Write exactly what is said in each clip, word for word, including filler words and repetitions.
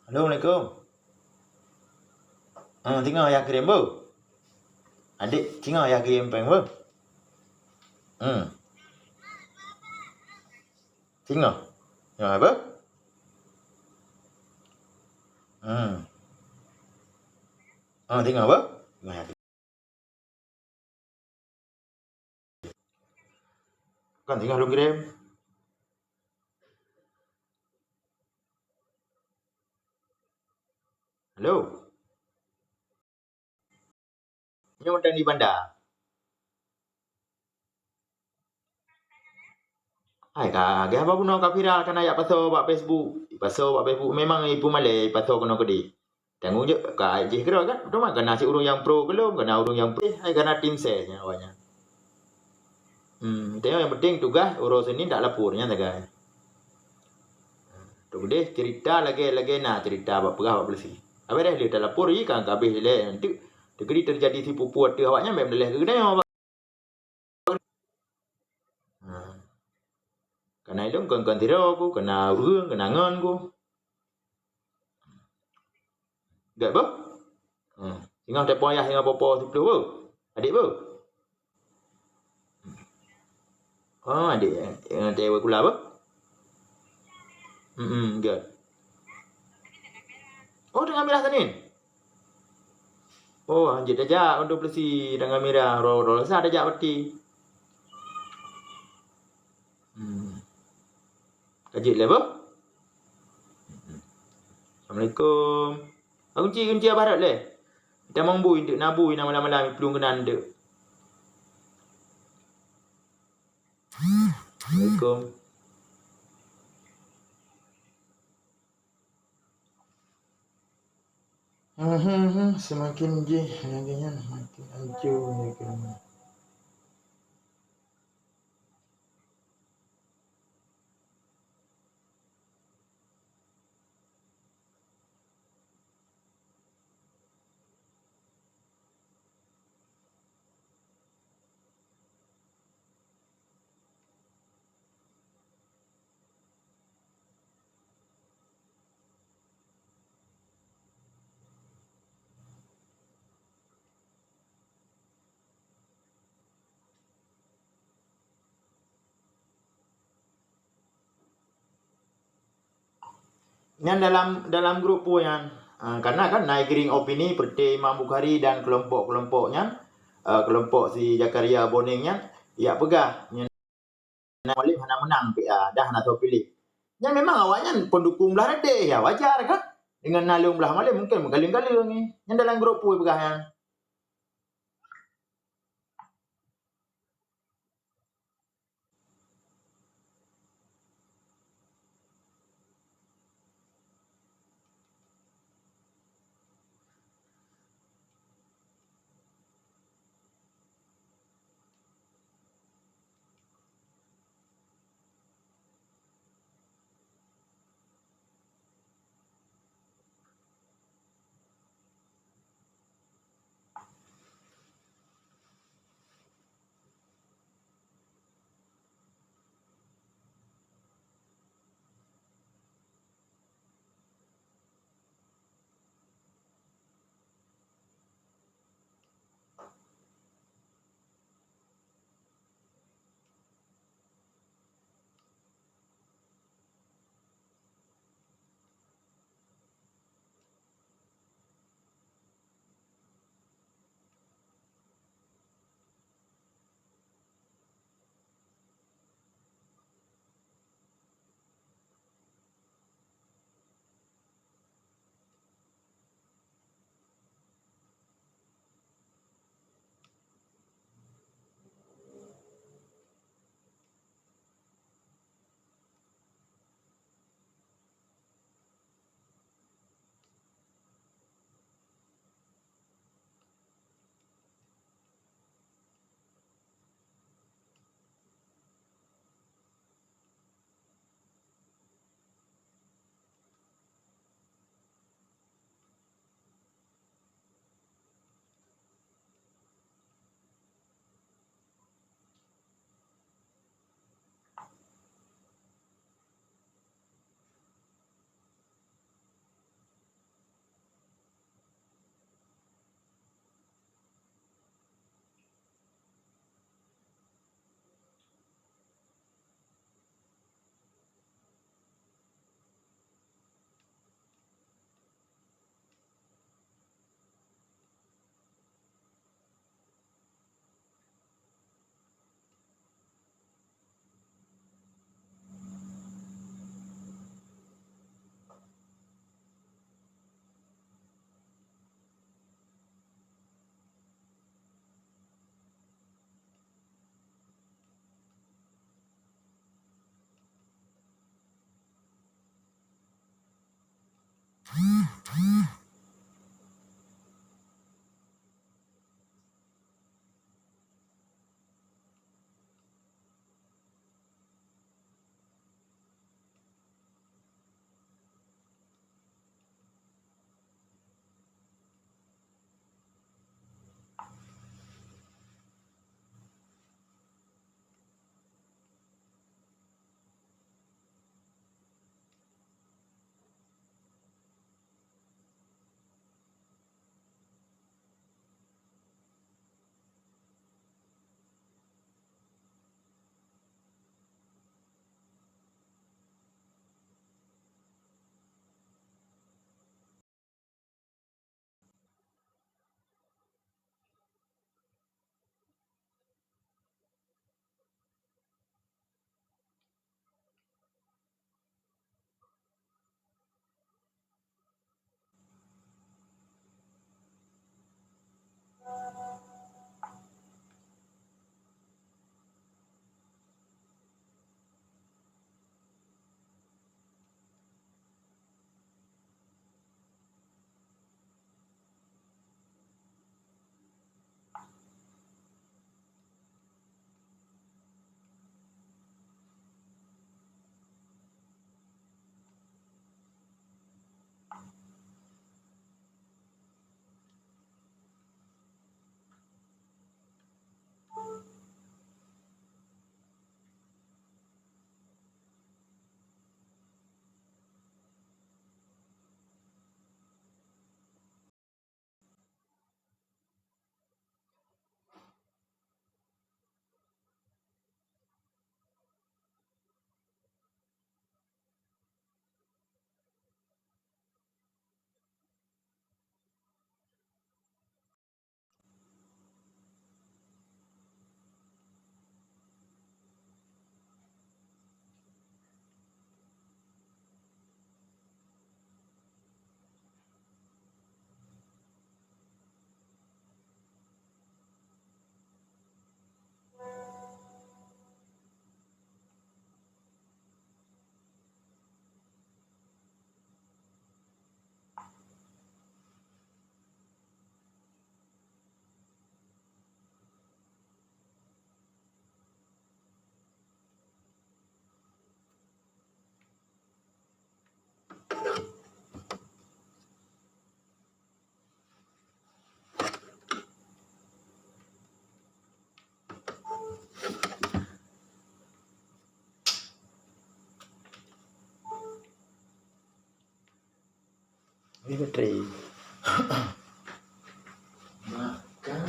Assalamualaikum. Ah, singoh yah kirém beuh. Adék, singoh yah kirém péng beuh. Hmm. Singoh. Singoh beuh. Hmm. Ah, singoh beuh. Singoh yah. Kan singoh lôn kirém. Halo. Nyoe mantong di Banda. Hai ka, geuh haba bunoe ka viral, kana jak pasoe bak Facebook. Pasoe bak Facebook memang ipeumalée, pasoe keunoe keudeh. Tanggong jaweueb ka jih keudroe kan? Teuma kana cit ureuëng nyang pro keu lôn, kana ureuëng nyang pro, hai kana tim ses nyan awaknyan. Hmm, tanyoe nyang penting tugaih uroe Senin dak lapor nyan sagai. Teuma deh cerita lagée-lagée na cerita bak peugah bak polisi. Abéh deh lheueh talapor jih ka habéh lé, teuk teujadi sipupu ateueh awaknyan bék meudaleh keu geutanyoe. Ha. Kana ilong kon, kon sidroe ku, kana ureuëng, kana ngon ku. Gét beuh? Hmm. Singoh teupeu yah singoh popo siplôh beuh? Adék beuh? Oh, adék, eh, eh, tewe kula beuh? Hmm, gét. Oh, teungoh mirah sanin? Oh, hanjeuet tajak untuk peusi teungoh mirah, ro-, ro-, rosa tajak peuti. Hmm. Ka jeuet lé beuh? Assalamualaikum. Kunci, kunci abah rot lé. Tamong bui, enteuk na bui, na malam-malam, iplueng keunan enteuk. Assalamualaikum. Semakin jih lagée nyan, makin hancô lagée nyan. Nyan dalam, dalam grup peue nyan? Ah, karena kan na giring opini seperti Imam Bukhari dan kelompok-kelompok nyan, eh, kelompok si Zakaria Boneng nyan, jak peugah nyan Malim hana meunang P A, dah hana soe piléh. Nyan memang awaknyan pendukung blah reudeh, ya wajar kan? Dengan naleueng blah Malim mungkin meukaleueng-kaleueng nyan. Nyan dalam grup peue peugah nyan. Ini baterai. Makan.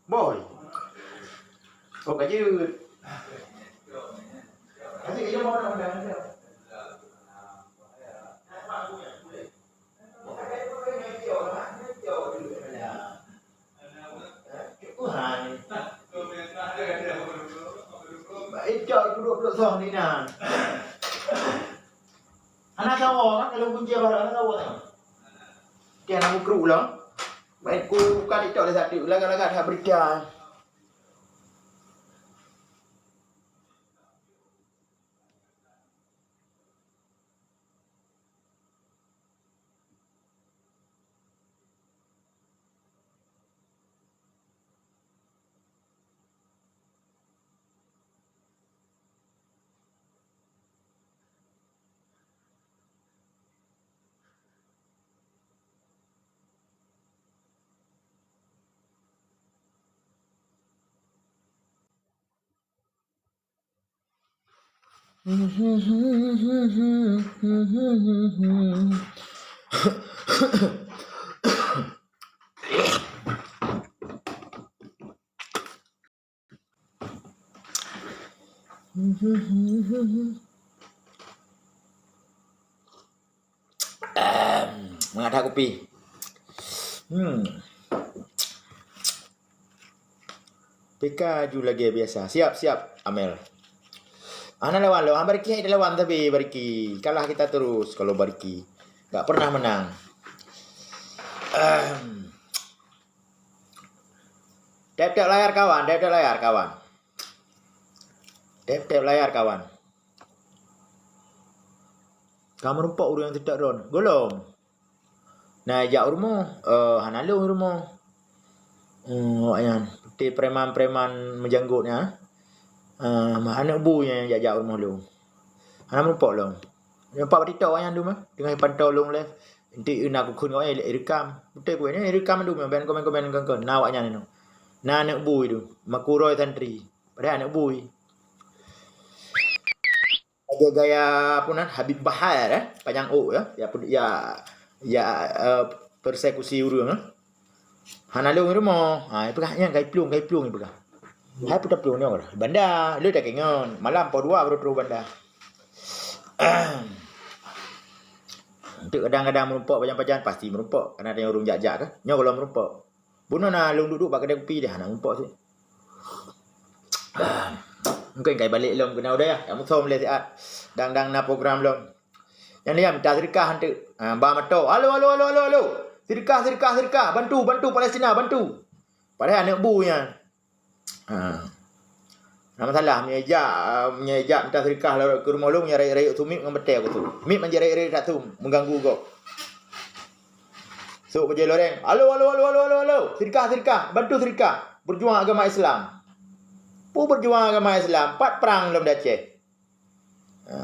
Boy. Oh, ka jeuet. Tuhan. Icok duduk-duduk soh ni na. Hana sawoe kan, kalau kunci abah hana sawoe kan. Tiang nak mukruk ulang. Main ku bukan icok dah satu, lagak-lagak that berita. Mangat that kupi. Hmm. P K aju lagèe biasa. Siap, siap, Amel. Hana lawan lôn. Bariki hai lawan tapi Bariki. Kalah kita terus kalau Bariki. Tak pernah menang. Ahem. Tap-tap layar kawan, tap-tap layar kawan. Tap-tap layar kawan. Ka meurumpok ureueng nyang teutak droen? Gohlom. Na jak u rumoh, eh, hana lôn u rumoh. Hmm, awaknyan, peuté preman-preman meujanggot nyan, eh, aneuk bui nyang jak-jak u rumoh lôn. Hana meurumpok lôn. Nampak bak TikTok awaknyan dum, eh, teungoh jipantau lôn lé. Enti na kukheun awaknyan irekam. Beutôi ku nyan irekam dum, ban komen-komen kon-kon. Na awaknyan inoe. Na aneuk bui tu, makuroi santri. Padahai aneuk bui. Lagèe gaya apa nan, Habib Bahar, eh, panyang ôk, ya. Ya, ya, ya, eh, persekusi ureueng, eh. Hana lôn rumoh. Ha, ipeugah nyan kai plueng, kai plueng ipeugah. Hai peue taplueng nyoe? Banda, lôn tak ingat. Malam poh dua baru troh banda. Untuk kadang-kadang meurumpok pajan-pajan pasti meurumpok. Karena ada ureueng jak-jak ke. Nyoe gohlom meurumpok. Bunoe na lôn duek-duek bak keudè kupi deh, hana meurumpok sih. Mungkin kai balek lom keunoe deh, kamoe som lé siat. Dang-dang na program lom. Nyan dia mita seudeukah hanteuk. Ha, ba moto. Halo, halo, halo, halo, halo. Seudeukah, seudeukah, seudeukah. Bantu, bantu Palestina, bantu. Padahai aneuk bu nyan. Ha. Na masalah, meunyoe jak, meunyoe jak mita seudeukah keu rumoh lôn, nyan rayeuk-rayeuk su miep ngon batèe ku su. Miep manjeuet rayeuk-rayeuk that su, meuganggu gob. Sôk bajèe loreng. Halo, halo, halo, halo, halo, halo. Seudeukah, seudeukah. Bantu seudeukah. Berjuang agama Islam. Peue berjuang agama Islam? Pat prang lom di Aceh. Ha.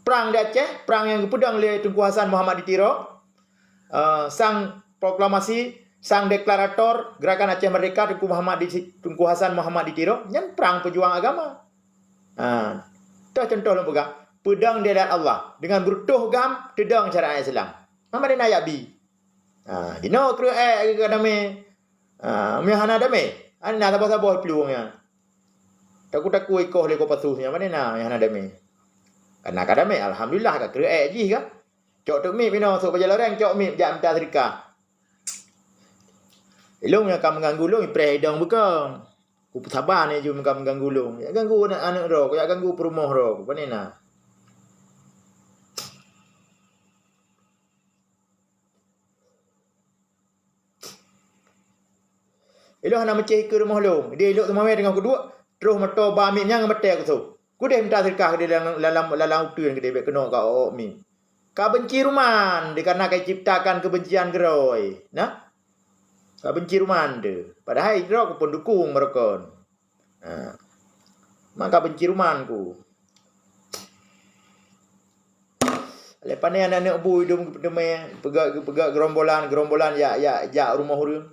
Prang di Aceh, prang nyang geupeudong lé Teungku Hasan Muhammad di Tiro. Eh, sang proklamasi, sang deklarator Gerakan Aceh Merdeka Teungku Muhammad di, Teungku Hasan Muhammad di Tiro, nyan prang peujuang agama. Ha. Toh contoh lôn peugah, peudong di jalan Allah, dengan beureutoh gam teudong syariat Islam. Hana na yak bi. Ha, jinoe kreueh ék ka damé. Ha, meunyoe hana damé, hana na saboh-saboh plueng nyan. Takue-takue ikoh lé ko pasoh nyan, pane na nyang hana damé. Kana ka damé, alhamdulillah ka kreueh ék jih ka. Cok teuk miep inoe, sôk bajèe loreng, cok miep jak mita seudeukah. Ilôn nyang ka meuganggu lôn, ipreh idong bukon. Ku saba nyoe jeuem ka meuganggu lôn. Jak ganggu aneuk-aneuk droe, ku jak ganggu peurumoh droe, ku pane na. Ilôn hana meucéh ikeue rumoh lôn. Di ilok teumawé teungoh kuduek, troh moto ba miep nyan ngon batèe kusu. Kudeh mita seudeukah keudeh lam, lam, lam uteuen keudeh bèk keunoe ka ôk miep. Ka benci ruman, dikareuna ka ciptakan kebencian keudroe. Nah. Ka benci ruman tu. Padahai droe ku pun dukung meurokon. Ha. Maka benci ruman ku. Lé pane aneuk-aneuk bui dum geupeudeume, peugah, peugah gerombolan, gerombolan jak, jak, jak rumoh ureueng.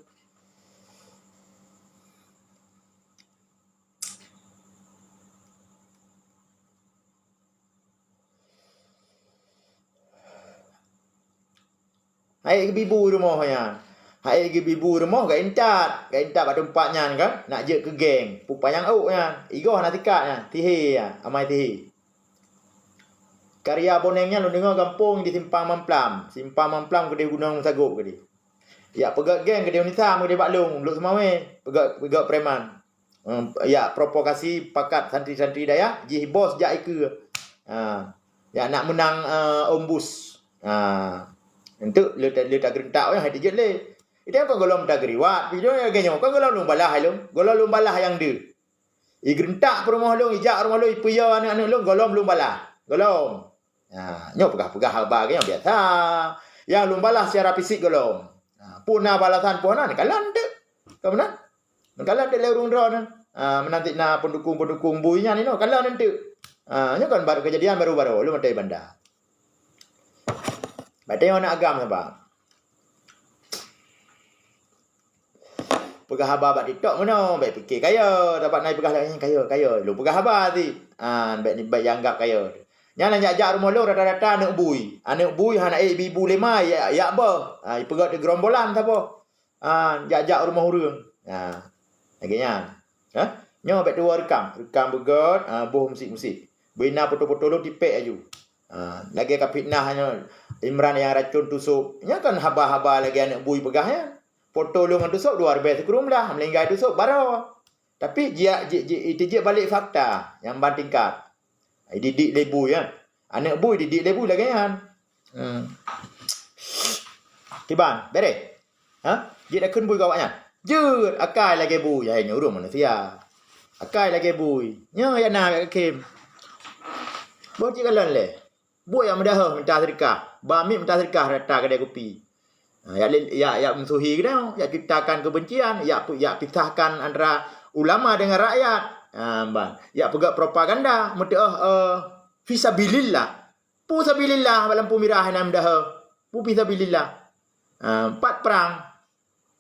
Hai geubi bui rumoh nyan. Hai geubi bui rumoh gak intat, gak intat bak teumpat nyan kan, nak jeuet keu geng. Pupayang ôk nyan, igoh na tikat nyan, tihe nyan, amai tihe. Karya Boneng nyan lôn deungoe gampông di Simpang Mamplam. Simpang Mamplam keudeh Gunong Sagop keudeh. Yak peugöt geng keudeh Unisam keudeh bak lôn, Lhokseumawe, peugöt, peugöt preman. Em, yak provokasi pakat santri-santri dayah, jih bos jak ikeue. Ha. Yak nak meunang, eh, ombus. Ha. Enteuk le ta-, le tageureuntak nyan hai teujeuet lé. Itu kan golom tagriwat, video lagèe nyoe, kan golom lôn balah hai lôn. Golom lôn balah nyang deuh. Igeureuntak peurumoh lôn, ijak rumoh lôn, ipeuyö aneuk-aneuk lôn, golom lôn balah. Golom. Ha, nyoe peugah-peugah haba nyoe biasa. Nyang lôn balah secara fisik golom. Ha, peue na balasan peue hana, neukalon teuk. Ka meunan? Neukalon teuk lé ureueng droeneuh. Ha, meunan cit na pendukung-pendukung bui nyan inoe, kalon teuk. Ha, nyoe kan baru kejadian baru-baru, lôn maté banda. Maté nyoe aneuk agam saban. Peugah haba bak TikTok meunoe, bèk pike kaya, dapat na peugah lagèe nyan kaya, kaya. Lôn peugah haba cit. Ah, bèk, bèk jianggap kaya. Nyan nyang jak-jak rumoh lôn rata-rata aneuk bui. Aneuk bui hana ék ibu-ibu lé ma, yak, yak beuh. Ah, ipeugöt di gerombolan saboh. Ah, jak-jak rumoh ureueng. Ah, lagèe nyan. Ha? Nyoe bèk tuwoe reukam. Reukam beugöt, ah, boh musik-musik. Bina foto-foto lôn tipèk aju. Ah, lagèe ka fitnah nyoe Imran nyang racun tusok. Nyan kan haba-haba lagèe aneuk bui peugah nyan. Foto lôn ngon tusok dua ribèe sikureueng blah, meuninggai tusok baroe. Tapi jijak, ji, ji, ijak balek fakta nyang ban tingkat. Ididik lé bui, ya. Aneuk bui ididik lé bui lagèe nyan. Hmm. Kiban, bereh. Ha? Jeuet takheun bui keu awaknyan. Jeuet, akai lagèe bui. Hai nyoe ureueng manusia. Akai lagèe bui. Nyoe yak na yak kakém. Boh cit kalon lé. Buet yak meudahoh minta seudeukah. Ba miet minta seudeukah rata keudè kupi. Ha, yak lé-, yak, yak musuhi keunoe, yak ciptakan kebencian, yak pu-, yak pisahkan antara ulama dengan rakyat. Ha, ban. Yak peugöt propaganda, meuteuoh, eh, fisabilillah. Peue sabilillah bak lampu mirah hana meudahoh. Peue fisabilillah. Ha, pat prang.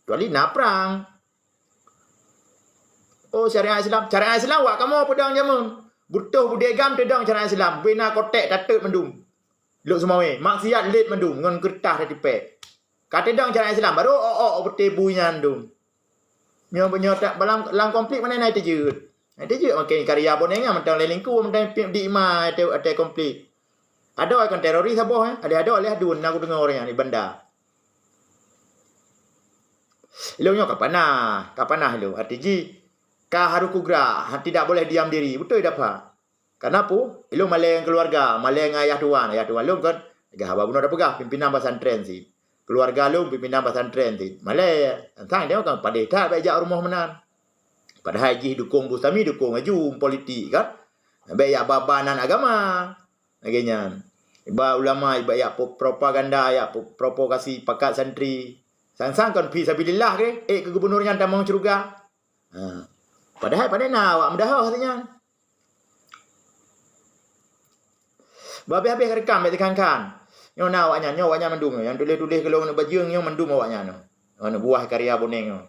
Kecuali na prang. Oh, syariat Islam. Syariat Islam wak kamoe peudong jameun. Butôh budé gam teudong syariat Islam. Bina koték tateuk mandum. Lhokseumawe. Maksiat lét mandum ngon keureutah tatipèk. Ka teudong syariat Islam. Baru ôk-ôk beutôi bui nyan dum. Nyoe, nyoe tak, lam, lam konflik meunan na teujeuet. Na teujeuet makin karya boneng nyan mantong lé lingku, mantong di ma ateueh, ateueh konflik. Adoe kon teroris saboh, eh. Adoe, adoe lé aduen na kudeungoe ureueng nyan di Banda. Ilôn nyoe ka panah, ka panah ilôn. Arti jih, ka harôh kugrak, ha, tidak boleh diam diri. Beutôi dak, Pak? Karena peue? Ilôn malèe ngon keuluwarga, malèe ngon ayah tuan. Ayah tuan lôn kan, lagèe haba bunoe tapeugah, pimpinan pesantren sit. Keuluwarga lôn pimpinan pesantren sit. Malèe, sang dia kan padeh that bèk jak rumoh meunan. Padahai jih dukung Bustami, dukung laju politik kan. Bèk jak ba-ba nan agama. Lagèe nyan. Iba ulama, iba jak po-, propaganda, jak po-, provokasi pakat santri. Sang-sang kon fi sabilillah ke? Ék keu gubunur nyan tamong syeuruga. Ha. Padahai pane na awak meudahoh nyan. Bah habéh-habéh ka rekam bèk teukan-kan. Nyoe na awak nyan, nyoe awak nyan mandum nyoe. Nyang tuléh-tuléh keu lôn aneuk bajeueng nyoe mandum awak nyan nyoe. Aneuk buah karya boneng nyoe.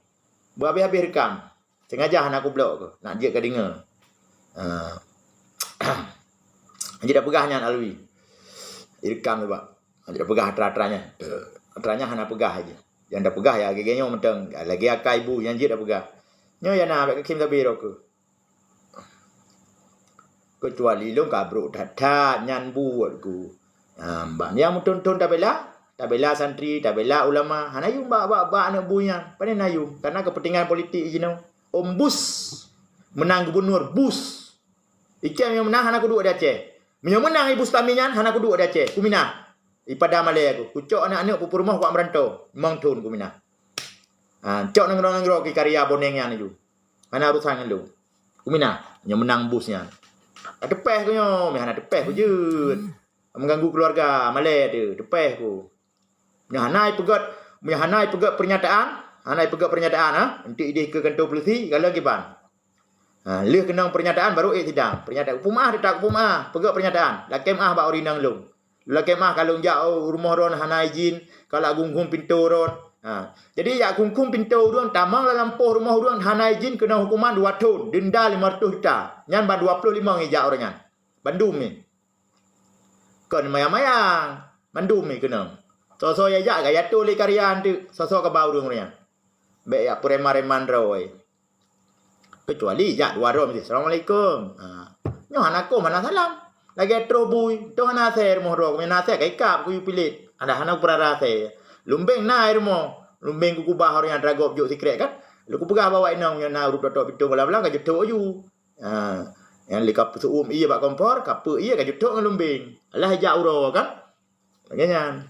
Bah habéh-habéh rekam. Sengaja hana kublok keuh, nak jeuet ka deungö. Ha. Jeuet tapeugah nyan Alwi. Irekam coba. Jeuet tapeugah atra-atra nyan. Atra nyan hana peugah aja. Nyang tapeugah ya lagèe nyoe mantong. Lagèe akai bu nyang jeuet tapeugah. Nyoe ya na bèk kakém sabe droe keuh. Kecuali lôn ka brok that-that nyan buet ku. Ha, ban nyang meuthon-thon tabela, tabela santri, tabela ulama. Hana yum bak, bak, bak aneuk bu nyan. Pane na yum? Karena kepentingan politik jinoe. Om bus. Menang gubernur bus. Ikheun meunyoe meunang hana kuduek di Aceh. Meunyoe meunang Ibu Sutami nyan hana kuduek di Aceh. Kuminah. Ipada malèe aku. Kucok aneuk-aneuk peurumoh bak meuranto. Limong thon kuminah. Ha, cok nanggroe-nanggroe ki karya boneng nyan laju. Hana urusan ngon lôn. Kuminah. Meunyoe meunang bus nyan. Ka teupèh ku nyoe. Meuhana teupèh ku jeuet. Mengganggu keluarga. Malèe tu. Teupèh ku. Meunyoe hana ipeugöt, meunyoe hana ipeugöt pernyataan, Hana ipeugét pernyataan, ha? Enteuk idéh keu kantô polisi, kalau kiban. Ha, lheueh keunong pernyataan baru ék sidang. Pernyataan kupeumaah, teutap kupeumaah, peugét pernyataan. Lakée meu'ah bak ureueng inong lôn. Lakée meu'ah ka lôn jak u rumoh droen hana izin, ka lôn gum-gum pintoe droen. Ha. Jadi jak gum-gum pintoe ureueng, tamong lam lampôh rumoh ureueng hana izin keunong huköman dua thon, denda lima ratus juta. Nyan ban dua ploh limong ijak ureueng nyan. Bandum nyan. Kon mayang-mayang, mandum nyan keunong. Soe-soe nyang jak ka jitôh lé karya eunteuk, soe-soe ka ba ureueng-ureueng nyan. Bék jak peureman-reman droe. Keucuali jak dua droe meusti, "Assalamualaikum." Ha. Nyoe hana kôm, hana salam. Lagée troh bui, toh hana asèe rumoh droe, meunyoe na asèe ka ikab kuyue pilet. Ada hana kupeurara asèe. Lumbeng na i rumoh. Lumbeng kukubah ureueng nyang teuragôb jok sikrek kan. Lôn kupeugah bak awak inong nyoe na ureueng totok pintoe bala-bala ka jitôk aju. Ha, nyang lé ka peuseu'uem ié bak kompor, ka peuet ié ka jitôk ngon lumbeng. Alah jak uroe kan? Lagée nyan.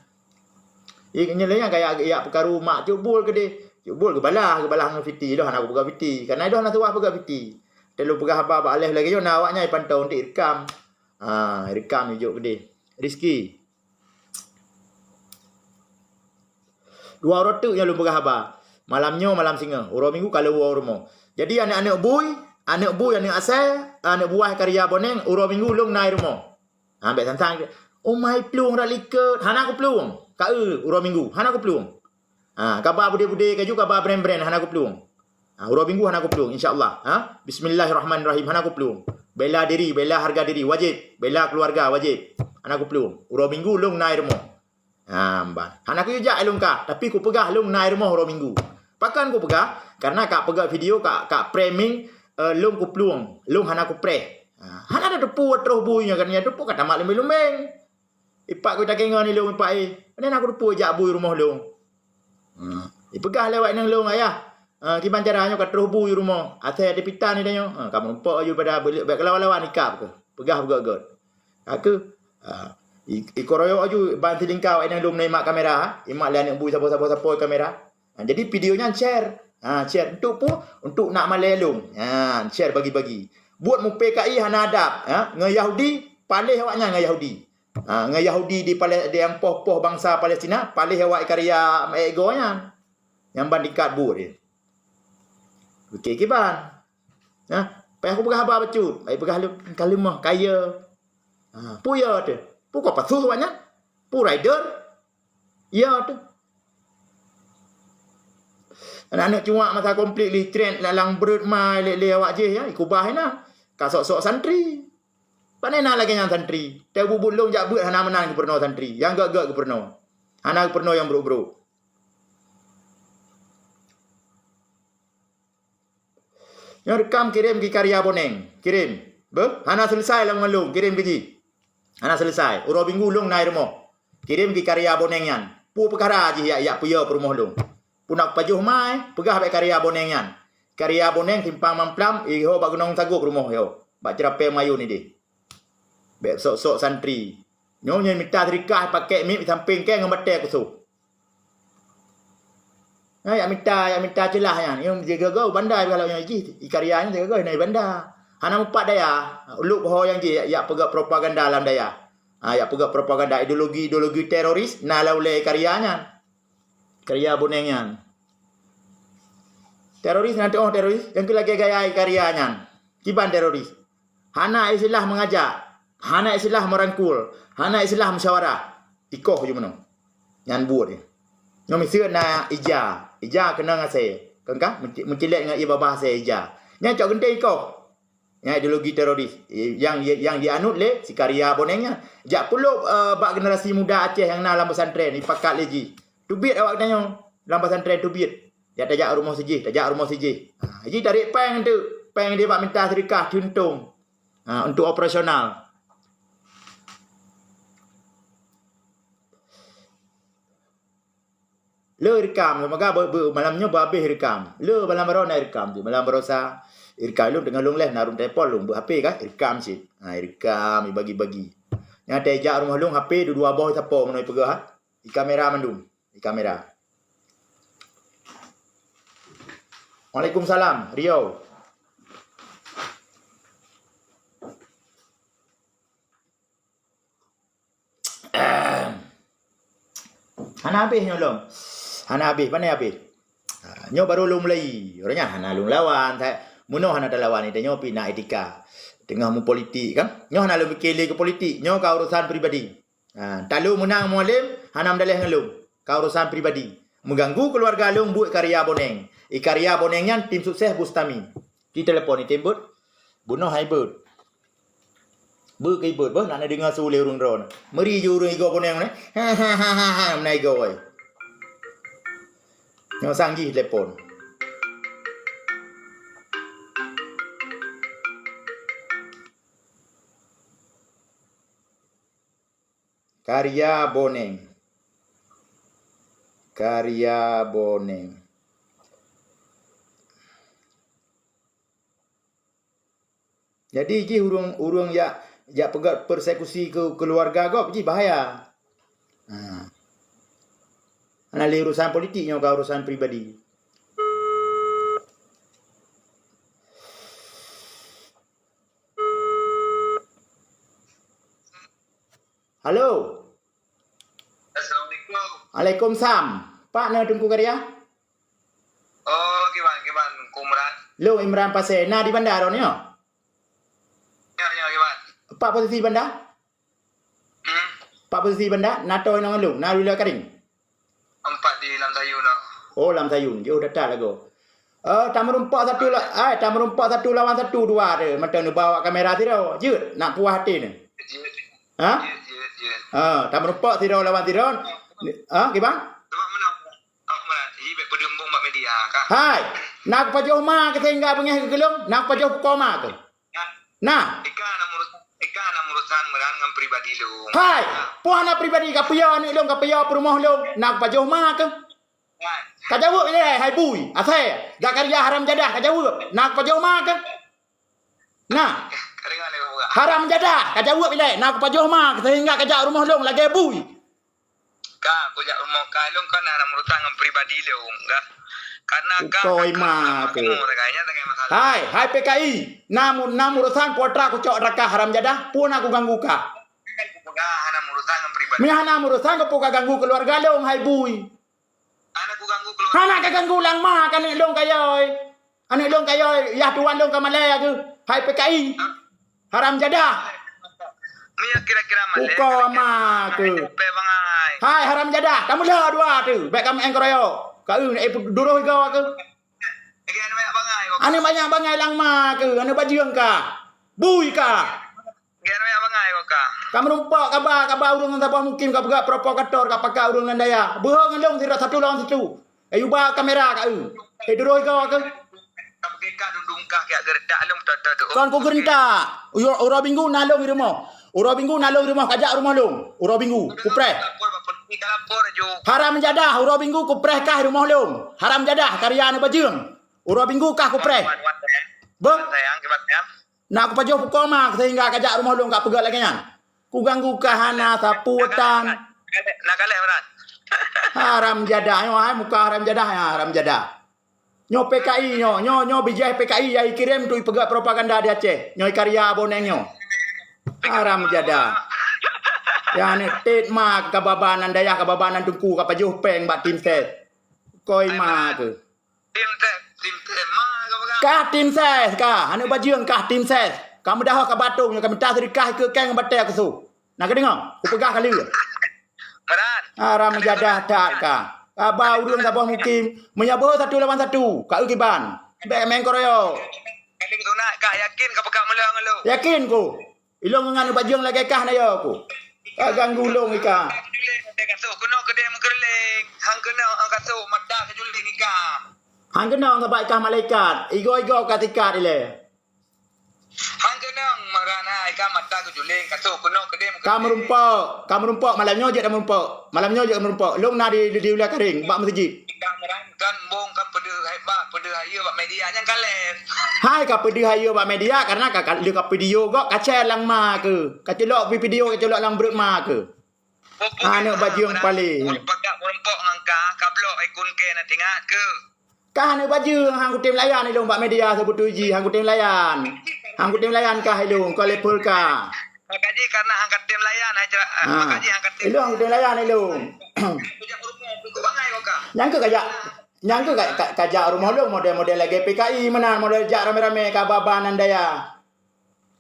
Ié nyan lé nyan ka jak, jak peukaru mak Cuk Bul keudeh. Cuk Bul geubalah, geubalah ngon Fiti. Lôn hana kupeugah Fiti. Karena lôn hana tuwah peugah Fiti. Teuma lôn peugah haba bak Aleh lagée nyoe, na awak nyan pantau, eunteuk irekam. Ha, irekam ijok keudeh. Rizki. Dua uroe teuk nyang lôn peugah haba. Malam nyoe malam singoh, uroe Minggu ka lôn woe u rumoh. Jadi aneuk-aneuk bui, aneuk bui, aneuk asèe, aneuk buah karya Boneng, uroe Minggu lôn na i rumoh. Ha, bék sang-sang, "Oh, mai plueng rot likot." Hana kuplueng. Ka eu, uroe Minggu, hana kuplueng. Ha, kaba budé-budé kaju, kaba brand-brand, hana kuplueng. Ha, uroe Minggu hana kuplueng, insya Allah. Ha? Bismillahirrahmanirrahim, hana kuplueng. Bela diri, bela harga diri, wajib. Bela keluarga, wajib. Hana kuplueng. Uroe Minggu lôn na i rumoh. Ha, mban. Hana kuyue jak lôn ka, tapi kupeugah lôn na i rumoh uroe Minggu. Pakon kupeugah? Karena ka peugah video, ka, ka framing, eh, lôn kuplueng, lôn hana kupreh. Ha, hana ada teupeu troh bui nyoe kan, nyan teupeu ka tamat lumbeng-lumbeng. Ipak kuyue takengon ilôn ipak, eh. Pane na kuteupeu jak bui rumoh lôn. Hmm. Ipeugah lé awak inong lôn, "Ayah, eh, kiban cara nyoe ka troh bui rumoh. Asèe teupitan ni tanyoe." Eh, ka meurumpok aju pada beuleuk bék keulawan-lawan ikab keuh. Peugah beugét-gét. Ka keuh, ah, i-, ikoh royok aju ban silingka awak inong lôn meuneuk imat kamera, ha. Imat lé aneuk bui saboh-saboh sapo kamera. Ha, jadi video nyan share. Ha, share untuk pu-, untuk nak malèe lôn. Ha, share bagi-bagi. Buet mu-P K I hana adab, ha, ngon Yahudi, paléh awak nyan ngon Yahudi. Ha, ngon Yahudi di Pale-, di nyang poh-poh bansa Palestina, paléh awak karya meu'èk goe nyan. Nyang ban dikat buet dia. Oke, kiban. Ha, payah kupeugah haba bacut. Ai peugah lé, ka leumoh, kaya. Ha, peue ya teuh? Peue ka pasoh awak nyan? Peue rider? Ya teuh. Aneuk-aneuk cuak masa konflik lé trend lalang breuet mai lé, lé awak jih ya, ikubah na. Ka sok-sok santri. Pane na lagée nyan santri. Teuh bubuet lôn jak beuet hana meunan geupeurunoe santri. Nyang gét-gét geupeurunoe. Hana geupeurunoe nyang brok-brok. Nyoe rekam kirém keu karya Boneng. Kirém. Beuh, hana selesai lam ngon lôn, kirém keu jih. Hana selesai. Uroe Minggu lôn na i rumoh. Kirém keu karya Boneng nyan. Peue peukara jih yak, yak peuyô peurumoh lôn. Peue nak pajoh mai, peugah bak karya Boneng nyan. Karya Boneng simpang Mamplam, iho bak gunong sagôb rumoh yo. Bak ceurapée mayôn idéh. Bék sok-sok santri. Nyoe nyang mita seudikah pakék miet sampéng kée ngon batée kusoh. Nah, yak mita, yak mita ceulah nyan. Nyang jigoe-goe banda kalau nyang jih, i karya nyan jigoe-goe na banda. Hana mupat daya. Lôb ho nyang jih yak, yak peugah propaganda lam daya. Ha, yak peugah propaganda ideologi-ideologi teroris na lam ulée karya nyan. Karya Boneng nyan. Teroris na teuh teroris, nyang keu lagée gaya karya nyan. Kiban teroris. Hana istilah mengajak, hana istilah merangkul, hana istilah musyawarah. Ikoh ju meunoe. Nyan buet nyoe. Nyoe miseue na ija, ija keunong asée. Kon ka meuci-, meucilek ngon ié babah asée ija. Nyan cok geuntée ikoh. Nyan ideologi teroris. Yang, yang dianut lé si karya Boneng nyan. Jak peulob, eh, bak generasi muda Aceh nyang na lam pesantren, ipakat lé jih. Teubiet awak geutanyoe lam pesantren teubiet. Jak tajak rumoh sijih, tajak rumoh sijih. Ha, jih tarék péng teuk. Péng dia bak minta seudikah cuntung. Ha, untuk operasional. Le rekam, semoga be-, be-, malam nyoe beuhabéh rekam. Le malam baroe na rekam tu, malam baroesa rekam lôn teungoh lôn leh na rhueng telepon lôn, beu H P kan, rekam cit. Ha, rekam, bagi-bagi. Nyang tajak rumoh lôn H P dua-dua boh sapo meunoe peugah, ha. Di kamera mandum. Di kamera. Waalaikumsalam, Riau. Hana habéh nyoe lom. Hana habéh, pane habéh? Ha, nyoe baru lôn mulai. Ureueng nyan hana lôn lawan. Sa-, meunoe hana talawan, tanyoe pih na etika. Teungoh mupolitik kan. Nyoe hana lôn pike lé keu politik. Nyoe ka urusan pribadi. Ha, talôn meunang Mualem, hana meudaleh ngon lôn. Ka urusan pribadi. Meuganggu keuluwarga lôn buet karya Boneng. I karya Boneng nyan tim sukses Bustami. Di telepon item beuet. Bunoe hai beuet. Beuet keu beuet, beuh, nak neudeungoe su lé ureueng droeneuh. Meuri ju ureueng igoe Boneng nyoe. Meunan igoe. Nyoe sang jih telepon. Karya Boneng. Karya Boneng. Jadi jih ureueng, ureueng jak, jak peugah persekusi keu keuluwarga gob jih bahaya. Ha. Hana lé urusan politik, nyoe ka urusan pribadi. Halo. Assalamualaikum. Waalaikumsalam. Pat na Teungku Karya? Oh, kiban, kiban, Teungku Imran? Lôn Imran Pasè. Na di Banda droeneuh? Ya, ya, kiban. Pat posisi Banda? Hmm? Pat posisi Banda? Na toe ngon lôn, na di Ulu Karing? Empat di Lam Sayun, no. Oh, Lam Sayun. Jeuet that lagoe. Eh, tameurumpok satu la-, ai, tameurumpok satu lawan satu dua tu. Mantong neuba awak kamera sidroe. Jeuet, nak puas até nyoe. Jeuet. Ha? Jeuet, jeuet, jeuet. Ha, tameurumpok sidroe lawan sidroe. Ha, kiban? Sebab meunan, Teungku Imran, ji bèk peudeumbong bak media, ka. Hai, na kupajoh ma keu sehingga beungèh keu lôn, na kupajoh pukoe ma keu. Nah. Ika hana meurusan, ika hana meurusan Imran ngon pribadi lôn. Hai, peue hana pribadi, kapeuyö aneuk lôn, kapeuyö peurumoh lôn, na kupajoh ma keuh. Hai. Kajaweueb ilèe, hai bui, asèe, Zakaria haram jadah, kajaweueb, na kupajoh ma keuh. Nah. Ka deungö lé, Bang. Haram jadah, kajaweueb ilèe, na kupajoh ma keuh sehingga kajak rumoh lôn lagèe bui. Ka, kujak rumoh ka lôn kon hana meurusan ngon pribadi lôn, ka. Karena ka, utoe ka, ma ka, keuh. Hai, hai P K I, na mu-, na meurusan kuatra kucok raka haram jadah, peue na kuganggu ka. Kan kupeugah hana meurusan ngon pribadi. Mi hana meurusan keupeue kaganggu keuluwarga lôn, hai bui. Hana kuganggu keuluwarga. Hana kaganggu lam ma ka aneuk lôn kayôi. Aneuk lôn kayôi, yah tuwan lôn ka malèe keuh. Hai P K I. Haram jadah. Mia kira-kira malèe. Uko ma keuh. Hai haram jadah, kameulhö dua tu. Bèk kameu'en keroyok. Ka eu, eh, duroh igoe keuh. Aneuk banyak bangai lam ma keuh, aneuk bajeueng kah. Bui kah. Ka meurumpok kaba, kaba ureueng ngon saboh mukim ka peugah provokator, ka pakat ureueng ngon daya. Beuhe ngon lôn sidroe satu lawan satu. Eh, uba kamera ka eu. Eh, duroh igoe keuh. Kon kugeureuntak. Uroe, uroe Minggu na lôn i rumoh. Uroe Minggu na lôn i rumoh, kajak rumoh lôn. Uroe Minggu, kupreh. Haram jadah, uroe Minggu kupreh kah i rumoh lôn. Haram jadah, karya aneuk bajeueng. Uroe Minggu kah kupreh. Beuh? Na kupajoh pukoe ma sehingga kajak rumoh lôn kapeugah lagèe nyan. Kuganggu kah hana sapeue tan. Na kalèh, Imran. Haram jadah, nyoe hai muka haram jadah, ya, haram jadah. Nyoe P K I nyoe, nyoe, nyoe bijèh P K I nyang ikirém tu ipeugah propaganda di Aceh. Nyoe karya Boneng nyoe. Haram jadah. Ya, ni tet ma keu kababan nan dayah, kababan nan teungku, kapajoh pèng bak tim ses. Koi ma keuh. Tim ses, tim ses, ma ka peugah. Kah tim ses, kah. Aneuk bajeueng kah tim ses. Ka meudahoh ka batong, ka mita seudeukah ikeue kèng batèe keusu. Na kadeungö? Kupeugah ka lheueh. Imran. Haram jadah that kah. Kaba ureueng saboh mukim. Meunyoe beuhe satu lawan satu, ka eu kiban. Bèk meu'en keroyok. Kali sunat kah yakin ka peugah meulhö ngon lôn? Yakin ku. Ilôn ngon aneuk bajeueng lagèe kah na yo ku. Ka ganggu lôn ika. Keujuling, kasôk keunoe keudéh meukeureuléng. Han keunoe, han kasôk mata keujuling ika. Han keunoe sabab ikah malaikat. Igoe-igoe ka sikat ilèe. Han keunoe, Imran, ha, ika mata keujuling, kasôk keunoe keudéh meukeureuléng. Ka meurumpok, ka meurumpok, malam nyoe jeuet dah meurumpok. Malam nyoe jeuet meurumpok. Lôn na di, di, di Ulu Karing, bak meuseujid. Ika Imran, kan bong, kan peudeuh hebat, peudeuh hayeue bak media, nyan kalèh. Hai ka peudeuh hayeue bak media, karena ka, ka, lheueh ka video gob, ka share lam ma keuh. Ka culok vi-, video, ka culok lam breuet ma keuh. Aneuk bajeueng paléng. Pakat meurumpok ngon kah, ka blok akun kèe na teuingat keuh. Kah aneuk bajeueng, han kutem layan ilôn bak media, seubeutôi jih, han kutem layan. Han kutem layan kah ilôn, kon level kah. Maka jih karena han katem layan, hai, maka jih han katem. Ilôn han kutem layan ilôn. Kujak rumoh, kujak bangai kah. Nyang keuh kajak. Nyang keuh ka, ka, ka jak rumoh lôn model-model lagèe P K I meunan, model jak ramé-ramé ka ba-ba nan daya.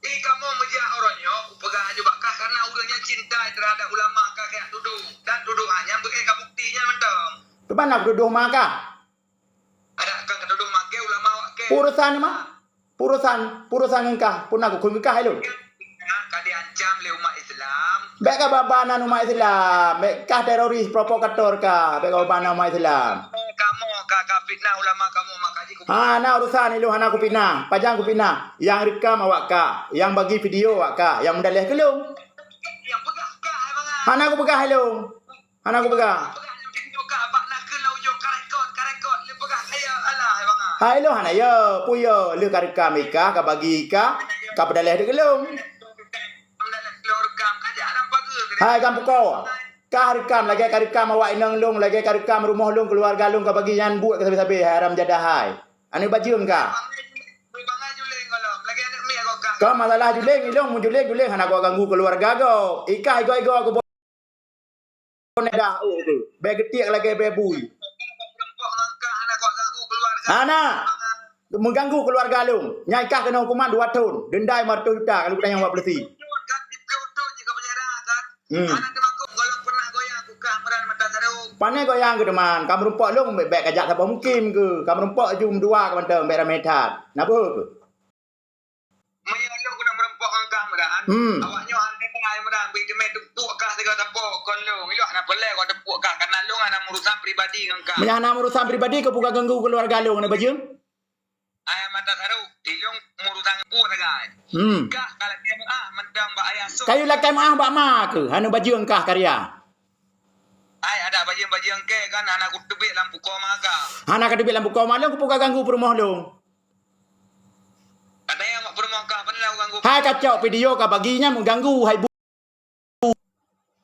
Di kamoe meujak uroe nyoe, kupeugah laju bak kah, karena ureueng nyang cinta terhadap ulama ka kajak tudoh, dan tudohan nyan beuék ka bukti nyan mantong. Keuban na kutudoh ma kah? Adak kang katudoh maké ulama awak kèe. Urosan ma? Urosan, urosan ngon kah, puna kukheun keu kah ilôn. Ka diancam lé umat Islam. Bèk ka ba-ba nan umat Islam, bèk kah teroris, provokator kah, bèk ka ba-ba nan umat Islam. Kamoe ka, ka fitnah ulama kamoe, maka jih ku- Hana urosan ilôn, hana kupitnah. Pajan kupitnah? Nyang rekam awak kah, nyang bagi video awak kah, nyang meudaleh keu lôn. Nyang peugah kah, hai bangai. Hana kupeugah ilôn. Hana kupeugah. Hai, lôn hana yo, peue yo, lheueh ka rekam i kah, ka bagi i kah, ka peudaleh dikeue lôn. Hai, kan pukoe. Kah rekam, lagèe ka rekam awak inong lôn, lagèe ka rekam rumoh lôn, keuluwarga lôn, ka bagi nyan buet keu sabe-sabe, hai haram jadah hai. Aneuk bajeueng kah. Ka masalah juleng, ilôn meujuleng-juleng hana kaganggu keuluwarga gob. I kah igoe-igoe keu Dah, oh, tu. Bèk geutiek lagèe bèe bui. Hana. Meuganggu keuluwarga lôn. Nyan i kah keuneuk huköman dua thon. Denda lima ratus juta kalau kutanyong bak polisi. Hmm. Pane goyang keu teuma. Ka meurumpok lôn, bèk kajak saboh mukim keu. Ka meurumpok jeuem dua keu mantong, bèk ramé that. Na beuh keu? Meunyoe lôn keuneuk meurumpok ngon kah, Imran, hmm, awak nyoe hana hai, Imran, bri teumé teupeue kah sigoe sapo kon lôn. Ilôn hana peureulèe kah teupeue kah, karena lôn hana meurusan pribadi ngon kah. Meunyoe hana meurusan pribadi, keupeue kaganggu keuluwarga lôn, hana bajeueng? Hai mata saru, ilôn meurusan peue sagai. Hmm. Kah ka lakèe meu'ah mantong bak ayah sôk. Ka yue lakèe meu'ah bak ma keuh, hana bajeueng kah karya. Hai, adak bajeueng-bajeueng kèe kan hana kuteubiet lam pukoe ma kah. Hana kateubiet lam pukoe ma lôn, keupeue kaganggu peurumoh lôn? Katanya mak peurumoh kah, pane lam ganggu. Hai, kacok video ka bagi nyan meuganggu, hai bu.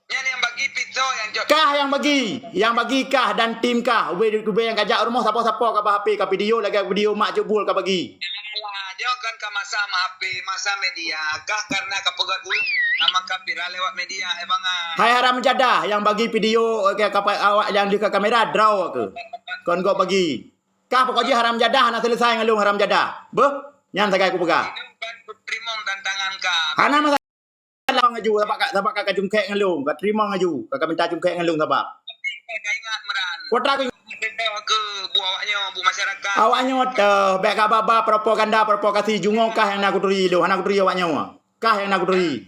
Nyan nyang bagi pisau nyang cok. Kah nyang bagi, nyang bagi kah dan tim kah. Ubé, ubé nyang kajak rumoh sapo-sapo ka ba H P ka video lagèe video mak jebul ka bagi. Alah, nyoe kan ka masa meuhapé, masa media. Kah karena ka peugöt ulôn, nama ka viral lewat media, eh, bangai. Hai haram jadah, nyang bagi video, eh, ka, ka, awak nyang di kamera, draw keuh. Kon gob bagi. Kah pokok jih haram jadah, hana selesai ngon lôn haram jadah. Beuh, nyan sagai kupeugah. Hana masalah. Lawang laju, sabab ka, sabab ka, ka jungkek ngon lôn, ka teurimong laju, ka, ka minta jungkek ngon lôn sabab. Kuatra ku. Awak nyoe teuh, bèk ka ba-ba propaganda, provokasi, jungoe kah nyang na kuturi lôn, hana kuturi awak nyoe. Kah nyang na kuturi.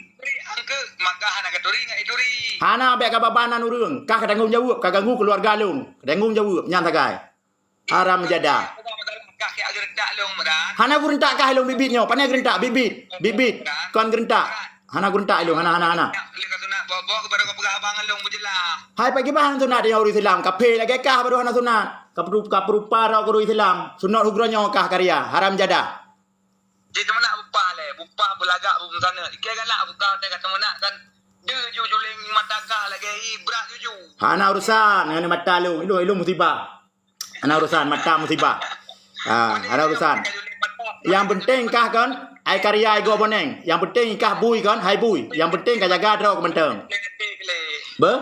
Hana, bèk ka ba-ba nan ureueng, kah ka tanggông jaweueb, ka ganggu keuluwarga lôn, ka tanggông jaweueb, nyan sagai. Haram jadah. Hana geureuntak kah ilôn bibit nyoe? Pane geureuntak bibit? Bibit. Kon geureuntak. Hana geureuntak ilôn. Hana, hana, hana. Hai, pakriban hana sunat di ureueng Islam? Kaphé lagèe kah baru hana sunat. Ka peurupa droe keu ureueng Islam. Sunat hugroe nyoe kah karya. Haram jadah. Di teumeunak bupah lé, bupah beulagak beumeusana. Ikei galak bukah teuka teumeunak kan. Deuh ju juleng mata kah lagèe i brat juju. Hana urusan ngon mata lôn, ilôn, ilôn musibah. Hana urusan mata musibah. Ha, hana urusan. Nyang penting kah kon, ai karya igoe boneng. Nyang penting kah bui kon, hai bui. Nyang penting ka jaga droe keu mantong. Beuh?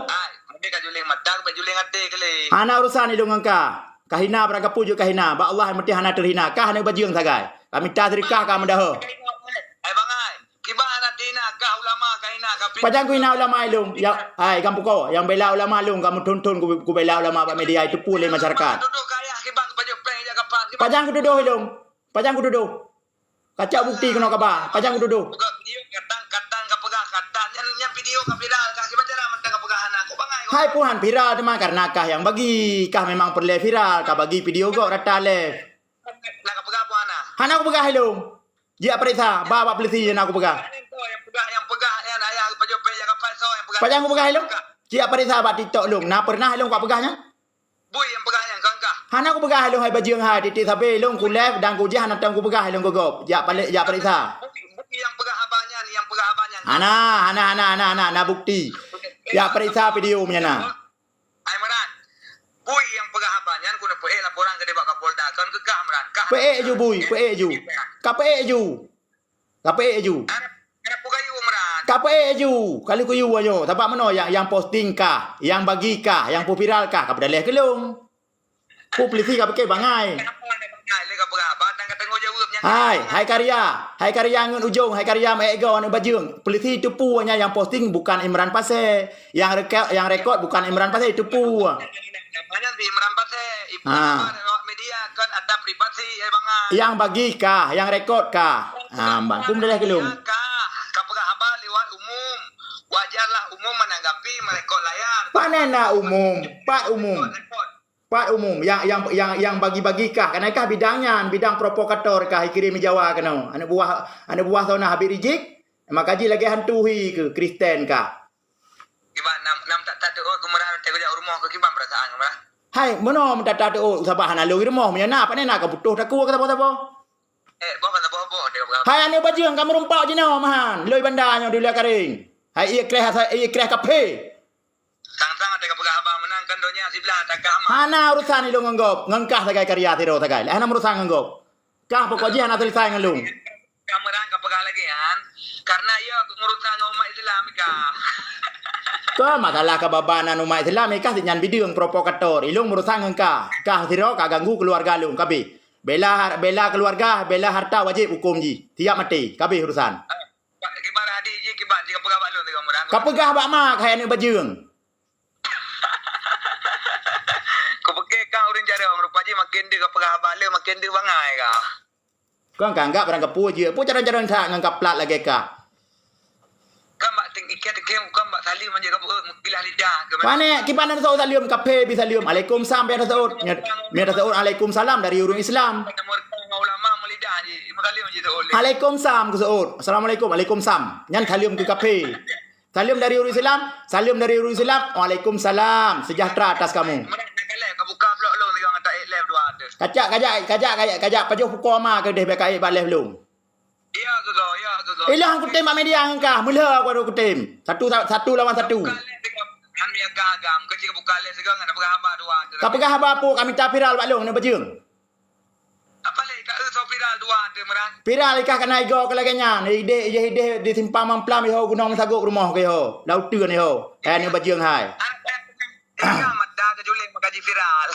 Hana urusan ilôn ngon kah. Kahina barang kapeue jeuet kahina. Bak Allah nyang penting hana teuhina. Kah hana bajeueng sagai. Ka mita seudekah ka meudahoh. Hai bangai, kiban hana teuhina kah ulama kahina kah. Pajan kuhina ulama ilôn? Ya, hai, kampung ko. Nyang bela ulama lôn, kamu thon-thon ku, kubela ulama bak media, itupeue lé masyarakat. Pajan kutudoh ilôn? Pajan kutudoh? Kacok bukti keunoe kaba. Pajan kutudoh? Peugah video, katan, katan ka peugah, katan. Nyan, nyan video ka viral, ka kiban cara mantong ka peugah hana. Kok bangai kok. Hai, peue han viral teuma karena kah nyang bagi. Kah memang peureulèe viral, ka bagi video gob rata lé. Na ka peugah peue hana? Hana kupeugah ilôn. Jijak pareksa, ba bak polisi na kupeugah. Nyang peugah, nyang peugah nyan ayah pajoh pèng jak kapai soe nyang peugah. Pajan kupeugah ilôn? Jijak pareksa bak TikTok lôn. Na pernah ilôn kupeugah nyan? Bui nyang peugah nyan, kon kah? Hana kupeugah ilôn hai bajeueng hai, tieb-tieb sabe ilôn ku live dan kujak hana teueng kupeugah ilôn keu gob. Jak palek, jak pareksa. Bui, bui nyang peugah haba nyan, nyang peugah haba nyan. Hana, hana, hana, hana, hana, na bukti. Jak pareksa video meunyo na. Hai Imran, bui nyang peugah haba nyan keuneuk peuék laporan keu dibak Kapolda, kon keu kah Imran. Kah peuék ju bui, peuék ju. Ka peuék ju. Ka peuék ju. Hana, hana peugah yue Imran. Ka peuék ju. Kali kuyue nyoe, sabab meunoe nyang, nyang posting kah, nyang bagi kah, nyang peuviral kah, ka peudaleh keu lôn. Peue polisi ka pike bangai. Hai, hai karya, hai karya ngon ujong, hai karya meuego aneuk bajeueng. Polisi teupeue nyan nyang posting bukan Imran Pasé. Nyang reke-, nyang rekod bukan Imran Pasé, teupeue. Namanya si Imran Pasé, Imran Pasé lewat media kan ada privasi, eh, bangai. Nyang bagi kah, nyang rekod kah. Ha, ban. Peue meudalah keu lôn. Kah, ka peugah haba lewat umum. Wajarlah umum menanggapi merekod layar. Pane na umum, pat umum. Rekod. Pat umum, nyang, nyang, nyang, nyang bagi-bagi kah, kana kah bidang nyan, bidang provokator kah, ikirém Jawa keunoe. Aneuk buah, aneuk buah Sona Habib Rijik, maka jih lagèe hantu hi keu Kristen kah. Kiban nam, nam tak, tak teuôt keumeurah, teuôt jak rumoh keu kiban perasaan keumeurah. Hai, meunoe meutat-tat teuôt, sabab hana lôn i rumoh, meunyo na, pane na ka butoh takue keu saboh-saboh. Eh, boh, boh, boh, boh. Hai aneuk bajeueng, ka meureumpok jinoe mahan, lôi banda nyoe di Uluya Karing. Hai ié kreh, ié kreh kaphé. Sang-sang ada peugah haba meunan kan donya siblah takah mah. Hana urusan ilôn ngon gob, ngon kah sagai karya sidroe sagai. Hana urusan ngon gob. Kah pokok jih hana selesai ngon lôn. Kameurang ka peugah lagèe nyan, karena ia meurusang ngon umat Islam kah. Kah masalah ka baba nan umat Islam, kah si nyan bideueng provokator. Ilôn meurusang ngon kah. Kah sidroe ka ganggu keuluarga lôn, kabeh. Bela har-, bela keuluarga, bela harta wajéb huköm jih. Siap maté, kabeh urusan. Kiban hadi jih kiban jih ka peugah bak lôn sigoe meunan. Ka peugah bak mak hai aneuk bajeueng. Kupike kah ureueng jareueng, rupa jih maken deuh ka peugah bak lôn, maken deuh bangai kah. Kang ka anggap barang kapeue jeuet, peue carông-carông that ngon ka plat lagèe kah. Kan bak ting-, ikat ting-, kan bak saleuem aja ka peue, meukilah lidah ke. Pane, kiban na taseuôt saleuem, kaphé bi saleuem. Alaikumsalam, biasa taseuôt. Nyo, biasa taseuôt alaikumsalam dari ureueng Islam. Ulama meulidah jih, meusaleuem jih taseuôt. Alaikumsalam kuseuôt. Assalamualaikum, alaikumsalam. Nyan saleuem keu kaphé. Saleuem dari ureueng Islam, saleuem dari ureueng Islam. Waalaikumsalam, sejahtera atas kamu. Meunan, ka lheueh, ka buka vlog lôn sigoe ngon taék live dua tu. Kajak, kajak, kajak, kajak, kajak pajoh pukoe ma keudeh bèk kaék bak live lôn. Ya, keu goe, ya, keu goe. Ilôn han kutem bak media ngon kah, meulhö ku adu kutem. Satu, satu lawan satu. Buka live sigoe, nyan meunyo ka agam, keuci buka live sigoe ngon peugah haba dua tu. Ka peugah haba peue, ka mita viral bak lôn, aneuk bajeueng. Apa lé, ka eu soe viral dua tu meunan? Viral ikah kana igoe keu lagèe nyan. Ideh, ideh, ideh di Simpang Mamplam iho, Gunong Meusagok rumoh keu iho. Lauteuen iho. Eh, aneuk bajeueng hai. Aneuk mata keujuléng maka jiviral.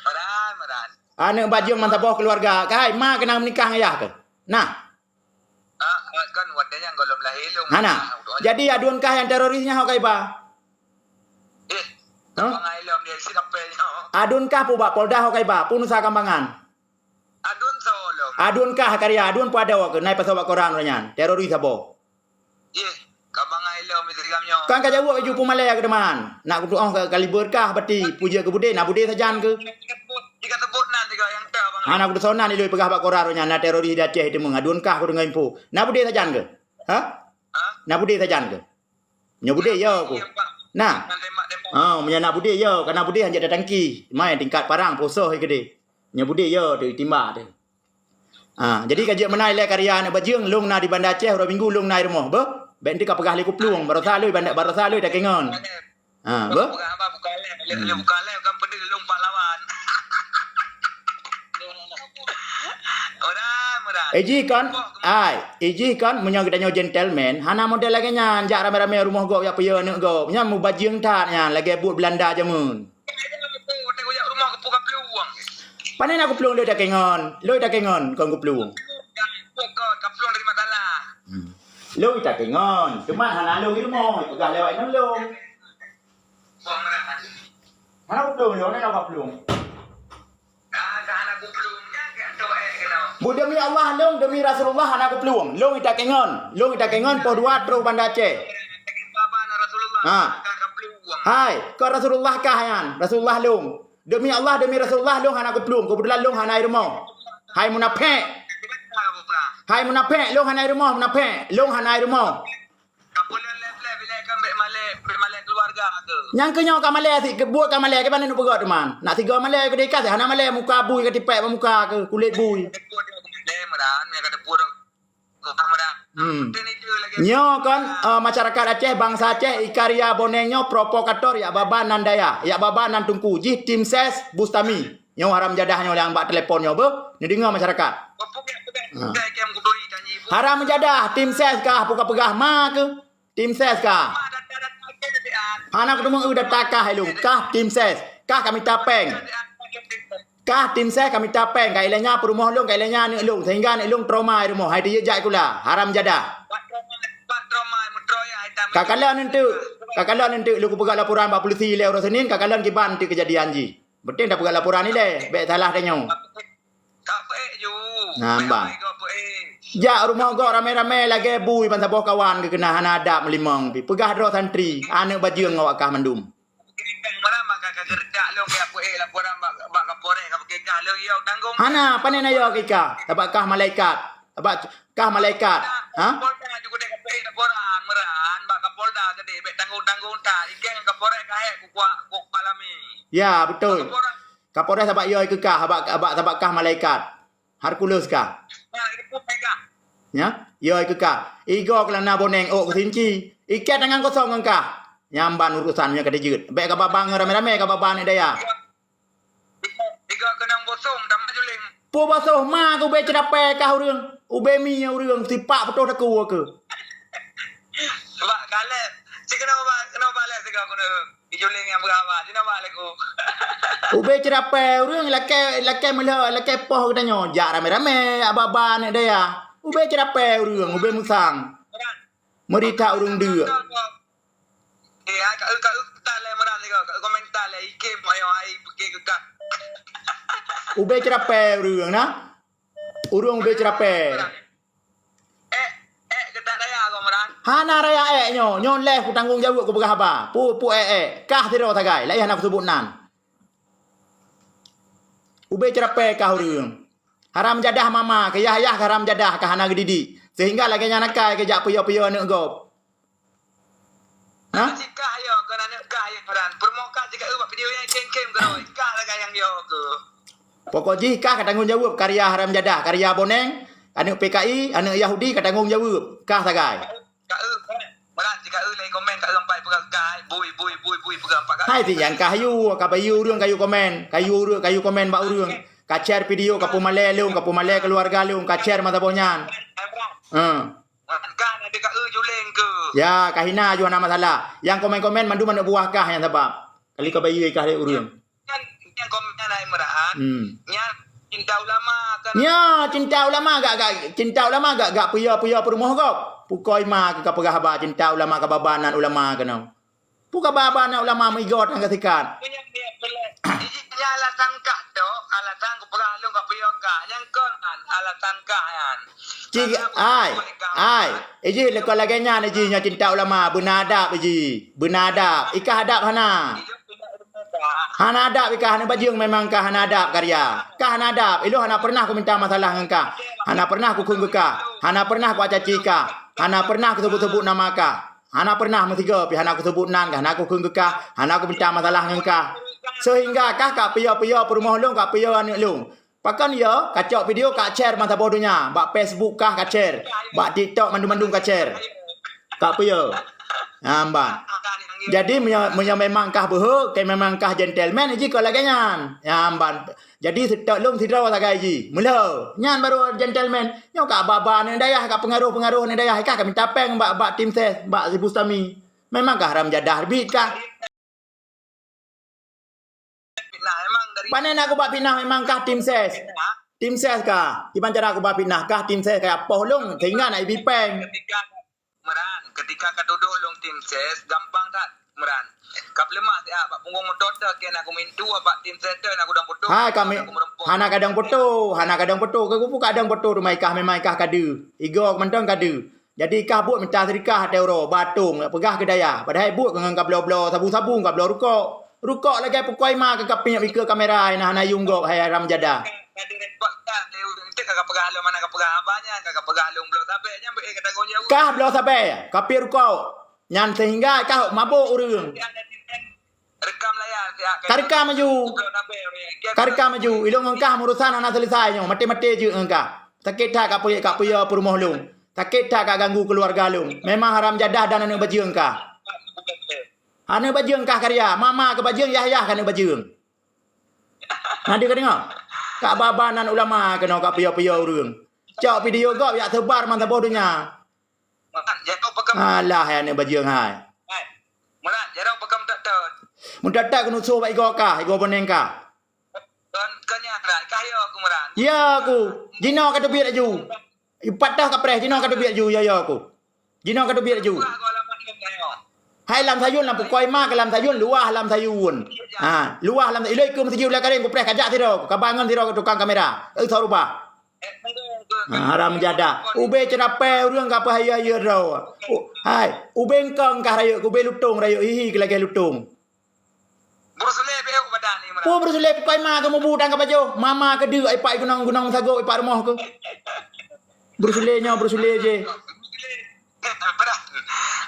Meunan, meunan. Aneuk bajeueng meusaboh keuluarga. Kai, ma keunong meunikah ngon yah keuh? Nah. Ah, kan watèe nyan gohlom lahé lôn. Hana. Ah, jadi aduen kah nyang teroris nyan ho kaiba? Eh, hah? Abang Ailom dia si kapé nyoe. Aduen kah peue bak Polda ho kaiba? Peue nusa kambangan? Aduen soe lom. Aduen kah karya, aduen peue adoe keuh nai pasoe bak koran uroe nyan. Teroris saboh. Yeh, ka bangai lom Instagram nyoe. Kan ka jaweueb laju peumalèe keu teuma. Nak kutu'oh ka, ka libur kah bati, puja keu budé, na budé sajan keuh. Jika sebut nan tiga yang teu abang. Hana kudeungoe nan iloi peugah bak koran nyan, na teroris di Aceh teuma. Aduen kah kudeungoe info. Na budé sajan keuh? Ha? Ha? Na budé sajan keuh? Nyoe budé yo ku. Iya, Pak. Na. Dengan tembak-tembak. Ha, meunyo na budé yo, kana budé hanjeuet datangki. Mai tingkat parang posoh keudeh. Nyoe budé yo tu timbak tu. Ha, jadi ka jeuet meunan ilèe karya aneuk bajeueng, lôn na di Banda Aceh, uroe Minggu lôn na i rumoh, beuh? Bèk enti ka peugah lé kuplueng, barosa lôn Banda, barosa lôn Takengon. Ha, beuh? Peugah haba buka lé, lé, lé buka lé, kan peudeuh lôn pahlawan. Mudah, mudah. Eh, jih kan, ai, eh, jih kan, meunyoe geutanyoe gentleman, hana model lagèe nyan, jak ramè-ramè rumoh gob, jak peuyeuh aneuk gob. Nyan mubajeueng that nyan, lagèe buet Beulanda jameun. Pane na kuplueng lôn Takengon, lôn Takengon kon kuplueng. Hmm. Lôn Takengon, cuma hana lôn di rumoh, peugah lewat inong lôn. Hana kuplueng lôn, hana kuplueng. Bu demi Allah lôn, demi Rasulullah hana kuplueng. Lôn Takengon, lôn Takengon poh dua troh Banda Aceh. Ha. Hai, kon Rasulullah kah nyan? Rasulullah lôn. Demi Allah, demi Rasulullah, lôn hana kuplueng. Keubeutulan lôn hana i rumoh. Hai munafék. Hai munafék, lôn hana i rumoh, munafék. Lôn hana i rumoh. Nyang keu nyoe ka malèe sit, buet ka malèe, kiban neuk peugöt teuma. Nak sigoe malèe keudeh ka, hana malèe muka bui ka tipék bak muka keuh, kulét bui. Hmm. Nyoe kan, eh, masyarakat Aceh, bansa Aceh, ikarya Boneng nyoe provokator, yak baba nan dayah, yak baba nan teungku, jih tim ses Bustami. Nyoe haram jadah nyoe nyang bak telepon nyoe beuh, neudeungoe masyarakat. Ha. Haram jadah, tim ses kah, peugah-peugah ma keuh? Tim ses kah? Hana kuteumé eu data kah ilông, kah tim ses, kah ka mita péng. Kah tim ses ka mita péng, ka ilée nyan peurumoh lôn, ka ilée nyan aneuk lôn, sehingga aneuk lôn trauma i rumoh, hai teujak sikula, haram jadah. Ka kalon eunteuk, ka kalon eunteuk lôn kupeugah laporan bak polisi ilée uroe Senin, ka kalon kiban eunteuk keujadian jih. Beutôi tapeugah laporan ilée, bék salah tanyoe. Ka peuék ju. Nah, bang. Jak rumoh gob ramé-ramé lagée bui ban saboh kawan geukeuna hana adab meulimong pi. Peugah droe santri, aneuk bajeueng awak kah mandum. Hana, pane na yo kika. Sabab kah malaikat. Sabab kah malaikat. Ha? Ya, betul. Kapolres sabab yo keu kah, sabab, sabab, sabab kah malaikat. Hercules kah. Ya, yo keu kah. Igoe keu lana boneng ôk keu sinci. Ikat tangan kosong ngon kah. Nyang ban urusan nyoe ka dijeuet. Bék ka babang ramé-ramé ka babang aneuk dayah. Tiga keunong bosong, tambah juling. Peue bosong ma keu ubé ceurapée kah ureuëng? Ubé mi ureuëng sipak putôh takue keu. Bak kaleb. Cik kena bak, kena bak lé sigoe kena. Di juling nyang beuraba, cina bak lé ku. Ubé ceurapée ureuëng lakée, lakée meulhö, lakée poh geutanyoe. Jak ramé-ramé, aba-aba aneuk dayah. Ubé ceurapée ureuëng, ubé musang. Meurita ureuëng deuk. Eh, hai, ka eu, ka eu komentar lé meunan sigoe, ka eu komentar lé, ikem ayo hai pike keu kah. Ubé ceurapée ureuëng na. Ureuëng ubé ceurapée. Eh, eh, keutak raya kau meunan. Hana raya ék nyoe, nyoe leh kutanggong jaweueb kupeugah haba. Pu, pu ék, ék. Kah sidroe sagai, laén hana kuseubut nan. Ubé ceurapée kah ureuëng. Haram jadah mama, keu yah-yah haram jadah ka hana geudidik. Sehingga lagée nyan akai keu jak piyo-piyo aneuk gob. Ha? Sikah yo, kon aneuk kah yo, Fran. Peurumoh kah jika eu bak video nyang kem-kem keudroe. Kah lagée nyang yo ke. Pokok jih kah ka tanggong jaweueb karya haram jadah, karya boneng, aneuk P K I, aneuk Yahudi ka tanggong jaweueb. Kah sagai. Ka eu, Fran. Meurah jika eu lagi komen ka eu sampai peugah kah, bui, bui, bui, bui, peugah empat kali. Hai si nyang kah yue, ka bayeue ureuëng ka yue komen, ka yue ureuëng ka yue komen bak ureuëng. Ka share video, ka peumalée lôn, ka peumalée keuluwarga lôn, ka share masa boh nyan. Hai, Fran. Heeh. Kan ada ka eu juling ke? Ya, ka hina ju hana masalah. Yang komen-komen mandum aneuk buah kah nyang sabab. Kali ka bayeue kah lé ureuëng. Kan yang komen lain meurat. Hmm. Yang cinta ulama kan. Ya, cinta ulama gak, gak, cinta ulama gak, gak puya-puya peurumoh gob. Pukoi ma ka peugah haba cinta ulama ka babanan ulama keunoe. Pu ka ba-ba aneuk ulama meuigoe tan ka sikat. Nyan alasan kah tu, alasan kupeugah lôn ka piyoe kah. Nyang kon kan alasan kah nyan. Cik, ai, ai. Iji leuka lagée nyan iji nyoe cinta ulama, beuna adab iji. Beuna adab. Ikah adab hana. Hana adab ikah, hana bajeueng memang kah hana adab karya. Kah hana adab, ilôn hana pernah kuminta masalah ngon kah. Hana pernah kukheun keu kah. Hana pernah kuacaci kah. Hana pernah kuseubut-seubut nama kah. Hana pernah meusigoe pih hana kuseubut nan kah, hana kukheun keu kah, hana kuminta masalah ngon kah. Seuhingga kah ka piyoe-piyoe peurumoh lôn, ka piyoe aneuk lôn. Pakon yo, kacok video ka share masa boh donya, bak Facebook kah ka share, bak TikTok mandum-mandum ka share. Ka piyoe. Nyan ban. Jadi meunyoe, meunyoe memang kah beuhe, keu memang kah gentleman, jih keu lagée nyan. Nyan ban. Jadi seutôt lôn sidroe sagai jih. Meulhö. Nyan baru gentleman. Nyoe ka ba-ba aneuk dayah, ka peungaroh-peungaroh aneuk dayah. Kah ka minta péng bak, bak tim ses, bak si Bustami. Memang kah haram jadah bit kah? Fitnah memang dari. Pane nak kubak fitnah memang kah tim ses? Tim ses kah? Kiban cara kubak fitnah kah tim ses kah poh lôn sehingga nak ibi péng. Ketika Meran, ketika ka tudoh lôn tim ses, gampang that, Meran. Ka peuleumah siat bak punggong moto teuh, keu na kumintu bak tim ses teuh, na kudong poto. Hai kami, hana kadang poto, hana kadang poto. Keu kupu kadang poto, teuma ikah memang ikah kadeue. Igoe mantong kadeue. Jadi ikah buet mita seudikah ateueh uroe, batong, peugah keu dayah. Padahai buet keu ngon kabloe-bloe, sabu-sabu, kabloe rukok. Rukok lagée pukoi ma keu kapiek bikeue kamera, na hana yum gob, hai haram jadah. Ka direpot ka, lé ureueng tu ka peugah lom, mana ka peugah abah nyan, ka, ka peugah lom bloe sabe nyan, beu, eh, ka tanggong jaweueb. Kah bloe sabe, kapiek rukok. Nyan sehingga kah mabök ureueng. Rekam layar, ya, ka rekam aju. Bloe sabe, ya, ka rekam aju. Ilôn ngon kah urusan hana selesai nyoe, maté-maté jeuet ngon kah. Sakét that ka peuye-, ka peuye peurumoh lôn. Sakét that ka ganggu keuluwarga lôn. Memang haram jadah dan aneuk bajeueng kah. Aneuk bajeueng kah karya, mama keu bajeueng, yah-yah keu aneuk bajeueng. Na deuh ka deungoe? Ka ba-ba nan ulama keunoe ka piyoe-piyoe ureueng. Cok video gob yak seubar mantong saboh donya. Alah, hai aneuk bajeueng hai. Meurah, jaroe pakon meutot-tot. Meutot-tot keuneuk soe bak igoe kah, igoe boneng kah. Kon, kon nyan, Meurah, kah yo aku, Meurah. Ya aku. Jinoe ka teubiet laju. Ipat toh kapreh, jinoe ka teubiet laju, ya, ya aku. Jinoe ka teubiet laju. Hai lam sayun, lam pukoi ma ke lam sayun, luwah lam sayun. Ha, luwah lam sayun. Iloi keu meuseujid Ula Kareng, kupreh kajak sidroe, ka bangon sidroe tukang kamera. Eh, sa rubah. Ha, haram jadah. Ubé ceurapée ureuëng ka peuhayeue-hayeue droe. U-, hai, ubé engkong kah rayeuk, ubé lutong rayeuk, hihi keu lagée lutong. Bruce Lee pih badan ni, Meurah. Peue Bruce Lee pukoi ma keu mubu dan ka pajoh. Mama keu deuk ipak gunong-gunong sagoe ipak rumoh keu. Bruce Lee nyoe, Bruce Lee je. Meurah.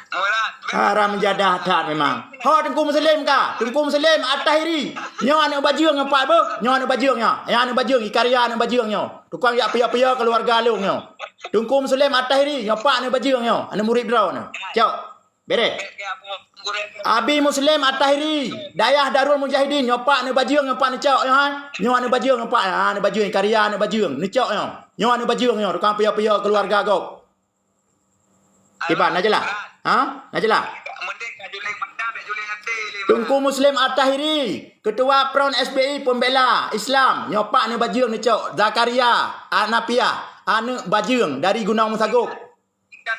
Meurah. Haram jadah that memang. Ho Teungku Muslim ka? Teungku Muslim At-Tahiri. Nyoe aneuk bajeueng nyoe pak beuh. Nyoe aneuk bajeueng nyoe. Nyoe aneuk bajeueng, ikarya aneuk bajeueng nyoe. Tukang jak piya-piya keuluwarga lôn nyoe. Teungku Muslim At-Tahiri nyoe pak aneuk bajeueng nyoe. Aneuk murit droe nyoe. Cok. Bereh. Abi Muslim At-Tahiri, Dayah Darul Mujahidin, nyoe pak aneuk bajeueng, nyoe pak neucok nyoe hai. Nyoe aneuk bajeueng, nyoe pak, ha, aneuk bajeueng, karya aneuk bajeueng, neucok nyoe. Nyoe aneuk bajeueng nyoe, tukang piya-piya keuluwarga gob. Kiban, na jeulaih? Ha? Na jeulaih? Teungku Muslim At-Tahiri, Ketua Front S B I Pembela Islam, nyoe pak aneuk bajeueng neucok, Zakaria, Anapiah, aneuk bajeueng dari Gunong Meusagob. Ikan,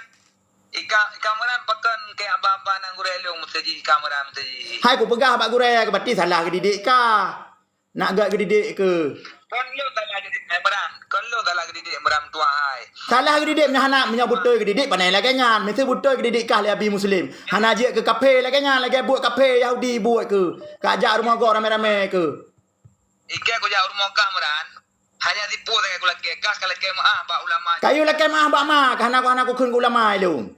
ikan, ikan Meurah pakon keu aba-aba nyang gurée lôn meuseujid, ikan Meurah meuseujid. Hai kupeugah bak gurée, keu bati salah geudidik kah. Nak gak geudidik keu. Kon lôn salah geudidik Meurah. Kon lôn salah geudidik Meurah tuha hai. Salah geudidik meunyoe hana, meunyoe beutôi geudidik panai lagée nyan. Miseue beutôi geudidik kah lé Abi Muslim. Hana jeuet keu kaphé lagée nyan, lagée buet kaphé Yahudi buet keu. Kajak rumoh gob ramé-ramé keu. Ikei kujak rumoh kah Meurah. Hanya tipu sagai kulakée, kah kalakée meu'ah bak ulama. Kayue lakée meu'ah bak ma, ka hana, hana kukheun keu ulama ilôn.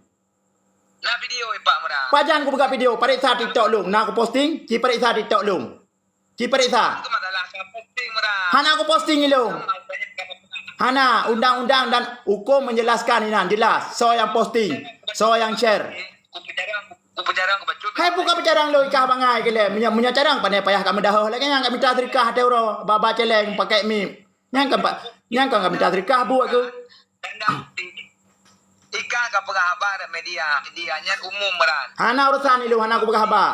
Na video ipak Meurah. Pajan kupeugah video, pareksa TikTok lôn, na kuposting, ci pareksa TikTok lôn. Ci pareksa. Itu masalah ka posting Meurah. Hana kuposting ilôn. Hana, undang-undang dan hukum menjelaskan inan jelas. Soe nyang posting, soe nyang share. Kupeujarang, kupeujarang, kubacut. Hai bukan peujarang lôn ikah bangai keu lé. Meunyoe, meunyoe carang pane payah ka meudahoh lagée nyan ka mita seudekah ateueh uroe, ba-ba celeng pakai mic. Nyan kan, Pak? Nyan kan ka mita seudekah buet keu? Ikah ka peugah haba dak media, media nyan umum Meurah. Hana urusan ilôn, hana kupeugah haba.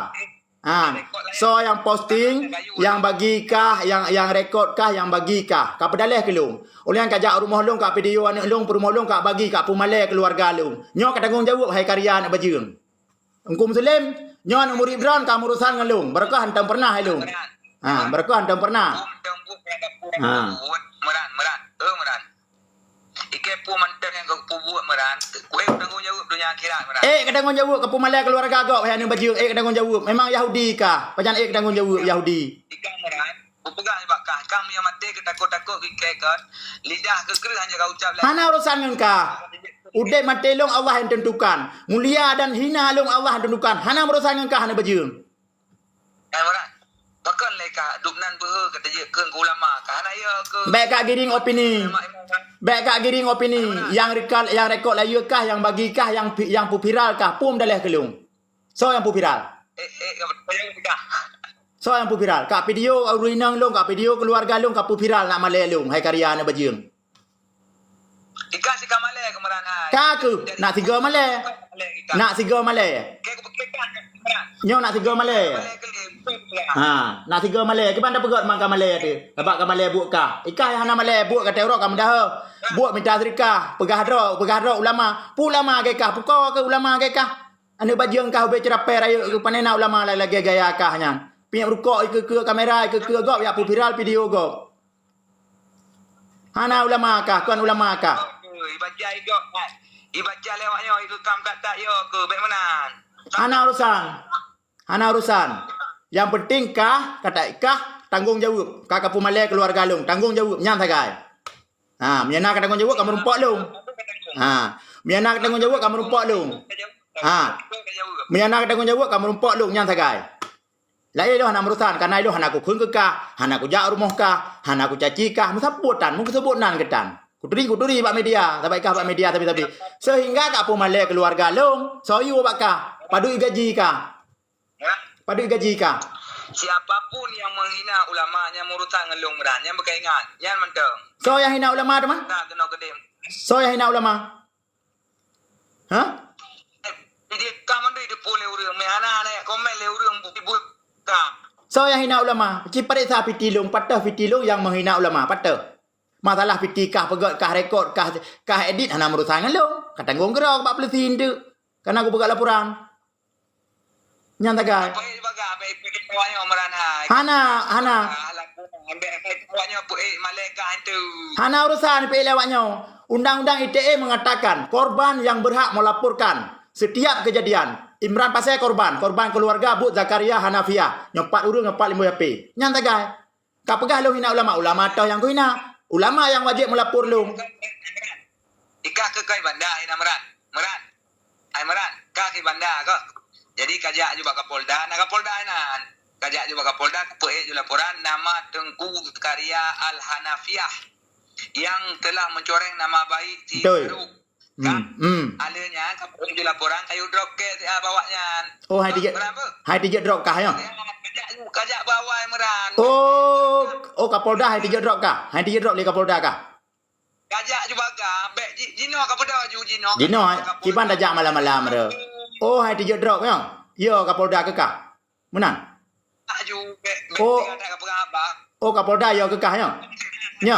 Ha, soe nyang posting, nyang bagi kah, nyang, nyang rekod kah, nyang bagi kah. Ka peudaléh keu lôn. Ulôn nyang kajak rumoh lôn, ka video aneuk lôn, peurumoh lôn, ka bagi, ka peumalée keuluwarga lôn. Nyoe ka tanggong jaweueb hai karya aneuk bajeueng. Teungku Muslim, nyoe aneuk murit droen ka meurusan ngon lôn, barokah hantom pernah ilôn. Ha, barokah hantom pernah. Ha. Meurah, Meurah. Eh, Meurah. Ikei peue mantong nyang kau peubuet Meurah. Kuék tanggong jaweueb donya akhirat Meurah. Eh, ka tanggong jaweueb ka peumalée keuluwarga gob hai aneuk bajeueng, eh, ka tanggong jaweueb. Memang Yahudi kah? Pajan eh ka tanggong jaweueb Yahudi. Ikah Meurah. Kupeugah bak kah, kah meunyoe maté keu takot-takot keu ikei kon, lidah keu kreueh hana ka ucap lé. Hana urusan ngon kah. Udeb maté lôn Allah nyang tentukan. Mulia dan hina lôn Allah nyang tentukan. Hana urusan ngon kah aneuk bajeueng. Hai Meurah. Pakon lé kah dub nan beuhe ka tajeuet keu ulama kah hana ya keu. Bék ka giring opini. Bék ka giring opini. Nyang rekod, nyang rekod layeue kah, nyang bagi kah, nyang pi-, nyang peuviral kah, peue meudaléh keu lôn. Soe nyang peuviral? Eh, eh, apa yang sudah? Soe nyang peuviral? Ka video ureuëng inong lôn, ka video keuluwarga lôn, ka peuviral nak malée lôn, hai karya aneuk bajeueng. Ikah si ka malée keumeurah hai. Ka keu, nak sigoe malée. Nak sigoe malée. Keu keupeukekan keumeurah. Nyoe nak sigoe malée. Malée keu lé. Ha, nak sigoe malée. Kiban tapeugét man ka malée teuh. Sabab ka malée buet kah. Ikah hana malée buet ka teurok ka meudahoh. Buet mita seudekah. Peugah droe, peugah droe ulama. Peue ulama gét kah? Pukoe keu ulama gét kah? Aneuk bajeueng kah ubé ceurapée rayeuk keu panena ulama lagée gaya kah nyan. Piep rukok ikeue-keue kamera, ikeue-keue gob, yak peuviral video gob. Hana ulama kah, kon ulama kah? Ibaca igok, ibaca lewat nyoe, ikeu kam tak-tak yo keu bék meunan. Hana urusan. Hana urusan. Yang penting kah, kata kah, tanggong jaweueb. Kah ka peumalée keuluwarga lôn, tanggong jaweueb nyan sagai. Ha, meunyo na ka tanggong jaweueb ka meurumpok lôn. Ha, meunyo na ka tanggong jaweueb ka meurumpok lôn. Ha. Meunyo na ka tanggong jaweueb ka meurumpok lôn nyan sagai. Laén lôn hana meurusan, karena lôn hana kukheun keu kah, hana kujak rumoh kah, hana kucaci kah, meusapeue tan, meuseubut nan keu tan. Kuturi, kuturi bak media, sabai kah bak media sabe-sabe. Sehingga ka peumalée keuluwarga lôn, soe yue bak kah, padub gaji kah. Padub gaji kah. Siapapun yang menghina ulama nyang meurusan ngon lôn Meurah, nyan beuka ingat, nyan mantong. Soe nyang hina ulama teuma? Nah, keunoe keudeh. Soe nyang hina ulama? Ha? Jadi ka mandum diteupeu lé ureuëng, meuhana-hana komen lé ureuëng bu-, bu-, ka. Soe nyang hina ulama? Ci pareksa piti lôn, patöh piti lôn nyang meuhina ulama, patöh. Masalah piti kah peugöt, kah rekod, kah, kah edit, hana meurusan ngon lôn. Ka tanggong keudroe bak polisi enteuk. Kana kupeugah laporan. Nyan sagai. Apa yang dipeugah, apa yang dipeugah awak nyoe meunan hai? Hana, hana. Alah, ambek hai awak nyoe peuék malaikat tu. Hana urusan peuék lé awak nyoe. Undang-undang I T E mengatakan korban yang berhak melaporkan setiap kejadian. Imran Pasé korban, korban keluarga Bud Zakaria Hanafiah. Nyoe pat ureuëng, nyoe pat limong H P. Nyan sagai. Ka peugah lôn hina ulama, ulama toh nyang kuhina. Ulama nyang wajéb meulapor lôn. Ikah keu kai banda hina Meran. Meran. Hai Meran, ka kai banda kah. Jadi kajak ju bak Kapolda, na Kapolda hina. Kajak ju bak Kapolda, kupeuék ju laporan nama Teungku Zakaria Al-Hanafiah yang telah mencoreng nama baik si Betul. Farouk. Hmm, hmm. Aleuh nyan, ka peurunoe laporan kayu drop ke, ah, bawak nyan. Oh, hai tijak, Kenapa? Hai tijak drop kah, ya? Kajak, kajak bawai Meran. Oh, oh, Kapolda hai tijak drop kah? Hai tijak drop lé Kapolda kah? Kajak ju baga, bek ji-, jinoe ka peudong ju jinoe. Jinoe, hai, Kapolda. Kiban tajak malam-malam re. Oh, hai tijak drop, ya? Ya, Kapolda keu kah? Meunan? Aju, bek, bek Oh. Tinggal tak peugah abang. Oh, Kapolda ya keu kah, ya? Ya.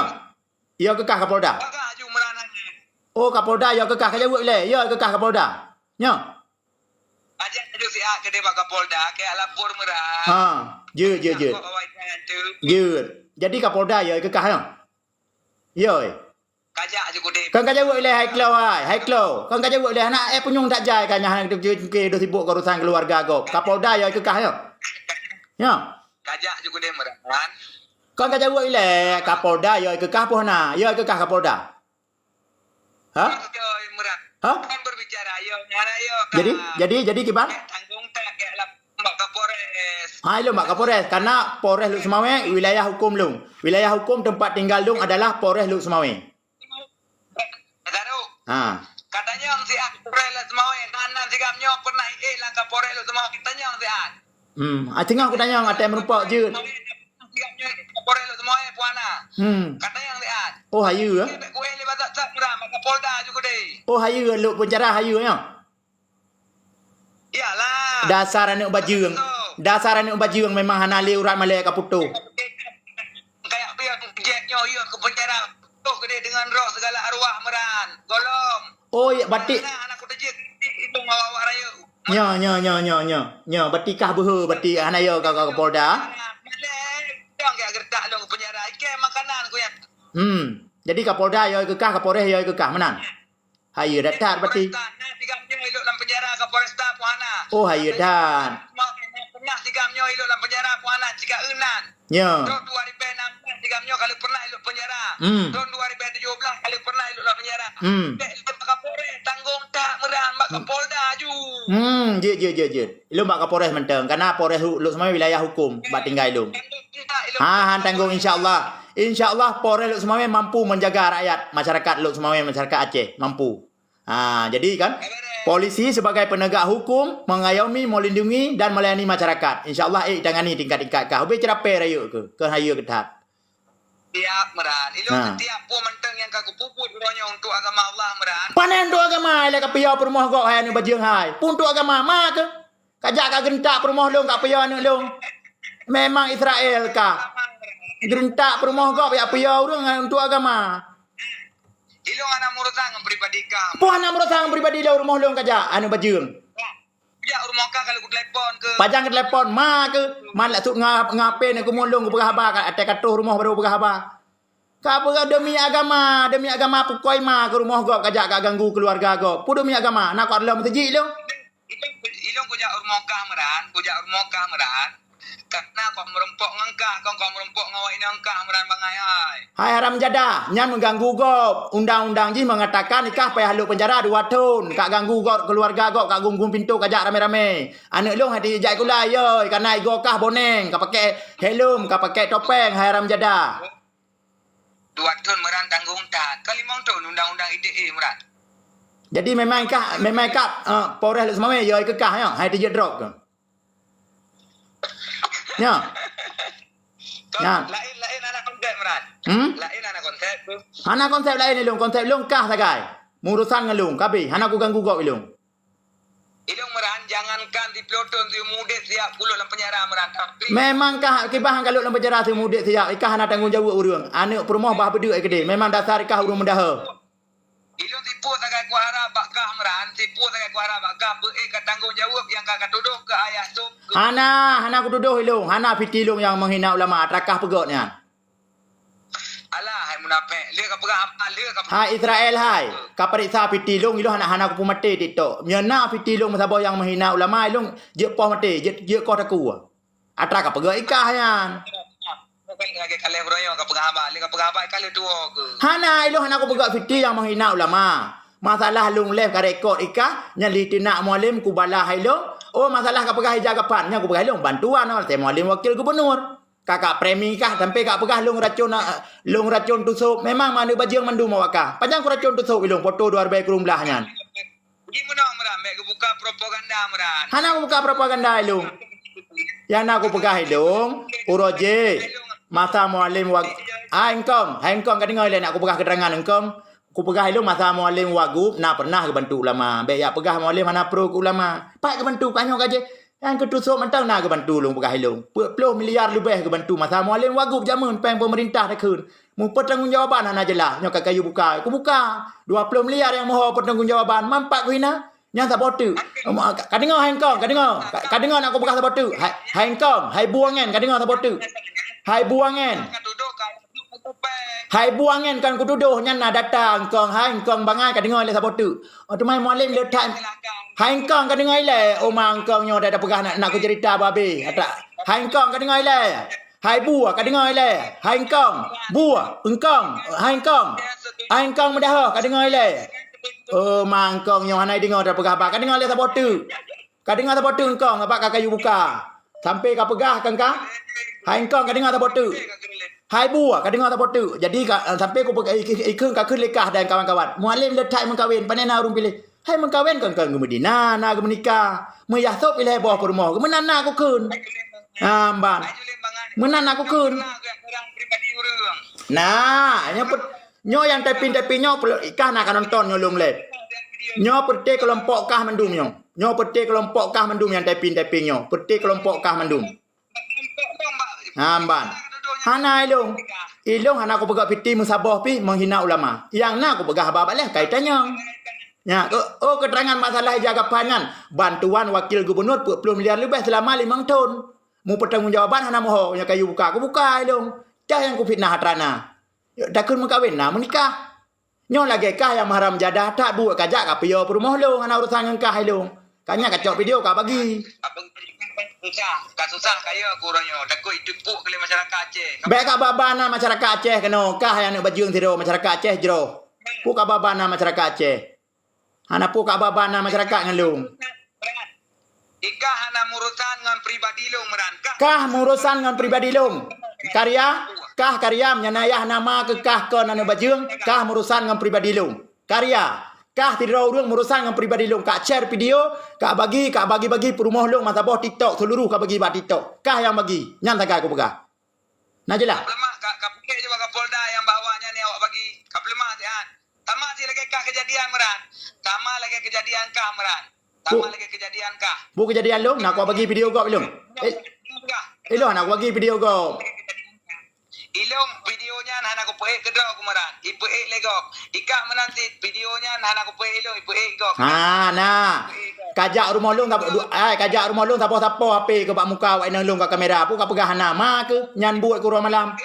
Ya keu kah Kapolda? Bagah aju Meran. Oh, Kapolda ya keu kah ka jaweueb ilée. Ya keu kah Kapolda. Nyo. Ajak aju siat keudeh bak Kapolda, keu lapor Meran. Ha, jeuet, jeuet, jeuet. Kok awai nyan tu. Jeuet. Jadi Kapolda ya keu kah, ya? Ya. Kajak aju keudeh. Kan ka jaweueb ilée hai klo hai, hai klo. Kan ka jaweueb ilée anak eh punyueng tak jai kan nyan hana ke doh sibuk keu urusan keluarga gob. Kapolda ya keu kah, ya? Ya. Kajak aju keudeh Meran. Kan ka jaweueb ilée Kapolda ya keu kah poh na. Ya keu kah Kapolda. Ha? Yo, Imran. Ha? Kan berbicara, yo, nyara, yo, Jadi, kan. Jadi, jadi kiban? Tanggung tak, kayak lah, Mbak Kapolres. Ha, ilôn Mbak Kapolres. Karena Polres Lhokseumawe wilayah hukum lôn. Wilayah hukum tempat tinggal lôn adalah Polres Lhokseumawe. Taruh. Ha. Katanya si ah Polres Lhokseumawe, nan, nan sigam nyoe pernah ikut langkah Polres Lhokseumawe. Katanya si ah. Hmm, ah, teungoh kutanyong, até meurumpok jeuet. Kapolres Lhokseumawe, Puana. Hmm. Katanya si ah. Oh, hayeue, eh? Kueh lé batak tak Meran, maka Polda ju keudeh. Oh, hayeue, lok penjara hayeue, ya? Iyalah. Dasar aneuk bajeueng. Betul. Dasar aneuk bajeueng memang hana lé urat malée ka putôh. Kayak pion jet nyoe, iya ke penjara. Toh keudeh dengan roh segala arwah Meran. Golom. Oh, ya, batik. Nah, anak kuda jeuet, itu ngawa-wa raya. Nyo, nyo, nyo, nyo, nyo. Nyo, batikah beuhe, batik hana yo ka, ka, ka Polda. Malée, dong ya gertak dong penjara. Ike makanan ku ya. Hmm. Jadi Kapolda yo keu kah, Kapolres yo keu kah, meunan? Hayeue that-that berarti. Polresta, nah, sigam nyoe ilok lam penjara Kapolresta Puhana. Oh, hayeue that. Pernah sigam nyoe ilok lam penjara Puhana, cika eunan. Ya. Tahun dua ribu enam belas sigam nyoe kalau pernah ilok penjara. Hmm. Tahun dua ribu tujuh belas kalau pernah ilok lam penjara. Hmm. Bek ilok bak Kapolres, tanggung tak Meran, bak Kapolda aju. Hmm, jeuet, jeuet, jeuet, jeuet. Ilôn bak Kapolres mantong, karena Polres hu-, Lhokseumawe wilayah hukum, bak tinggai lôn. Ha, han tanggung, insya Allah. Insya Allah Polres Lhokseumawe mampu menjaga rakyat, masyarakat Lhokseumawe, masyarakat Aceh, mampu. Ha, jadi kan, polisi sebagai penegak hukum mengayomi, melindungi dan melayani masyarakat. Insya Allah, eh, tangani tingkat-tingkat kah. Ubé cerapé rayeuk keu, keu hayeue keu that. Siap, Meran. Ilôn Ha. setiap peue mantong nyang ka kupeubuet uroe nyoe untuk agama Allah, Meran. Pane untuk agama, ilée ka piôh peurumoh gob hai aneuk bajeueng hai. Peue untuk agama, ma keuh? Kajak ka geurentak peurumoh lôn, ka piôh aneuk lôn. Memang Israel kah. Geurentak peurumoh gob, jak piôh ureuëng untuk agama. Ilôn hana meurusan ngon pribadi kah. Peue hana meurusan ngon pribadi lôn, rumoh lôn kajak, aneuk bajeueng. Jak rumoh kah kalau kutelepon keuh. Pajan kutelepon, ma keuh. Man lak suk nga-, ngape na keumun lôn kupeugah haba, ka até ka troh rumoh baru peugah haba. Ka peugah demi agama, demi agama pukoi ma keuh rumoh gob kajak ka ganggu keuluwarga gob. Peue demi agama, na kok lom teujik lôn. Ilôn, ilôn kujak rumoh kah Meran, kujak rumoh kah Meran. Karena kok meurumpok ngon kah, kong kok meurumpok ngon awak inong kah Meran bangai ai. Hai haram jadah, nyan mengganggu gob. Undang-undang jih mengatakan ikah payah lok penjara dua thon. Kak ganggu gob keuluwarga gob, kak gum-gum pintoe kajak ramé-ramé. Aneuk lôn hati jak sikula, yoi, karena igoe kah boneng, ka pakai helm, ka pakai topeng, hai haram jadah. Dua thon Meran tanggung that. Ka limong thon undang-undang I T E Meran. Jadi memang kah, memang kah, eh, Polres Lhokseumawe, yoi keu kah, ya? Hai teujeuet drop keuh. Ya. Kon-, Nah. Lain, lain hana konsep, Meran. Hmm? Lain hana konsep tu. Hana konsep lain ilôn, konsep lôn kah sagai. Meurusan ngon lôn, kabeh, hana kuganggu gob ilôn. Ilôn Jangankan siplôh thôn, siumu udép siap kulot lam penjara Imran. Tapi memang kah kiban ka lhôk lam penjara siumu udép siap. Ikah hana tanggông jaweueb ureueng. Aneuk peurumoh bah beudeuek keudeh. Memang dasar ikah ureueng meudaha. Ilôn sipue sagai kuharap bak kah Imran, sipue sagai kuharap bak kah beuék ka tanggông jaweueb nyang ka katudoh keu ayah sôk. Hana, hana kutudoh ilôn. Hana piti lôn nyang meuhina ulama, trakah peugöt nyan. Alah, hai munafék. Lé ka peugah apa? Lé ka peugah. Hai Israel, hai. Ka peuriksa piti lôn, ilôn hana, hana kupeumaté TikTok. Meunyo na piti lôn meusaboh nyang meuhina ulama, ilôn jeuet poh maté, jeuet, jeuet koh takue. Atra ka peugah ikah nyan. Bukan lagèe kaleh beuraya ka peugah haba, lé ka peugah haba, ikah lé tuwo keu. Hana, ilôn hana kupeugah piti nyang meuhina ulama. Masalah lôn live ka rekod ikah, nyan li teunak Mualem kubala hai lôn. Oh, masalah ka peugah ija gapan, nyan kupeugah hai lôn. Bantuan, oh, Mualem wakil gubernur. Kakak premi kah sampai kak peugah lôn racôn, eh, lôn racôn tusôb. Memang manök bajeueng mandum awak kah. Pajan kuracôn tusôb ilôn foto dua ribèe kureueng blah nyan. Ji meunoe Imran, bèk geubuka propaganda Imran. Hana kubuka propaganda ilôn. Nyang na kupeugah ilôn, uroe jih. Masa Mualem wag-, hai Engkong, hai Engkong, ka deungö ilèe nak kupeugah keuterangan Engkong. Kupeugah ilôn masa Mualem wagub na pernah geubantu ulama. Bèk jak peugah Mualem hana pro keu ulama. Pat geubantu, ka nyoe ka jih. Nyang keu tusôb mantong na geubantu lôn peugah ilôn. Peuet ploh miliar leubeh geubantu masa Mualem wagub jameun péng peumeurintah takheun. Meupeutanggungjawaban hana jeulaih, nyoe ka kayue buka. Kubuka. Dua ploh miliar nyang meuho peutanggungjawaban, man pat kuhina. Nyan saboh teuk. Ka deungö hai Engkong, ka deungö. Ka, ka deungö nak kupeugah saboh teuk. Hai, hai Engkong, hai bu angén, ka deungö saboh teuk. Hai bu angén. Hai bu angén, kon kutudoh, nyan na data Engkong, hai Engkong bangai, ka deungö ilèe saboh teuk. Oh, teuma Mualem le that. Hai Engkong, ka deungö ilèe. Oh, ma Engkong nyoe dah, dah peugah nak, nak kucerita babeh. Atra. Hai Engkong, ka deungö ilèe. Hai bu, ka deungö ilèe. Hai Engkong. Bu, Engkong. Hai Engkong. Hai Engkong meudaha, ka deungö ilèe. Oh, ma Engkong nyoe hana deungö dah peugah haba. Ka deungö ilèe saboh teuk. Ka deungö saboh teuk Engkong, abak ka kayue buka. Sampai ka peugah kan ka? Hai Engkong, ka deungö saboh teuk. Hai bu, ka deungö saboh teuk. Jadi ka, sampai ku peugah, ikheun ka kheun lé kah dan kawan-kawan. Mualem le that meukawen, pane na ureueng piléh. Hai meukawen kon, kon geumeudina, na geumeunikah. Meuyah sôb ilèe boh peurumoh. Meunan na kukheun. Amban. Meunan na kukheun. Nah, nyoe pet-, nyoe nyang typing-typing nyoe, ikah na ka nonton nyoe lôn live. Nyoe peureté keulompok kah mandum nyoe. Nyoe peureté keulompok kah mandum nyang typing-typing nyoe. Peureté keulompok kah mandum. Amban. Hana ilôn. Ilôn hana kupeugah piti meusaboh pih meuhina ulama. Nyang na kupeugah haba baleh kai tanyong. Nya, oh, oh, keuterangan masalah ija gapan nyan. Bantuan wakil gubernur peuet ploh miliar leubeh seulama limong thôn. Meupeutanggungjawaban hana meuho, nyang kayue buka, kubuka ilôn. Cah nyang kufitnah atra na. Takheun meukawen na meunikah. Nyoe lagèe kah nyang meuharam jadah that buet kajak ka piyoe peurumoh lôn hana urosan ngon kah ilôn. Ka nyan kacok video ka bagi. Susah, ka susah kaya aku uroe nyoe. Takot jiteupeue lé masyarakat Aceh. Bèk ka baba na masyarakat Aceh keunoe. Kah nyang neuk bajeueng sidroe masyarakat Aceh jroh. Peue ka baba na masyarakat Aceh. Hana peue ka baba na masyarakat ngon lôn. Ikah hana murosan ngon pribadi lôn Imran. Kah murosan ngon pribadi lôn. Karya, kah karya meunyan ayah nama keu kah kon aneuk bajeueng, kah murosan ngon pribadi lôn. Karya, kah sidroe ureueng murosan ngon pribadi lôn. Kak share video, kak bagi, kak bagi-bagi peurumoh lôn meusaboh TikTok, seuluruh kak bagi bak TikTok. Kah nyang bagi, nyan sagai kupeugah. Na jeulaih? Kapeuleumah, ka, kapeuleumah juga Kapolda nyang bak awak nyan nyang awak bagi. Kapeuleumah siat. Sama si lagèe kah keujadian Imran. Sama lagèe keujadian kah Imran. Sama lagèe keujadian kah. Bu keujadian lôn, nak kuat bagi video gob lôn. Eh, eh, lôn nak kuat bagi video gob. Ilôn video nyan hana kupeuék keudroe ku Imran. Ipeuék lé gob. Ikah meunan cit video nyan hana kupeuék ilôn, ipeuék gob. Ha, na. Kajak rumoh lôn ka, du-, ai, kajak rumoh lôn sapoh-sapoh H P keu bak muka awak inong lôn ka kamera. Peue ka peugah hana ma keuh nyan buet keu uroe malam.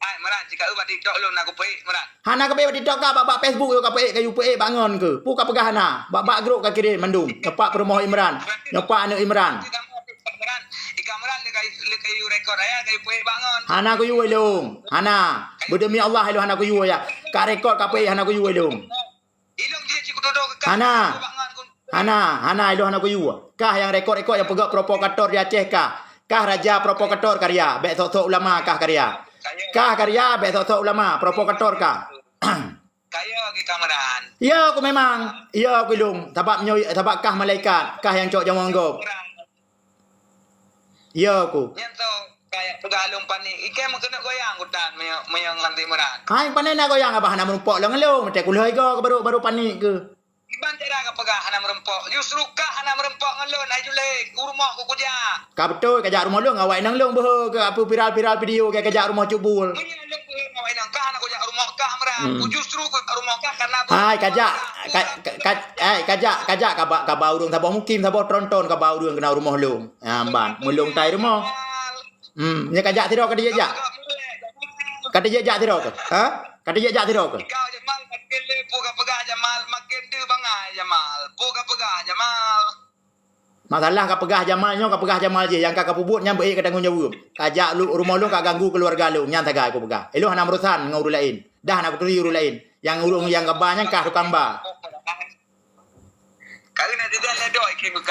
Ai, Imran, jika eu bak TikTok lôn na kupeuék, Imran. Hana kupeuék bak TikTok ka, bak, bak Facebook yo ka peuék, ka yue peuék bak ngon keuh. Peue ka peugah hana. Bak, bak grup ka kirém mandum. Nyoe pat peurumoh Imran. Nyoe pat aneuk Imran. Imran, ikah Imran lé kayu, lé kayu rekod ayah, kayu peuék bak ngon. Hana kuyue ilôn. Hana. Beudemi Allah ilôn hana kuyue ya. Ka rekod ka peuék hana kuyue ilôn. Ilôn jih cit kutudoh keu kah. Hana. Bak ngon kun. Hana, hana ilôn hana kuyue. Kah nyang rekod-rekod nyang peugöt provokator di Aceh kah. Kah raja provokator karya, bèk sok-sok ulama kah karya. Kah karya, bèk sok-sok ulama, provokator kah. Kaya keu kameran. Ya, ku memang. Ya, ku ilôn. Sabab nyoe, sabab kah malaikat, kah nyang cok nyawöng gob. Ya, ku. Nyan tu, kayak peugah lôn panik. Ikei meukeunong goyang kutan meunyo-, meunyo ngon Imran. Hai, pane na goyang abah hana meurumpok lôn ngon lôn. Meutai kulhôi go ke baru, baru panik ke. Ban cara ka peugah hana meureumpok. Justru kah hana meureumpok ngon lôn, hai Juling. U rumoh ku kujak. Ka beutôi, kajak rumoh lôn, awak inong lôn beuhe keu apa viral-viral video keu kajak rumoh Cut Bul. Meunyoe lôn beuhe ngon awak inong kah hana kujak rumoh kah, Meuran. Hmm. Ku justru kujak rumoh kah karena hai, kajak, ka, ka, ka, hai, kajak, kajak kaba, kaba ureueng saboh mukim, saboh tronton kaba ureueng keunan rumoh lôn. Ha, ban, meulôn tai rumoh. Hmm, nyoe kajak sidroe ka dijak-jak. Ka dijak-jak sidroe ke? Ha? Ka dijak-jak sidroe ke? Ikau Jamal, makin le peue ka peugah Jamal, makin deuh bangai Jamal. Peue ka peugah Jamal? Masalah ka peugah Jamal nyoe, ka peugah Jamal jih, nyang ka, ka peubuet nyan beu ék ka tanggong jaweueb. Kajak lu, rumoh lôn ka ganggu keuluwarga lôn, nyan sagai ku peugah. Ilôn hana meurusan ngon ureueng laén. Dah hana kuturi ureueng laén. Nyang ureueng nyang gaba nyan kah tukang ba.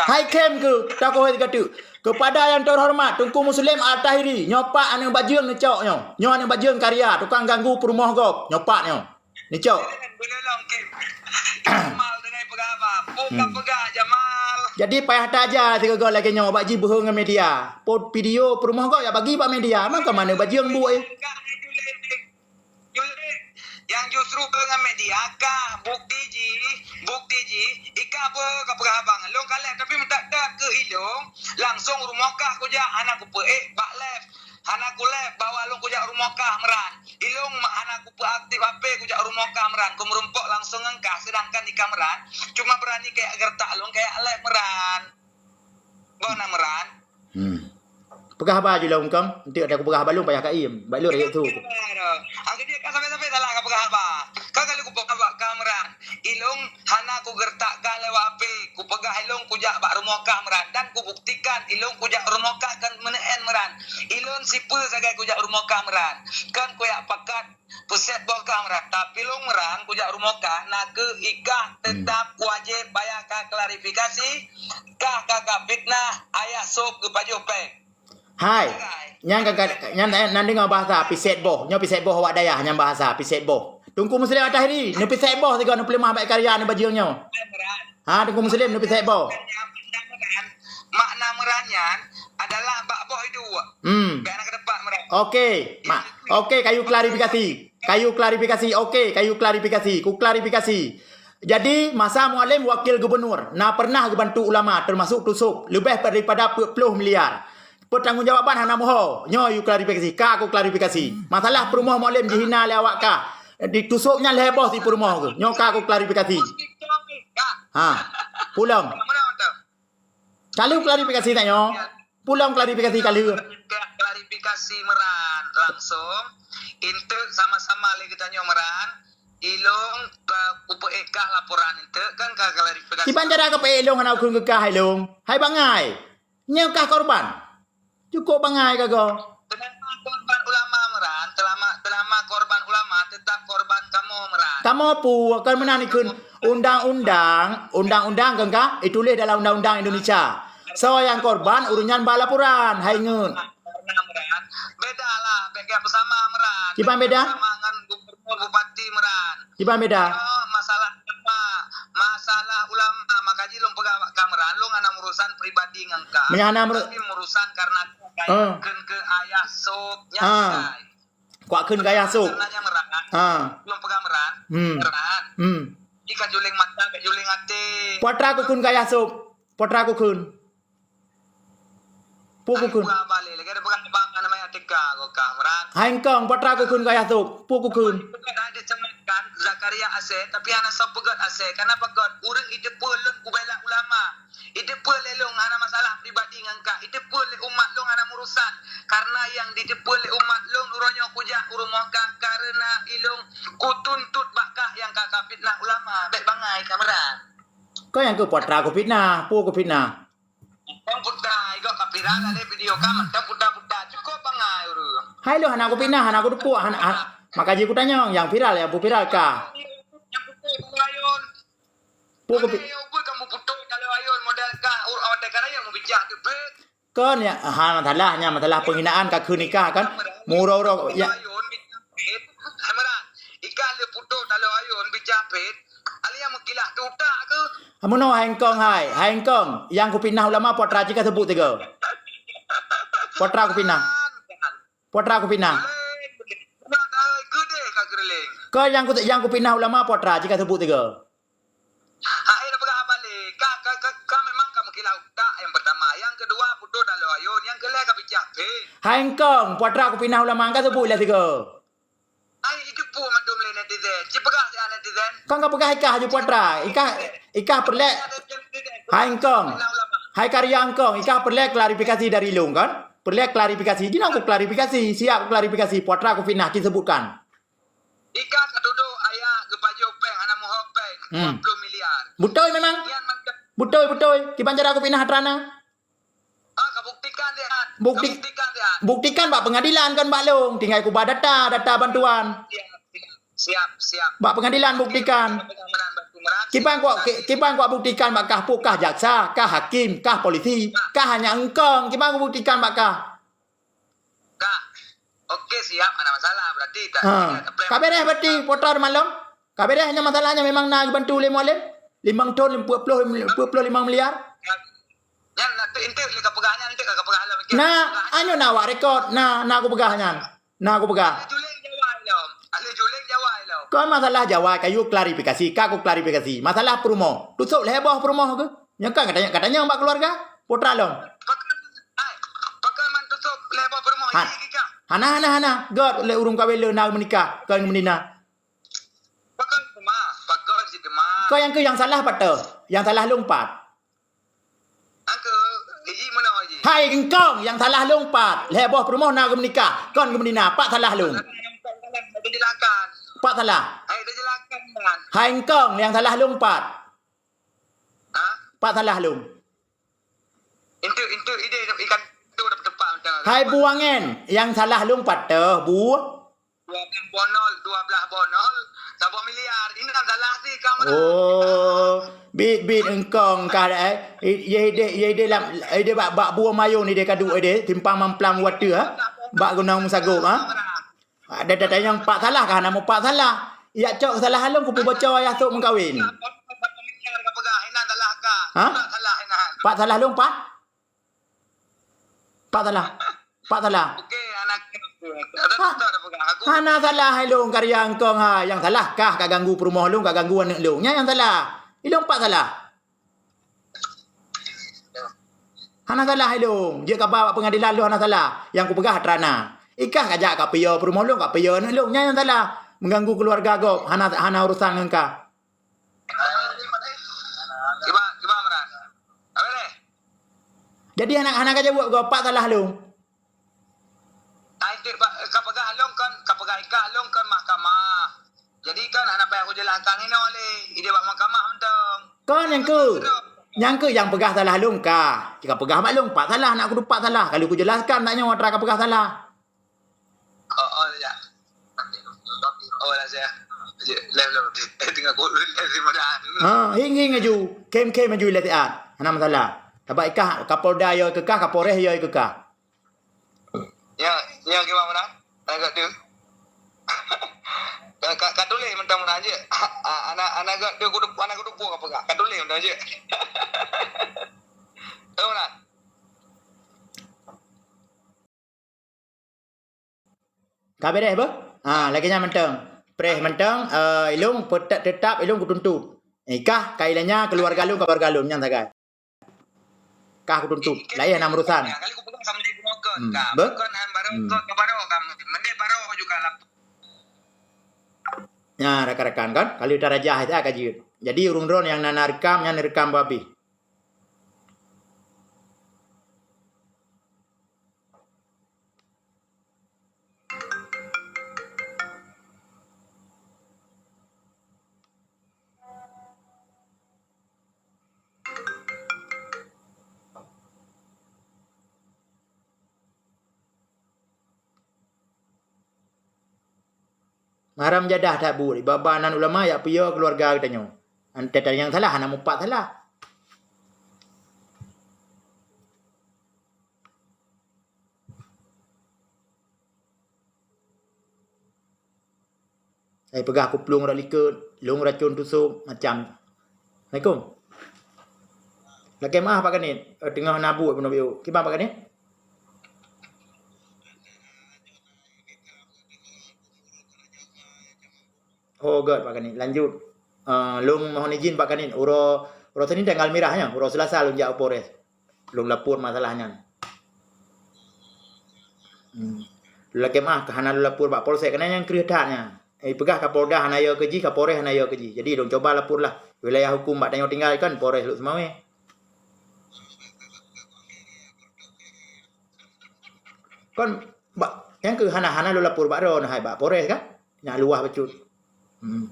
Hai kem keu, takoh hai sigateuk. Kepada yang terhormat Teungku Muslim Al-Tahiri, nyoe pat aneuk bajeueng neucok nyoe. Nyoe aneuk bajeueng karya, tukang ganggu peurumoh gob. Nyoe pat nyoe. Neucok. Jadi payah taja sigoe lagèe nyoe bak jibeuhe ngon media. Pot video peurumoh gob jak bagi bak media. Maka mana bajeueng buet eh. Nyang justru peue ngon media kah bukti jih, bukti jih, ikah peue ka peugah abang. Lôn kalheuh tapi meutat-tat keu ilôn, langsong rumoh kah kujak hana kupeuék bak live. Hana ku live bahwa lôn kujak rumoh kah Meuran. Ilôn ma-, hana kupeuaktif H P kujak rumoh kah Meuran. Ku meurumpok langsong ngon kah, sedangkan ikah Meuran cuma beurani kajak geureutak lôn kajak live Meuran. Boh na Meuran. Hmm. Peugah haba ju lôn kong, enteuk ada kupeugah haba lôn payah kaiem. Bak lôn rayeuk su. Agak dia ka sampai-sampai salah ka peugah haba. Ka kali kupeugah haba ka Meuran. Ilôn hana kugeureutak kah lewat H P. Kupeugah ilôn kujak bak rumoh kah Meuran dan kubuktikan ilôn kujak rumoh kah kon meuneuen Meuran. Ilôn sipeue sagai kujak rumoh kah Meuran. Kon kujak pakat Peuset boh kah Meuran, tapi lôn Meuran kujak rumoh kah, na keuh ikah teutap wajéb baya ka klarifikasi, kah ka, ka fitnah ayah sôb geupajoh péng. Hai, nyan ka, ka, nyan, nyan deungoe bahasa piset boh. Nyoe piset boh awak dayah nyan bahasa piset boh. Teungku Muslim Al-Tahiri, neupiset boh sigoe neupeuleumah bak karya neubajeueng nyoe. Hai Meuran. Ha, Teungku Muslim, neupiset boh. Makna Meuran nyan adalah bak boh iduek. Hmm. Bèk na keudeupak Meuran. Oke, mak. Oke, kayu klarifikasi. Kayu klarifikasi. Oke, kayu klarifikasi. Ku klarifikasi. Jadi, masa Mualem wakil gubernur, na pernah geubantu ulama, termasuk Tusok, leubeh daripada peuet ploh miliar. Pertanggungjawaban hana muho. Nyoe yue klarifikasi. Ka ku klarifikasi. Masalah peurumoh Mualem jihina lé awak kah. Di Tusok nyan lhèe boh si peurumoh keuh. Nyoe ka ku klarifikasi. Ha. Pulang. Ka lheueh klarifikasi tanyoe. Pulang klarifikasi ka lheueh. Klarifikasi Meuran langsung. Enteuk sama-sama lé geutanyoe Meuran. Ilôn ka kupeuék kah laporan enteuk kan ka klarifikasi. Kiban cara ka peuék ilôn hana kukheun keu kah ilôn. Hai bangai. Nyoe kah korban. Cukôp bangai ka goe. Teulama korban ulama Meuran, teulama, teulama korban ulama teutap korban kamoe Meuran. Kamoe peue, kon meunan ikheun undang-undang, undang-undang kan ka ituléh dalam undang-undang Indonesia. Soe nyang korban, ureueng nyan ba laporan, hai ngeut. Karena Meuran, beda lah, beda bersama Meuran. Kiban beda? Bersama ngon gubernur bupati Meuran. Kiban beda? Nyoe masalah ulama, masalah ulama, maka jih lôn peugah bak kah Meuran, lôn hana urusan pribadi ngon kah. Meunyo hana meuru- Tapi urusan karena kah kheun keu ayah sôb nyan. Ah. Kah kheun keu ayah sôb. Sebenarnya Meuran. Ah. Lôn peugah Meuran. Hmm. Meuran. Hmm. Jih ka juling mata, ka juling até. Peue atra kukheun keu ayah sôb. Peue atra kukheun. Peue kukheun. Hai, buah balé lagèe ada pegang bang nama yang teka kau kah Meuran. Hai engkong, peue atra kukheun keu ayah sôb. Peue kukheun. Peugöt hana dicematkan Zakaria Asèe, tapi hana soe peugöt Asèe. Kenapa peugöt? Ureueng iteupeue lôn kubela ulama. Iteupeue lé lôn hana masalah pribadi ngon kah. Iteupeue lé umat lôn hana urusan. Karena nyang diteupeue lé umat lôn uroe nyoe kujak u rumoh kah karena ilôn kutuntot bak kah nyang ka, ka fitnah ulama. Bèk bangai kah Meuran. Kau nyang keu peue atra kufitnah, peue kufitnah. Tang puta, igoe ka viral lé video ka, mantong puta-puta. Cukôp bangai ureueng. Hai lôn hana kupinah, hana kuteupok, hana, ha-, maka jih kutanyong, nyang viral, nyang peue viral kah? Nyang putôh taloe ayôn. Peue kupi- Nyang putôh kamoe putôh taloe ayôn, model kah, ur-, watèe ka rayeuk meubijak teubit. Kon ya, ha, masalah nyan, masalah penghinaan ka kheun nikah kan? Meuuroe-uroe, ya. Ayôn bijak pit. Hai Meuran, ikah lheueh putôh taloe ayôn bijak pit. Alia meukilah tutak keuh. Meunoe hai engkong hai, hai engkong, nyang kufitnah ulama peue atra jih kaseubut sigoe. Peue atra kufitnah. Peue atra kufitnah. Keu nyang ku, nyang kufitnah ulama peue atra jih kaseubut sigoe. Hai Eungkong, putra kupinah ulama ka seubut lé sigoe. Ai, itu pun mandum lé netizen. Ci peugah siat netizen. Kan ka peugah ikah aju putra. Ikah, ikah peureulée. Hai Eungkong. Hai karya Eungkong, ikah peureulée klarifikasi dari lôn kan? Peureulée klarifikasi. Jinoe ku klarifikasi, siap ku klarifikasi. Putra kupinah ci seubutkan. Ikah ka tudoh ayah geupajoh péng, hana meuho péng, Hmm. dua puluh miliar. Beutôi memang. Nyan mantap. Beutôi, beutôi. Kiban cara kupinah atra na. Ah, ka buktikan dia. Bukti-, Ka buktikan dia. Buktikan bak pengadilan kan bak lôn. Tinggai kuba data, data bantuan. Siap, siap, siap. Bak pengadilan buktikan. Pengamanan batu merah. Kiban kuat, ki-, kiban kuat buktikan bak kah, peue kah jaksa, kah hakim, kah polisi, kah hanya Eungkong. Kiban kubuktikan bak kah. Kah. Oke, siap, hana masalah. Berarti tak, Ha. tidak terpleset. Ka beres berarti, putra malom. Ka beres nyan masalahnya memang na geubantu lé Mualem. Limong thon, empat puluh, empat puluh lima miliar. Nyan, nyan, tu inti lé ka peugah nyan, inti ka peugah lom. Nah, anu na awak rekod, na, na aku peugah nyan. Na aku peugah. Ahli juling jawai lom. Ahli juling jawai lom. Kon masalah jawai, kayu klarifikasi, ka aku klarifikasi. Masalah peurumoh. Tusok lhèe boh peurumoh ke? Nyan kan katanya, katanya bak keluarga. Putra lom. Pakon, ai, pakon man tusok lhèe boh peurumoh, Ha. Iya ke kah? Hana, hana, hana. Göt lé ureueng kawin le na meunikah, kon meudina. Pakon teuma, pakon cit teuma. Kau nyang keu nyang salah pat teuh? Nyang salah lôn pat. Angke, iji meunoe iji. Hai Eungkong, nyang salah lôn pat? Lhèe boh peurumoh na geumeunikah, kon geumeudina. Pat salah lôn? Salah, salah, salah, dijelaskan. Pat salah? Hai, dijelaskan, man. Hai Eungkong, nyang salah lôn pat? Ha? Pat salah lôn? Intu, intu, ide ikan tu dapat tempat macam Hai Bu Angen, nyang salah lôn pat teuh, Bu? Dua belas bonol, dua belas bonol, saboh miliar. Ini kan salah sih, kamu dah. Oh, bit, bit Eungkong kah, eh? I-, ye ide, ye ide lam, ide bak, bak buah mayung ni dia kadu ide, simpang mamplang water, ha? Bak gunong musagop, ha? Ada, ada, ada nyang pat salah kah, nama pat salah? Ya cok salah along ku pembaca ya sok mengkawin. Saboh miliar ka peugah, inan salah kah? Ha? Salah, inan. Pat salah lôn, pat? Pat salah. Pat salah. Okey, anak. Ha? Hana salah ilong karya Eungkong ha. Yang salah kah ka ganggu peurumoh lôn, ka ganggu aneuk lôn. Nyan yang salah. Ilong pat salah. Hana salah ilong. Jeuet kaba bak pengadilan lôn hana salah. Yang kupeugah atra na. Ikah kajak ka piyo peurumoh lôn, ka piyo aneuk lôn. Nyan yang salah. Mengganggu keluarga gob. Hana, hana urusan ngon kah. Kiban, kiban Imran. Apa deh? Jadi hana, hana ka jaweueb gob pat salah lôn. Ai dek ba-, ka peugah lôn kon, ka peugah ikah lôn kon mahkamah. Jadi kon hana payah kujelaskan inoe lé, ideh bak mahkamah mantong. Kon nyang keu, nyang keu nyang peugah salah lôn kah. Ka peugah bak lôn pat salah, nak kudupat salah. Kalau kujelaskan tanyoe atra ka peugah salah. Oh, oh, ya. Oh, lah saya. Live, live. Eh, tengah call, live di mana? Ha, hing, hing aju. Kem, kem aju live siat. Hana masalah. Tabak ikah Kapolda yo ikah, Kapolres yo ikah. Ya, ya, gimana? Agak tu. Ka, ka, ka tulis mentang-mentang je. Anak, anak agak tu kudu, anak kudu buah apa kak? Ka tulis mentang je. Tahu tak? Ka beres beuh? Ha, lagèe nyan mantong. Preh mantong, eh, ilong tetap, tetap ilong kutuntut. Ikah, ka ilanya keluarga lôn, keluarga lôn, nyan sagai. Kah kutuntut. Laén hana urusan. Hmm. Beuh? Hmm. Nah, rakan-rakan kan, kalau tarajah itu ka jeuet. Jadi ureueng droen nyang na, na rekam, nyan rekam babeh. Haram jadah that buet, iba-ba nan ulama yak piyo keluarga geutanyoe. Antara nyang salah hana mupat salah. Ai peugah kuplueng rot likot, lôn racun tusok, macam. Assalamualaikum. Lakèe meu'ah Pak Kanit, eh, teungoh na buet bunoe biu. Kiban Pak Kanit? Oh, göt Pak Kanit. Lanjut. Eh, lôn mohon izin Pak Kanit, uroe, uroe Senin tanggal mirah nyan, uroe Selasa lôn jak u Polres. Lôn lapor masalah nyan. Hmm. Lôn lakèe meu'ah, hana lôn lapor bak polsek, keunan nyang kreueh that nyan. Eh, peugah Kapolda hana yo keu jih, Kapolres hana yo keu jih. Jadi lôn cuba lapor lah. Wilayah hukum bak tanyoe tinggai kan Polres Lhokseumawe. Kon bak nyang keuh hana, hana lôn lapor bak droe, hai bak Polres kan? Nyak luwah bacut. Hmm.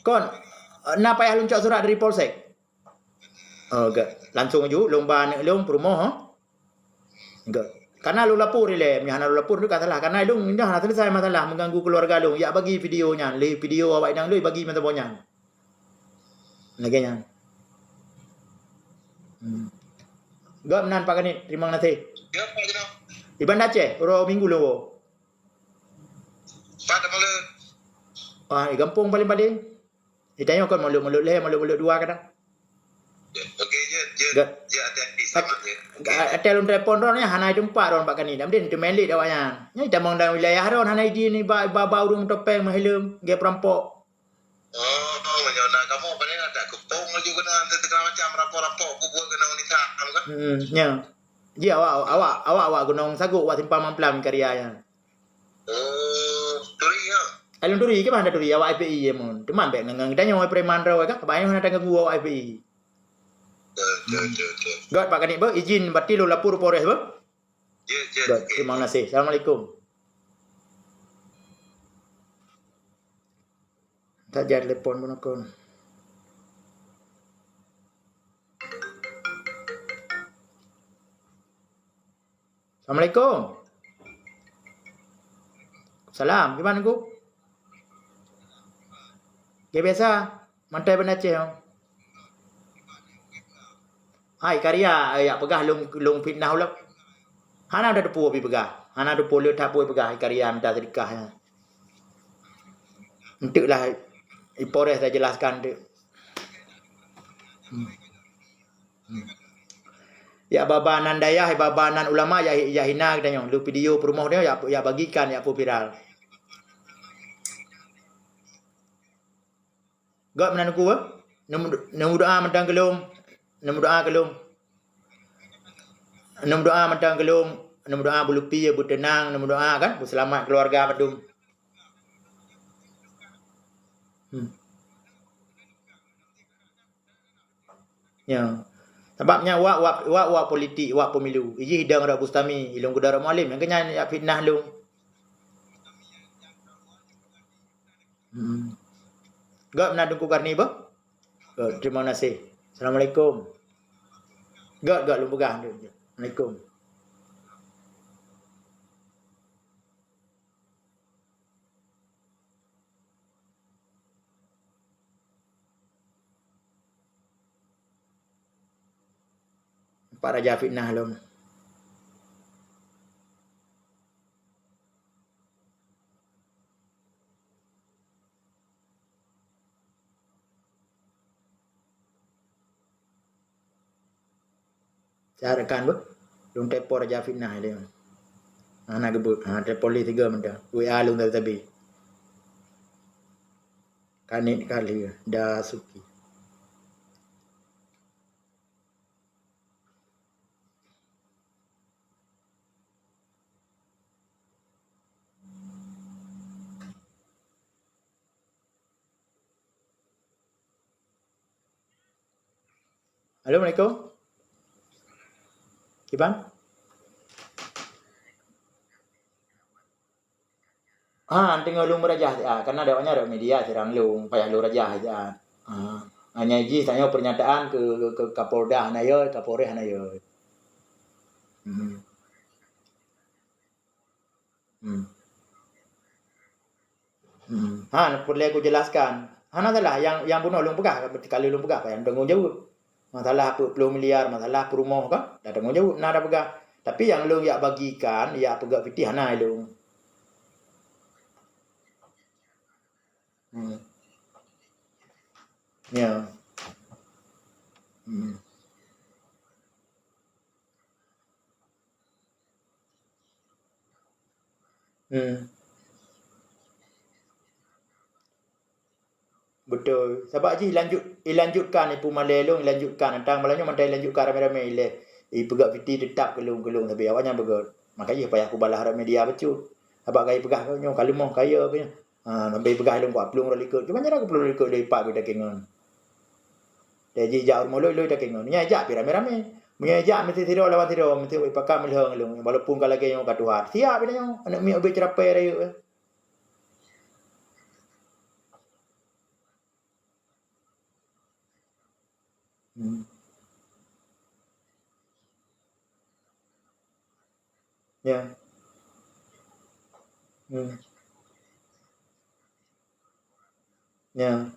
Kon, na payah lôn cok surat dari polsek? Oh, gèt. Langsung ju lôn ba aneuk lôn peurumoh, ha? Gèt. Karena lôn lapor ilèe, meunyo hana lôn lapor tu ka salah. Karena lôn nyoe hana selesai masalah mengganggu keluarga lôn. Yak bagi video nyan, lé video awak inong lôn bagi masa boh nyan. Lagèe nyan. Hmm. Gèt meunan Pak Kanit, terima kasih. Ya, Pak Jeno. Iban Aceh, uroe Minggu lôn woe. Pat malam. Ah, di gampông paling-paling. Di tanyoe kon molod-molod lhèe, molod-molod dua kadang. Okey, jeuet, jeuet. Gèt. Jeuet, hati-hati, selamat, jeuet. Okey. Até lôn telepon droe nyan hana di teumpat droe Pak Kanit. Dak meunan teumelik awak nyan. Nyan tamong dalam wilayah droe hana izin, ba, ba, ba ureueng topeng meuhileueng, gèt peurampok. Oh, meunyoe na kamoe, pane na takeupông laju keunan segala macam rampok-rampok kubuet keunan wanita, kan? Hmm, nya. Ji awak, awak, awak, awak gunong sagok, awak simpang mamplam karya nyan. Oh, turi ya? Alun turi, ke mana turi, awak F P I ya, mon. Teuma bèk ngang-ngang tanyoe preman droe kan, banyak hana tanggung awak F P I. Betul, betul, betul, betul. Gèt, Pak Kanit, beuh, izin berarti lôn lapor Polres, beuh? Ya, ya, gèt, okey. Terima kasih. Assalamualaikum. Tak jadi telepon pun aku. Assalamualaikum. Salam, gimana ku? Oke, biasa. Mantai Banda Aceh, oh. Hai, karya, eh, yak peugah lôn, lôn fitnah ulôn. Hana ada teupeu pi peugah. Hana teupeu le that peue peugah, hai, karya minta sedekah, ya. Enteuk lah, i Polres dah jelaskan tu. Hmm. Hmm. Yak baba nan dayah, yak baba nan ulama, yak, yak hina geutanyoe. Lu video peurumoh tanyoe, yak, yak bagikan, yak peuviral. Gèt meunan ku, eh? Neumeudoa mantong keu lôn. Neumeudoa keu lôn. Neumeudoa mantong keu lôn. Neumeudoa bulupi, beuteunang, neumeudoa kan, beuseulamat keuluwarga mandum. Hmm. Ya. Sabab nyan wak, wak, wak, wak politik, wak pemilu. Ijih idong rot Bustami, ilôn keudroe rot Mualem. Nyang keu nyan yak fitnah lôn. Hmm. Gèt meunan Teungku Karni beuh? Gèt, terima kasih. Assalamualaikum. Gèt, gèt, lôn peugah. Assalamualaikum. Empat raja fitnah lom. Carikan beuh. Lôn telepon raja fitnah ilèe. Hana geubeuet. Ha, telepon lé tiga mantong. W A lôn tabi-tabi. Kanit kali Dasuki. Halo, assalamualaikum. Kiban? Ah, teungoh lôn meurajah, ah, karena awaknyan rot media sirang lôn, payah lôn rajah, ah. Ah, hanya jih tanyoe pernyataan keu, keu Kapolda hana yo, Kapolres hana yo. Hmm. Hmm. Hmm. Ha, peureulèe kujelaskan. Hana salah, nyang, nyang bunoe lôn peugah, ka lheueh lôn peugah, payah tanggong jaweueb. Masalah peuet ploh miliar, masalah peurumoh kan, dak tanggong jaweueb, na dak peugah. Tapi nyang lôn jak bagikan, jak peugah piti hana lôn. Hmm. Ya. Hmm. Hmm. Beutôi. Sabab jih ilanjut, ilanjutkan, ipumalée lôn, ilanjutkan. Tang malam nyoe mantong ilanjutkan ramé-ramé ilée. Ipeugah piti teutap keu lôn, keu lôn sabe. Awaknyan beugét. Maka jih payah kubalah rot media bacut. Sabab ka ipeugah nyoe ka leumoh kaya keu nyoe. Ha, sampai ipeugah lôn kuaplueng rot likot. Cuma nyan kuplueng rot likot lé ipak beu takengon. Lé jih jak rumoh lôn, lôn takengon. Nyan jak pi ramé-ramé. Meunyoe jak meusti sidroe lawan sidroe, meusti ipakat meulheueng lôn. Walaupun ka lagée nyoe ka tuha. Siap pi nyoe. Aneuk miet ubé ceurapée rayeuk. Hmm. Ya. Hmm. Ya.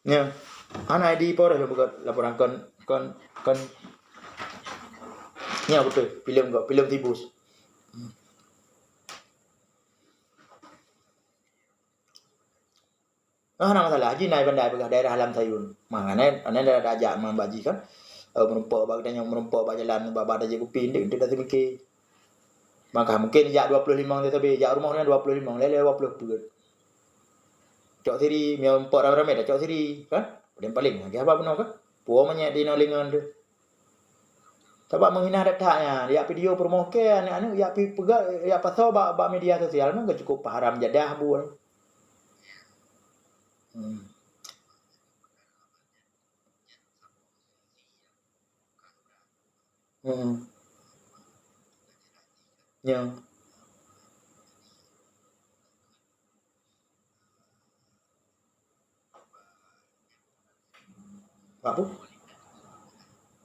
Ya. Hana I D Polres lôn buka laporan kon, kon, kon. Ya, beutôi. Filem kok, filem Tibus. Ah, hana masalah. Jih na bandai peugah daerah Alam Sayun. Mah, anai, anai dah, dah jak man bak jih kan. Eh, meurumpok bak geutanyoe, meurumpok bak jalan, bak, bak tajak kupi, ndek, ndek dah seumiké. Maka mungkin jak dua puluh limong sabe, jak rumoh nyan dua puluh limong, lhèe-lhèe dua puluh peuet. Cok siri, meunyoe meurumpok ramé-ramé dah cok siri, kan? Paling-paling, lagèe haba bunoe kan? Puwoe manyét di inoe lingon teuh. Sabab meuhina that-that nyan, jak video peurumoh kèe aneuk-aneuk, jak pi peugah, jak pasoe bak, bak media sosial nyan ka cukup haram jadah buet. Hmm. Hmm. Ya. Bak peue?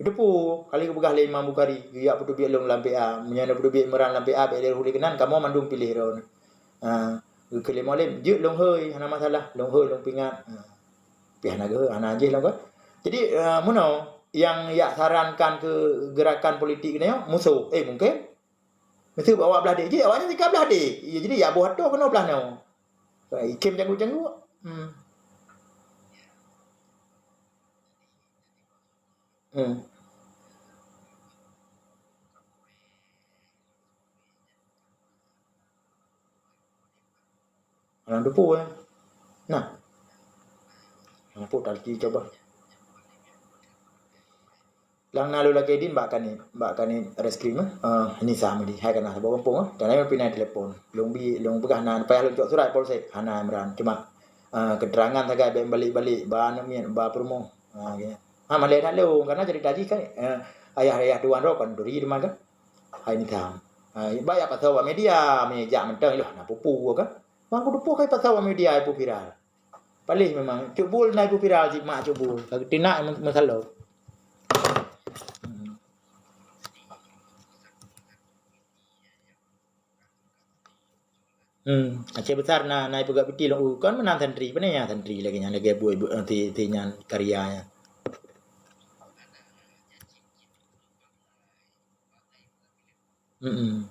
Teupeue, kali geupeugah lé Imam Bukhari, geujak peuteubiet lôn lam P A. Meunyoe na peuteubiet Imran lam P A, bèk lé rhot lé keunan, kamoe mandum piléh droeneuh. Ha, geukheun lé Mualem, jeuet lôn hôi, hana masalah, lôn hôi, lôn peuingat. Ha. Pih hana geuhôi, hana jih lôn kan. Jadi, eh, meunoe, nyang jak sarankan keu geurakan politik nyoe, musoh. Eh, mungken. Meusti awak blah deh. Jadi, awaknyan sika blah deh. Ya, jadi, ya boh atô keunoe blah nyoe. Ikhem cangguek-cangguek. Hmm. Hmm. Lam depu, eh. Nah. Lam depu tadi coba. Lam na lôn lakèe idin bak kanit, bak kanit reskrim, eh. Eh, ini sama di. Hai kana saboh gampông, eh. Dan ai pinai telepon. Lôn bi, lôn peugah na, payah lôn cok surat polsek. Hana Imran. Cuma, eh, keterangan sagai bèk balik-balik. Ba aneuk miet, ba peurumoh. Ha, gitu. Ha, malèe that lôn. Karena cerita jih kan, eh, ayah-ayah tuan droe kan duri teuma kan. Hai ni tham. Ha, bak jak pasoe bak media, meujak mantong iloh na pupu kan. Bang kuteupeu kai pasoe bak media ipu viral. Paléh memang. Cuk Bul na ipu viral cit mak Cuk Bul. Ka geutina meusalôh. Hmm. Hmm, Aceh Besar na, na ipeugah piti lôn, uh, kon meunan santri, pane nyang santri lagèe nyan, lagèe buet, buet, eh, si, si nyan karya nyan. Hmm.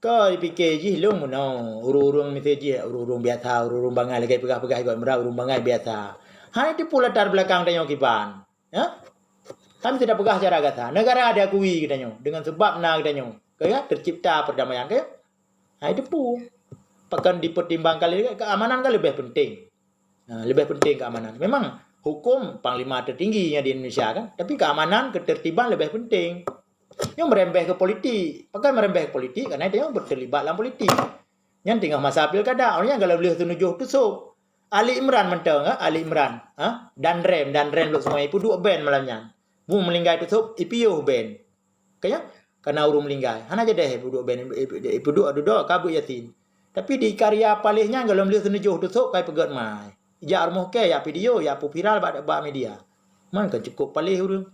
Ka ipike jih lôn meunoe, ureueng-ureueng miseue jih, ureueng-ureueng biasa, ureueng-ureueng bangai lagèe peugah-peugah igoe meurat, ureueng bangai biasa. Hana teupeue latar belakang tanyoe kiban. Ya? Kan meusti tapeugah secara gata. Negara diakui geutanyoe dengan sebab na geutanyoe. Kaya tercipta perdamaian kaya. Hai teupeue. Pakon dipertimbangkan lé keamanan kan lebih penting. Ha, lebih penting keamanan. Memang hukum panglima tertinggi yang di Indonesia kan, tapi keamanan, ketertiban lebih penting. Nyoe merembeh ke politik. Pakon merembeh ke politik? Karena dia berterlibat dalam politik. Nyan teungoh masa pilkada, awaknyan galom lheueh teunujoh teusôb. Ali Imran mantong, ha? Ali Imran, ha? Danrem, Danrem lôn seumai, ipeuduek band malam nyan. Mu meulinggai teusôb, ipiôh band. Kaya, kana ureueng meulinggai. Hana jadeh ipeuduek band, ipeuduek dudoe ka beuet Yasin. Tapi di karya paléh nyan galom lheueh teunujoh teusôb ka ipeugét mai. Jak rumoh kèe, jak video, jak pu viral bak, bak media. Man kan cukup paléh ureueng.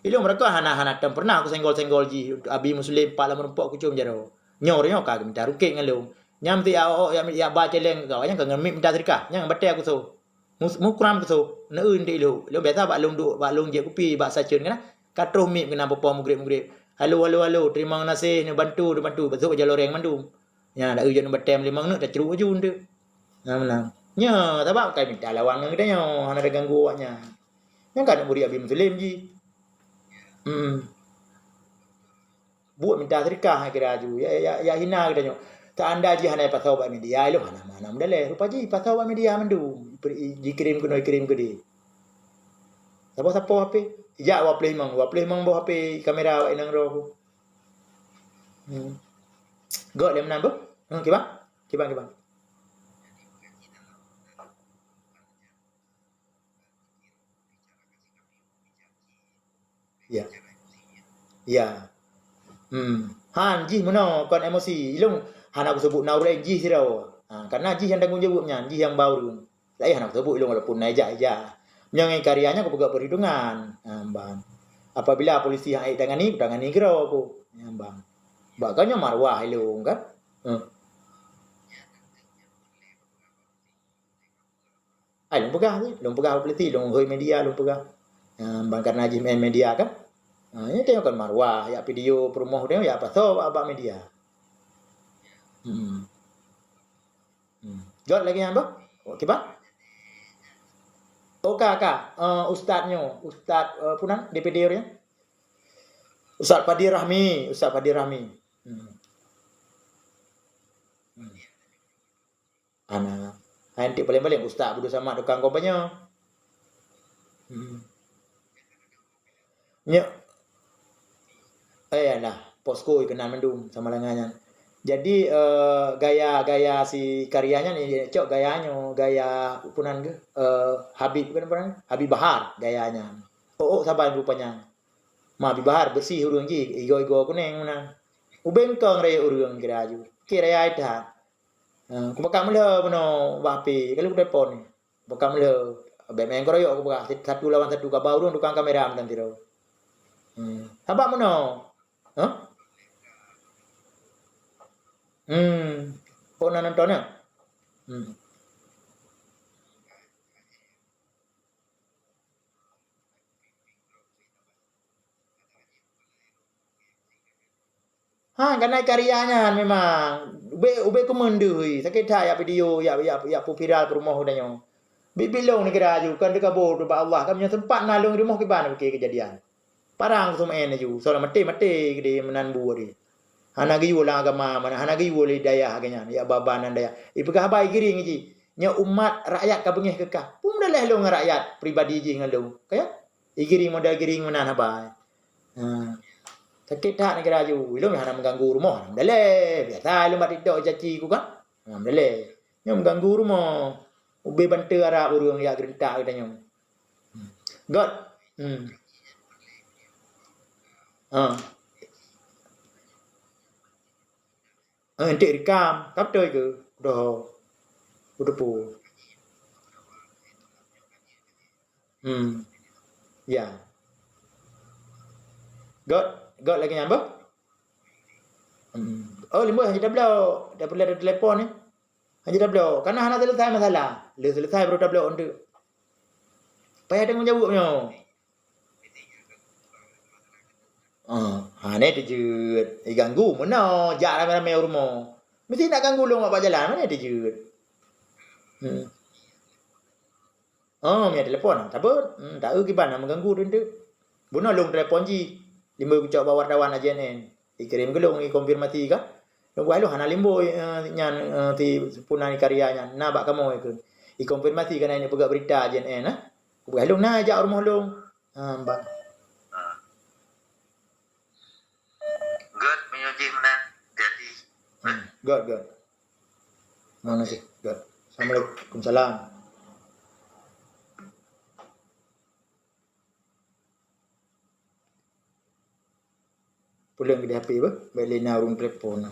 Ilôn meureuka hana, hana tem pernah kusenggol-senggol jih. Abi Muslim pat lam meurumpok kucom jaroe. Nyoe, nyoe ka geuminta rukét ngon lôn. Nyan meusti ya, oh, ya, ya ba celeng keu awaknyan ka ngon mic minta seudeukah. Nyan batèe kusoe. Mus-, mukram kusoe. Neueu nte ilôn. Ilôn biasa bak lôn duek, bak lôn jieb kupi, bak saceun keunan. Ka troh mic keunan peue-peue mugreb-mugreb. Halo, halo, halo. Terima kasih, neubantu, neubantu. Beutôi jaloreng mandum. Nyan, dak ujong batèe limong neuk tacruk aju nte. Nah, meunan. Nyoe, sabab kai minta lawan ngon geutanyoe, hana taganggu awaknyan. Nyan ka aneuk murit Abi Muslim jih. Hmm. Buet minta seudeukah kira laju, ya, ya, ya hina geutanyoe. Teuanda jih hana jipasoe bak media, ilôn hana, hana meudaleh. Rupa jih jipasoe bak media mandum. Jikirim keunoe, jikirim keudeh. Saboh sapoh H P. Jak dua ploh limong, dua ploh limong boh H P kamera awak inong droe ku. Hmm. Göt lé meunan beuh. Hmm, kiban? Kiban, kiban. Ya. Ya. Hmm. Han, jih meunoe kon emosi. Ilôn hana kuseubut na ureueng jih sidroe. Ha, karena jih nyang tanggong jaweueb nyan, jih nyang ba ureueng. Laén hana kuseubut ilôn walaupun na ija-ija. Meunyoe ngon karya nyan kupeugah perhitungan. Ha, ban. Apabila polisi han ék tangani, kutangani keudroe ku. Ha, ban. Bak ka nyoe maruah ilôn kan. Hmm. Ai, lôn peugah tu, lôn peugah bak polisi, lôn hôi media, lôn peugah. Ha, ban karena jih main media kan. Ha, nyan teuh kon maruah, yak video peurumoh teuh, yak pasoe bak, bak media. Hmm. Hmm. Jaweueb lagèe nyan bah. Kiban? Oh, ka, ka. Eh, ustaz nyoe, ustaz, eh, peue nan, D P D nyan? Ustaz Fadil Rahmi, Ustaz Fadil Rahmi. Hmm. Hmm. Ana, hai, enteuk paleng-paleng ustaz Abdul Samad tukang kampanye. Hmm. Nyo, eh, alah, posko keunan mandum sama dengan nyan. Jadi, eh, gaya, gaya si karya nyan, eh, cok gaya nyoe, gaya peue nan geuh, eh, Habib, bukan peue nan? Habib Bahar gaya nyan. Oh, oh, saban rupanya. Ma Habib Bahar bersih ureueng jih, igoe-igoe kuneng meunan. Ubeng kong rayeuk ureueng kira laju. Oke, raya that. Ha, kupeugah meulhö bunoe bak H P, ka lheueh kutelepon. Kupeugah meulhö, bèk main keroyok kupeugah, satu lawan satu, ka ba ureueng tukang kamera meunan sidroe. Hmm. Sabab bunoe. Hah? Hmm. Oh, na nonton ya? Hmm. Ha, keunan karya nyan memang ubé, ubé kumeundeuh, sakét that yak video, yak, yak, yak peuviral peurumoh geutanyoe. Biet-biet lôn neugara laju, kon teukaboe bak Allah, ka meunyoe seumpat na lôn rumoh kiban pike keujadian. Parang seumeuen laju, soe maté-maté keudeh meunan buet deh. Hana geuyue lam agama, mana hana geuyue lé dayah geuh nyan, yak baban dan dayah. Ipeugah haba igiring jih. Nyoe umat rakyat ka beungéh keu kah. Peue meudaléh lôn ngon rakyat pribadi jih ngon lôn. Ka ya? Igiring model giring meunan haba. Ha. Sakét that neugara laju. Ilôn hana meuganggu rumoh, alhamdulillah. Biasa ilôn bak TikTok icaci ku kan. Alhamdulillah. Nyoe meuganggu rumoh. Ubé bantu Arab ureueng yak geurentak geutanyoe. Göt. Hmm. Ha. Eh, enteuk rikam, ka beutôi keu? Doh. Kuteupeu. Hmm. Ya. Göt, göt lagèe nyan beuh? Hmm. Oh, leumbot hana tabloe, tabloe telepon ni. Hana tabloe, karena hana selesai masalah. Lheueh selesai baru tabloe enteuk. Payah tanggung jaweueb nyoe. Ah, hana teujeuet. Eh, ganggu meunoe, jak ramé-ramé u rumoh. Meusti nak ganggu lôn bak jalan, hana teujeuet. Hmm. Oh, mia telepon, tabeuet. Hmm, taeu kiban na meuganggu teunteuk. Bunoe lôn telepon jih. Limbai kucok bak wartawan A J N N. Ikirém keu lôn, ikonfirmasi kan. Lôn peugah lôn hana limbai, eh, nyan, eh, si peue nan karya nyan. Na bak kamoe keu. Ikonfirmasi kan, na peugah berita A J N N, eh. Kupeugah lôn na jak u rumoh lôn. Ha, bah. Göt, meunyoe jih meunan jadi. Hmm, göt, göt. Makasih, göt. Assalamualaikum. Salam. Pulang ke di H P bah, bèk lé na ureueng telepon.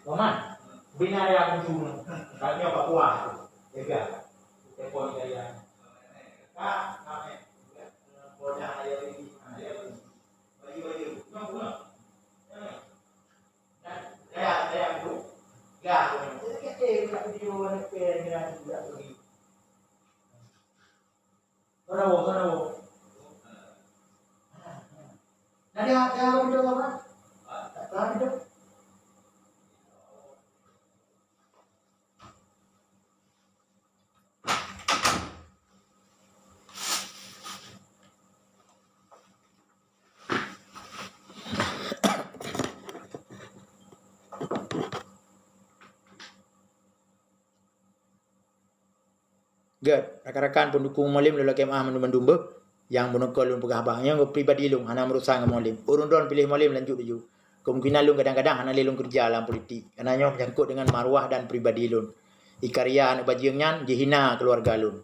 Paman, bina ya aku tu. Tanya apa kuah tu. Jaga. Telepon saya. Kak, kak, eh. Pokoknya saya ini, saya ini. Baju, baju. Nyok, nyok. Nyok. Gét, rakan-rakan pendukung Mualem lôn lakée meu'ah mandum-mandum beuh. Nyang meunoe lôn peugah bah, nyang pribadi lôn hana meurusan ngon Mualem. Ureuëng droe piléh Mualem lanjut laju. Kemungkinan lôn kadang-kadang hana lé lôn keureuja lam politik. Karena nyoe menyangkut dengan maruah dan pribadi lôn. Di karya aneuk bajeueng nyan jihina keuluwarga lôn.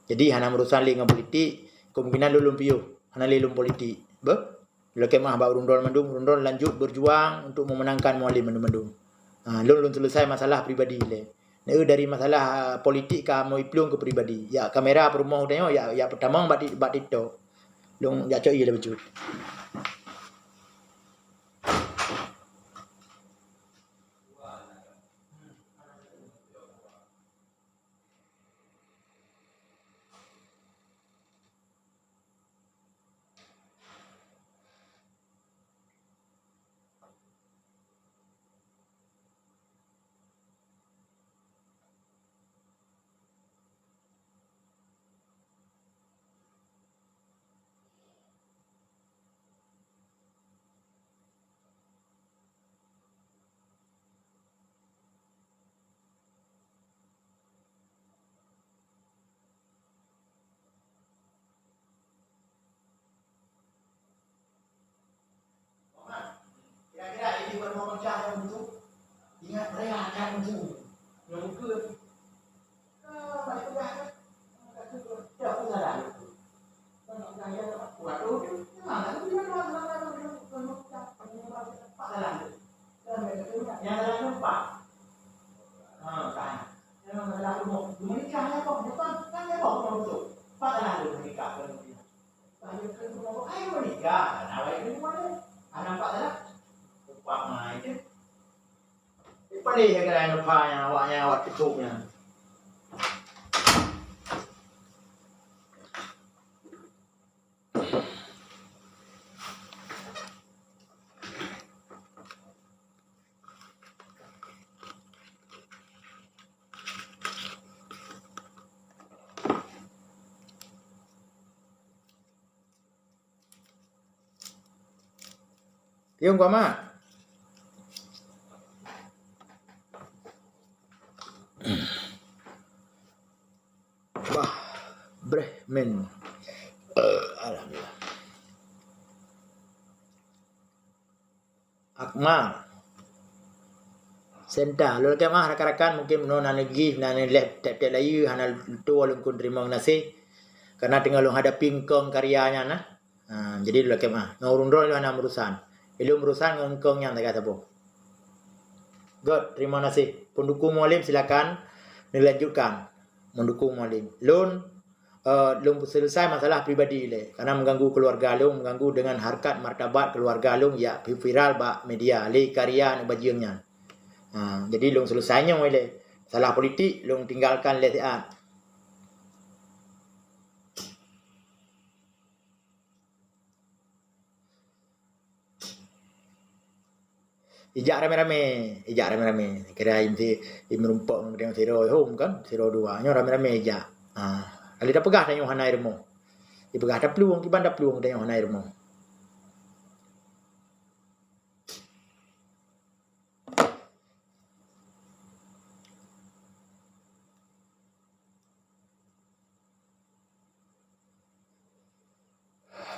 Jadi hana meurusan lé ngon politik, kemungkinan lôn lôn piôh, hana lé lôn politik. Beuh? Lakée meu'ah bak ureuëng droe mandum, ureuëng droe lanjut berjuang untuk memenangkan Mualem mandum-mandum. Ha, lôn, lôn selesai masalah pribadi lé. Nah, dari masalah, ah, politik ka meu iplueng keu pribadi. Ya kamera peurumoh tanyoe, ya, ya peutamong bak ti-, bak TikTok. Lôn jak cok ie lé bacut. Kira-kira ini bukan mau pecah yang itu. Ingat, rela akan itu. Yang ke, eh, balik pegang kan? Kata tu, tidak usah dah. Kalau pegang dia dapat kuat tu, jangan lah. Itu dia doang, salah satu dia bukan mau pecah, bukan mau pecah, tak salah tu. Kan mereka tu, yang salah tu empat. Ha, kan. Yang salah tu mau. Menikah ya, kok? Bukan, kan ya, kok? Mau tu. Empat salah tu menikah, bukan menikah. Banyak kan tu, kok? Ayo menikah. Nah, baik tu mana? Anak empat salah. Empat mah itu. Paléh lagée nyan, awaknyan, awak tutup nyan. Pion keu mak. Bah, breh men. Alhamdulillah. Akmal. Senta, lôn lakée meu'ah rakan-rakan, mungkin meunoe na neugih, na neuleh tép-tép layeue, hana tuwoe lôn kheun teurimong gaséh. Karena teungoh lôn hadapi eungkong karya nyan na. Ha, jadi lôn lakée meu'ah. Ngon ureuëng droe lôn hana meurusan. Ilôn meurusan ngon eungkong nyan sagai saboh. Gét, teurimong gaséh. Pendukung Mualem silakan neulanjutkan. Mendukung Mualem. Lôn, eh, lôn selesai masalah pribadi lé, karena mengganggu keluarga lôn, mengganggu dengan harkat martabat keluarga lôn, ya, viral bak media lé karya aneuk bajeueng nyan. Ha, jadi lôn selesai nyoe lé. Masalah politik lôn tinggalkan lé siat. Ijak ramé-ramé, ijak ramé-ramé. Kira imeurumpok ngon sidroe hom kan, sidroe dua. Nyoe ramé-ramé ijak. Ha, kali tapeugah tanyoe hana irumoh. Ipeugah taplueng, kiban taplueng tanyoe hana irumoh.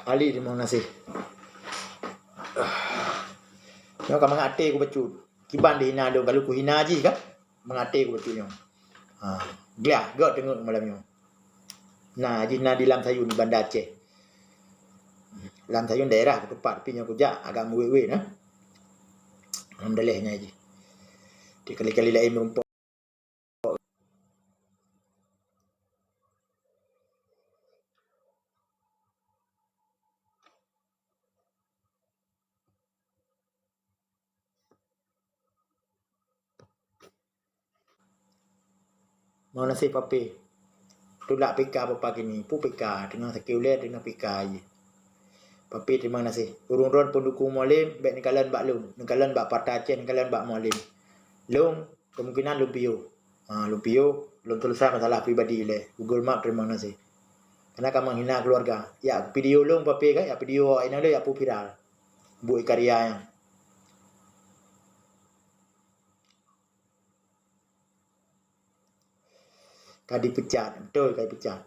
Ali, terima kasih. Nyoe ka mangat até ku bacut. Kiban dihina lôn, kalau ku hina jih kan? Mangat até ku bacut nyoe. Ha, glah, gok teungeut malam nyoe. Nah, jih na di Lam Sayun, di Banda Aceh. Lam Sayun daerah ku teumpat, tapi nyoe kujak agak meuwé-wé nah. Alhamdulillah nyan jih. Di kali-kali laén meurumpok. Mau naseb pape. Tulak P K papa kini. Pu P K, teungoh sakét ulée, teungoh P K jih. Pape, terima kasih. Ureuëng droe pendukung Mualem, bék neukalon bak lôn, neukalon bak Partai Aceh, neukalon bak Mualem. Lôn, kemungkinan lôn piôh. Ha, lôn piôh, lôn selesai masalah pribadi ilée. Google Map, terima kasih. Karena ka menghina keluarga. Ya, video lôn pape kan, ya, video awak inong lôn, ya, pu viral. Buet karya nyan. Ka dipecat, beutôi ka dipecat.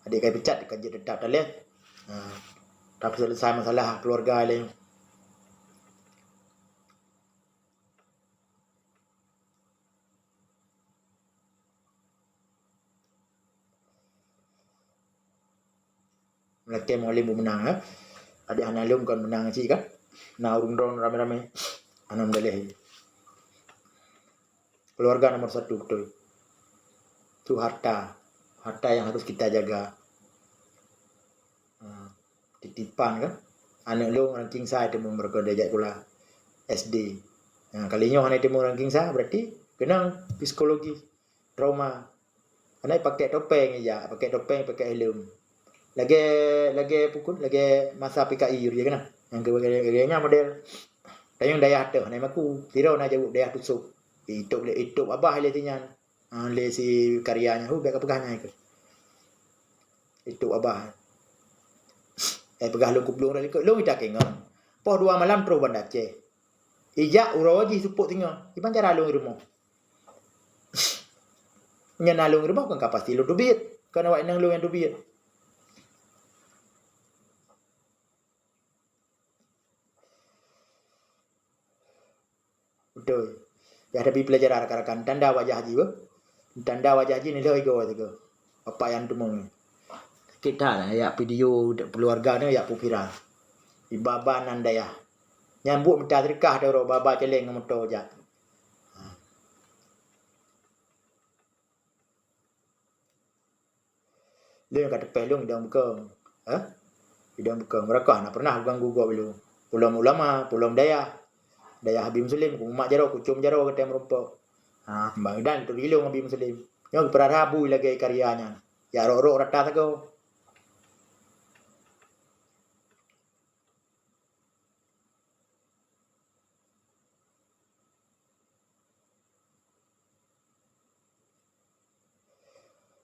Adik ka dipecat, ka jeuet teutap talèh. Ha, tapi selesai masalah keluarga lé. Meulakèe Mualem beumeunang, eh. Adak hana lôn kon meunang cit kan. Na ureueng droeneuh ramé-ramé. Hana meudaleh. Keluarga nomor satu beutôi. Tu harta. Harta yang harus kita jaga. Ha, titipan kan. Aneuk lôn ranking sa teuma meureuka dijak sikula S D. Ha, kali nyoe hana teuma ranking sa, berarti keunong psikologi. Trauma. Karena pakai topeng ija, pakai topeng, pakai helm. Lagèe, lagèe pukul, lagèe masa P K I je keunan. Nyang keu lagèe, lagèe nyan model. Tanyong dayah teuh, hana maku. Sidroe na jaweueb dayah Tusok. Itôb lé, itôb babah lé sinyan. Ha, lé si karya nyan. Hu, bèk kapeugah nyan keuh. Itôb babah. Eh, peugah lôn kuplueng dah likot. Lôn ita kèe ngon. Poh dua malam troh Banda Aceh. Ijak uroe jih seupôt singoh. Iban cara lôn i rumoh. Nyan na lôn i rumoh kon ka pasti lôn teubiet. Kon awak inong lôn nyang teubiet. Beutôi. Yah, tapi pelajaran rakan-rakan, tanda wajah jih beuh. Tanda wajah jih nilai igoe sigoe. Bapak nyang teumong nyoe. Sakét that, yak video keluarga nyoe yak peuviral. Iba-ba nan dayah. Nyan buet mita seudeukah doro baba celeng ngon moto jak. Lôn ka teupèh lôn idong beukeung. Hah? Idong beukeung. Meureuka hana pernah ganggu gob lôn. Pulom ulama, pulom dayah. Dayah Habib Muslim, kumat jaroe, kucom jaroe gata meurumpok. Ha, bang dan tu ilong Habib Muslim. Nyoe geupeurara bui lagèe karya nyan. Jak rok-rok rata sagoe.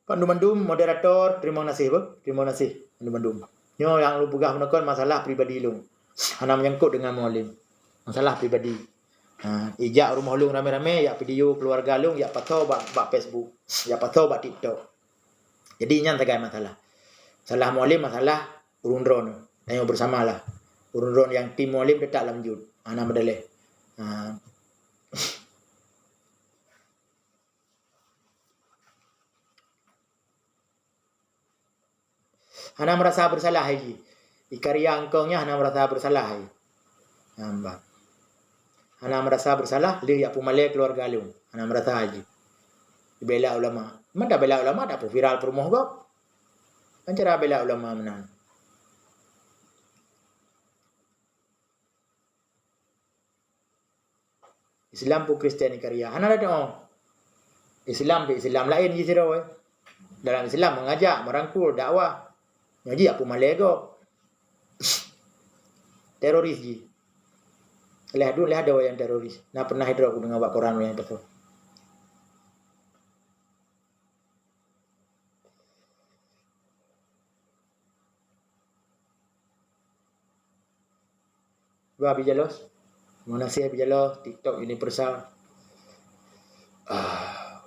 Banmandum moderator, teurimong gaséh beuh, teurimong gaséh banmandum. Nyoe nyang lôn peugah meunokon masalah pribadi lôn. Hana menyangkut dengan Mualem. Masalah pribadi. Ha, ijak rumoh lôn ramé-ramé, yak video keluarga lôn, yak pasoe bak, bak Facebook, yak pasoe bak TikTok. Jadi nyan sagai masalah. Masalah Mualem, masalah ureueng droeneuh. Tanyoe bersamalah. Ureueng droeneuh nyang tim Mualem teutap lam jeuet. Hana meudaleh. Ha. Hana meurasa beureusalah hai jih. Di karya engkong nyan hana meurasa beureusalah hai. Hamba. Hana meurasa beureusalah, lheueh yak peumalèe keuluwarga lôn. Hana meurasa hai jih. Bela ulama. Mantong bela ulama, dak peuviral peurumoh gob. Kan cara bela ulama meunan. Islam peue Kristen ikarya? Hana lagèe nyoe. Islam pih Islam laén jih sidroe. Dalam Islam mengajak, merangkul, dakwah. Nyoe jih yak peumalèe gob. Teroris jih. Lheuh dun lheuh ada nyang teroris. Na pernah sidroe kudeungoe bak koran nyang pasal. Dua bijaloh. Meunan sie bijaloh TikTok universal. Ah.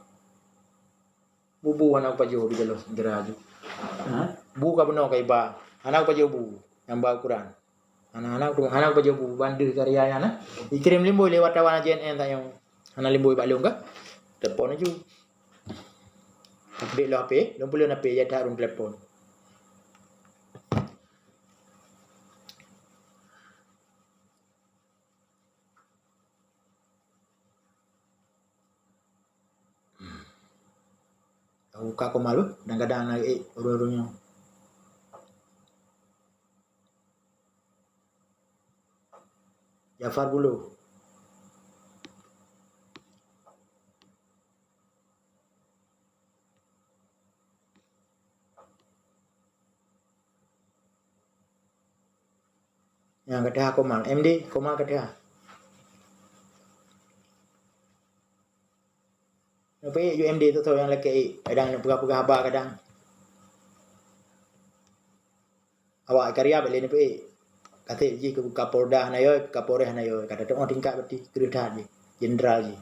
Bubu hana kupajoh bijaloh segera ju. Ha? Bu ka bunoe ka iba. Hana kupajoh bu. Nyang ba ukuran. Hana, hana, hana kupajoh bu bandeuh karya nyan, nah. Ikirém limboi lé wartawan J N N tanyoe. Hana limboi bak lôn ka. Telepon laju. Update lom H P, lôn peulheueh H P, ya that rung telepon. Tahu ka komal beuh, kadang-kadang na ék ureueng-ureueng nyoe. Jafar Bulu. Nyang ka teuha Komal. M D, Komal ka teuha. Neupeuék U M D tu, tu nyang lakèe ék. Kadang neupeugah-peugah haba kadang. Awak karya bèk lé neupeuék. Ka sép jih keu Kapolda hana yoi, keu Kapolres hana yoi. Ka tateu'oh tingkat berarti kreueh that jih. Jenderal jih.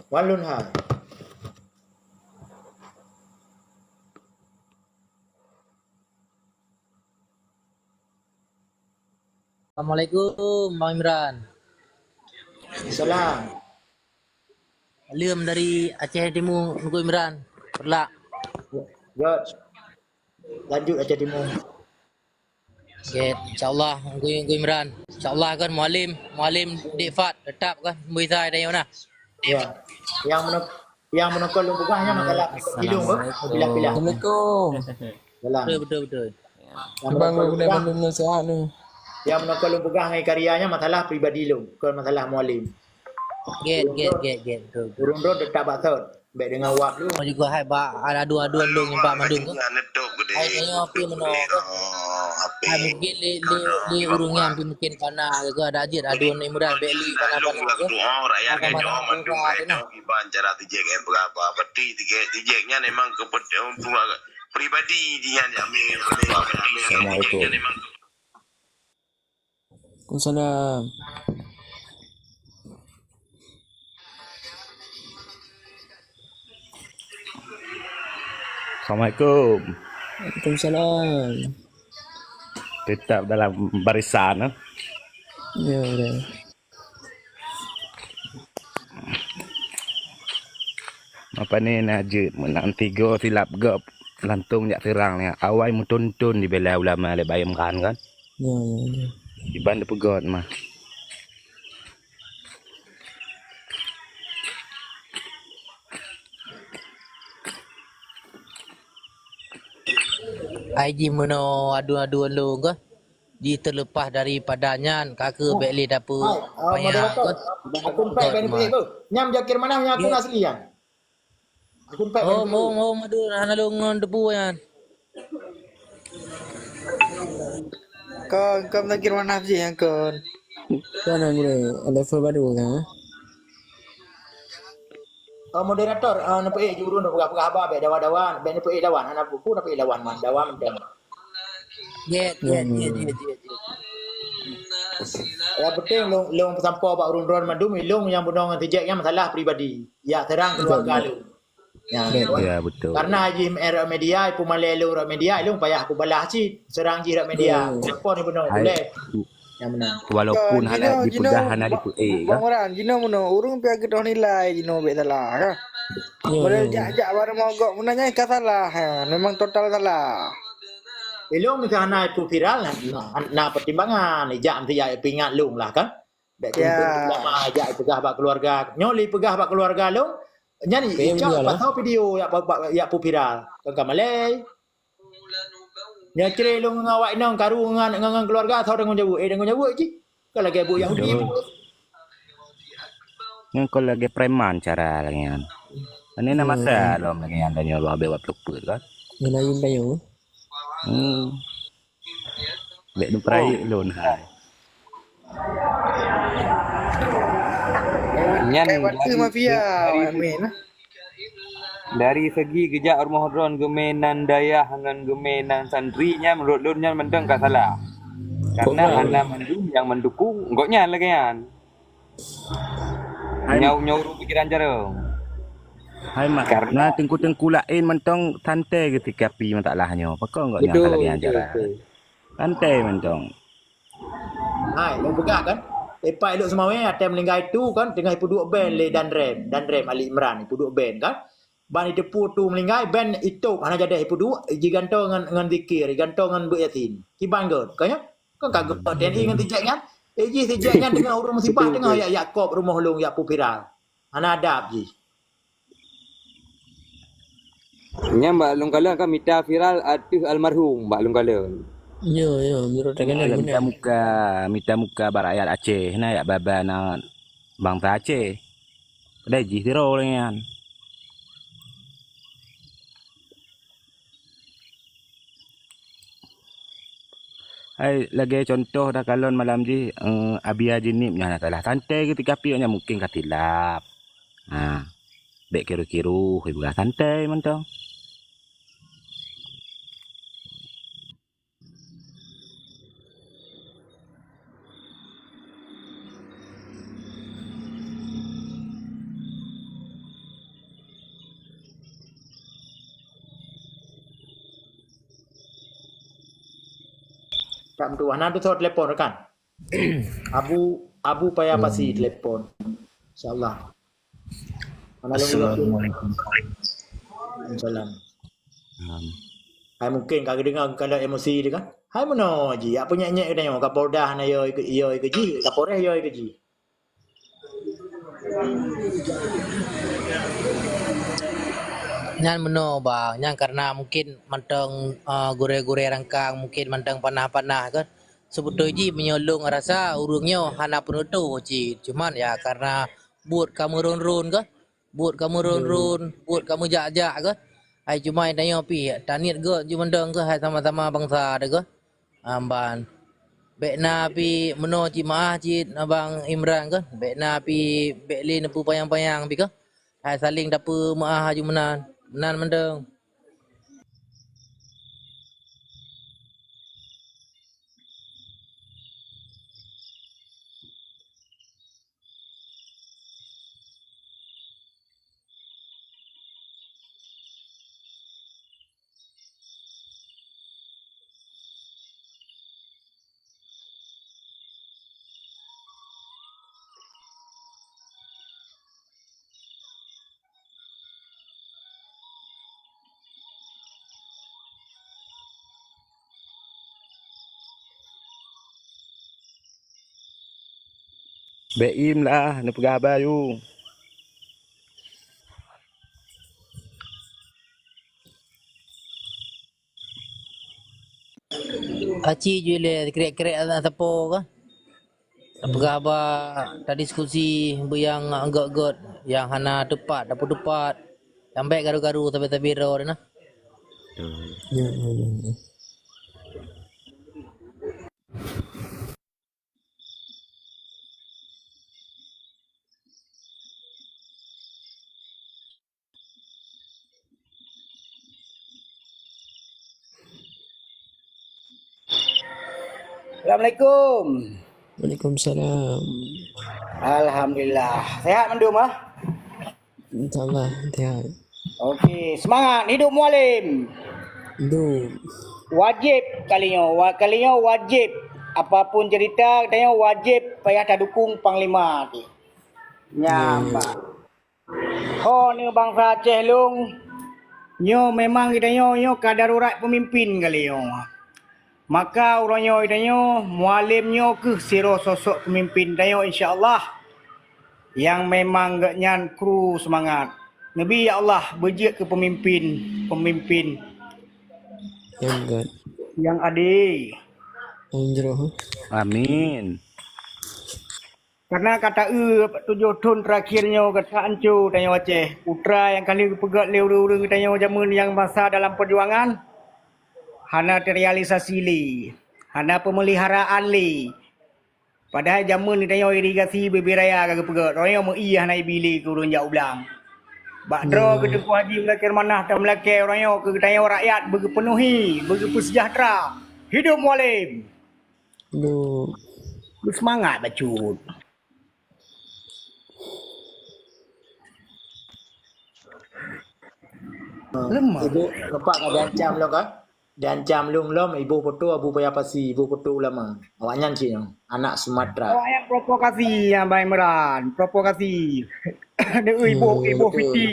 Wan lôn hai. Assalamualaikum, Bang Imran. Salam. Leuem dari Aceh Timu, Teungku Imran. Peureulak. Göt. Lanjut Aceh Timu. Oke, insya Allah, Teungku, Teungku Imran. Insya Allah kan, Mualem, Mualem Dek Fat, teutap kan, Muiza Dayona. Ya. Yang menok-, yang menokol lôn peugah nyan masalah ilung tu, bilah-bilah. Assalamualaikum. Salam. Betul, betul, betul. Yang menokol lôn peugah, yang menokol lôn peugah ngai karya nyan masalah pribadi lom, bukan masalah Mualem. Get, get, get, get. Betul, betul. Ureueng droen teutap bak thot. Bèk deungon wak lôn. Juga hai bak adu-adu lôn nibak mandum tu. Hai nyoe pih meunoe. Hai mungkin lé, lé, lé ureueng nyan pih mungkin kana ke ada jeuet adu Imran bèk lé kana-kana tu. Rakyat kan mandum kiban cara tijek nyan beurapa. Berarti tijek, tijek nyan memang kepentingan pribadi dia nyan. Assalamualaikum. Waalaikumsalam. Assalamualaikum. Waalaikumsalam. Tetap dalam barisan, eh? Ya, ya. Apa ni, na jeuet meunan tiga silap gob lantong jak seurang ni. Awai meuton-ton dibela ulama lé Baim Khan kan? Ya, ya, ya. Iban dipeugot mah. Ai jih meunoe adu-adu lôn kah? Jih teuleupah daripada nyan, ka keuh bèk lé dapeuet payah kah? Akun pèk bèk nipeuék beuh. Nyam Jakir Manaf nyang akun asli nyan. Akun pèk bèk nipeuék. Hom, hom, hom, aduh, hana lôn ngon teupeu nyan. Kon, kon Zakir Manaf jih nyang kon. Kon nyang gurèe, level baru kan? Oh, moderator, ah, neupeuék jih ureueng peugah-peugah haba, bèk dawa-dawa, bèk neupeuék lawan, hana peue neupeuék lawan man, dawa mantong. Jeuet, jeuet, jeuet, jeuet, jeuet, jeuet. Nyang penting lôn, lôn peusampoe bak ureueng droen mandum, ilôn nyang bunoe ngon tijek nyan masalah pribadi. Ya, seurang keuluwarga lôn. Ya, betul. Karena jih rot media, ipeumalèe lôn rot media, ilôn payah kubalah cit. Seurang jih rot media. Betul. Apa ni bunoe? Hai. Ulèe. Nyang meunan. Walaupun hana jipeugah, hana jipeuék, kan? Bang Imran, jinoe meunoe, ureueng pih geutôh nilai jinoe bèk salah, kan? Ya. Model jak-jak baru mogok meunan nyan ka salah, ha. Memang total salah. Ilôn misal hana ipeuviral, na, na pertimbangan, ijak meusti jak peuingat lôn lah, kan? Bèk tuntut ulama, jak ipeugah bak keuluwarga. Nyoe lé ipeugah bak keuluwarga lôn, nyan icok pasoe video jak, jak peuviral. Kon ka malèe. Nyoe cre lôn ngon awak inong karu ngon, ngon, ngon keuluwarga, soe tanggung jaweueb? Eh, tanggung jaweueb cit. Kon lagèe buet Yahudi. Betul. Nyan kon lagèe preman cara lagèe nyan. Ane na masa lom lagèe nyan tanyoe lom abéh wat peuet kan. Nyan ayun tanyoe. Hmm. Bèk neupeurayeuk lôn hai. Nyan dari, dari segi geujak rumoh droen geumè nan dayah ngon geumè nan santri nyan, meunurot lôn nyan mantong ka salah. Karena hana mandum nyang mendukung gobnyan lagèe nyan. Hai, nyoe, nyoe ureueng pikiran jaroe. Hai, mak. Karena na teungku-teungku laén mantong santai geutikapi masalah nyoe. Pakon gobnyan ka lagèe nyan cara. Betul, betul. Santai mantong. Hai, lôn peugah kan. Teumpat ilok seumawé, watèe meuninggai tu kan, teungoh ipeuduek ben lé Danrem. Danrem Ali Imran ipeuduek ben kan. Ban jiteupeu tu meuninggai, ben itôb hana jadeh ipeuduek, jigantoe ngon, ngon zikir, jigantoe ngon beuet Yasin. Kiban göt, ka nyoe? Kan ka göt T N I ngon Sijek nyan. Eh, jih Sijek nyan teungoh ureueng musibah, teungoh jak, jak kop rumoh lôn, jak peuviral. Hana adab jih. Nyan bak lôn kalon kan mita viral ateueh almarhum bak lôn kalon. Yo, yo, meunurot takalon mita muka, mita muka bak rakyat Aceh, na jak baba na bansa Aceh. Padahai jih sidroe lagèe nyan. Hai, lagèe contoh takalon malam jih, eh, Abi Haji Nip nyan salah. Santai ketika piôh nyan mungkin ka silap. Ha. Bèk kiru-kiru, ibu santai mantong. Tak meutuah. Na tutoe telepon kan? Abu, Abu payah pasi telepon. Insyaallah. Assalamualaikum. Waalaikumsalam. Hai mungkin ka geudeungoe ka lheueh emosi teuh kan? Hai meunoe ji, yak peunyek-nyek geutanyoe, Kapolda hana yo ikeue ji, Kapolres yo ikeue ji. Nyan meunoe bang, nyan karena mungkin mantong, eh, gurée-gurée rangkang mungkin mantong panah-panah kan. Seubeutôi jih meunyoe lôn rasa ureuëng nyoe hana peunutoe cit, cuman ya karena buet ka meuron-ron kan. Buet ka meuron-ron, buet ka meujak-jak keuh. Hai cuma tanyoe pih taniet gét ju mantong keuh hai sama-sama bansa teuh keuh. Amban. Bék na pih meunoe cit meu'ah cit Abang Imran keuh. Bék na pih bék lé neupeupanyang-panyang pih keuh. Hai saléng tapeumeu'ah aju meunan. Meunan mantong. Bék im lah, neupeugah haba yue. Aci ju ilée krek-krek aneuk sapo kah? Tapeugah haba, tadiskusi beu nyang gét-gét, nyang hana teupat, tapeuteupat. Nyang bék garu-garu sabe-sabe droe na. Hmm. Ya, ya, ya, ya. Assalamualaikum. Waalaikumsalam. Alhamdulillah. Sehat mandum ah? Insyaallah sehat. Okey, semangat hidup Mualem. Hidup. Wajib kali nyoe, wa-, kali nyoe wajib. Apapun cerita, kali nyoe wajib payah tadukung panglima. Nyan, ya, ya. Ho nyoe bansa Aceh lôn, nyoe memang geutanyoe nyoe ka darurat peumimpin kali nyoe. Maka uroe nyoe geutanyoe, Mualem nyoe kheueh sidroe sosok peumimpin tanyoe insya Allah, nyang memang geuhnyan kru seumangat. Neubi ya Allah beujeuet keu peumimpin, peumimpin nyang adé. Amin. Karena ka taeu tujoh thon terakhir nyoe gata anco tanyoe Aceh. Putra nyang ka lheueh geupeugét lé ureuëng-ureuëng geutanyoe jameun nyang masa dalam peujuangan hana teurealisasi lé, hana peumeliharaan lé. Padahai jameun geutanyoe irigasi bibée raya ka geupeugét, uroe nyoe meu-ie hana ibi lé keu ureuëng jak u blang. Bak droe geuteupeu Haji Mulakee Manah tameulakee uroe nyoe keu geutanyoe rakyat beugeupeunuhi, beugeupeusejahtera. Hidup Mualem! Duh. Beuseumangat bacut. Lemah. Ibu, nampak ka diancam lom kan? Diancam lom lom, iboh foto Abu Buya Pasi, iboh foto ulama. Awaknyan cit nyoe, anak Sumatera. Awaknyan provokasi nyang Bang Imran, provokasi. Iboh, hmm, iboh betul. Fiti,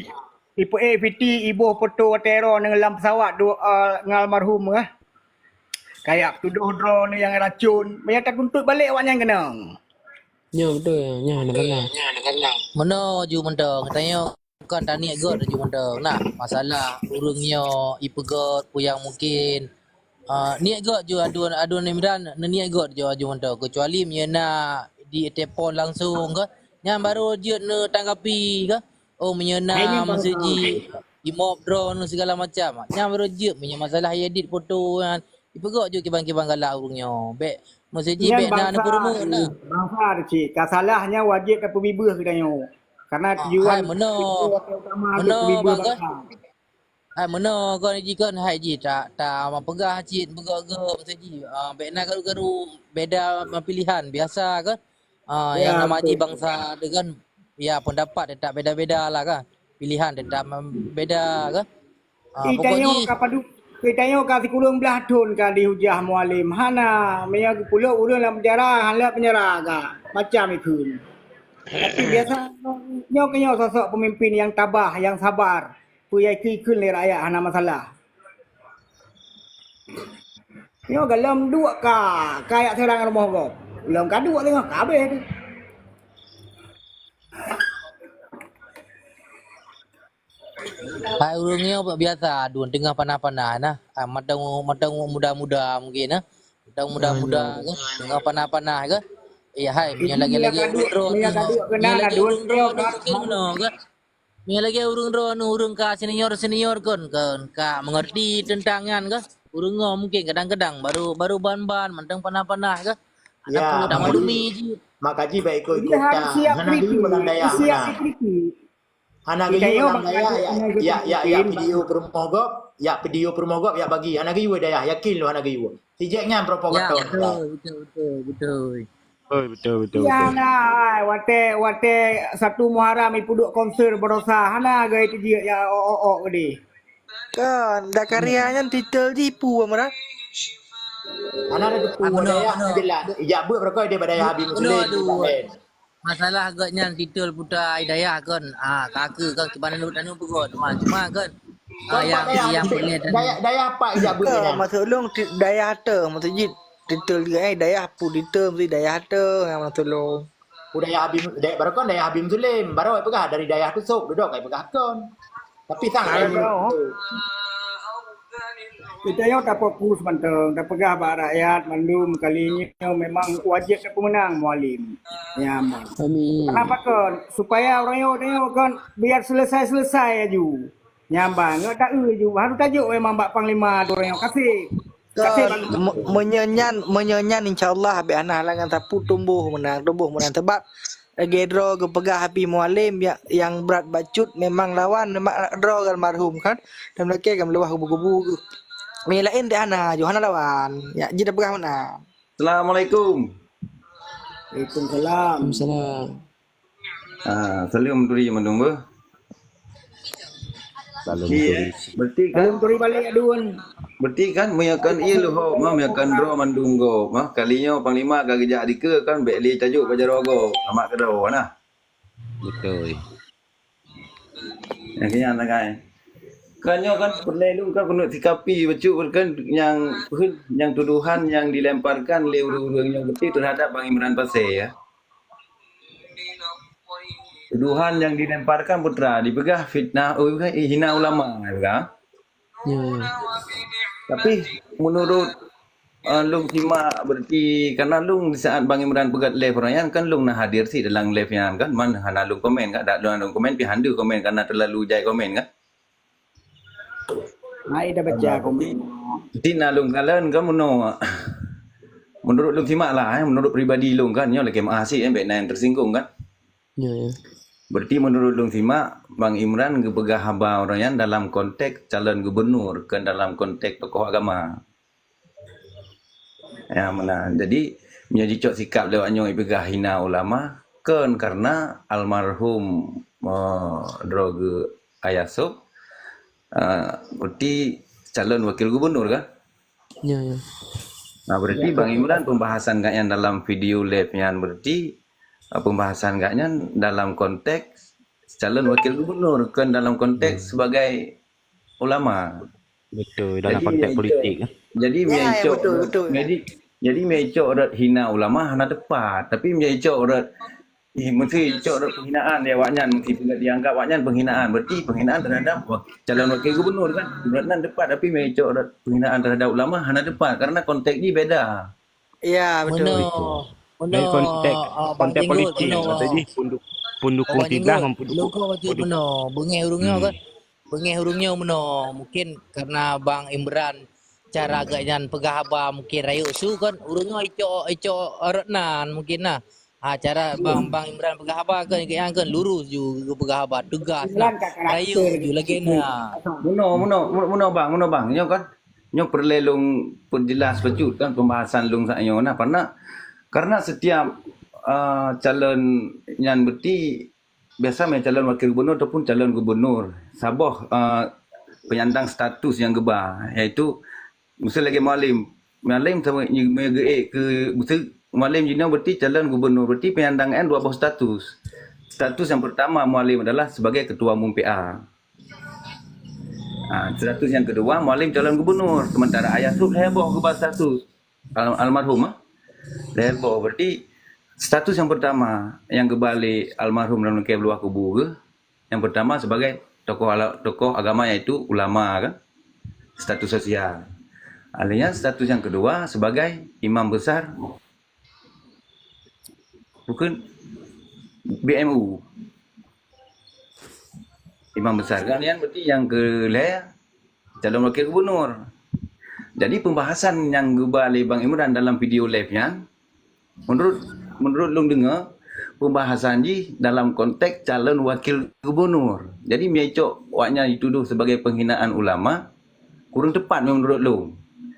iboh, eh, Fiti, iboh foto teror ngon lam pesawat dua, eh, ngon almarhum, eh. Kayak tudoh droe nyang racun, meunan tatuntut balek awaknyan keunong. Nyoe beutôi, nyoe hana salah. Meunoe ju mantong, tanyoe kon taniet gét ju mantong. Nah, masalah ureuëng nyoe ipeugét peue nyang mungkin, ah, niet gét ju aduen, aduen Imran, neuniet gét ju, ju mantong. Keucuali meunyoe na ditelepon langsung keuh, nyan barô jeuet neutanggapi keuh. Oh, meunyoe na meuseujid, imob droe sigala macam. Nyan barô jeuet meunyoe masalah edit foto nyan. Ipeugét ju kiban-kiban galak ureuëng nyoe. Bék meuseujid bék na neupeurumoh na. Bansa tu cit. Ka salah nyan wajéb tapeubibeuh geutanyoe. Karena tujuan utama keu peubibeuh bansa. Hai meunoe kon jikon hai jih ta, ta peugah cit beugét-gét meuseujid. Ah, bék na garu-garu beda pilihan biasa kan. Ah, ya, nyang nama jih betul. Bansa tu kan, ya, pendapat tetap beda-beda lah kan. Pilihan tetap beda kan. Ah, pokok jih ka padub, Geutanyoe ka sikureueng blaih thon ka dihujah Mualem. Hana, meunyoe geupulok ureuëng lam penjara, hana lam penjara ka. Macam ikheun. Tapi biasa nyoe keunyoe sosok pemimpin yang tabah, yang sabar. Peue nyang ikheun lé rakyat hana masalah. Nyoe galom duek ka, ka jak serang rumoh gob. Lom ka duek teungoh, ka habéh tu. Hai ureuëng nyoe biasa aduen teungoh panah-panah nah. Ah, mantong, mantong muda-muda mungkin nah. Mantong muda-muda ke, teungoh panah-panah ke. Iya hai, meunyoe lagée-lagée ureuëng droe, meunyoe lagée ureuëng droe mungkin ke. Meunyoe lagée ureuëng droe ureuëng ka senior-senior kon, kon ka mengerti tentang nyan ke. Ureuëng nyoe mungkin kadang-kadang baru, baru ban-ban mantong panah-panah ke. Ada perlu tak maklumi cit. Maka ji baik ikut-ikut. Hana geuyue lam dayah. Hana geuyue lam dayah, ya, ya, ya, video peurumoh gob, ya, video peurumoh gob, ya, bagi. Hana geuyue dayah, yakin lôn hana geuyue. Sijek nyan provokator. Ya, betul, betul, betul, betul. Betul, betul, betul, betul. Nah, watée, watée satu Muharram ipeuduek konser Barosa, hana gaya tu jih ya, oh, oh, oh, gede. Kan, dah karya nyan titel jipu, Amra. Hana ada tepu, ada ya, jelas. Ijak buet berkoi daripada Habib Muslim. Masalah gobnyan titel Putra Hidayah kan. Ah, kaki kan kiban anu anu peugah teman. Cuma kan, ah, yang, yang boleh dayah, dayah apa ijak buet nyan? Maksud lôn dayah te, maksud jih titel dia eh dayah pu titel mesti dayah te yang maksud lôn. Pu dayah Habib, dayah baru kan dayah Habib Muslim, baru peugah dari dayah tu sok duduk kai peugah kon. Tapi sang lain. Kita yang tak fokus mantong, tak peugah bak rakyat mandum kali ini memang wajib ke pemenang Mualem. Ya, amin. Kenapa kon? Supaya orang yang tengok kon biar selesai-selesai aju. Nyambang ngon taeu ju baru tajuk memang bak panglima tu orang yang kasih. Meunyoe nyan, meunyoe nyan insya Allah habéh hana halangan sapeue tumboh meunang, tumboh meunang. Sabab lagée droe geupeugah Habib Mualem nyang brat bacut memang lawan droe almarhum kan. Dan meulakée kan meuleubah kubu-kubu. Meunyoe laén dek hana ju hana lawan. Nyak jih tapeugah meunan. Assalamualaikum. Waalaikumsalam. Waalaikumsalam. Ah, saleuem turi mandum beuh. Saleuem turi. Berarti kan, saleuem turi balik adun. Berarti kan meunyoe kan ié leuho mah meunyoe kan droe mandum gob mah kali nyoe panglima ka geujak dikeue kan bék lé tajok bak jaroe gob. Amat keudroe nah. Beutôi. Nyang keunyan sagai. Kan nyoe kan peureulée lôn kan keuneuk sikapi bacut kan nyang, nyang tuduhan nyang dilemparkan lé ureuëng-ureuëng nyoe berarti terhadap Bang Imran Pasé ya. Tuduhan nyang dilemparkan Putra dipeugah fitnah, oh, hina ulama dipeugah. Ya, ya. Tapi menurut, eh, lôn simak berarti karena lôn di saat Bang Imran peugah live orang nyan kan lôn na hadir sit dalam live nyan kan, man hana lôn komen kan, dak lôn, lôn komen pi handu komen karena terlalu jai komen kan. Hai dah baca komen. Berarti na lôn kalon kan meunoe. Menurut lôn simak lah, eh, menurut pribadi lôn kan, nyoe lagée meuah sit, eh, bék na nyang tersinggung kan. Ya, ya. Berarti menurut lôn simak, Bang Imran geupeugah haba orang nyan dalam konteks calon gubernur, kon dalam konteks tokoh agama. Ya, meunan. Jadi, meunyoe jicok sikap lewat nyoe ipeugah hina ulama, kon karena almarhum, eh, droe geuh Ayah Sop, eh, berarti calon wakil gubernur kan? Ya, ya. Nah, berarti Bang Imran pembahasan gobnyan dalam video live nyan berarti, eh, pembahasan gobnyan dalam konteks calon wakil gubernur, kon dalam konteks sebagai ulama. Betul, dalam konteks politik. Jadi meunyoe icok, jadi, jadi meunyoe icok rot hina ulama hana tepat, tapi meunyoe icok rot Ih, meusti cok rot penghinaan di awaknyan, meusti dianggap awaknyan penghinaan. Berarti penghinaan terhadap wak-, calon wakil gubernur kan? Ibarat nan tepat, tapi meusti cok rot penghinaan terhadap ulama hana tepat karena konteks jih beda. Ya, betul. Meunoe. Meunoe, konteks, ah, Bang konteks Jenggot, politik, meunoe. Maksud jih pendukung, pendukung Bang Jenggot, lôn ka bacut meunoe, beungéh ureuëng nyoe kan? Beungéh ureuëng nyoe meunoe, mungkin karena Bang Imran cara geuhnyan peugah haba mungkin rayeuk su kan, ureuëng nyoe icok, icok rot nan mungkin nah. Ha, cara Bang, Bang Imran peugah haba kan, geuhnyan kan lurus ju geupeugah haba, teugas lah. Rayeuk ju lagée na. Meunoe, meunoe, meunoe, meunoe Bang, meunoe Bang. Nyoe kan, nyoe peureulée lôn peujeulaih bacut kan pembahasan lôn saat nyoe nah. Karena, karena setiap, ah, calon nyan berarti biasa meucalon wakil gubernur ataupun calon gubernur, saboh, eh, penyandang status nyang geuba, yaitu miseu lagèe Mualem. Mualem sama nyi-, meugeuék keu miseu Mualem jinoe berarti calon gubernur, berarti penyandang nyan dua boh status. Status yang pertama Mualem adalah sebagai ketua umum P A. Ha, status yang kedua Mualem calon gubernur, sementara Ayah Sop lhèe boh geuba status. Al-, almarhum, ah. Lhèe boh. Berarti status yang pertama yang geuba lé almarhum dalam lingkai bawah kubu geuh, yang pertama sebagai tokoh ala-, tokoh agama yaitu ulama kan. Status sosial. Alheuh nyan status yang kedua sebagai imam besar bukan B M U. Imam besar kan nyan berarti yang ke lhèe calon wakil gubernur. Jadi pembahasan yang geuba lé Bang Imran dalam video live nyan, menurut menurut lôn deungoe, pembahasan jih dalam konteks calon wakil gubernur. Jadi meunyoe cok awaknyan dituduh sebagai penghinaan ulama, kurang tepat menurut lôn.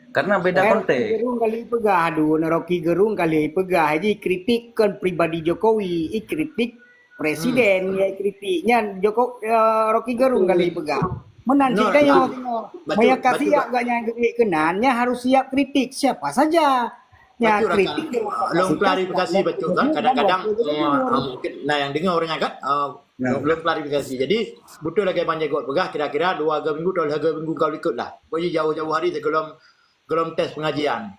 Karena beda konteks. Rocky Gerung kali peugah, aduh, Rocky Gerung kali peugah, jadi kritik kon pribadi Jokowi, i kritik presiden, ya kritik. Nyan Joko, eh, Rocky Gerung kali peugah. Meunan cit tanyoe, maya ka siap gobnyan geubri keunan, nyan harus siap kritik siapa saja. Nyan kritik. Long klarifikasi betul kan, kadang-kadang eh, mungkin nah yang dengar orang kan, eh, long klarifikasi. Jadi betul lagi Bang Jagot peugah kira-kira dua minggu atau tiga minggu kau ikut lah. Pokoknya jauh-jauh hari sebelum sebelum tes pengajian.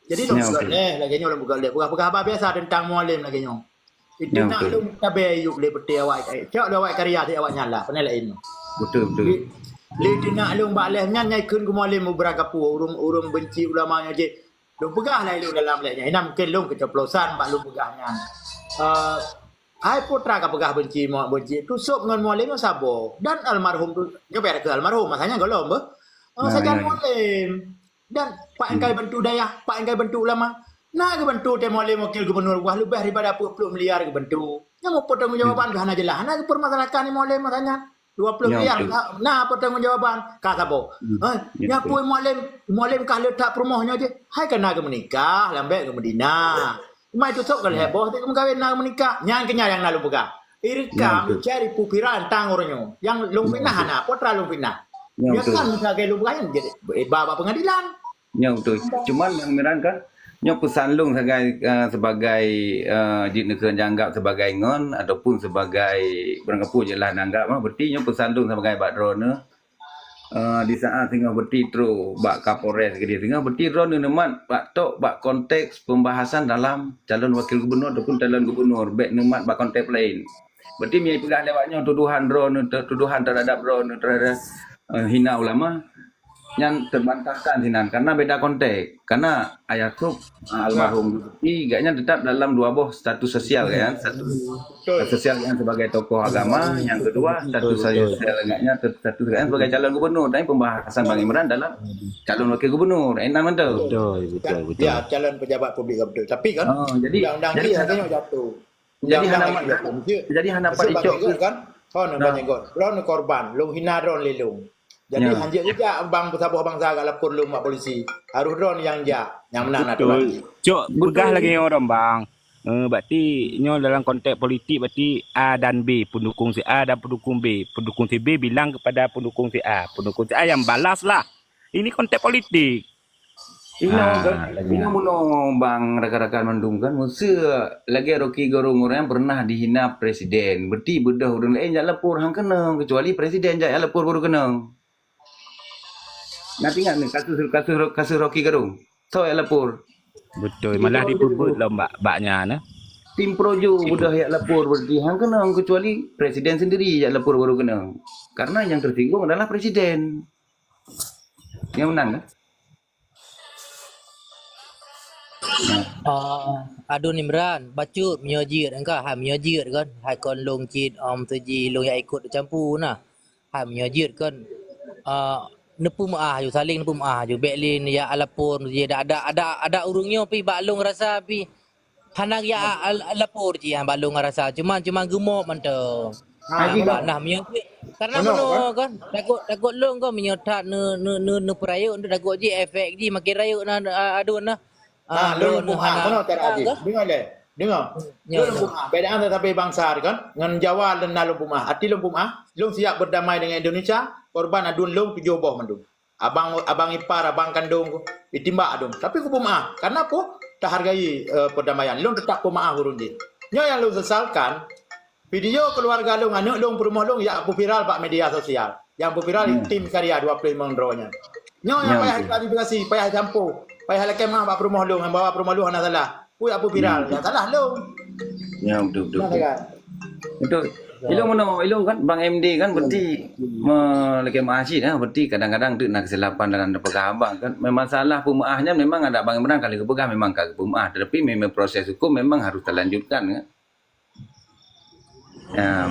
Jadi long buka leh lagi nyoe long buka leh peugah-peugah haba biasa tentang Mualem lagi nyoe. Itu nak long tabe yuk le peti awak, eh, cok le awak karya ti awak nyala, pane lain. Betul betul. Lé ti nak long bak leh nyan nyai kheun keu Mualem beberapa kapu urung-urung benci ulama nyoe je. Long peugah lah ilong dalam leh nyan. Ina mungkin long keceplosan bak long peugah nyan. Eh, hai putra ka peugah benci mu benci tu sop ngon Mualem nyoe sabo dan almarhum tu nyoe payah ke almarhum masanya golom beh. Oh, sajan Mualem. Dan Pak Engkai bantu dayah, Pak Engkai bantu ulama. Nah, geubantu teuh Mualem wakil gubernur wah leubeh daripada peuet ploh miliar geubantu. Nyang meupeutanggung jawaban hana jeulaih, hana geupeurmasalahkan ni Mualem masa nyan. Dua ploh miliar, nah, nah peutanggung jawaban ka sabo. Eh, nya pun Mualem, Mualem kah leutak peurumoh nyoe je. Hai kana geumeunikah, lambek geumeudina. Mai tutok ka lhèe boh teuh geumeukawen na geumenikah. Nyan keunyan nyang na lôn peugah. Irikam cari pupiran tang uroe nyoe. Nyang lôn fitnah hana, peue teuma lôn fitnah. Nyoe kan misalkan lôn peugah nyan jadi iba bak pengadilan. Nyoe betul. Cuman Bang Miran kan, nyoe peusan lôn sagai, eh, sebagai, eh, jeuet neukheun janggap sebagai ngon ataupun sebagai barangkapeue je lah nanggap mah. Berarti nyoe peusan lôn sebagai bak droeneuh. Eh, di saat singoh berarti trok bak Kapolres keudeh singoh berarti droeneuh neumat bak tok bak konteks pembahasan dalam calon wakil gubernur ataupun calon gubernur, bèk neumat bak konteks lain. Berarti meunyoe peugah lewat nyoe tuduhan droeneuh, tuduhan terhadap droeneuh terhadap, eh, hina ulama, nyan terbantahkan sinan karena beda konteks. Karena Ayah Sop, eh, almarhum Gusti, gaknyan tetap dalam dua boh status sosial kan, status sosial kan sebagai tokoh agama, yang kedua status sosial gaknyan status gaknyan sebagai calon gubernur. Tapi pembahasan Bang Imran dalam calon wakil gubernur. Enak mantap. Betul, betul, betul. Ya, calon pejabat publik betul. Tapi kan, oh, jadi, undang-undang jadi, jatuh. Jadi hana, jadi hana pat icok kan? Hon Bang Jenggot. Droeneuh korban, lôn hina droeneuh lé lôn. Jadi hanjeuet jak bang saboh bansa agak lapor lôn bak polisi. Harus droeneuh nyang jak, nyang meunan na lagi. Cok peugah lagi nyoe droeneuh bang. Eh, berarti nyoe dalam konteks politik berarti A dan B, pendukung si A dan pendukung B. Pendukung si B bilang kepada pendukung si A. Pendukung si A yang balas lah. Ini konteks politik. Inoe, ah, inoe meunoe bang rakan-rakan mandum kan, meuseu lagèe Rocky Gerung ureueng pernah dihina presiden, berarti beudôh ureueng laén jak lapor han keunong, kecuali presiden jak lapor baru keunong. Nah, ingat ni kasus, kasus, kasus Rocky Gerung. Soe jak lapor? Betul, malah dipeubuet lom bak, bak nyan, eh. Tim Projo beudôh jak lapor, berarti han keunong, kecuali presiden sendiri jak lapor baru keunong. Karena yang tersinggung adalah presiden. Nyang meunan kan? Ah, Adun Imran, bacut meunyoe jeuet kan, hai meunyoe jeuet kan, hai kon lôn cit, om, teuji lôn jak ikot teucampur nah. Hai meunyoe jeuet kan, ah, neupeumeu'ah ju, saléng neupeumeu'ah ju. Bèk lé jak lapor, ada, ada, ada ureueng nyoe pih bak lôn rasa pih hana jak a-, a-, lapor cit, ha, bak lôn rasa. Cuman, cuman geumok mantong. Ha, nah, meunyoe, karena meunoe kan, takot, takot lôn kan, meunyoe that ne, ne, ne, neupeurayeuk, takot jih efek jih makin rayeuk nah, a-, Adun nah. Ah, lôn, lôn hana, meunoe cara jih. Deungoe lé. Deungoe. Ya, lôn ya. Peumeu'ah. Beda antara sabe bansa kan, ngon Jawa lôn na lôn peumeu'ah. Arti lôn peumeu'ah, lôn siap berdamai dengan Indonesia, korban aduen lôn tujoh boh mandum. Abang, abang ipar, abang kandong ku, itimbak aduen. Tapi ku peumeu'ah. Karena apa? Tahargai, eh, perdamaian. Lôn tetap peumeu'ah ureueng jih. Nyoe nyang lôn sesalkan, video keluarga lôn, aneuk lôn, peurumoh lôn, jak peuviral bak media sosial. Nyang peuviral tim karya dua puluh lima droe nyan. Nyoe nyang payah klarifikasi, payah jampo, payah lakée meu'ah bak peurumoh lôn, bahwa peurumoh lôn hana salah. Peue nyang peuviral, nyang salah lôn. Ya, betul, betul, betul. Betul. Ilong meunoe, ilong kan Bang M D kan berarti me-, lakée meu'ah cit, eh, berarti kadang-kadang tu na kesilapan dalam peugah abang kan. Memang salah peumeu'ah nyan memang ada Bang Imran kali geupeugah memang ka geupeumeu'ah, tetapi memang proses hukum memang harus talanjutkan kan. Ya,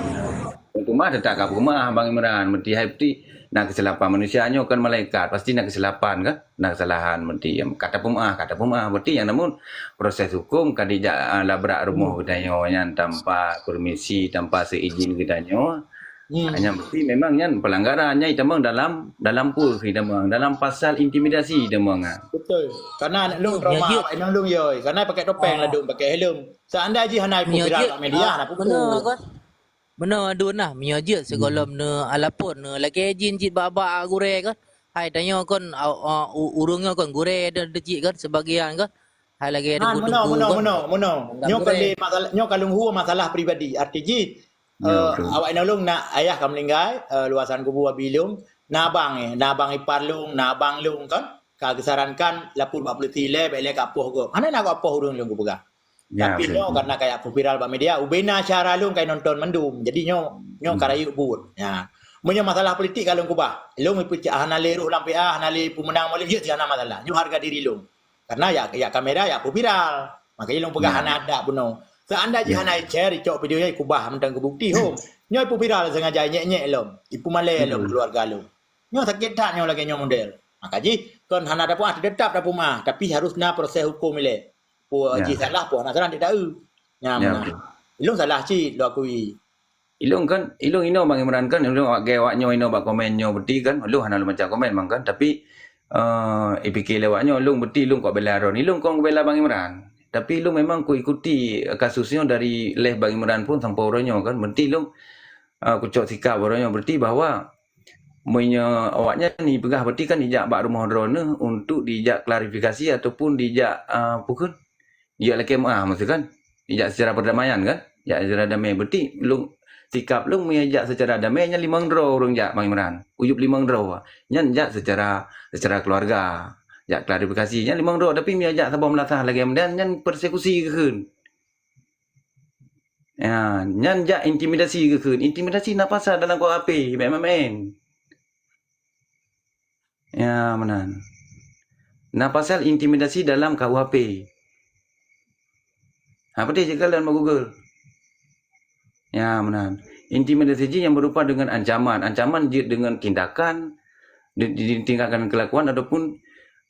peumeu'ah tetap ka peumeu'ah Bang Imran, berarti hai berarti na kesilapan manusia nyoe kan malaikat, pasti na kesilapan kan. Na kesalahan, berarti nyang ka tapeumeu'ah, ka tapeumeu'ah. Berarti nyang namun proses hukum ka dijak, ah, labrak rumoh geutanyoe nyan tanpa permisi, tanpa seizin geutanyoe. Hmm. Hanya berarti memang nyan pelanggaran nyan itamong dalam, dalam peue itamong, dalam pasal intimidasi itamong, ah. Betul. Karena aneuk lôn trauma, awak inong lôn yoi. Karena pakai topeng ladôm, pakai helm. Seandai jih hana ipeugah bak media, hana pukul. Beuna, Gun. Beuna, Gun, nah. Meunyoe jeuet sigohlom neu alapot neu lagée jin cit bak-bak gurée kan. Hai tanyoe kon, a, a, u-, ureuëng nyoe kon gurée de-, de cit kan sebagian kan. Hai lagée de meunoe, meunoe, meunoe, meunoe. Nyoe kon lé masalah, nyoe ka lôn hue masalah pribadi. Arti jih, eh, awak inong lôn na ayah ka meuninggai, eh, luasan kubu abi lôn, na abang, eh, na abang ipar lôn, na abang lôn kan. Ka geusarankan lapor bak polisi ilée, bék ilée ka apoh gob. Hana na gob apoh ureuëng lôn kupeugah. Tapi nyoe karena kaya aku viral bak media, ubena syara lôn kai nonton mandum. Jadi nyoe, nyoe ka rayeuk buet. Ya. Meunyoe masalah politik ka lôn kubah, lôn ipeucah hana lé roh lam P A, hana lé peumeunang moleh, jeuet hana masalah. Nyoe harga diri lôn. Karena ya, ya kamera ya aku viral. Makanya lôn peugah hana adab bunoe. Seandai jih hana share, icok video nyan ikubah mantong keu bukti hom. Nyoe ipu viral sengaja nyek-nyek lom, ipu malée lom keluarga lôn. Nyoe sakét that nyoe lagée nyoe model. Maka jih kon hana dapeuah, tetap dapeuah, tapi harus na proses hukum ilée. Peue jih salah, peue hana salah, ndak taeu. Nyan meunan. Ilong salah cit, lôn akui. Ilong kan, ilong inoe Bang Imran kan, ilong awak gée awak nyoe inoe bak komen nyoe beuti kan, ilong hana lôn baca komen mang kan, tapi, eh, ipike lé awak nyoe, ilong beuti ilong kok bela Ron, ilong kon bela Bang Imran. Tapi ilong memang ku ikuti kasus nyoe dari leh Bang Imran pun sampoe uroe nyoe kan, beuti ilong, eh, kucok sikap uroe nyoe, beuti bahwa meunyoe awak nyan ipeugah beuti kan ijak bak rumoh droeneuh untuk dijak klarifikasi ataupun dijak, eh, peue kheun? Ijak lakée meu'ah maksud kan? Ijak secara perdamaian kan? Ijak secara damai. Berarti lôn, sikap lôn meunyoe ijak secara damai nyan limong droe ureuëng jak Bang Imran. Uyup limong droe. Nyan jak secara, secara keluarga. Jak klarifikasi. Nyan limong droe. Tapi meunyoe jak saboh meulasah lagée meudan, nyan persekusi geukheun. Ya, nyan jak intimidasi geukheun. Intimidasi na pasal dalam kuhp, bék main-main. Ya, meunan. Na pasal intimidasi dalam kuhp. Ha, peuteh cek kalon bak Google. Ya, meunan. Intimidasi jih yang berupa dengan ancaman. Ancaman jeuet dengan tindakan, di, di, tindakan kelakuan ataupun,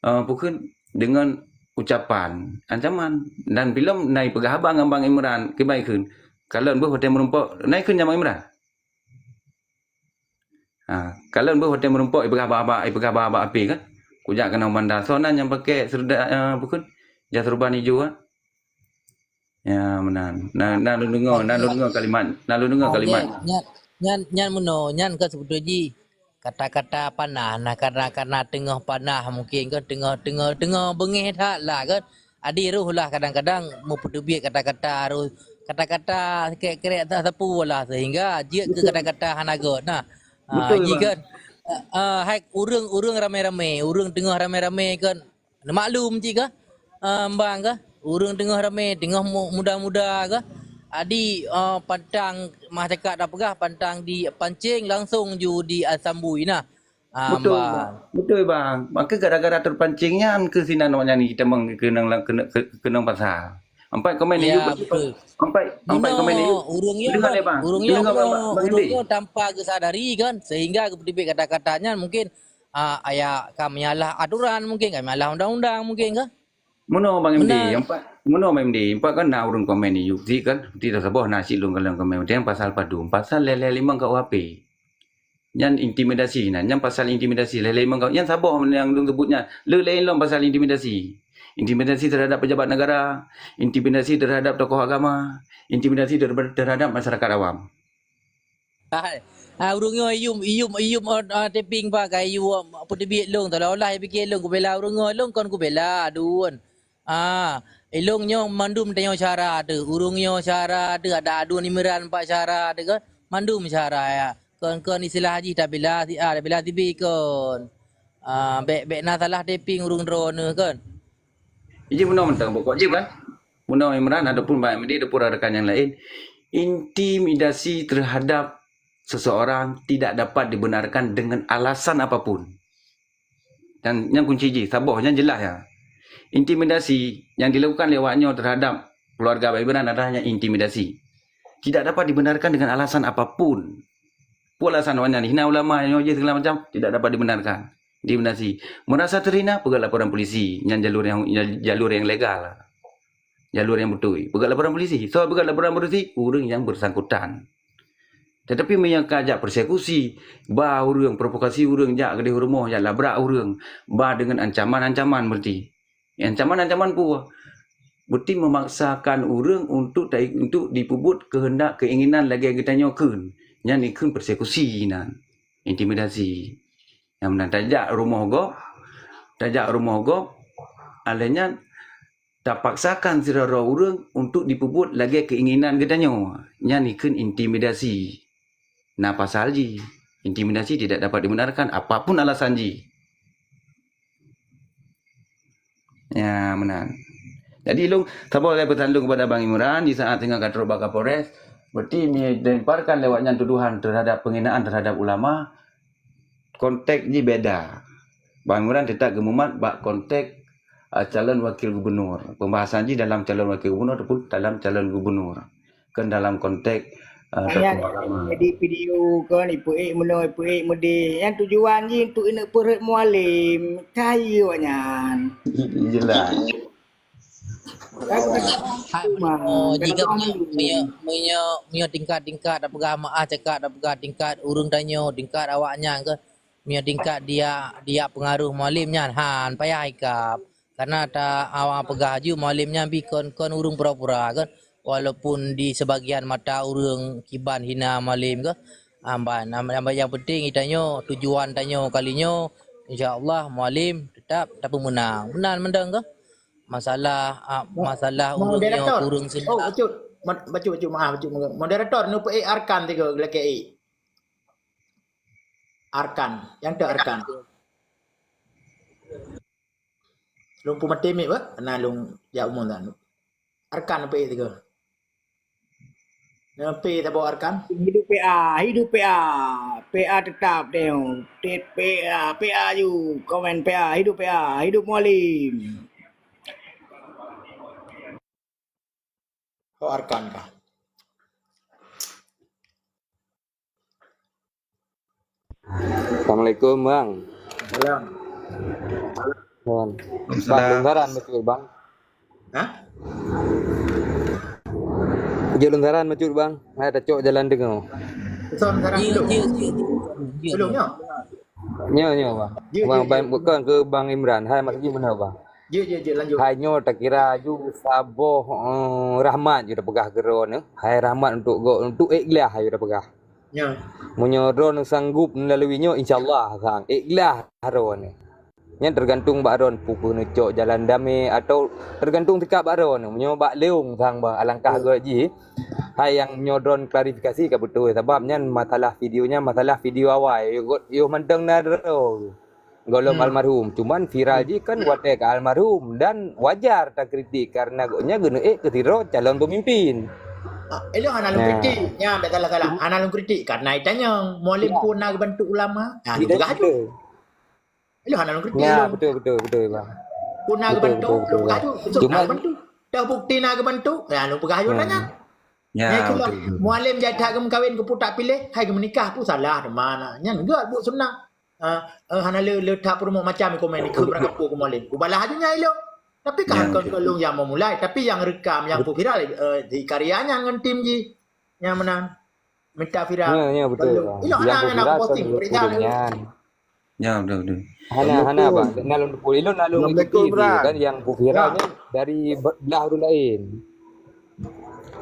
eh, peue kheun dengan ucapan. Ancaman. Dan bilom na ipeugah haba ngon Bang Imran, kiban kheun. Kalon beuh watée meurumpok, na ikheun nyan Bang Imran. Ha, kalon beuh watée meurumpok ipeugah haba-haba, ipeugah haba-haba api kan. Kujak keunoe banda soe nan nyang pakai serda, eh, peue kheun? Jas ruban ijo kan. Ya, meunan. Na, na lôn deungoe, na lôn deungoe kalimat, na lôn deungoe kalimat. Nyan, nyan, nyan meunoe, nyan ka seubeutôi jih kata-kata panah, nah, karena, karena teungoh panah mungkin kan, teungoh, teungoh, teungoh beungéh that lah kan. Adi roh lah kadang-kadang meupeuteubiet kata-kata roh, kata-kata krek-krek tak sapeue lah sehingga jeuet keu kata-kata hana göt. Nah, ha, jih kan, eh, eh, hai ureuëng, ureuëng ramé-ramé, ureuëng teungoh ramé-ramé kan, neumaklum cit kah, eh, Bang kah, ureuëng teungoh ramé, teungoh mu-, muda-muda kah, adi, eh, pantang mah cakap tapeugah, pantang dipancing langsung ju diasambui nah. Ah, betul, Bang. Betul, Bang. Maka gara-gara terpancing nyan keuh sinan awak nyan jitamong keunong lam, keunong, keunong pasal. Ampai komen ya, YouTube, betul. Ampai, ampai komen YouTube. Ureuëng nyoe, dengar deh, Bang. Ureuëng nyoe, dengar, Bang, Bang, Bang ureuëng Indi. Nyoe tanpa geusadari kan, sehingga geuteubiet kata-kata nyan mungkin, ah, aya ka meunyalah aturan mungkin, ka meunyalah undang-undang mungkin kan? Meunoe Bang M D, benar. Empat, meunoe Bang M D, empat kan na ureuëng komen di YouTube kan, di saboh na cit lôn kalon komen, yang pasal padum, pasal lhèe lhèe limong kuhp. Nyan intimidasi nah, nyan pasal intimidasi lhèe lhèe limong kuhp, nyan saboh nyang lôn sebut nyan, le laén lom pasal intimidasi. intimidasi terhadap pejabat negara, intimidasi terhadap tokoh agama, intimidasi ter-, terhadap masyarakat awam. Hai, hai, ureuëng nyoe iyum, iyum, iyum, oh, ah, taping pakai iyum, peuteubiet lôn, seolah-olah ipike lôn kubela ureuëng nyoe, lôn kon kubela, aduen. Ah, ilong nyoe mandum tanyoe syara teuh, ureuëng nyoe syara teuh, ada aduen Imran pat syara teuh kan, mandum syara ya. Kon, kon istilah jih tabila si A, tabila si B kon. Ah, bèk, bèk na salah taping ureuëng droeneuh kon. Iji bunoe mantong pokok jih kan. Bunoe Imran ataupun Bang Ahmadi ataupun rakan yang lain, intimidasi terhadap seseorang tidak dapat dibenarkan dengan alasan apapun. Dan nyang kunci jih, saboh nyang jelas ya. Intimidasi yang dilakukan lé awak nyoe terhadap keluarga Bang Imran adalah nyang intimidasi. Tidak dapat dibenarkan dengan alasan apapun. Peue alasan awak nyan hina ulama nyoe jih segala macam, tidak dapat dibenarkan. Intimidasi. Merasa terhina, peugah laporan polisi. Nyan jalur yang, jalur yang legal. Jalur yang beutôi. Peugah laporan polisi. Soe peugah laporan polisi? Ureuëng yang bersangkutan. Tetapi meunyoe ka jak persekusi, ba ureuëng, provokasi ureuëng jak keudeh rumoh, jak labrak ureuëng, ba dengan ancaman-ancaman berarti. Ancaman-ancaman peue? Berarti memaksakan ureuëng untuk ta-, untuk dipeubuet keuheundak keinginan lagée geutanyoe kheun. Nyan ikheun persekusi nan, intimidasi. Nyang meunan tajak rumoh gob, tajak rumoh gob, alheuh nyan tapaksakan sidroe-droe ureuëng untuk dipeubuet lagée keinginan geutanyoe. Nyan ikheun intimidasi. Na pasal jih. Intimidasi tidak dapat dibenarkan apapun alasan jih. Ya, meunan. Jadi, lôn saboh lé peusan lôn kepada Bang Imran di saat teungoh ka trok bak Kapolres, berarti melemparkan lewat nyan tuduhan terhadap penghinaan terhadap ulama, konteks jih beda. Bang Imran tetap geumumat bak konteks, ah, calon wakil gubernur. Pembahasan jih dalam calon wakil gubernur ataupun dalam calon gubernur. Kan dalam konteks, ah, Nyan tokoh agama. Jadi video kan, ipeuék meunoe, ipeuék meudeh. Nyan tujuan jih untuk ineuk peureuet Mualem. Kayue awak nyan. Jelas. Hai, oh, jika meunyoe, meunyoe, meunyoe, meunyoe tingkat-tingkat tapeugah meu'ah cakap, tapeugah tingkat ureuëng tanyoe, tingkat awak nyan ke, meunyoe tingkat dia, dia pengaruh Mualem nyan, han payah ikab. Karena ta awak peugah aju Mualem nyan pih kon, kon ureuëng pura-pura kan, walaupun di sebagian mata ureuëng kiban hina Mualem ke, amban, amban, amban yang penting itanyoe, tujuan tanyoe kali nyoe, insya Allah Mualem tetap tapeumeunang. Meunan mantong ke? Masalah, ah, masalah ureuëng nyoe moderator. Kureueng seunak. Oh, bacut. Ma-, bacut, bacut, maaf, bacut. Moderator, neupeuék Arkan tiga, lakée ék. Arkan. Nyang teu Arkan. Lôn peumaté mic, bah. Karena lôn jak umum dah. Arkan neupeuék tiga. Neupeuék saboh Arkan. Hidup P A, hidup P A. P A tetap deh. Tet P A, P A aju. Komen P A, hidup P A, hidup Mualem. Oh, Arkan kah? Assalamualaikum, Bang. Salam. Bang. Bang, Waalaikumsalam. Longgaran betul, Bang. Hah? Jeuet longgaran betul, Bang. Hai tacok jalan dengoe. Betul, longgaran betul. Jeuet, jeuet, jeuet. Jeuet. Sebelumnya? Nyoe, nyoe, Bang. Jeuet, Bang, jeuet, Bang, jeuet. Bukan ke Bang Imran. Hai, maksud jih meunoe, Bang. Jeuet, jeuet, jeuet, lanjut. Hai nyoe takira ju saboh, eh, rahmat ju tapeugah keu droeneuh. Hai rahmat untuk go, untuk ikhlas ju tapeugah. Ya. Meunyoe droeneuh sanggup melalui nyoe, insya Allah sang ikhlas droeneuh. Nyan tergantung bak droeneuh, peu kheueh neucok jalan damé atau tergantung sikap bak droeneuh. Meunyoe bak leung sang bah alangkah, ya, gét jih. Hai nyang nyoe droeneuh klarifikasi ka beutôi, sabab nyan masalah video nyan masalah video awai. Yoh, yoh mantong na droe. Gohlom, hmm, almarhum. Cuman viral jih kan watée ka almarhum dan wajar takritik karena gobnyan geuneuk ék keu sidroe calon pemimpin. Ah, ilong hana lôn kritik. Nyan bèk salah-salah. Hana lôn kritik karena itanyong, Mualem peue na geubantu ulama? Ah, lôn peugah aju. Ilong hana lôn kritik. Ya, betul, betul, betul, Bang. Peue na geubantu? Lôn peugah aju. Betul, na geubantu. Dah bukti na geubantu? Ya, lôn peugah aju nyan. Ya, betul, betul. Mualem jai that geumeukawen keu putak piléh, hai geumeunikah peue salah teuma na. Nyan gét buet sunnah. Ah, eh, hana le, le that peurumoh macam komen ikheun beurakapue keu Mualem. Kubalah aju nyan ilong. Tapi ka kon lôn nyang meumulai, tapi nyang rekam, nyang peuviral, eh, di karya nyan ngon tim jih. Nyang meunan. Minta viral. Ya, ya, betul, Bang. Ilong hana, hana kuposting, beurita lé. Ya, udah, udah. Hana, hana, Assalamualaikum. Bang. Nak lôn pukul. Ilôn nak lôn Assalamualaikum, ikuti Bra. Kan yang bukira Ya. Ni dari be-, belah ureueng lain.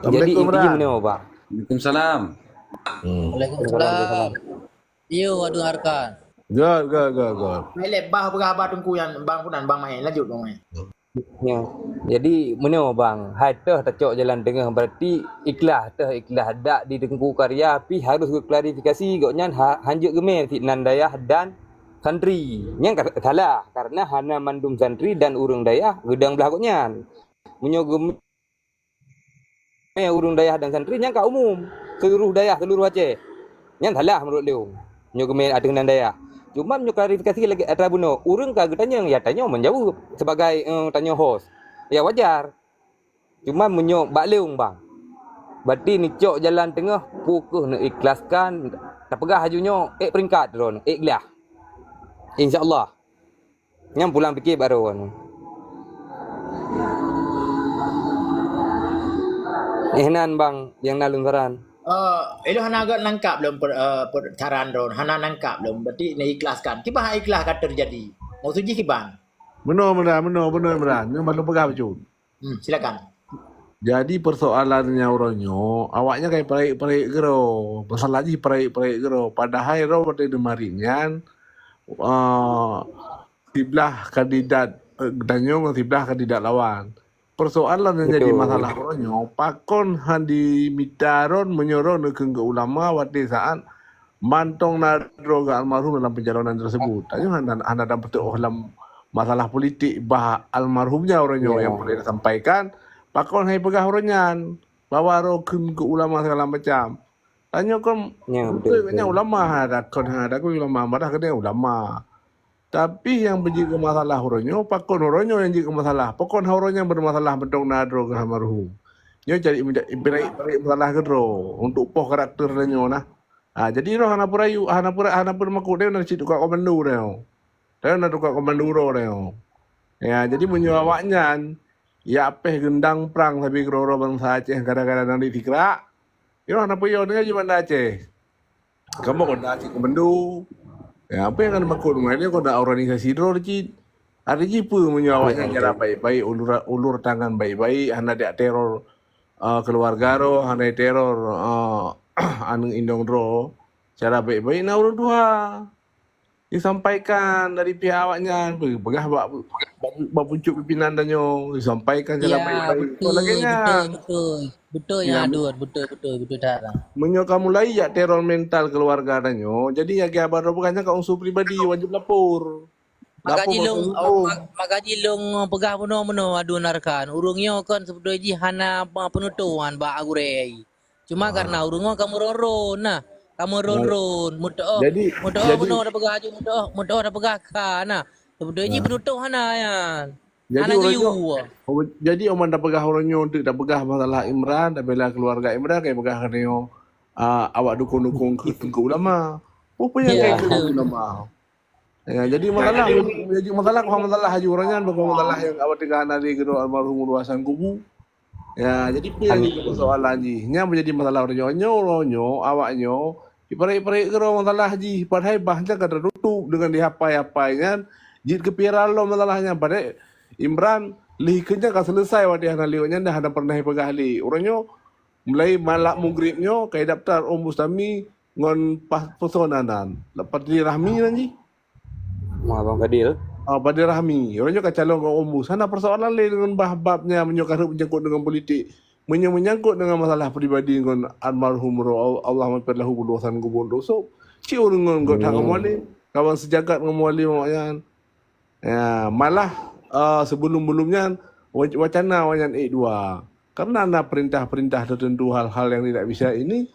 Jadi, Assalamualaikum, Bra. Bang. Waalaikumsalam. Hmm. Waalaikumsalam. Yo, aduh harka. Good, good, good, good. Bah peugah haba Teungku nyan, Bang Funan, Bang Mahe. Lanjut, Bang Mahe. Ya. Jadi, meunoe, Bang, hai teuh tacok jalan teungoh, berarti ikhlas, teuh ikhlas dak di Teungku Karya, pih harus geuklarifikasi gobnyan ha-, hanjeuet geumé sinan dayah dan santri. Nyan ka salah, karena hana mandum santri dan ureueng dayah geudong blah gobnyan. Meunyoe geumé ureueng dayah dan santri, nyan ka umum, seluruh dayah, seluruh Aceh. Nyan salah menurut lôn. Nyoe geumé ateueh nan dayah. Cuma nyoe klarifikasi lagèe atra bunoe, ureueng ka geutanyong, ya tanyoe menjawab sebagai, eh, tanyoe host. Ya wajar. Cuma meunyoe bak lôn, Bang, berarti neucok jalan teungoh, peu kheueh neuikhlaskan, tapeugah laju nyoe, ék peringkat droeneuh, ék glah. Insya Allah. Nyang pulang pike baroe nyoe. Eh, nan, Bang, nyang na lôn saran. Eh, ilôn hana gét nangkap lom per-, eh, per-, saran droen, hana nangkap lom. Berarti neuikhlaskan. Kiban ikhlas ka teujadi? Maksud jih kiban? Meunoe, meunoe, meunoe, meunoe, Imran. Nyoe ban lôn peugah bacut. Hmm, silakan. Jadi, persoalannya uroe nyoe, awaknyan kai peureuk-peureuk keudroe. Masalah jih peureuk-peureuk keudroe. Padahai droe watèe neumarit nyan, eh, siblah kandidat, eh, geutanyoe ngon siblah kandidat lawan. Persoalan nyang jadi Betul. masalah uroe nyoe, pakon han dimita droen meunyoe droen neukheun keu ulama watèe saat mantong na droe geuh almarhum dalam pencalonan tersebut. Tanyoe hana, hana dapeutuoh lam masalah politik bah almarhum nyan uroe nyoe Ya. nyang peureulèe tasampaikan. Pakon han ipeugah uroe nyan bahwa droe kheun keu ulama segala macam. Tanyoe kon Ya, betul, beutôi nyan betul. ulama, hana takon, hana takon ulama, malah keuneuk ulama. Tapi nyang beujeuet keu masalah uroe nyoe, pakon uroe nyoe nyang jeuet keu masalah. Pakon uroe nyan beumasalah mantong na droe geuh almarhum. Nyoe cari minta ibarat-ibarat masalah keudroe untuk poh karakter tanyoe nah. Ha, jadi droe hana peurayu, hana peura-, hana peumakot, droe na cit tukang komando droe. Droe na tukang komando droe. Ya, jadi meunyoe awaknyan ya pèh geundang prang sabe keudroe-droe bansa Aceh gara-gara na di sikrak, droe hana peue yo deungon jih banda Aceh. Kamoe kon na cit komando. Ya, apa nyang hana makot ngon nyoe kon na organisasi droe cit. Arti jih peue meunyoe awaknyan Ya, cara betul. baik-baik, ulur, ulur tangan baik-baik, hana jak teror, eh, keluarga droe, hana teror, eh, aneuk inong droe. Cara baik-baik na ureueng tuha. Disampaikan dari pihak awaknyan, pe-, peugah bak, bak, bak pucuk pimpinan tanyoe, disampaikan cara Ya, baik-baik. Kon lagèe betul, nyan. betul, betul. Betul Ya, ya, me- Dut, betul, betul, betul that. Meunyoe ka mulai jak teror mental keluarga tanyoe, jadi nyang geubah droe peugah nyan ka unsur pribadi, wajéb lapor. Maka Lapor jih bak lôn, ureueng oh, huköm. ma-, maka jih lôn peugah bunoe-bunoe, Adun Arkan. Ureueng nyoe kon seubeutôi jih hana apa peunutôh bak gurèe. Cuma Ah. karena ureueng nyoe ka meuron-ron nah. Ka meuron-ron. Meutoh, Jadi, meutoh jadi bunoe tapeugah aju, meutoh, meutoh tapeugah kha nah. Seubeutôi jih Ah. peunutôh hana nyan. Jadi Hana ureueng nyoe, geuyue. jadi oman tapeugah ureueng nyoe untuk tapeugah masalah Imran, tabela keluarga Imran, kai peugah keunoe, ah, awak dukung-dukung keu, keu ulama. Peue nyang Ya. kai keu ulama? Ya, jadi masalah, jadi masalah, bukan masalah aju ureueng nyan, bukan masalah nyang awak teuka hana lé keudroe almarhum Ulua Hasan Kubu. Ya, jadi peue nyang Amin. jadi persoalan jih? Nyang menjadi masalah ureueng nyoe, nyoe, nyoe, awak nyoe, iparit-parit keudroe masalah jih, padahai bah nyan ka tatutup dengan dihapai-hapai nyan, jeuet keu viral lom masalah nyan, padahai Imran lheuh keu nyan ka selesai watèe hana lewat nyan dah hana pernah ipeugah lé. Ureueng nyoe mulai malam Maghrib nyoe ka idaftar Om Bustami ngon pas-, person nan, nan. Lepas Rahmi nan jih. Ma Abang Fadil. Ah, Fadil Rahmi. Ureueng nyoe ka calon ngon Om Bus. Hana persoalan lé deungon bah-, bab nyan meunyoe ka rhot menyangkut deungon politik. Meunyoe menyangkut deungon masalah pribadi ngon almarhum roh, Allah maghfir lahu, Ulua Hasan Kubu Dusup. Cit ureueng ngon gobnyan Hmm. kamoe lé. Kawan sejagat ngon Mualem awak nyan. Ya, malah, ah, sebelum-belum nyan, wa-, wacana awak nyan ék dua. Karena na perintah-perintah tertentu, hal-hal yang tidak bisa ini.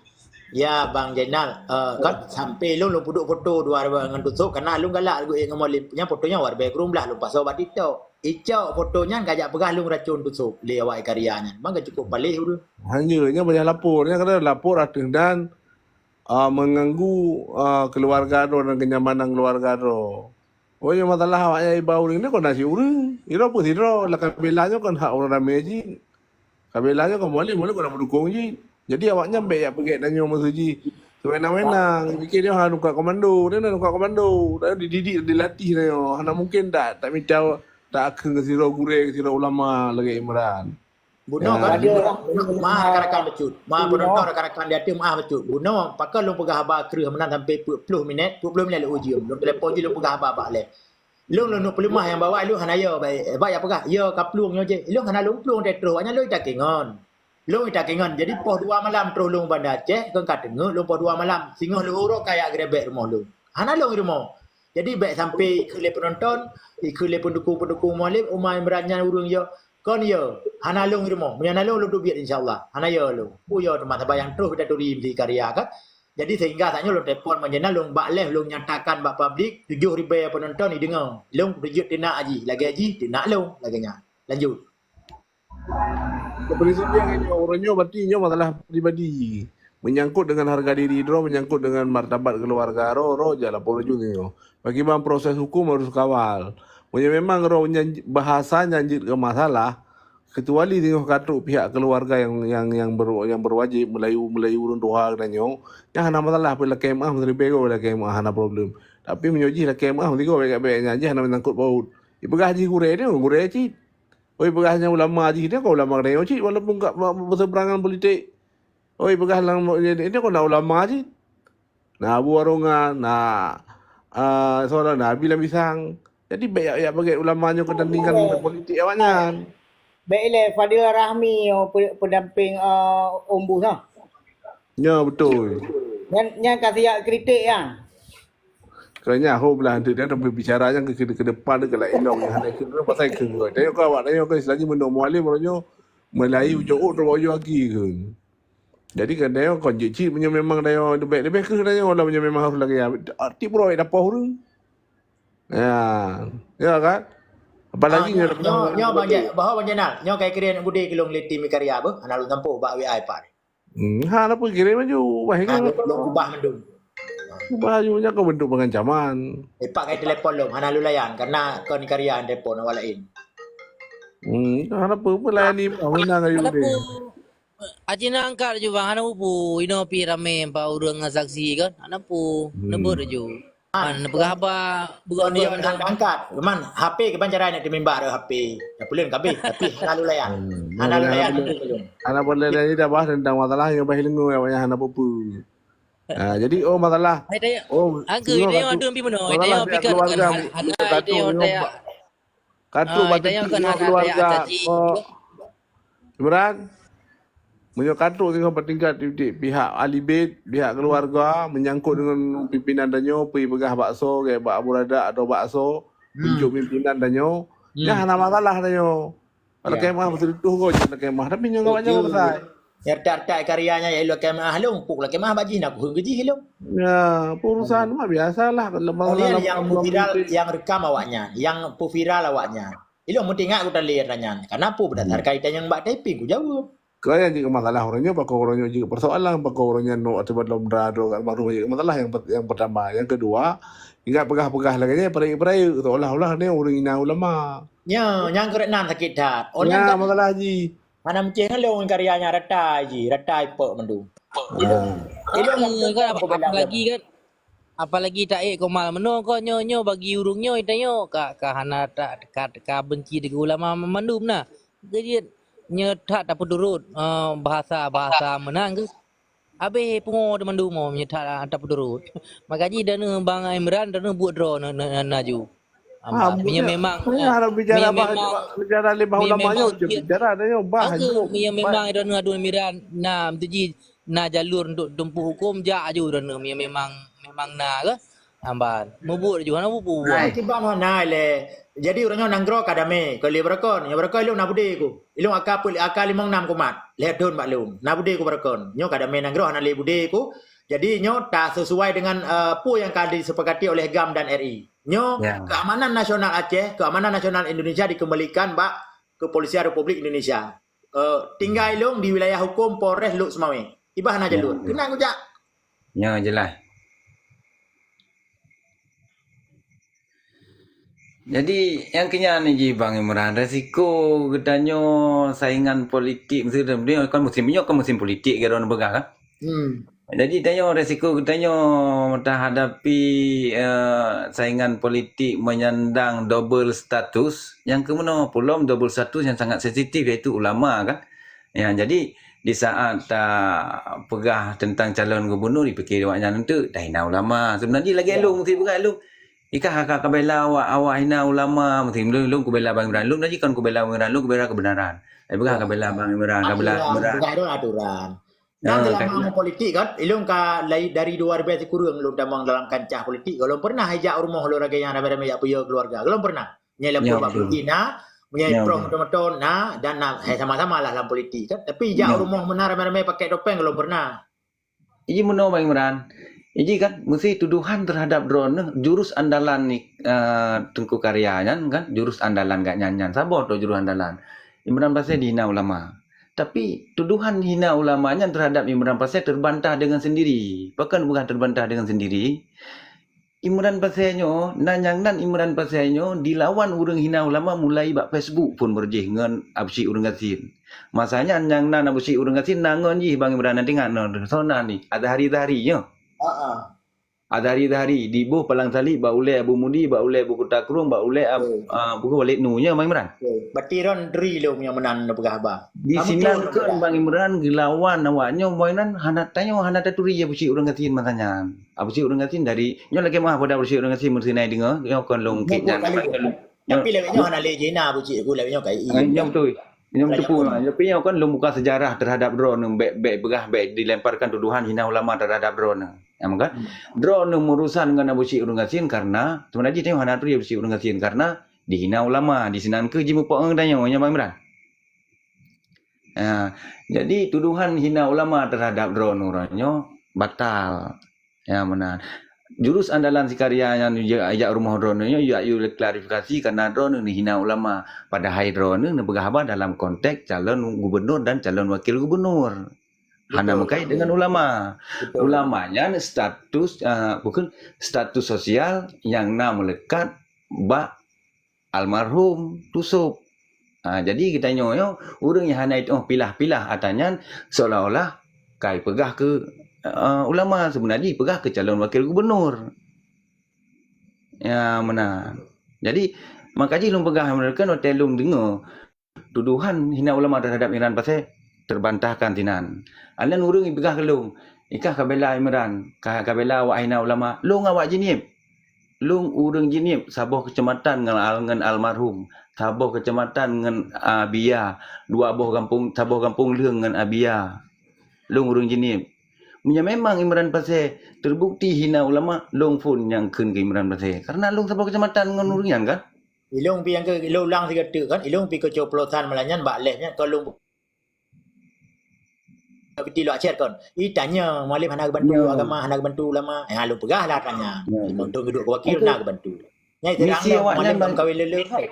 Ya, Bang Jainal, eh, kan sampai lôn, lôn peuduek foto dua ngon Dusup, karena lôn galak lagu ék ngon Mualem. Nyan foto nyan awak leubeh kureueng blah lôn pasoe bak TikTok. Icok foto nyan ka jak peugah lôn racon Dusup lé awak karya nyan. Bang ka cukup paléh ureueng. Hanya nyan banyak lapor, nyan kata lapor ateueh dan, ah, mengganggu, ah, keluarga droe dan kenyamanan keluarga droe. Oh, nyang masalah awak nyan iba ureueng nyoe kon na cit ureueng. Sidroe pun sidroe, lah kabila nyoe kon hak ureueng ramé jih. Kabila nyoe kon Mualem, Mualem kon na meudukong jih. Jadi awak nyan bèk jak peugèt tanyoe meuseujih. Seuwenang-wenang, pikir dia hana nukak komando, dia hana nukak komando. Dia dididik, dilatih dia. Hana mungkin tak, tak mita, tak akhé sidroe gurée, sidroe ulama lagée Imran. Bunoe kan, bunoe, maah rakan-rakan bacut. Maah penonton rakan-rakan di ateueh, maah bacut. Bunoe, pakon lôn peugah haba kreueh meunan sampai peuet ploh minit, peuet ploh minit lé ujong. Lôn telepon jih lôn peugah haba bak lé. Lôn lôn peuleumah nyang bawah lôn hana yo, bak, bak ya peugah, yo ka plueng nyoe jih. Lôn hana lôn plueng teuh troh, awaknyan lôn ita kingon. Lôn ita kingon. Jadi poh dua malam troh lôn Banda Aceh, kon ka teungeut lôn poh dua malam. Singoh leuhô uroe ka jak geurebek rumoh lôn. Hana lôn i rumoh. Jadi bék sampai ikheun lé penonton, ikheun lé pendukung-pendukung Mualem, Uma Imran nyan ureuëng yo. Kon yo, hana lôn i rumoh. Meunyoe na lôn, lôn teubiet insya Allah. Hana yo lôn. Peue yo teuma saban nyang troh kita turi meusikarya kan. Jadi sehingga saat nyoe lôn telepon manjena lôn bak live lôn nyatakan bak publik tujoh ribèe penonton ideungoe. Lôn kujeuet teunak jih, lagèe jih teunak lôn lagèe nyan. Lanjut. Keuprinsip nyoe, nyoe, uroe nyoe berarti nyoe masalah pribadi. Menyangkut dengan harga diri droe, menyangkut dengan martabat keluarga droe, droe jak lapor laju nyoe. Pakiban proses hukum harus kawal. Meunyoe memang droe nyan bahasa nyan jeuet keu masalah, kecuali singoh ka trok pihak keluarga yang, yang, yang ber-, yang berwajib, meulayeue, meulayeue ureuëng tuha geutanyoe, nyan hana masalah, pih lakèe meu'ah, meusiribèe goe lakèe meu'ah, hana problem. Tapi meunyoe jih lakèe meu'ah, meusigoe bèk-bèk nyan, jih hana meusangkut paut. Ipeugah jih gurèe nyoe, gurèe cit. Oi, peugah nyan ulama jih, nyan kon ulama geutanyoe cit, walaupun ka ba-, beuseuberangan politik. Oi, peugah lam, nyan kon na ulama cit. Na Abu Warongan, na, ah, soe lom, na Abi Lamisang. Jadi, bèk yak, yak baget ulama nyoe keutandingkan ngon politik awaknyan. Bèk ilèe Fadil Rahmi, oh, pe-, pendamping, ah, Om Bus, ah. Ya, betul. Nyan, nyan ka siap kritik, ya. Kerana ho belah nanti dia, tapi bicara nyan ke, ke, ke depan dia, ke lain dong, yang ada ke, pasal ke, dia kau awak, dia kau selagi menurut Mualem, orang nyoe, Melayu jauh, orang nyoe lagi ke. Jadi, kan dia kon jeuet cit, meunyoe memang dia lebih, lebih ke dia, wala meunyoe memang harus lagi, ya, arti bro, dah poh ureuëng. Ya, ya kan? Apalagi Ah, nyoe, nyoe, nyoe, Bang Jai-, bahwa Bang Jainal, nyoe kai kira nak bude ke lôn leti mi karya apa? Anak lôn tampok bak W I Pak. Hmm, ha, apa kirim laju? Wah, Ha, kan lôn, lôn ubah mandum. Ubah laju, nyan kau bentuk pengancaman. Eh, Pak kai telepon lôn, hana lôn layan, karena kon karya telepon awak lain. Hmm, hana apa, apa layani, ah, menang ayu Kenapa? Deh. Acina angkat laju, Bang, hana upu. Inoe pih ramé empat ureuëng ngon saksi kan? Hana upu. Hmm. Neubeuet laju. Ah, neupeugah haba, Kon bukan dia angkat. Cuman H P kiban cara nak teumimbak dah H P. Ya pulen kabeh, tapi hana lulayan. Hmm. Hana lulayan, hana boleh. Hana boleh, jadi dah bahas tentang masalah yang bahi lengoe, awaknya hana pupu. Ah, jadi, oh, masalah. Hai, tanya. Oh, angka tengok dia kat tu. Ada pih mana? Masalah dia pihak keluarga, hana, hana, dia tengok. Ka trok bak tingkat keluarga, kok. Imran, meunyoe ka trok singoh bak tingkat tieb-tieb pihak ahli bait, pihak keluarga, menyangkut dengan pimpinan tanyoe, peue peugah bak soe, bak Abu Radak atau bak soe, hmm, untuk pimpinan tanyoe, hmm, nyan hana masalah tanyoe. Kalau kemah beutôi-beutôi kok, jangan kemah. Tapi nyoe awak nyoe besai. Nyertak-tak karya nyan, ya, ilok kemah lom, puk lah kemah bak jih, nak kuheun keu jih lom. Ya, urusan mah biasalah, kalau masalah nyang viral, nyang rekam awaknyan, nyang peuviral awaknyan. Ilong meutingat ku tali nyan. Kenapa berdasarkan ita nyang bak typing ku jawab. Kaya jeuet masalah orang nyoe, pakon orang nyoe jeuet persoalan, pakon orang nyan nok ateueh lom dra droe kat baru jeuet masalah yang per-, yang pertama. Yang kedua, ingat peugah-peugah lagèe nyan, peurayeuk-peurayeuk seolah-olah ni ureueng inan ulama. Nya, nyang keureuk nan sakit that. Oh, ya, nyang masalah ji. Hana meucéh ngon lôn karya nyan rata ji, rata ipok mandum. Ah. Ilong kan, apalagi kan, apalagi taék komal meunoe ko nyoe, nyoe bagi ureueng nyoe tanyoe ka, ka hana ta-, ka, ka benci deungon ulama mandum na. Jadi nyoe that tapeuturot, eh, bahasa-bahasa meunan ke. Habéh pungo mandum oh, nyoe that tapeuturot. Maka jih droeneuh Bang Imran, droeneuh buet droe na, na, na, na ju. Amat. Meunyoe memang, eh, harap bicara meunyoe bah, memang, bicara lé bah meunyoe ulama memang nyoe, bicara dah nyoe bah. Aku, nyoe meunyoe bah. Memang droeneuh aduen Imran, na, meutuji na jalur untuk tempuh hukum, jak aju droeneuh. Meunyoe memang, memang na ke? Amban. Mubuet aju, hana bubu. Nah, kiban hana lé. Jadi ureueng nyoe nanggroe ka damé, ka lé beureukan. Nyoe beureukan ilong na budé ku. Ilong aka pul-, aka limong nam kumat. Lhèe thon bak lôn. Na budé ku beureukan. Nyoe ka damé nanggroe hana lé budé ku. Jadi nyoe tak sesuai dengan, eh, peue nyang ka disepakati oleh GAM dan R I. Nyoe, ya, keamanan nasional Aceh, keamanan nasional Indonesia dikembalikan bak Kepolisian Republik Indonesia. Eh, tinggai lôn di wilayah hukum Polres Lhokseumawe. Iba hana jalur. Ya. Keunan kujak. Ya, jelas. Jadi, nyang keu nyan ji Bang Imran, resiko geutanyoe saingan politik, meusti dia kan musim nyoe kan musim politik, keu droeneuh peugah kan? Hmm. Jadi tanyoe, resiko geutanyoe tahadapi, eh, saingan politik menyandang double status, nyang keunoe peulom double status nyang sangat sensitif, yaitu ulama kan. Ya, jadi di saat tapeugah tentang calon gubernur, dipikir awaknyan untuk tahina ulama. Sebenarnya lagèe lôn, mesti peugah lôn. Ikah ka, ka bela awak, awak hina ulama, mesti lôn, lôn kubela Bang Imran. Lôn tadi kan kubela Bang Imran, lôn kubela kebenaran. Tapi peugah ka bela Bang Imran, ka bela Imran. Bukan aturan. Dan dalam ilmu politik kan, ilung ka lai dari dua ribu sikureueng lôn tamong dalam kancah politik. Golom pernah ijak rumoh lôn lagèe nyan ramé-ramé jak peuyô keluarga. Golom pernah. Meunyoe lapor bak polisi na, meunyoe proh moto-moto na, dan na, hai sama-sama lah dalam politik kan. Tapi ijak rumoh meunan ramé-ramé pakai topeng golom pernah. Iji meunoe Bang Imran. Iji kan mesti tuduhan terhadap droeneuh jurus andalan ni, eh, Teungku Karya nyan kan, jurus andalan gak nyan nyan. Saboh tu jurus andalan. Imran Pasé dihina ulama. Tapi tuduhan hina ulama nyan terhadap Imran Pasé terbantah dengan sendiri. Pakon bukan terbantah dengan sendiri? Imran Pasé nyoe, na nyang nan Imran Pasé nyoe dilawan ureuëng hina ulama mulai bak Facebook phon beurjih ngon Abusyik Ureuëng Gasien. Masa nyan nyang nan Abusyik Ureuëng Gasien na ngon jih Bang Imran, na teuingat nyoe, soe nan ni? Azhari Zahari nyoe. Heeh. Azhari Zahari diboh palang salib bak ulée Abu Mudi, bak ulée Abu Kuta Krueng, bak ulée Ab-, ah, buku Walid Nu nyoe Bang Imran. Betul. Berarti ron dri lom nyang meunan neupeugah haba. Di sinan kon Bang Imran geulawan awak nyoe, Bang Imran hana tanyoe, hana taturi Abusyik Ureuëng Gasien masa nyan. Abusyik Ureuëng Gasien dari, nyoe lagée meuah pada Abusyik Ureuëng Gasien meusinai deungoe, nyoe kon lông kit nyan. Tapi lawét nyoe hana lé jina Abusyik, ku lawét nyoe kai. Nyoe beutôi. Nyoe beutôi. Tapi nyoe kan lông buka sejarah terhadap droeneuh, bék, bék peugah, bék dilemparkan tuduhan hina ulama terhadap droeneuh. Ya kan? Droeneuh meurusan ngon Abusyik Ureuëng Gasien karena sebenarnya tanyoe hana taturi Abusyik Ureuëng Gasien karena dihina ulama, di sinan keuh jimupoh ngon tanyoe, nyoe Bang Imran. Ha, jadi tuduhan hina ulama terhadap droeneuh uroe nyoe batal. Ya, meunan. Jurus andalan si Karya nyang jak, jak rumoh droeneuh nyoe, jak yue klarifikasi karena droeneuh neuhina ulama. Padahai droeneuh neupeugah haba dalam konteks calon gubernur dan calon wakil gubernur. Hana meukai dengan ulama. Ulama nyan status, ah, bukan status sosial nyang na meulekat bak almarhum Tusop. Ha, jadi geutanyoe nyoe, ureuëng nyang hana jitu'oh pilah-pilah atra nyan seolah-olah kai peugah keu, eh, ulama, sebenarnya peugah keu calon wakil gubernur. Ya, meunan. Jadi, maka jih lôn peugah meureuka watée lôn deungoe tuduhan hina ulama terhadap Imran Pasé terbantahkan sinan. Aneuk ureuëng ipeugah keu lôn, ikah kabela Imran, ka, kabela awak hina ulama, lôn awak Jeunieb. Lôn ureuëng Jeunieb, saboh keucamatan ngon al-, ngon almarhum, saboh keucamatan ngon Abia, dua boh gampông, saboh gampông lheueng ngon Abia. Lôn ureuëng Jeunieb. Meunyoe memang Imran Pasé terbukti hina ulama, lôn phon nyang kheun keu Imran Pasé. Karena lôn saboh keucamatan ngon ureuëng nyan kan? Ilong pi nyang ke, ilong ulang sigoe teuk kan, ilong pi keucoplosan malam nyan bak leh nyan kon lôn peuti lok chat kon. Ih, tanya, mualim hana geubantu agama, hana geubantu ulama. Eh, lôn peugah lah tanya. Lima thon geuduek keu wakil na geubantu. Nyai terang misi awak nyan mualim kawin lele hai.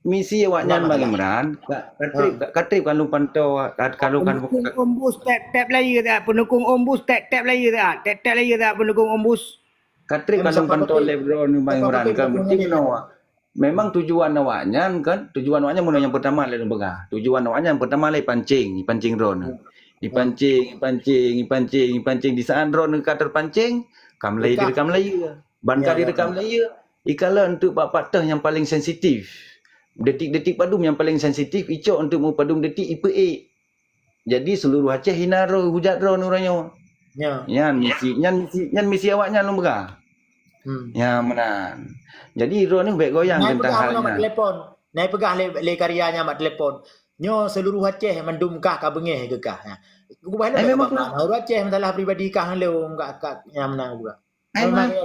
Misi awak nyan Bang Imran, ka, ka trip, ka, ka trip kan lôn pantau, ka, ka lôn kan pendukung Ombus tep-tep laya dah, pendukung Ombus tep-tep laya dah, tep-tep laya dah pendukung Ombus. Ka trip kan lôn pantau lé bro ni Bang Imran kan, berarti meunoe. Memang tujuan awaknyan kan, tujuan awaknyan meunan nyang pertama lé lôn peugah. Tujuan awaknyan pertama lé pancing, pancing droeneuh. Dipancing, pancing, pancing, pancing. Di saat droeneuh ka terpancing, ka meulai direkam laya. Ban ka direkam laya, ikalon untuk bak-bak teuh nyang paling sensitif. Detik-detik padum nyang paling sensitif, icok untuk meupadum detik ipeuék. Jadi seluruh Aceh hina droe, hujat droe uroenyoe. Ya. Nyan misi, nyan misi, nyan misi awaknyan lôn peugah. Hmm. Ya, meunan. Jadi droeneuh bék goyang teuntang hal nyan. Nai peugah lé, lé Karya nyan bak telepon. Nyoe seluruh Aceh mandum kah ka beungéh keu kah. Ya. Kubah lé memang seluruh Aceh masalah pribadi kah lé kah, kah nyang meunan peugah. Ai, memang ma- ya,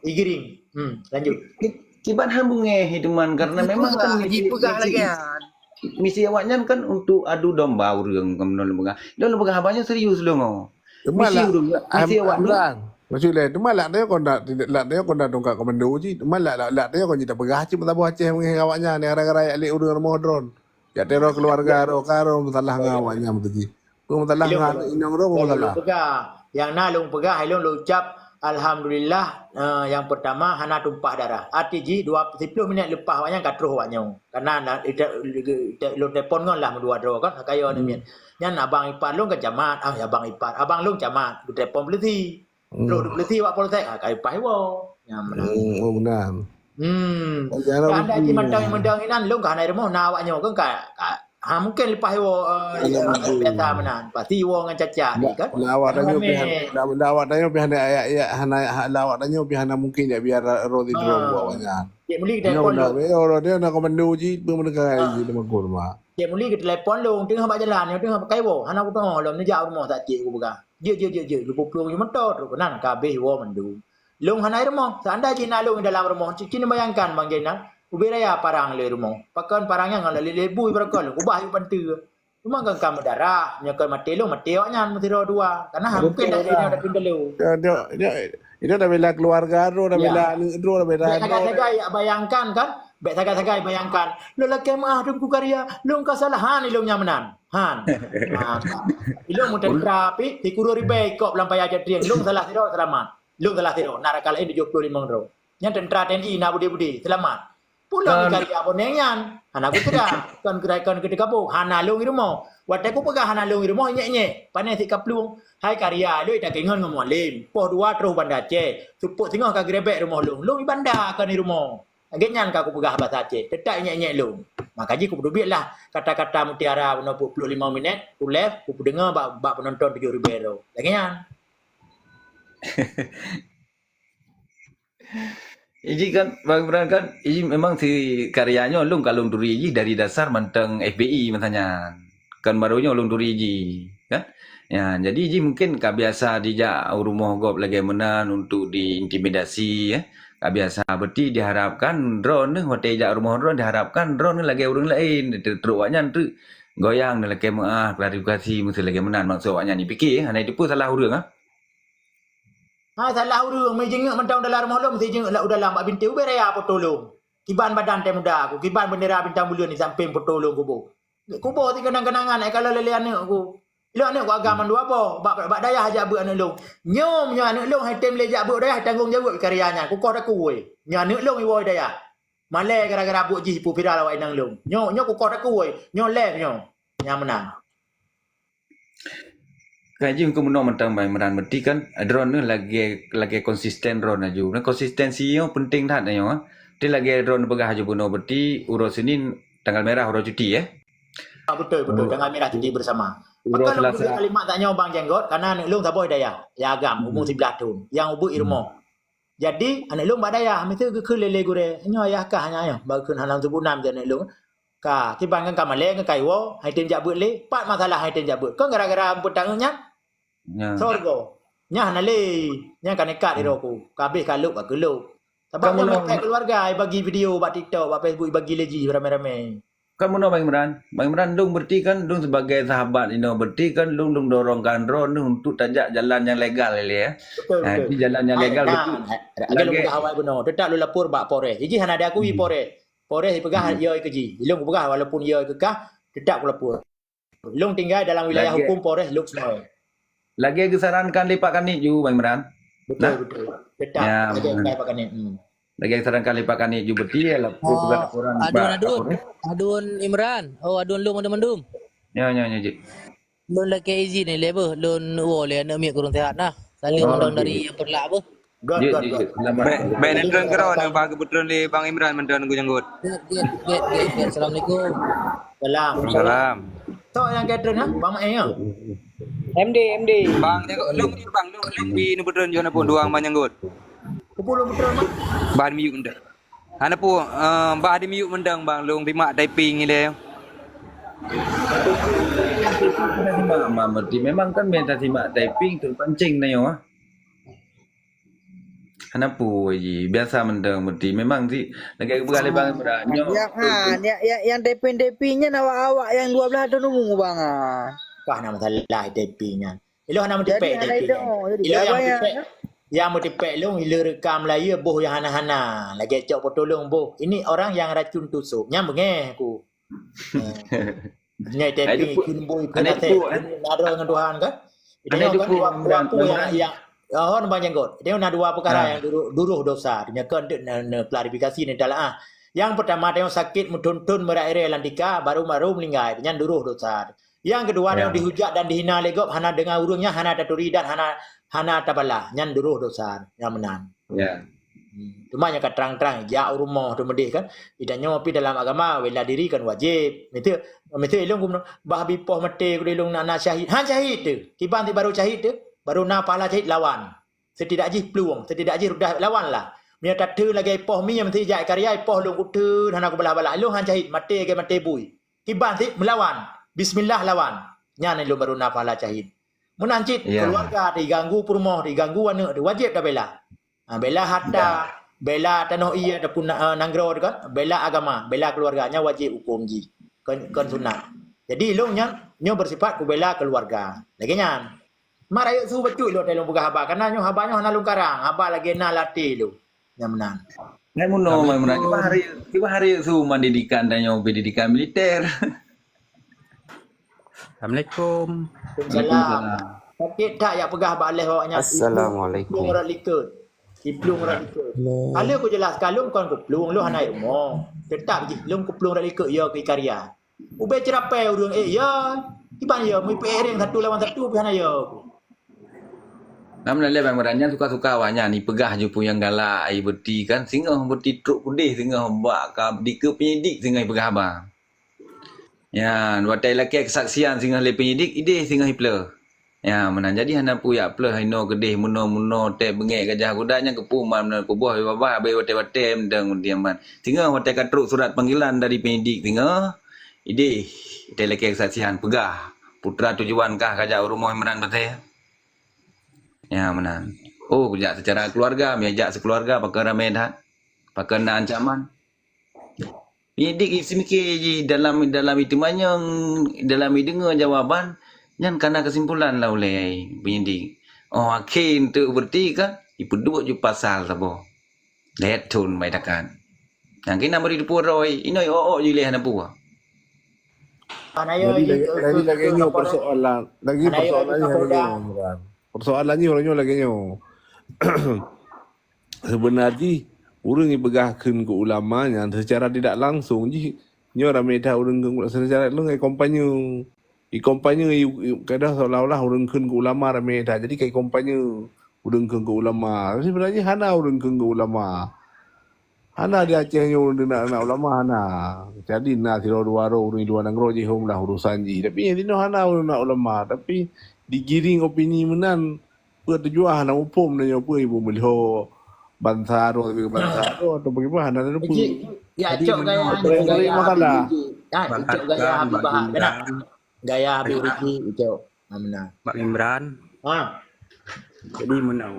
Igiring. Hmm, lanjut. Ki-, kiban han beungéh itu man, karena memang kan misi, misi awaknyan kan untuk adu domba ureuëng, kan lôn peugah. Lôn peugah haba nyan serius lôn. Misi ureuëng, misi awaknyan. Maksud lé, teuma lak nyoe kon dak, lak nyoe kon dak tungkat komando cit. Teuma lak, lak, lak nyoe kon cit peugah cit meusaboh Aceh beungéh awaknyan, gara-gara jak lé ureuëng rumoh droen. Jak teror keluarga droe, ka droe masalah ngon awaknyan beutôi jih. Peue masalah ngon aneuk inong droe, peue masalah? Lôn peugah. Nyang na lôn peugah, lôn, lôn ucap, Alhamdulillah, eh, nyang pertama hana tumpah darah. Arti jih dua, siplôh minit leupah awaknyan ka troh awaknyoe. Karena na, ita, ita, lôn telepon ngon lah meudua droe kan, ka yo namiet. Nyan abang ipar lôn kan camat, ah, abang ipar, abang lôn camat, geutelepon polisi. Troh di polisi awak polsek, ah, ka ipah iwoe. Nyan meunan. Hmm, oh, meunan. Hmm. Oh, jangan. Seandai jih mantong nyang meudong inan, lôn ka hana i rumoh, na awaknyoe kan ka, ka, ha, mungkin leupah iwoe, eh, biasa meunan. Pasti iwoe ngon cacak, kan? Nah, awak tanyoe pih, nah, awak tanyoe pih hana ayak-ayak, hana, ha, awak tanyoe pih hana mungkin jak biar ro-, di droe awaknyan. Cik Muli telepon lôn. Orang dia nak komando ji, pemenekan ji, nama kurma. Cik Muli geutelepon lôn, teungoh bak jalan, nyoe teungoh pakai woe, hana kuteungoh lom, neujak u rumoh tak cik, kupeugah. Jeuet, jeuet, jeuet, jeuet, lheuh peuet plôh meter trok keunan, ka abéh woe mandum. Lôn hana i rumoh, seandai jih na lôn i dalam rumoh, ci-, cit neubayangkan, Bang Zainal, ubé raya parang lé rumoh. Pakon parang nyan ngon lé-lé bui barokon, ubah yue panteue. Cuma kan ka meudarah, nyoe kon maté lôn, maté awaknyan meusidroe dua. Karena hana mungkin dak ina datang ka lôn. Dia, dia, dia, dia dah bela keluarga droe, dah bela aneuk droe, dah bela. Bèk sagai-sagai jak bayangkan kan? Bèk sagai-sagai bayangkan. Lôn lakèe meu'ah Teungku Karya, lôn ka salah han ilôn nyan meunan. Han. Ha, ilôn meuteuntra pih, sikureueng ribèe ikop lam paya jak trieng. Lôn salah sidroe seulamat. Lôn salah sidroe, na rakan laén tujoh plôh limong droe. Nyan teuntra T N I na budé-budé, seulamat. Pulang di Karya Boneng nyan, hana geupeugah, kon keurai kon keuteukabôh, hana lôn i rumoh. Watèe kupeugah hana lôn i rumoh, inyèk-inyèk, pané sit kaplueng. Hai Karya, lôn ita keuingon ngon Mualem. Poh dua troh Banda Aceh, seupôt singoh ka geurebek rumoh lôn. Lôn i banda kon i rumoh. Lagèe nyan ka kupeugah basa Aceh, teutap inyèk-inyèk lôn. Maka jih kupeudubiet lah kata-kata mutiara bunoe peuet plôh limong minèt, kulev, kupeudeungoe bak, bak peunonton tujoh ribèe droe. Lagèe nyan. Iji kan, Bang Imran kan, iji memang si Karya nyoe lôn ka lôn turi jih dari dasar mantong F B I masa nyan. Kan baru nyoe lôn turi jih, kan? Ya, jadi jih mungkin ka biasa dijak u rumoh gob lagèe meunan untuk diintimidasi, ya. Ka biasa, berarti diharapkan droeneuh watèe jak u rumoh droeneuh, diharapkan droeneuh lagèe ureueng laén, trok awaknyan teuk goyang, lakèe meu'ah, klarifikasi, meusti lagèe meunan maksud awaknyan jipike, hana jiteupeue salah ureueng, ah. Ha, salah ureueng, meu jingeuk mantong dalam rumoh lôn, meusti jingeuk lam, u dalam bak bintéh, ubé raya po tolong. Kiban badan teuh muda ku, kiban bendera bintang buleuen di sampéng po tolong kuboh. Kuboh ti keunang-keunangan, eh, ka lheuh lé aneuk ku. Ilôn aneuk ku agam mandua boh, bak, bak dayah jak beuet aneuk lôn. Nyoe, nyoe aneuk lôn hai tem lé jak beuet dayah, tanggong jaweueb karya nyan. Kukoh takue. Nyoe aneuk lôn iwoe dayah. Malèe gara-gara buet jih ipeue viral awak inong lôn. Nyoe, nyoe kukoh takue. Nyoe lé nyoe. Nyang meunan. Kan jih keu bunoe mantong Bang Imran, berarti kan droeneuh lagèe, lagèe konsisten droeneuh aju. Nah, konsistensi nyoe penting that nyoe. Berarti lagèe droeneuh peugah aju bunoe, berarti uroe Senin tanggal merah uroe cuti, eh? Ah, betul, betul. Uroe, tanggal merah cuti bersama. Uroe Selasa. Maka lôn peugah kalimat tanyoe Bang Jenggot, karena aneuk lôn saboh dayah, ya agam, umur siblaih thon. Nyang ubeut i rumoh. Jadi, aneuk lôn bak dayah, miseue geukheun lé-lé gurèe, "Nyoe ayah kah nyan nyoe?" Bak geukheun hana seubut nam aneuk lôn. Ka, kiban kan ka malèe ngon kaiwoe, hai tem jak beuet lé, pat masalah hai tem jak beuet. Kon gara-gara peutangeuh nyan? Nyan. Sorgo. Nyan hana lé. Nyan ka nekat di roh ku. Ka abéh ka lôb ka keulôb. Sabab nyan meukat keuluwarga, ai bagi video bak TikTok, bak Facebook, bagi lé jih ramé-ramé. Kan bunoe Bang Imran. Bang Imran, lôn berarti kan lôn sebagai sahabat inoe, berarti kan lôn, lôn dorongkan droeneuh untuk tajak jalan nyang legal lé, ya. Betul, betul. Nah, di jalan nyang legal berarti. Lagèe lôn peugah awai bunoe, teutap lôn lapor bak Polres. Jih hana diakui Polres. Polres ipeugah yo ikeue jih. Ilôn kupeugah walaupun yo ikeue kah, teutap kulapor. Lôn tinggai dalam wilayah hukum Polres Lhokseumawe. Lagèe geusarankan lé Pak Kanit ju, Bang Imran. Betul, betul. Teutap lagèe geusarankan lé Pak Kanit. Hmm. Lagèe geusarankan lé Pak Kanit ju, berarti ya lapor peugah laporan bak Polres. Adun, adun Imran. Oh, adun lôn mandum-mandum. Nyo, nyo, nyo, Cik. Lôn lakèe izin ilèe beuh, lôn woe lé aneuk miet kureueng seuhat nah. Saleuem mandum dari Yang Peureulak beuh. Jeuet, jeuet, jeuet. Selamat. Bèk, bèk neutreun keudroe, bah geupeutreun lé Bang Imran mantong Teungku Janggot. Jeuet, jeuet, jeuet, jeuet, jeuet. Assalamualaikum. Salam. Salam. Soe nyang ka treun, ha? Bang Maé, ya? M D, M D. Bang Janggot, lôn jeuet, Bang, lôn, lôn pi neupeutreun jih na pun duang Bang Janggot. Keupeue lôn peutreun, Bang? Bah miyup mantong. Hana peue, eh, bah dimiyup mantong, Bang, lôn simak typing ilèe. Simak, Bang, berarti memang kan mita simak typing terpancing na nyoe, ah. Hana peue jih, biasa mantong berarti. Memang si, lagèe geupeugah lé Bang Imran, nyoe. Yang, ha, yang, yang, yang typing-typing nyan awak-awak nyang dua blah thon umu, Bang, ah. Ka hana masalah typing nyan. Ilôn hana meutipèk. Jadi, hana idong, jadi ilôn nyang meutipèk, nyang meutipèk lôn, ilôn rekam layèe boh nyang hana-hana. Lagèe cok po tolong boh. Ini orang yang racun tusuk. Nyang beungèh aku. Nyan typing, ikheun boh, ikheun asèe, ikheun naro ngon Tuhan kan. Itu kan waktu yang, yang, Hon ban janggot. Tanyoe na dua peukara nyang duroh, duroh dosa. Tanyoe kon teuk na, na klarifikasi, na talaah. Nyang peutama, tanyoe sakét meuthon-thon meuraya-raya lam tika, baru-baru meuninggai. Nyan duroh dosa. Nyang keudua, tanyoe dihujat dan dihina lé gob, hana deungoe ureuëng nyan, hana taturi dan hana, hana tabalah. Nyan duroh dosa. Nyan meunan. Hmm. Teuma nyang ka trang-trang, jak u rumoh teuh meudeh kan. Di tanyoe pih dalam agama, bela diri kan wajéb. Miseue, miseue ilong gubunur, bah bipoh maté keu ilong na, na syahid. Han syahid teuh. Kiban ti baru syahid teuh. Baru na pahala syahid lawan. Setidak jih plueng, setidak jih rudah lawan lah. Meunyoe tateun lagée poh mie meusti jak karya, poh lôn kuteun hana kubalah-balah. Lôn han syahid, maté lagée maté bui. Kiban sit meulawan. Bismillah lawan. Nyan lôn baru na pahala syahid. Meunan cit keuluwarga teuh, ganggu peurumoh teuh, ganggu aneuëk teuh, wajéb tabela. Ha, bela harta, bela tanoh ié ataupun na-, eh, nanggroe teuh kan, bela agama, bela keuluwarga, nyan wajéb huköm jih. Kon, kon sunat. Jadi ilong nyan nyoe beusifat kubela keuluwarga. Lagée nyan. Mat rayeuk su bacut lôn, lôn peugah haba. Karena nyoe haba nyoe hana lôn karang, haba lagée na lam até lôn. Nyang meunan. Ngai munoe, Mai Imran. Kiban hari, kiban hari su pendidikan tanyoe, pendidikan militer. Assalamualaikum. Waalaikumsalam. Sakét that jak peugah bak lheueh awak nyan. Assalamualaikum. Plueng rot likot. Iplueng rot likot. Halo. Ka lheueh kujeulaih kalon kon kuplueng, lôn hana rumoh. Teutap jih lôn kuplueng rot likot, yo keu karya. Ubé ceurapai ureuëng, eh, ya. Kiban ya, meupeuéh ring satu lawan satu pih hana ya. Nam lalé ban meuranyang suka-suka awak nyan, ipeugah ju peue nyang galak, ibeuti kan, singoh beuti trok keudeh, singoh bak ka dikeue penyidik, singoh ipeugah haba. Nyan, watée ilakée keusaksian singoh lé penyidik, ideh singoh ipleuh. Ya, meunan jadi hana peue jak pleuh inoe keudeh, meunoe-meunoe, tée beungéh gajah guda nyang keupeue man meunan kuboh babah, abéh watée-watée mantong diaman. Singoh watée ka trok surat panggilan dari penyidik singoh, ideh, tée lakée keusaksian, peugah, putra tujuan kah kajak u rumoh Imran Batée? Ya, meunan. Oh, kujak seucara keuluwarga, meujak sikeuluwarga, pakon ramé that. Pakon na ancaman. Penyidik seumiké jih dalam, dalam iteumanyong, dalam ideungoe jawaban, nyan kana keusimpulan lah ulée penyidik. Oh, akhé teuk beureuti kan, ipeuduek ju pasal saboh. Lhée thon bai takat. Nyang keunan bri teupeu droe, inoe ôk-ôk ju lhée hana peue. Jadi lagée, jadi lagée nyoe persoalan, lagi persoalan nyoe lagée nyoe, Imran. Persoalan nyoe, nyoe lagée nyoe. Seubeuna jih, ureuëng ipeugah kheun keu ulama nyan seucara tidak langsong jih, nyoe ramé that ureuëng kheun keu ulama seucara langsong ngon kampanye. Ikampanye, i, i, kadang seolah-olah ureuëng kheun keu ulama ramé that. Jadi kaikampanye ureuëng kheun keu ulama. Tapi seubeuna jih hana ureuëng kheun keu ulama. Hana di Aceh nyoe ureuëng na, na ulama, hana. Jadi na sidroe dua droe ureuëng di luwa nanggroe jihom lah urusan jih. Tapi nyang sinoe hana ureuëng na ulama. Tapi digiring opini meunan. Peue tujuan hana muphom na nyoe peue ibu meulhô bansa droe, bansa droe atau bagaimana hana na peue. Cik, ya, jadi cok gaya, menang gaya masalah. Habib Rizieq. Ah, cok gaya Habib Bahar. Kena. Gaya Habib Rizieq, cok. Ah, meunan. Bak Imran. Ha. Jadi meunan.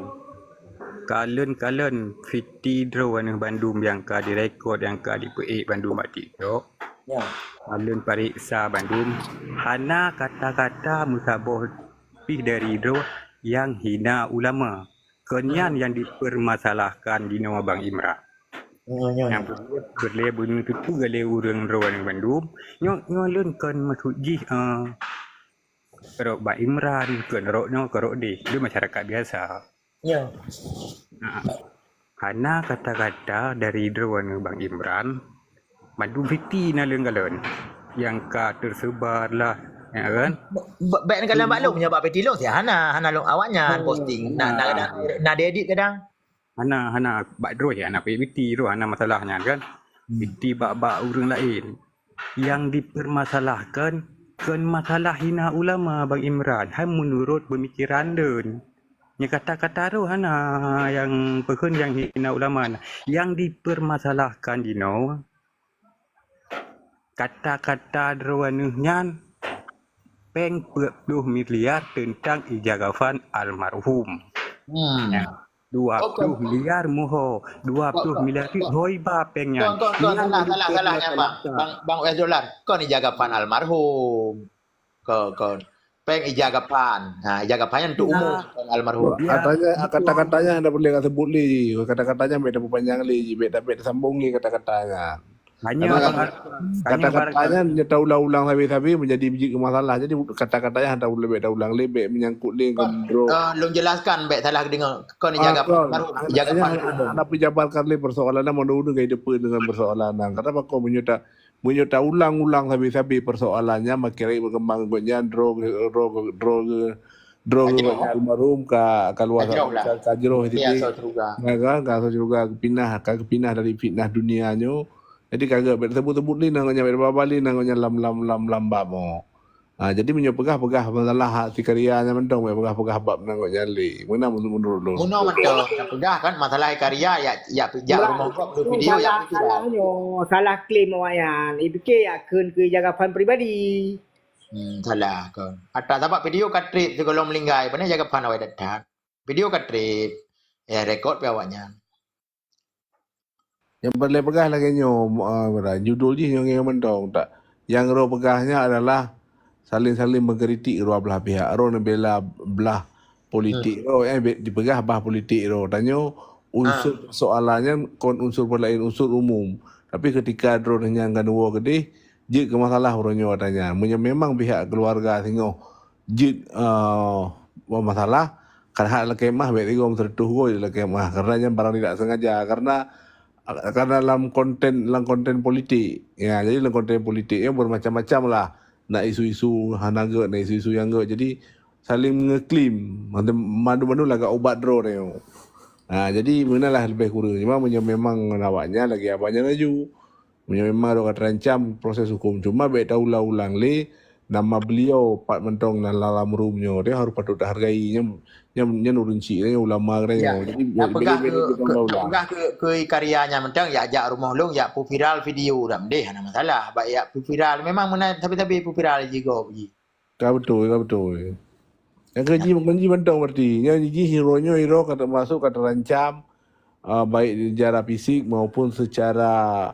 Kalon-kalon fiti droe aneuëk bandum nyang ka direkod, nyang ka dipeuék bandum bak TikTok. Ya. Kalon pareksa bandum. Hana kata-kata meusaboh pih dari droe nyang hina ulama. Kon nyan nyang dipermasalahkan dinoe Bang Imran. Oh, nyoe. Nyang peureulée beuneuteupeu lé ureuëng droe nyoe bandum. Nyoe, nyoe lôn kon maksud jih, eh, rot Bang Imran, kon rot nyoe, kon rot deh. Dia masyarakat biasa. Ya. Nah, hana kata-kata dari droe nyoe Bang Imran. Mandum fiti na lôn kalon nyang ka tersebar lah, ya kan? Ba-, ba-, baik na kalon bak lôn, meunyoe bak fiti lôn, siat hana, hana lôn awak nyan posting. Na, na, na, na diedit kadang. Hana, hana, bak droe hana fiti, droe hana masalah nyan kan. Fiti bak, bak ureuëng laén. Nyang dipermasalahkan kon masalah hina ulama Bang Imran, hai meunurot peumikiran lôn. Nyang kata-kata droe hana nyang peukheun nyang hina ulama na. Nyang dipermasalahkan jinoe, kata-kata droeneuh nyan péng peuet ploh miliar teuntang ija kafan almarhum. Hmm. Nyan, dua ploh miliar muho, dua ploh miliar tu hoiba péng nyan. Kon, kon, kon, salah, salah, salah nyan, Bang. Bang, Bang Wes Dolar, kon ija kafan almarhum. Kon, kon. Péng ija kafan. Ha, ija kafan nyan untuk umum, kon almarhum. Katanya, kata-katanya hana boleh ka sebut lé. Kata-katanya bèk tapeupanjang lé, bèk ta-, bèk tasambong lé kata-katanya. Hanya Karena bar-, hanya kata-kata barangkali nyan nyoe taulang-ulang sabe-sabe menjadi jeuet keu masalah. Jadi kata-kata nyan hana taulebek taulang lebek menyangkut lé ngon droe. Ah, lôn jelaskan bèk salah deungoe. Kon Ah, ijaga kon. Baru Hana, ijaga hana, Pan. Hana peujabarkan lé persoalan nyan, meunurut gaya depan dengan persoalan nyan. Kenapa kok meunyoe ta-, meunyoe taulang-ulang sabe-sabe persoalan nyan, makin rayeuk berkembang ngon nyan, droe, droe, droe, droe Kajroh. Almarhum ka, ka luar Kajroh lah. Ka, kajroh Dia titik. Asal syurga. Ya kan? Ka asal syurga, kepinah, ka kepinah dari fitnah dunia nyoe. Jadi kagak bèk teubut-teubut lé nanggroe nyan, bèk babah lé nanggroe nyan lam, lam, lam, lam bab mo. Ha, jadi meunyoe peugah-peugah masalah hak si karya nyan mantong, bèk peugah-peugah bab nanggroe nyan lé. Meunan menurut lôn. Meunan mantong, peugah kan masalah karya, ya, ya, ya, rumoh gob, video, ya, salah, salah nyoe, salah klaim awaknyan. Ipike ya kheun keu jaga Pan pribadi. Hmm, salah kon. Ata sabab video ka trép sigohlom meuninggai, pane jaga Pan awai that-that. Video ka trép. Ya, rekod pi awaknyan. Nyang peureulèe peugah lagèe nyoe, ah, judul jih nyoe ngieng mantong tak. Nyang roh peugah nyan adalah saling-saling mengkritik dua belah pihak. Roh neubela blah politik roh, eh, be-, dipeugah bah politik roh. Tanyoe unsur persoalan nyan kon unsur peulaén, unsur umum. Tapi ketika droe nyan ka neuwoe keudeh, jeuet keu masalah uroe nyoe ata nyan. Meunyoe memang pihak keluarga singoh jeuet, eh, masalah, kan hak lakèe meu'ah bèk tigom seureutôh goe lakèe meu'ah. Karena nyan barang tidak sengaja. Karena, karena lam konten, lam konten politik. Ya, jadi lam konten politik nyan bermacam-macam lah. Nak isu-isu hana gèt, nak isu-isu nyang gèt. Jadi saling ngeklaim. Mandum-mandum lagak ubat droe nyoe. Ha, jadi meunan lah lebih kurang. Cuma meunyoe memang awaknyan lagèe abang nyan laju. Meunyoe memang droe ka terancam proses hukum, cuma bèk taulang-ulang lé nama beliau pat mantong na lam room nyoe. Dia harus patut tahargai. Nyan, nyan, nyan ureueng chik, nyan ulama geutanyoe. Ya. Jadi, bèk, bèk, bèk, bèk taulang-ulang. Peugah keu, keu karya nyan mantong, ya jak rumoh lôn, ya peuviral video dah. Mdeh, hana masalah. Bak ya peuviral, memang meunan sabe-sabe peuviral jigob jih. Ka beutôi, ka beutôi. Nyang keuji, keuji mantong berarti. Nyang jih uroe nyoe, uroe ka termasuk ka terancam, ah, baik secara fisik maupun secara,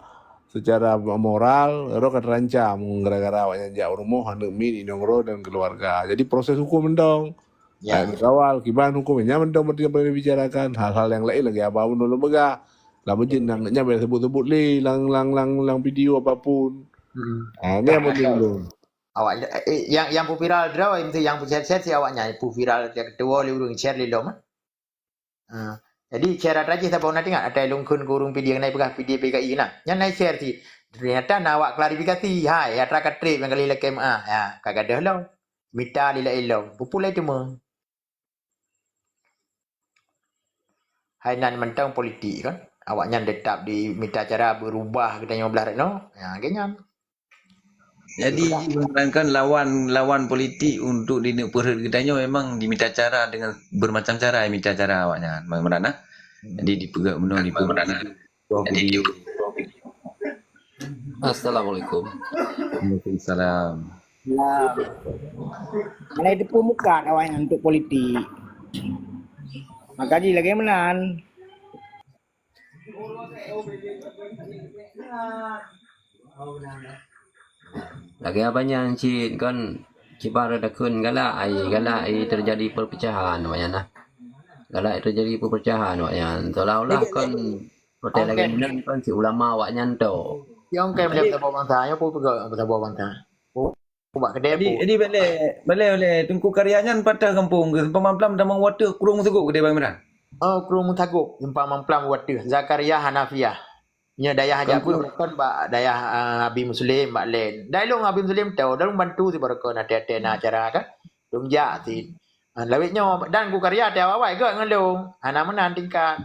secara moral, uroe ka terancam gara-gara awaknyan jak u rumoh aneuk miet inong droe dan keluarga. Jadi proses hukum mantong. Ya. Kawal kiban hukum nyan mantong berarti yang pernah dibicarakan. Hal-hal yang lain lagèe abang ulôn peugah. Lah beujeuet nyan, nyan bèk sebut-sebut lé lam, lam, lam, lam video apapun. Hmm. Ah, ni yang penting dulu. Awak, eh, yang, yang peuviral droe, mesti yang peushare-share si awaknyan, peuviral nyang keudua lé ureueng share lé lom, eh. Ha. Jadi share atra jih saboh na teuingat, atra lôn kheun keu ureueng P D nyang na peugah P D P K I na. Nyan na share si. Ternyata na awak klarifikasi, hai, atra ka trép nyang kali lakèe meu'ah. Ya, ka gadôh lom. Mita lila ilong. Pupulai teuma. Hai nan mantong politik kan. Awaknyan tetap dimita cara berubah geutanyoe blah rot nyoe. Ya, lagèe nyan. Jadi, menerangkan lawan, lawan politik untuk dineuk peurhot geutanyoe memang dimita cara dengan bermacam cara, mita cara awaknyan. Bagaimana? Jadi, dipeugah meunoe, dipeugah meunoe. Assalamualaikum. Waalaikumsalam. Nah, mulai teupeumuka awaknyan untuk politik. Maka jih lagèe meunan. Lagèe abang nyan cit kon, kiban takheun galak ai, galak ai terjadi perpecahan awaknyan nah. Galak ai terjadi perpecahan awaknyan. Seolah-olah kon, hotel lagèe nyan kon si ulama awaknyan tu. Nyang kèe meusaboh bansa, nyang peue peugah meusaboh bansa. Bak keudè jadi, jadi balèe, balèe, balèe Teungku Karya nyan patah gampông keu simpang mamplam tamong watèe Krueng Meusagôk keudè Bang Imran. Oh, Krueng Meusagôk, simpang mamplam watèe Zakaria Hanafiah. Nyoe dayah Krueng Jabu Meusagôk. Kon bak dayah, ah, Abi Muslim, bak lé. Dai lôn Abi Muslim tau, dah lôn bantu si baroe kon até-até na acara kan. Lôn jak si. Ah, lawét nyoe dan Teungku Karya até awai-awai gèt ngon lôn. Hana meunan tingkat.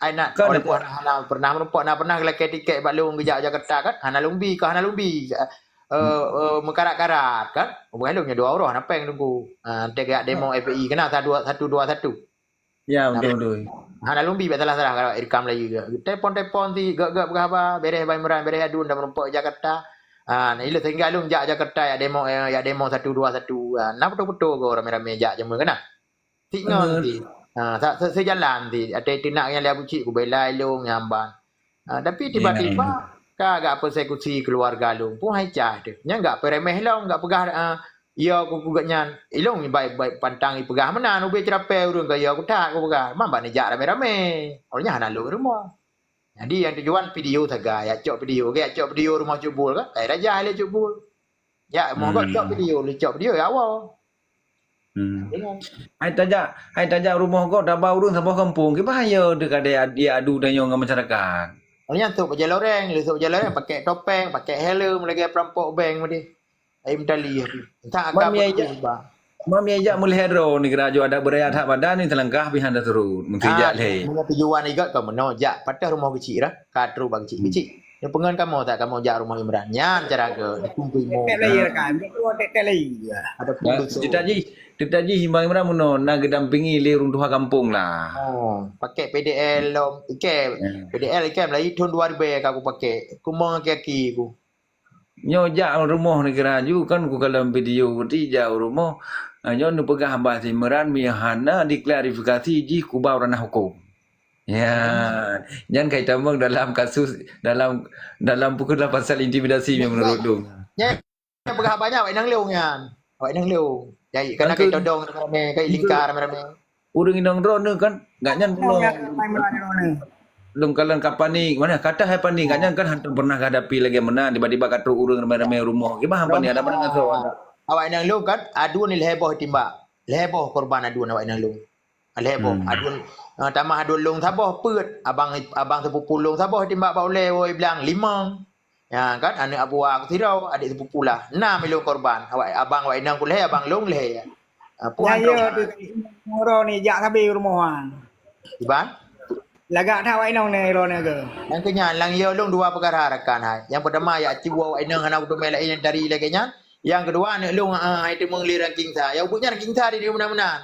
Ai na, kan walaupun hana, hana pernah meureumpok, na pernah geulakèe tiket bak lôn geujak Jakarta kan, hana lôn bi, ka hana lôn bi, eh, eh, meukarat-karat kan. Bukan lôn nyoe dua uroh hana péng Teungku. Ah, teuka demo F P I kena satu dua satu. Ya, betul, betul. Hana lôn bi bak salah-salah kalau irkam lagi ke. Telepon-telepon ti, gèt-gèt peugah haba, bereh Bang Imran, bereh Adun dah meureumpok Jakarta. Ah, na ilèe sehingga lôn jak Jakarta yak demo, eh, yak demo satu dua satu. Ah, na beutôi-beutôi go ramé-ramé jak jameun kena. Singoh ti. Ha, sa-, se-, seujalan ti. Até teunak nyang lé Abu Cik kubela ilong nyang ban. Ha, tapi tiba-tiba ka agak persekusi keluarga lôn. Pun hai cah tu. Nyang gak peuremeh lom, gak peugah, ha, ya ku, ku gak nyan. Ilong bai, bai pantang ipeugah meunan ubé ceurapée ureueng ka ya ku that ku peugah. Man ban jak ramé-ramé. Awaknyan hana lôn rumoh. Jadi nyang tujuan video sagai, jak cok video, jak cok video rumoh Cut Bul kan? Hai raja lé Cut Bul. Jak rumoh gok cok video, lé cok video ya Allah. Hmm. Hai tajak, hai tajak rumoh gok taba ureueng saboh kampung. Kiban ya teuka dia adu tanyoe ngon masyarakat. Awak nyan sôk bajèe loreng, lé sôk bajèe loreng, pakai topeng, pakai helm lagèe perampok bank meudeh. Ai meutali. Entah akab Mam ya, ya. Ba. Mam ya jak meulhèe droe ni geura aju adat beuraya that badan ni teulangkah pih hana teurut. Mungkin Ah, jak lhèe. Meunan tujuan igat ka meunoe jak patah rumoh keuchik dah. Ka trok bak keuchik-keuchik. Nyoe peungon kamoe tak kamoe jak rumoh Imran. Nyan cara ke dukung kuimo. Tek lagi kan. Tek lagi. Ada Nah, pun cerita jih, cerita jih Imam Imran meunoe na geudampingi lé ureueng tuha kampung lah. Oh, pakai P D L lom. Iké, Ya. P D L iké mulai tahun dua ribu ka aku pakai. Aku mau kaki aku. Nyoe jak rumoh ni kira aju kan ku kalon video beuti jak rumoh. Ah, nyoe neupeugah bah si Imran mi hana diklarifikasi jih kubah ranah hukum. Ya, nyan kai tamong dalam kasus dalam dalam pukul lapan pasal intimidasi yang menurut dong. Nyan peugah banyak awak inong lông nyan. Awak inong lông. Jadi kena Angke- kai todong ramai-ramai, kai lingkar ramai-ramai. Ureueng inong droeneuh kan, gak nyan Inong lông. Yang ramai-ramai droeneuh. Lông kalon ka panik, mana kata hai panik, gak nyan kan hantom pernah hadapi lagèe meunan, tiba-tiba ka trok ureueng ramai-ramai rumoh. Kiban hana panik, ada mana ngasoe. Awak inong lông kan, aduen lhèe boh timbak. Lhèe boh korban aduen awak inong lông. Lhèe boh. Hmm. Aduen, eh, tamah aduen lông saboh peuet. Abang, abang sepupu lông saboh timbak bak ulèe woe blang limong. Ya kan, aneuk Abu Wa sidroe, adik sepupu lah. Enam ilông korban. Awak, abang awak inong ku lhèe, abang lông lhèe. Ah, Ya, puan ya, trok. Ngon droeneuh jak sabe rumoh han. Iban? Lagak that awak inong ni droeneuh ke? Nyang keunyan, lam yo lông dua peukara rakan hai. Nyang peutama, ya, ci awak inong hana kuteumé laén nyang tari lagèe nyan. Nyang keudua, aneuk lông, ah, hai teumeung lé ranking sa. Ya, ubeut nyan ranking sa di, di meunan-meunan.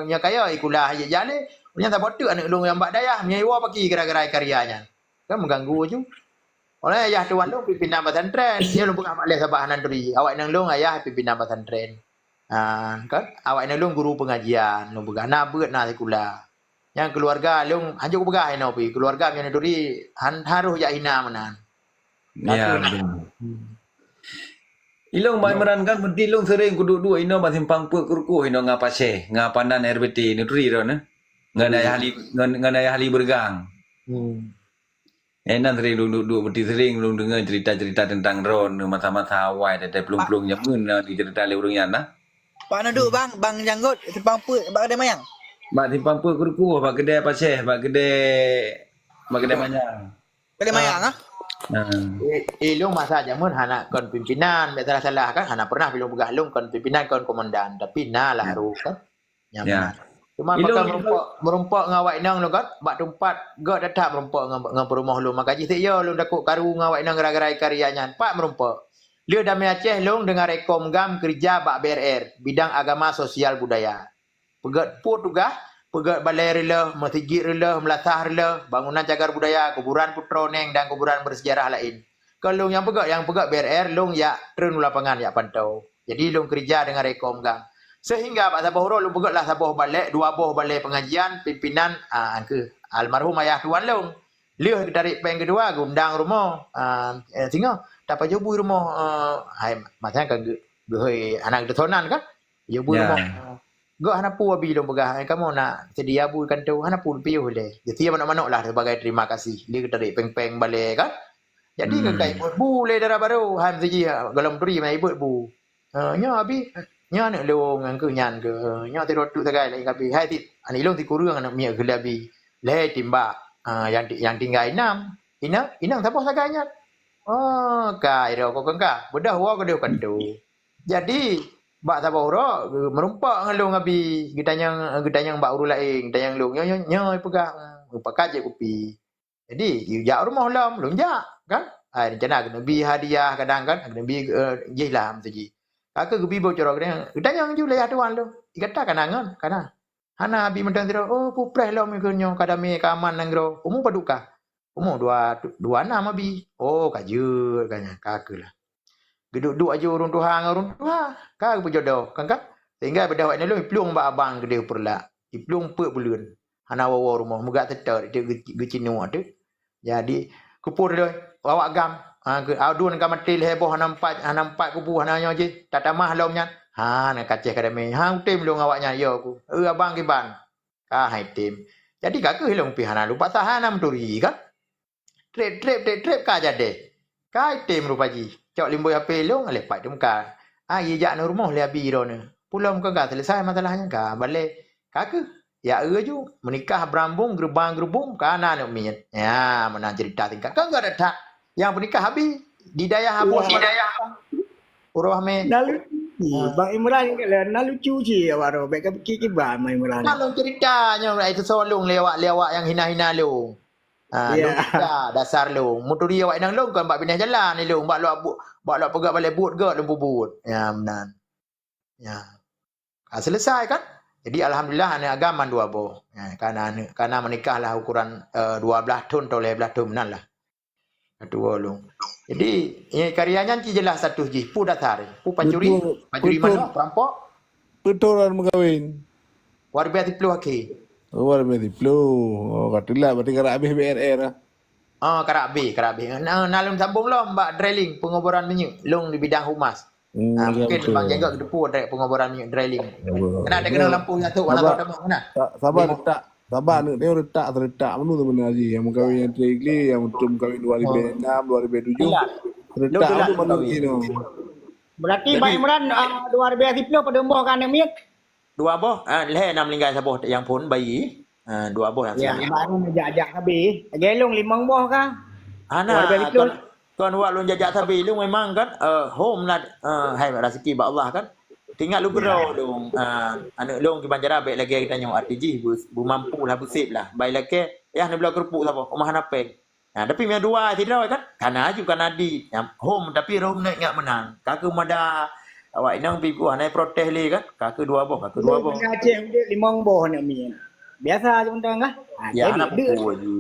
Nyang kaya, ikulah, ya, jaleh. Nyan saboh teuk aneuk lông nyang bak dayah, meunyoe iwoe paki gara-gara karya nyan. Kan mengganggu ju. Oleh ayah tuan lông pimpinan pesantren, dia lông peugah mak leh sabah hana turi. Awak inong lông ayah pimpinan pesantren. Ha, kan? Awak inong lông guru pengajian, lông peugah na beuet na sikula. Nyang keluarga lông, hanjeuet kupeugah inoe pi, keluarga meunyoe neuturi, han-, harôh jak hina meunan. Ya, Tapi betul. Hmm. Ilông Mak Imran kan, meuti lông sering kuduek-duek inoe bak simpang peuet Keurukoh inoe ngon Pasé, ngon Panan R B T, neuturi droeneuh. Ngon Ayah Ali, ngon, ngon Ayah Ali Beureugang. Hmm. Eh, nan sering lông duek-duek, meuti sering lông deungoe cerita-cerita teuntang droeneuh masa-masa awai, teutai plueng-plueng jameun na dicerita lé ureueng nyan na. Pak na duek bang, bang janggot, simpang peuet, bak keudè mayang. Bak simpang peuet Keurukoh, bak keudè Pasé, bak keudè, bak keudè mayang. Keudè mayang, ah? Nah. Eh, eh, lông masa jameun hana kon pimpinan, bèk salah-salah kan, hana pernah lông peugah lông kon pimpinan, kon komandan, tapi na lah harôh kan. Nyang Ya. meunan. Cuma Ilông, pakon ilông. meurumpok, meurumpok ngon awak inong lôn kan, bak teumpat gèt that meurumpok ngon, ngon peurumoh lôn. Maka jih sik yo lôn takot karu ngon awak inong gara-gara karya nyan. Pat meurumpok. Lheueh damé Aceh lôn deungon Rekom GAM keurija bak B R R, bidang agama, sosial, budaya. Peugèt peue tugaih, peugèt balè reuloh, meuseujid reuloh, meulasah reuloh, bangunan cagar budaya, kuburan putroe neng dan kuburan bersejarah laén. Kon lôn nyang peugèt, nyang peugèt B R R, lôn jak treun u lapangan jak pantau. Jadi lôn keurija deungon Rekom GAM. Sehingga bak saboh uroe lôn peugèt lah saboh balè, dua boh balè pengajian, pimpinan, ah, keuh almarhum ayah tuan lôn. Lheueh geutarek péng keudua, geuundang rumoh, ah, eh, singoh, tapajoh bui rumoh, eh, hai, masa kan geu-, geuhôi hana geuteusonan kan? Pajoh bui Ya. rumoh. Gèt hana peue abi lôn peugah, eh, kamoe nak seudia bui kantô, hana peue piôh lé. Geusiem manok-manok lah sebagai terima kasih. Lé geutarek péng-péng balè kan? Jadi Hmm. ka ibeuet bu lé dara barô, han siji golom turi meuibeuet bu. Ha, nyoe abi, nyoe aneuk lôn ngon keuh nyan keuh. Nyoe sidroe teuk sagai laén abi. Hai ti, aneuk lôn sikureueng aneuk miet keuh lé abi. Lhèe timbak, ha, nyang ti-, nyang tinggai nam. Inong, inong saboh sagai nyan. Oh, ka, ira ko kengka. Beudôh woe keudeh kantô. Jadi, bak saboh uroe, meurumpok ngon lôn abi. Geutanyong, geutanyong bak ureueng laén. Geutanyong lôn, nyoe, nyoe, nyoe peugah, hmm, meupakat jép kupi. Jadi, jak rumoh lom, lôn jak, kan? Ai, rencana keuneuk bi hadiah kadang kan, keuneuk bi, eh, jih lah meutuji. Ka keuh geubi boh coroe geutanyoe, geutanyong ju lé ayah tuan lôn. Ikata kana ngon, kana. Hana abi mantong sidroe, oh, peue preh lom keu nyoe, ka damé, ka aman nanggroe. Umu padub kah? Umu dua, dua nam abi. Oh, ka jeuet, ka nyan, ka keuh lah. Geuduek-duek aju ureueng tuha ngon ureueng tuha, ka geupeujodoh, kan, kan? Sehingga beudôh awak inong lôn iplueng bak abang keudeh Peureulak. Iplueng peuet buleuen. Hana woe-woe rumoh, meugak seutôt, itu geu-, geucinuk tu. Jadi, keupeue lôn, awak GAM, ha, keu-, aduen ka maté lhèe boh, hana empat, hana empat kubu, hana nyoe jih, tatamah lom nyan. Ha, na kacéh ka damé. Ha, utem lôn awak nyan, yo ku. Eh, abang kiban. Ka hai tem. Jadi, ka keuh lôn pih hana lupa sah, hana meuturi, kan? Treb-treb, treb-treb ka jadi. Ka item rupa jih. Cok limboi H P lôn, leupah teumeuka. Ah, jijak neu rumoh lé abi droeneuh. Pulom ka, ka selesai masalah nyan ka. Balée, ka keuh. Ya, eu ju. Meunikah beurambong, geurubang-geurubong, ka na aneuk miet. Ya, meunan cerita singkat. Kan ka that. Nyang peunikah abi di dayah Abu Iya. Di dayah Uroh Ahmed. Na lucu. Ah. Bang Imran ni kan, na lucu cit awak tu. Baik ka kiban Bang Imran. Kan lôn cerita nyoe, ai teusolong lé awak, lé awak nyang hina-hina lôn. Ah, Iya. Lôn cerita dasar lôn. Meuturi awak inong lôn kon bak binéh jalan ni lôn. Bak lôn bu-, bak lôn peugah balée buet gét lôn peubuet. Ya, meunan. Ya. Ah, selesai kan? Jadi alhamdulillah aneuk agam man dua boh. Ya, kana aneuk, kana meunikah lah ukuran, eh, dua belas thon atau lhèe belas thon meunan lah. Dua lôn. Jadi, eh, karya nyan cit jeulaih status jih, peue dasar, peue pancuri, Betul, pancuri betul. manok, perampok. Betul orang mengkawin. Luar biasa ploh akhé. Luar biasa ploh. Oh, ka teulat berarti ka habéh B R R lah. Ah, ka habéh, ka habéh. Na, na lôn sambung lom bak drilling pengoboran minyeuk, lôn di bidang humas. Hmm, Ah, ya, mungkin betul. Bang Jenggot geuteupeue dek pengoboran minyeuk drilling. Ya, betul. Kena ada kena Betul. lampu nyatu, warna Sabar. Tahu mana? Sa-, sabar, Lima. Retak. Sabar, aneuk dia retak, seretak mana sebenarnya jih. Yang mengkawin yang tiga kali, yang untuk mengkawin dua ribu enam, dua ribu tujuh. Iya. Seretak Lôn tu lah mana mengkawin. ni tu? Berarti Jadi Bang Imran, ah, dua ribu tujuh belas pada umur kan aneuk miet? Dua boh, ah, lhèe na meuninggai saboh nyang phôn bayi. Ah, dua boh nyang Ya, selamat. baru neujak-jak habéh. Lagèe lôn limong boh ka. Hana, Luar biasa kon, kon wak lôn jak-jak sabe lôn memang kan, eh, hom lah, eh, hai raseuki bak Allah kan. Tinggai lôn Ya. keudroe lôn, eh, aneuk lôn kiban cara bèk lagèe geutanyoe, arti jih beu-, beumampu lah, beusép lah. Bai lakèe, yah neubloe keureupuk saboh, uma hana péng. Nah, tapi meunyoe dua sidroe kan, kana aju kana di. Nyang hom, tapi roh meunan ingat meunan. Ka keuh mada awak inong pi hana protes lé kan. Ka keuh dua boh, ka keuh dua boh. Di Aceh udép limong boh aneuk miet. Biasa aja mantong kah? Ha, Ya, jadi hana dek. peue-peue ji.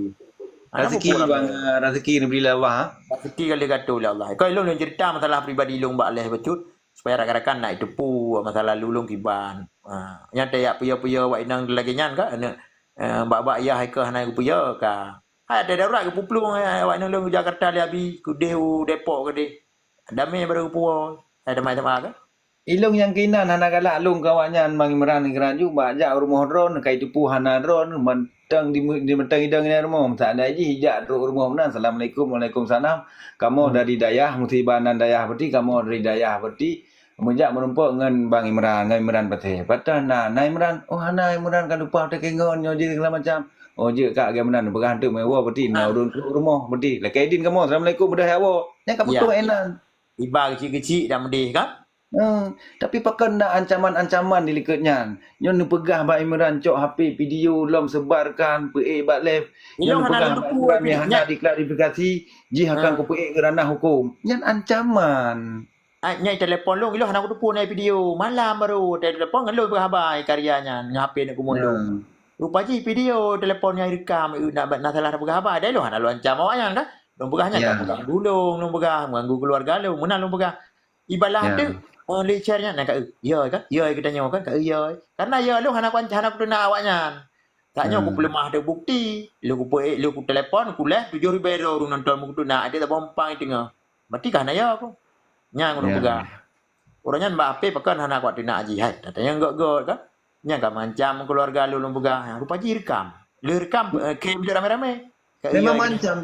Hana Raseuki peue-peue lah. Bang, raseuki neubri lé Allah, ha? Raseuki ka lheueh geuatô lé Allah. Kon lôn, lôn cerita masalah pribadi lôn bak lhèe bacut, supaya rakan-rakan nak jiteupeue masalah lôn kiban. Ha, nyang tajak peue-peue awak inong lagèe nyan kan, aneuk, eh, bak-bak yah hai keuh hana geupeue ka. Hai, ada darurat geupuplueng, eh, awak inong lôn u Jakarta lé abi, keudeh u Depok keudeh. Damé baru geupuwoe, hai damai sama kan? Ilôn nyang keunan hana galak lôn keu awak nyan, Bang Imran, keunan ju bak jak u rumoh droeneuh, ka jiteupeue hana droeneuh, mantong di, di mantong idong inan rumoh. Meusajan jih jak trok u rumoh meunan, "Assalamualaikum." "Waalaikumsalam." Kamoe Hmm. dari dayah, meusiba nan dayah berarti, kamoe dari dayah berarti. Meujak meurumpok ngon Bang Imran, ngon Imran Pateh. Patah na, na Imran, "Oh, hana Imran ka lupa teukeungon nyoe jih segala macam." Oh, jeuet ka lagèe meunan, peugah teuk meuwoe berarti na Ah. ureueng trok u rumoh berarti. Lakèe idin kamoe, "Assalamualaikum," beudoh awak. Nyan ka Ya. putôh inan. Iba keuchik-keuchik dak meudeh kan? Hmm, tapi pakon na ancaman-ancaman di likot nyan? Nyoe neupeugah bak Imran cok H P video lom sebarkan, peuék bak live. Nyoe Ilôn hana neupeugah lôn bak teupeue Imran nyang hana nyan. diklarifikasi, jih akan Ha. kupeuék keu ranah huköm. Nyan ancaman. Ai, nyan telepon lôn, ilôn hana kuteupeue na video. Malam baru telepon ngon lôn peugah haba karya nyan, ngon H P aneuk keumuen lôn. Hmm. Rupa jih video telepon nyang irekam, na, na salah peugah haba. Dah ilôn hana lôn ancam awak nyan kan? Lôn peugah nyan Ya. ka mengganggu lôn, lôn peugah, mengganggu keuluwarga lôn. Meunan lôn peugah. Ibalah Ya. teuk, oh, lé share nyan, na ka, "Ya kan? Ya geutanyoe kan? Ka, ya." Karena ya lôn hana kuan-, hana kuteunak awak nyan. Tanyoe Hmm. kupeuleumah teuk bukti, lôn kupeu-, lôn kutelepon, kuleh tujoh ribèe droe ureueng nonton meukuteunak, até saboh umpang teungoh. Berarti ka hana ya aku. Nyan ulôn Ya. peugah. Ureueng nyan bak H P pakon hana kuat teunak jih, hai, tatanyong gèt-gèt kan? Nyan ka meuancam keuluwarga lôn, lôn peugah. Ha, rupa jih rekam. Lheueh rekam, eh, kirim jeuet ramé-ramé. Ka Memang iya, meuancam.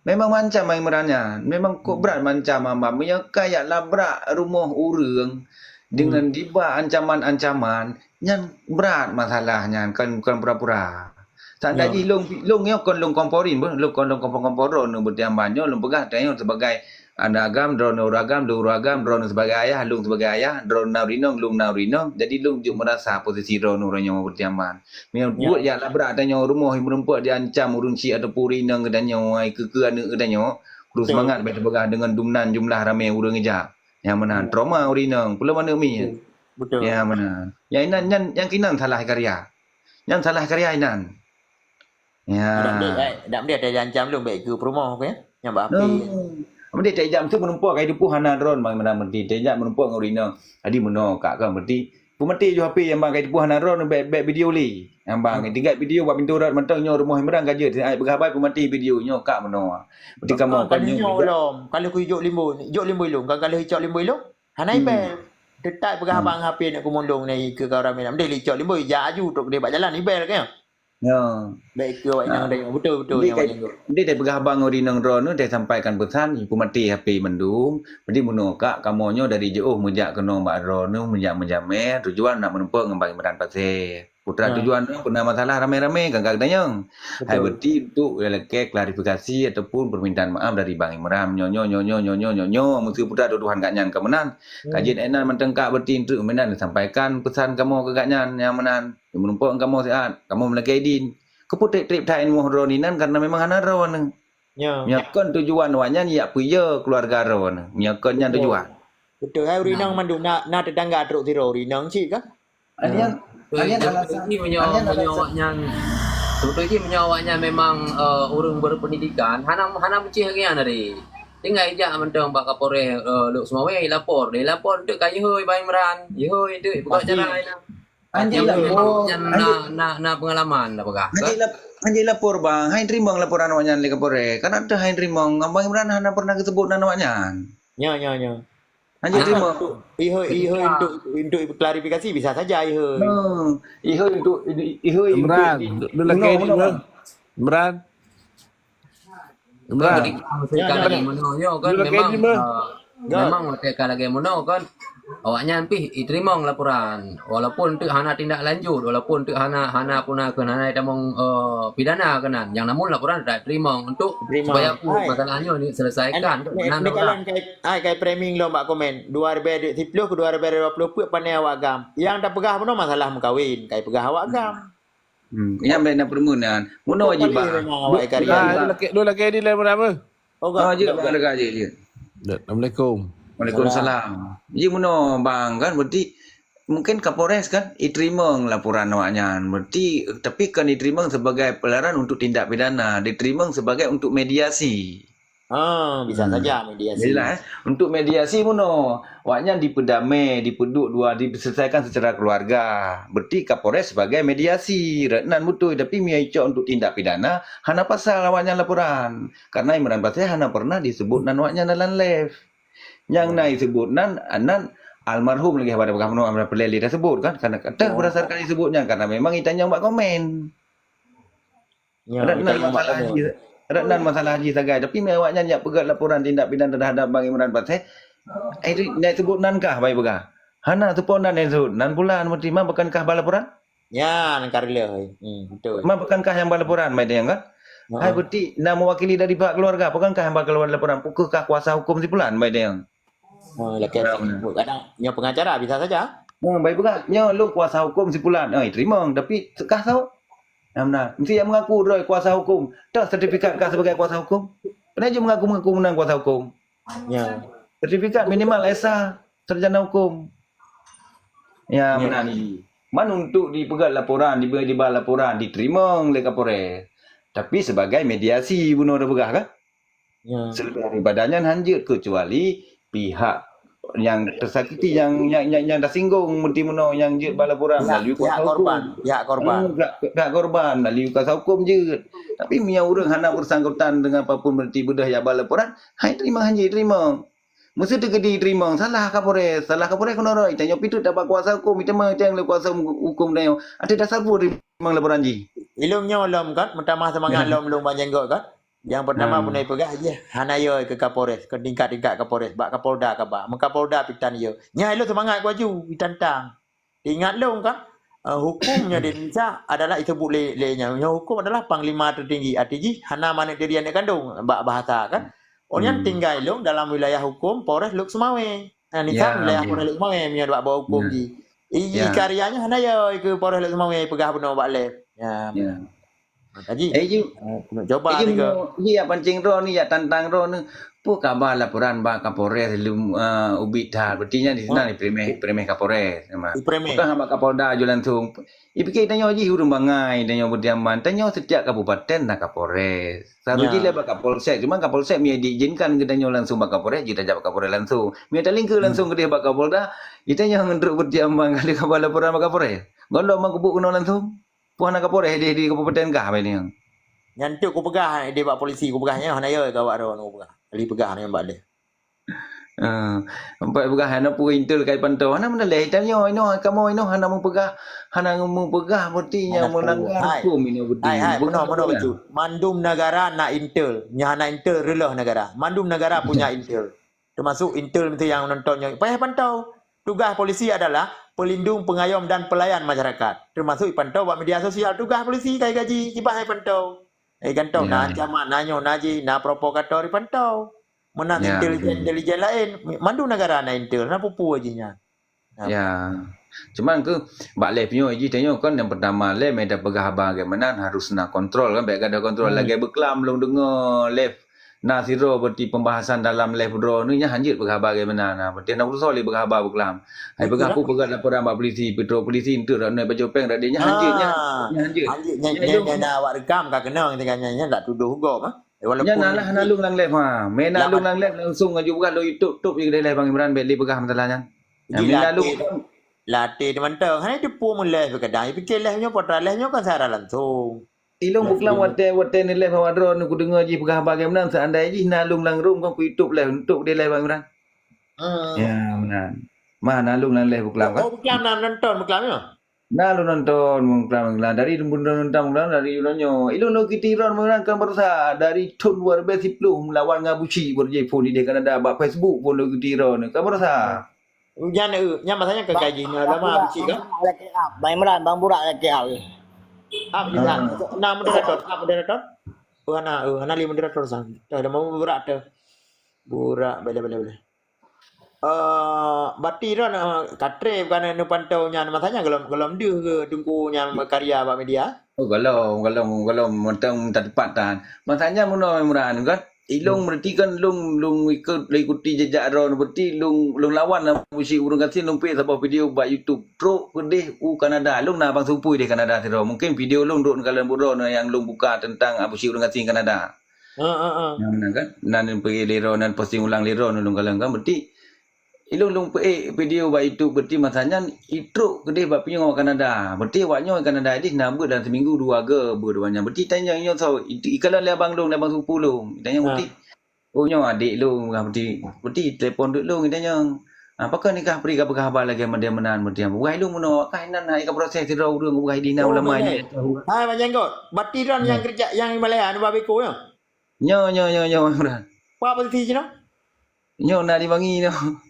Memang meuancam Bang Imran nyan. Memang kok Hmm. brat meuancam hamba. Meunyoe ka jak labrak rumoh ureueng deungon Hmm. diba ancaman-ancaman, nyan brat masalah nyan, kon, kon pura-pura. Sat Ya. tadi lôn, lôn nyoe kon lôn komporin beuh, lôn kon lôn kompor-kompor droeneuh beuti amban nyoe, lôn peugah tanyoe sebagai aneuk agam, droeneuh ureueng agam, lôn ureueng agam, droeneuh sebagai ayah, lôn sebagai ayah, droeneuh na ureueng inong, lôn na ureueng inong. Jadi lôn jeuet meurasa posisi droeneuh uroe nyoe beuti amban. Meunyoe Ya. buet jak labrak tanyoe rumoh meurumpok diancam ureueng chik ataupun ureueng inong geutanyoe, ai keu-keu aneuk geutanyoe, terus Betul. semangat bèk teupeugah deungon dumnan jumlah ramé ureueng ijak. Nyang meunan Ya. trauma ureueng inong, peulom aneuk miet. Betul. Betul. Ya, meunan. Nyang inan, nyan, nyang keunan salah karya. Nyan salah karya inan. Ya. Dak meudik, eh, dak meudik ada ancam lôn bèk keu peurumoh ke, ya? Nyang bak api. Hmm. Meudik tak ijak meusti meurumpok ka jiteupeue hana droeneuh Bang Imran berarti. Tak ijak meurumpok ngon ureueng inong. Jadi meunoe kak kan berarti. Peumaté ju H P nyang bak ka jiteupeue hana droeneuh bèk, bèk video lé. Nyang bak Hmm. tinggai video bak pintoe rot mantong nyoe rumoh Imran ka jeuet. Ai peugah haba peumaté video nyoe kak meunoe. Berarti kamoe Ah, kon kalau nyoe nyoe ijak. lom, kalau ku jok limboi, jok limboi lôn, kan kalau icok limboi lôn, hana Hmm. ibel. Teutap peugah Hmm. abang H P aneuk keumuen lôn nyan ikeue ka ramé. Meudik lé icok limboi, ijak aju trok keudeh bak jalan, ibel ke? Ya. Baik itu awak inong tengok. Betul, betul. Jadi, nyan awak inong. Jadi, dari peugah abang ngon inong droeneuh, dari sampaikan pesan, peumaté H P mandum. Jadi, meunoe kak, kamoe nyoe dari jiôh meujak keunoe bak droeneuh, meujak meujamé, tujuan nak meurumpok ngon Bang Imran Pasé. Putra tujuan nyoe peuna masalah ramé-ramé, kan ka geutanyong. Hai beutôi untuk lakée klarifikasi ataupun permintaan maaf dari Bang Imran. Nyoe, nyoe, nyoe, nyoe, nyoe, nyoe, nyoe, nyoe. Meuseuti putra tuduhan gak nyan ka meunan. Ka jeuet énan mantong kak beutôi untuk meunan sampaikan pesan kamoe keu gak nyan nyang meunan. Meurumpok kamoe siat, kamoe meulakée idin. Keupeue trép-trép that ilmu droe inan karena memang hana droe nyoe. Ya. Nyoe kon tujuan awak nyan yak peuyö keluarga droe nyoe. Nyoe kon nyan tujuan. Betul. Hai ureueng inong mandum na, na tetangga trok sidroe ureueng inong cit kan? Alian, alian alasan, alian alasan. Meunyoe awak nyan, sebetulnya meunyoe awak nyan memang eh, ureueng berpendidikan, hana hana meucih lagée nyan tadi. Tinggai ijak mantong bak Kapolres eh, Lhokseumawe, ilapor. Dia lapor tu ka ihoi Bang Imran, ihoi tu buka cara lain. Anjing lapor, nyan na, na, na pengalaman dah peugah. Anjing lap, anjing lapor bang, hai teurimong laporan awak nyan lé Kapolres. Karena teuh hai teurimong, Abang Imran hana pernah geusebut nan awak nyan. Nyo, nyo, nyo. Anjing teurimong. Ihoi, ihoi untuk, untuk klarifikasi bisa saja ihoi. Hmm. Ihoi untuk, ihoi untuk Imran, di, dulu lagi ni, Imran. Imran. Jadi, ya, ya, ya. Meunoe nyoe kan memang, eh, memang watée ka lagée meunoe kan, awak nyan pih iteurimong laporan. Walaupun teuk hana tindak lanjut, walaupun teuk hana, hana puna keu hana itamong eh, pidana keunan. Nyang namun laporan teutap teurimong untuk supaya masalah nyoe diselesaikan. Hai, kai, kai framing lom bak komen. Dua ribu dua puluh ke dua ribu dua puluh peuet pane awak gam. Yang tapeugah meunoe masalah meukawen, kai peugah awak gam. Hmm, nyan bèk na peureumeun nyan. Meunoe jih bah. Dua lagi, dua lagi di lain berapa? Oh, jeuet, bah, lagak jeuet, jeuet. Assalamualaikum. Waalaikumsalam. Ji meunoe bang kan, berarti mungkin Kapolres kan iteurimong laporan awak nyan. Berarti tapi kan iteurimong sebagai pelaran untuk tindak pidana, diteurimong sebagai untuk mediasi. Ah, bisa saja mediasi. Jelas, eh? Untuk mediasi meunoe, awak nyan dipeudamé, dipeuduek dua, diselesaikan secara keluarga. Berarti Kapolres sebagai mediasi, rot nan beutôi, tapi meunyoe icok untuk tindak pidana, hana pasal awak nyan laporan. Karena Imran Pasé hana pernah disebut nan awak nyan dalam live. Nyang na disebut nan, nan almarhum lagèe haba peugah meunoe, Amran Peureulèe lé tasebut kan, karena kata berdasarkan disebut nyan, karena memang itanyong bak komen. Rot nan masalah jih, rot nan masalah jih sagai. Tapi meunyoe awak nyan jak peugöt laporan tindak pidana terhadap Bang Imran Pasé, eh, nyan sebut nan kah bak ipeugah? Hana, teupeue nan nyang sebut. Nan pulan meuti ma bukan kah bak laporan? Nyan ka reuloh. Hmm, betul. Ma bukan kah nyang bak laporan, bak itanyong kan? Hai beuti na mewakili dari pihak keluarga, bukan kah nyang bak laporan? Bukan kah kuasa hukum si pulan, bak itanyong? Oh, lakèe kadang nyoe pengacara bisa saja. Oh, baik peugah. Nyoe lôn kuasa hukum si pulan. Oh, iteurimong, tapi kah saboh? Nah, meunan. Mesti jak mengaku droe kuasa hukum. Toh sertifikat kah sebagai kuasa hukum? Kenapa jeuet mengaku-mengaku meunan kuasa hukum? Ya. Sertifikat minimal S A, sarjana hukum. Ya, meunan jih. Man untuk dipeugöt laporan, diba, diba laporan, diteurimong lé Kapolres. Tapi sebagai mediasi bunoe tapeugah kan? Ya. Seleubeh daripada nyan han jeuet, kecuali pihak nyang tersakiti, nyang, nyang, nyang, nyang tersinggung, meuti meunoe nyang jeuet bak laporan melalui kuasa hukum. Pihak korban, pihak korban. Hmm, pihak, pihak korban melalui kuasa hukum jeuet. Tapi meunyoe ureueng hana bersangkutan dengan apapun, berarti beudôh jak bak laporan, hai teurimong, han jeuet teurimong. Meuseuti keudeh teurimong, salah Kapolres, salah Kapolres keunoe rot, tanyoe pih teuk bak kuasa hukum, iteurimong lé kuasa hukum tanyoe. Atas dasar peue teurimong laporan jih? Ilôn nyoe lom kan, meutamah seumangat lom lôn Bang Jenggot kan. Nyang peurtama peureulèe peugah jih, hana yö keu Kapolres, keu tingkat-tingkat Kapolres, bak Kapolda kaba. Meu Kapolda pih tan yö. Nyan lôn seumangat kuaju, itantang. Ingat lôn kan, eh, hukum nyoe di Indonesia adalah disebut lé, lé nyan. Nyoe hukum adalah panglima tertinggi. Arti jih, hana manéh diri aneuk kandong, bak bahasa kan. Oh nyan tinggai lôn dalam wilayah hukum Polres Lhokseumawe. Nah, Nisan wilayah Polres Lhokseumawe, meunyoe bak bak hukum jih. I, i karya nyoe hana yö keu Polres Lhokseumawe peugah bunoe bak lé. Ya. Haji. Eh, ju. Cuba eh, ju, tiga. Ju, ya pancing droe ni, ya tantang droe ni. Peue kaba laporan bak Kapolres lum, eh, ubit that. Berarti nyan di sinan dipeuremeh, dipeuremeh Kapolres. Dipeuremeh. Bukan bak Kapolda ju langsung. Ipike tanyoe jih ureueng bangai, tanyoe Pariaman. Tanyoe setiap kabupaten na Kapolres. Selalu jih lé bak Kapolsek. Cuma Kapolsek meunyoe diizinkan keu tanyoe langsung bak Kapolres, jih tajak bak Kapolres langsung. Meunyoe talingkeue langsung keudeh bak Kapolda, itanyong ngon trok Pariaman kali kaba laporan bak Kapolres. Gohlom man kubuet keunoe langsung. Peue hana Kapolres di, di kabupaten kah bak inong? Nyan teuk kupeugah di bak polisi, kupeugah nyan hana yö keu awak droe kupeugah. Kali peugah nyan bak lé. Ah, sampai peugah hana peue intel kai pantau. Hana meunaleh tanyoe inoe kamoe inoe hana meupeugah, hana meupeugah berarti nyang meulanggar huköm inoe berarti. Hai, hai, peunoh, peunoh bacut. Mandum negara na intel. Nyang hana intel reuloh negara. Mandum negara punya intel. Termasuk intel mesti nyang nonton nyoe. Payah pantau. Tugas polisi adalah pelindung, pengayom dan pelayan masyarakat. Termasuk ipantau bak media sosial. Tugas polisi kai gaji, kiban hai pantau. Eh, gantoh na ancaman, na nyoe, na jih, na provokator ipantau. Meunan intelijen-intelijen laén, mandum negara na intel, na peue-peue jih nyan. Ya. Cuman ke bak live nyoe jih tanyoe kan yang pertama live meda peugah haba lagèe meunan harus na kontrol kan, bèk kada kontrol lagèe beuklam lôn deungoe live na sidroe berarti pembahasan dalam live droe ni nyan hanjeuet peugah haba lagèe meunan. Nah, berarti na urusan lé peugah haba beuklam. Hai peugah peue peugah laporan bak polisi, peutro polisi enteuk dak nai bajèe pèng dak dia nyan hanjeuet nyan. Nyan hanjeuet. Hanjeuet nyan, nyan, nyan awak rekam ka keunong tinggai nyan, nyan dak tudoh gob ah. Walaupun nyan alah na lôn lam live ha. Mena lôn lam live langsung aju peugah lôn YouTube top je kedai live Bang Imran bèk lé peugah masalah nyan. Mena lôn latih teumantong. Hana itu pun live kadang. Pikir live nyoe putra live nyoe kan siaran langsung. Ilong buklam watèe watèe ni live awak droe ni kudeungoe jih peugah haba lagèe meunan seandai jih na lôn lam room kan ku YouTube live untuk dia live Bang Imran. Ya meunan. Mah na lôn lam live buklam kan. Oh buklam na nonton buklam nyoe. Na lôn nonton meunan dari lôn nonton meunan dari lôn nyoe. Ilôn lôn kitiron meunan kan barosa dari thon dua ribu sepuluh melawan ngon Abusyik baru jih phon di Kanada bak Facebook phon lôn kitiron kan barosa. Nyan eh, nyan masa nyan ka gaji nyoe lama Abusyik kan. Bang Imran, Bang Burak lagi up. Up juga. Na moderator, up moderator. Oh, hana, oh, hana lé moderator sang. Dah, dah mau Burak tu. Burak, boleh, boleh, boleh. Eh, berarti dah nak katre bukan anu pantau nyan masa nyan golom golom deuh ke Teungku nyan berkarya bak media? Oh, golom golom golom mantong minta tempat tan. Masa nyan meunoe Imran kan. Ilong berarti kan long long ikut ikuti jejak droe berarti long long lawan Abusyik ureueng gasien long pih saboh video bak YouTube. Trok keudeh u Kanada. Long na abang seupui deh Kanada sidroe. Mungkin video long dok neukalon buroe nyang long buka tentang Abusyik ureueng gasien Kanada. Ha ha ha. Nyang meunan kan? Nan peuék lé droe, nan posting ulang lé droe, nulung kalon kan? Berarti ilong lôn peuék video bak YouTube, berarti masa nyan itrok keudeh bak pinyueng awak Kanada. Berarti awak nyoe Kanada ideh na beuet dalam seminggu dua ga beuet awak nyan. Berarti tanyong nyoe soe, ikalon lé abang lôn, lé abang sepupu lôn. Tanyong berarti, oh nyoe adek lôn, berarti, berarti telepon duek lôn tanyong. Ah, pakon nikah pri ka peugah haba lagèe model meunan, model meunan. Wah, ilong meunoe, kah inan hai ka proses sidroe ureueng, wah, idina ulama ini. Hai, Bang Jenggot. Berarti droen nyang kerja, nyang Malaya, anu babeko nyoe? Nyoe, nyoe, nyoe, nyoe, Imran. Peue posisi jinoe? Nyoe na di Bangi nyoe.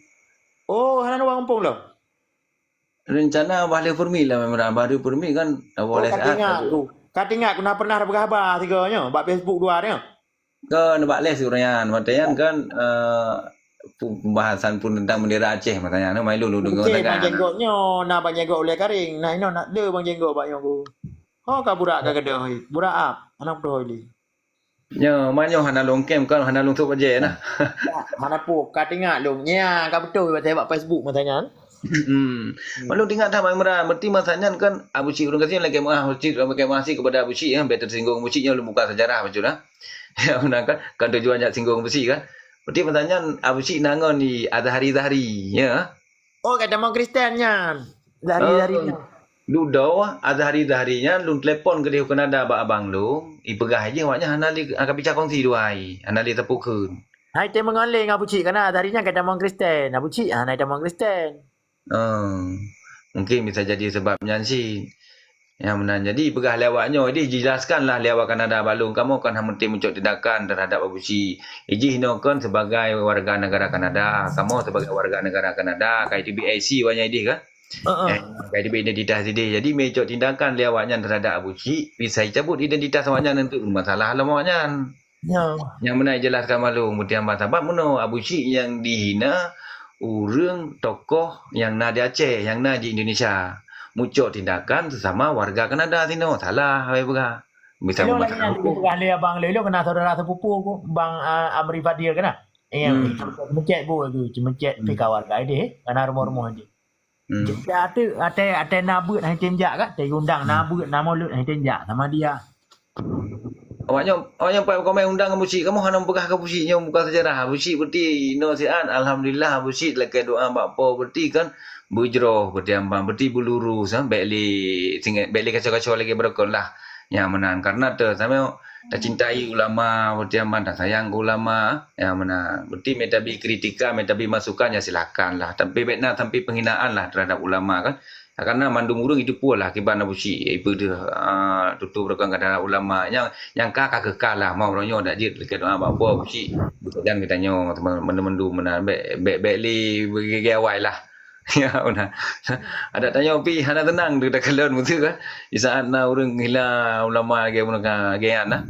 Oh, hana dua gampông lom? Rencana bah lheueh permit lah, Imran. Bah lheueh permit kan, awak leh saat. Ka teuingat ku. Ka teuingat ku na pernah peugah haba sigoe nyoe, bak Facebook dua nyoe. Kan bak leh si ureueng nyan, watèe nyan kan eh, pu- pembahasan pun tentang bendera Aceh masa nyan, mai lôn deungoe. Okey, Bang Jenggot nyoe, na Bang Jenggot ulèe karing, na inoe na le Bang Jenggot bak nyoe ku. Ho ka burak ka gadoh, burak ap, aneuk peudoh li. Nyoe, ma nyoe hana lôn kem kan, hana lôn sôk bajèe nah. Hana pu, ka teuingat lôn. Nya, ka beutôi watèe bak Facebook masa nyan. Hmm. Maklum teuingat that Bang Imran, berarti masa nyan kan Abusyik ureueng gasien lagèe meuah Abusyik, lagèe meuah kepada Abusyik ya, bèk tersinggung Abusyik nyoe lôn buka sejarah bacut dah. Ya, meunan kan, kan tujuan jak singgung Abusyik kan. Berarti masa nyan Abusyik na ngon di Azhari Zahri, ya. Oh, ka tamong Kristen nyan. Zahri Zahri nyan. Dudoe Azhari Zahri nyan lôn telepon keudeh u Kanada bak abang lôn, ipeugah jih awak nyan hana lé ka bica kongsi dua hai, hana lé tapukheun. Hai teumeungon lé ngon Abusyik kana Azhari nyan ka tamong Kristen. Abusyik hana tamong Kristen. Oh, mungkin bisa jadi sebab nyan cit. Nyang meunan. Jadi, peugah lé awak nyoe, jadi jelaskanlah lé awak Kanada bak lôn, kamoe kan hana meusti meucok tindakan terhadap Abusyik. Ijih inoe kon sebagai warga negara Kanada, kamoe sebagai warga negara Kanada, ka iteubiet I C awak nyan ideh kan? Eh, ka iteubiet identitas ideh. Jadi, meucok tindakan lé awak nyan terhadap Abusyik, bisa icabut identitas awak nyan untuk masalah lom awak nyan. Ya. Nyang meunan jelaskan maklum, meuti hamba sabab meunoe Abusyik nyang dihina ureueng tokoh nyang na di Aceh, nyang na di Indonesia. Mucok tindakan sesama warga Kanada sinoe. Salah, hai peugah. Bisa lôn lagèe nyan peugah lé abang lé lôn kena saudara sepupu ku, Bang ah, Amri Fadil kena. Eh, hmm. Mencet bu tu, mencet hmm. Pika warga deh, kena rumah-rumah deh. Hmm. Jadi, ate, ate, ate na beuet hai tem jak kan? Ate undang na beuet, na mulut hai tem jak sama dia. Awak nyoe, awak nyoe pat komen undang Abusyik. Kamoe hana peugah keu Abusyik nyoe bukan sejarah. Abusyik berarti inoe siat. Alhamdulillah Abusyik lakèe doa bak po berarti kan beujroh, berarti ambang, berarti beulurus ha. Bèk lé singet, bèk lé kacau-kacau lagèe beureukat lah. Nyang meunan, karena teu sampoe tacintai ulama, berarti aman, tasayang keu ulama, nyang meunan. Berarti meutabi kritikan, meutabi masukan, ya silakan lah. Tapi bèk na sampai penghinaan lah terhadap ulama kan. Karena mandum ureueng itu pun lah akibat Abu Syik, ipeudeuh, ah, tutoe beureukan keu ulama. Nyang, nyang ka, ka keu ka lah, mau uroe nyoe dak jeuet lagèe doa bak Po Abu Syik. Bukan geutanyoe, mandum-mandum meunan, bèk, bèk, bèk lé beugègèe awai lah. Ya, meunan. Adak tanyoe pih hana teunang teuh takalon beutôi kan. Di saat na ureueng hila ulama lagèe meunan, lagèe nyan nah.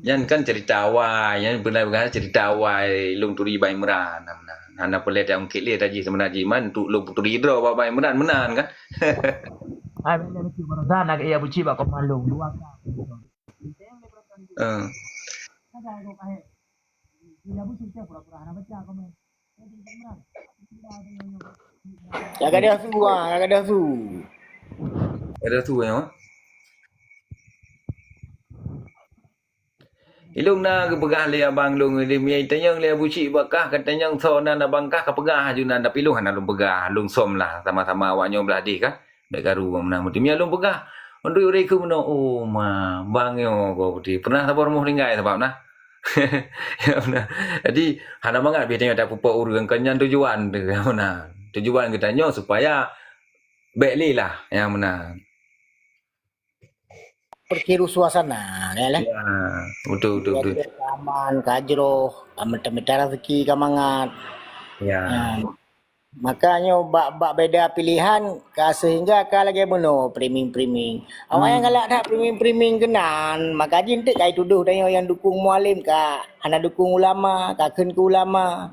Nyan kan cerita awai, nyan pernah peugah cerita awai lôn turi Bang Imran. Nah, nah, hana peureulèe taungkit lé taji seumeunan jiman untuk lôn turi droe bak Bang Imran meunan kan. Hai, bila lucu barusan nak iya buci bak koma lôn dua kali. Eh. Ka gadôh su, ha, ka gadôh su. Gadôh su nyoe. Ilôn na geupeugah lé abang lôn, lé mie tanyong lé Abu Syik bak kah, ka tanyong soe nan abang kah ka peugah aju nan, tapi lôn hana lôn peugah, lôn som lah sama-sama awak nyoe blah deh kah. Bèk karu meunan meuti. Mie lôn peugah, untuk ureueng keu meunoe, oh ma, bang nyoe ko putih. Pernah saboh rumoh tinggai sabab nah. Ya, meunan. Jadi, hana mangat pih tanyoe tapeupo ureueng, kon nyan tujuan teuh, ya, meunan. Tujuan geutanyoe supaya bèk lé lah, ya, meunan. Perkeruh suasana, ya lah. Ya, betul, betul, betul. Ka aman, ka jroh, ka mita-mita rezeki, ka mangat. Ya. Ya. Maka nyoe bak, bak beda pilihan ka sehingga ka lagèe bunoe priming-priming. Awak nyang galak that priming-priming keunan, maka jih enteuk ka jitudoh tanyoe nyang dukung Mualem ka hana dukung ulama, ka kheun keu ulama.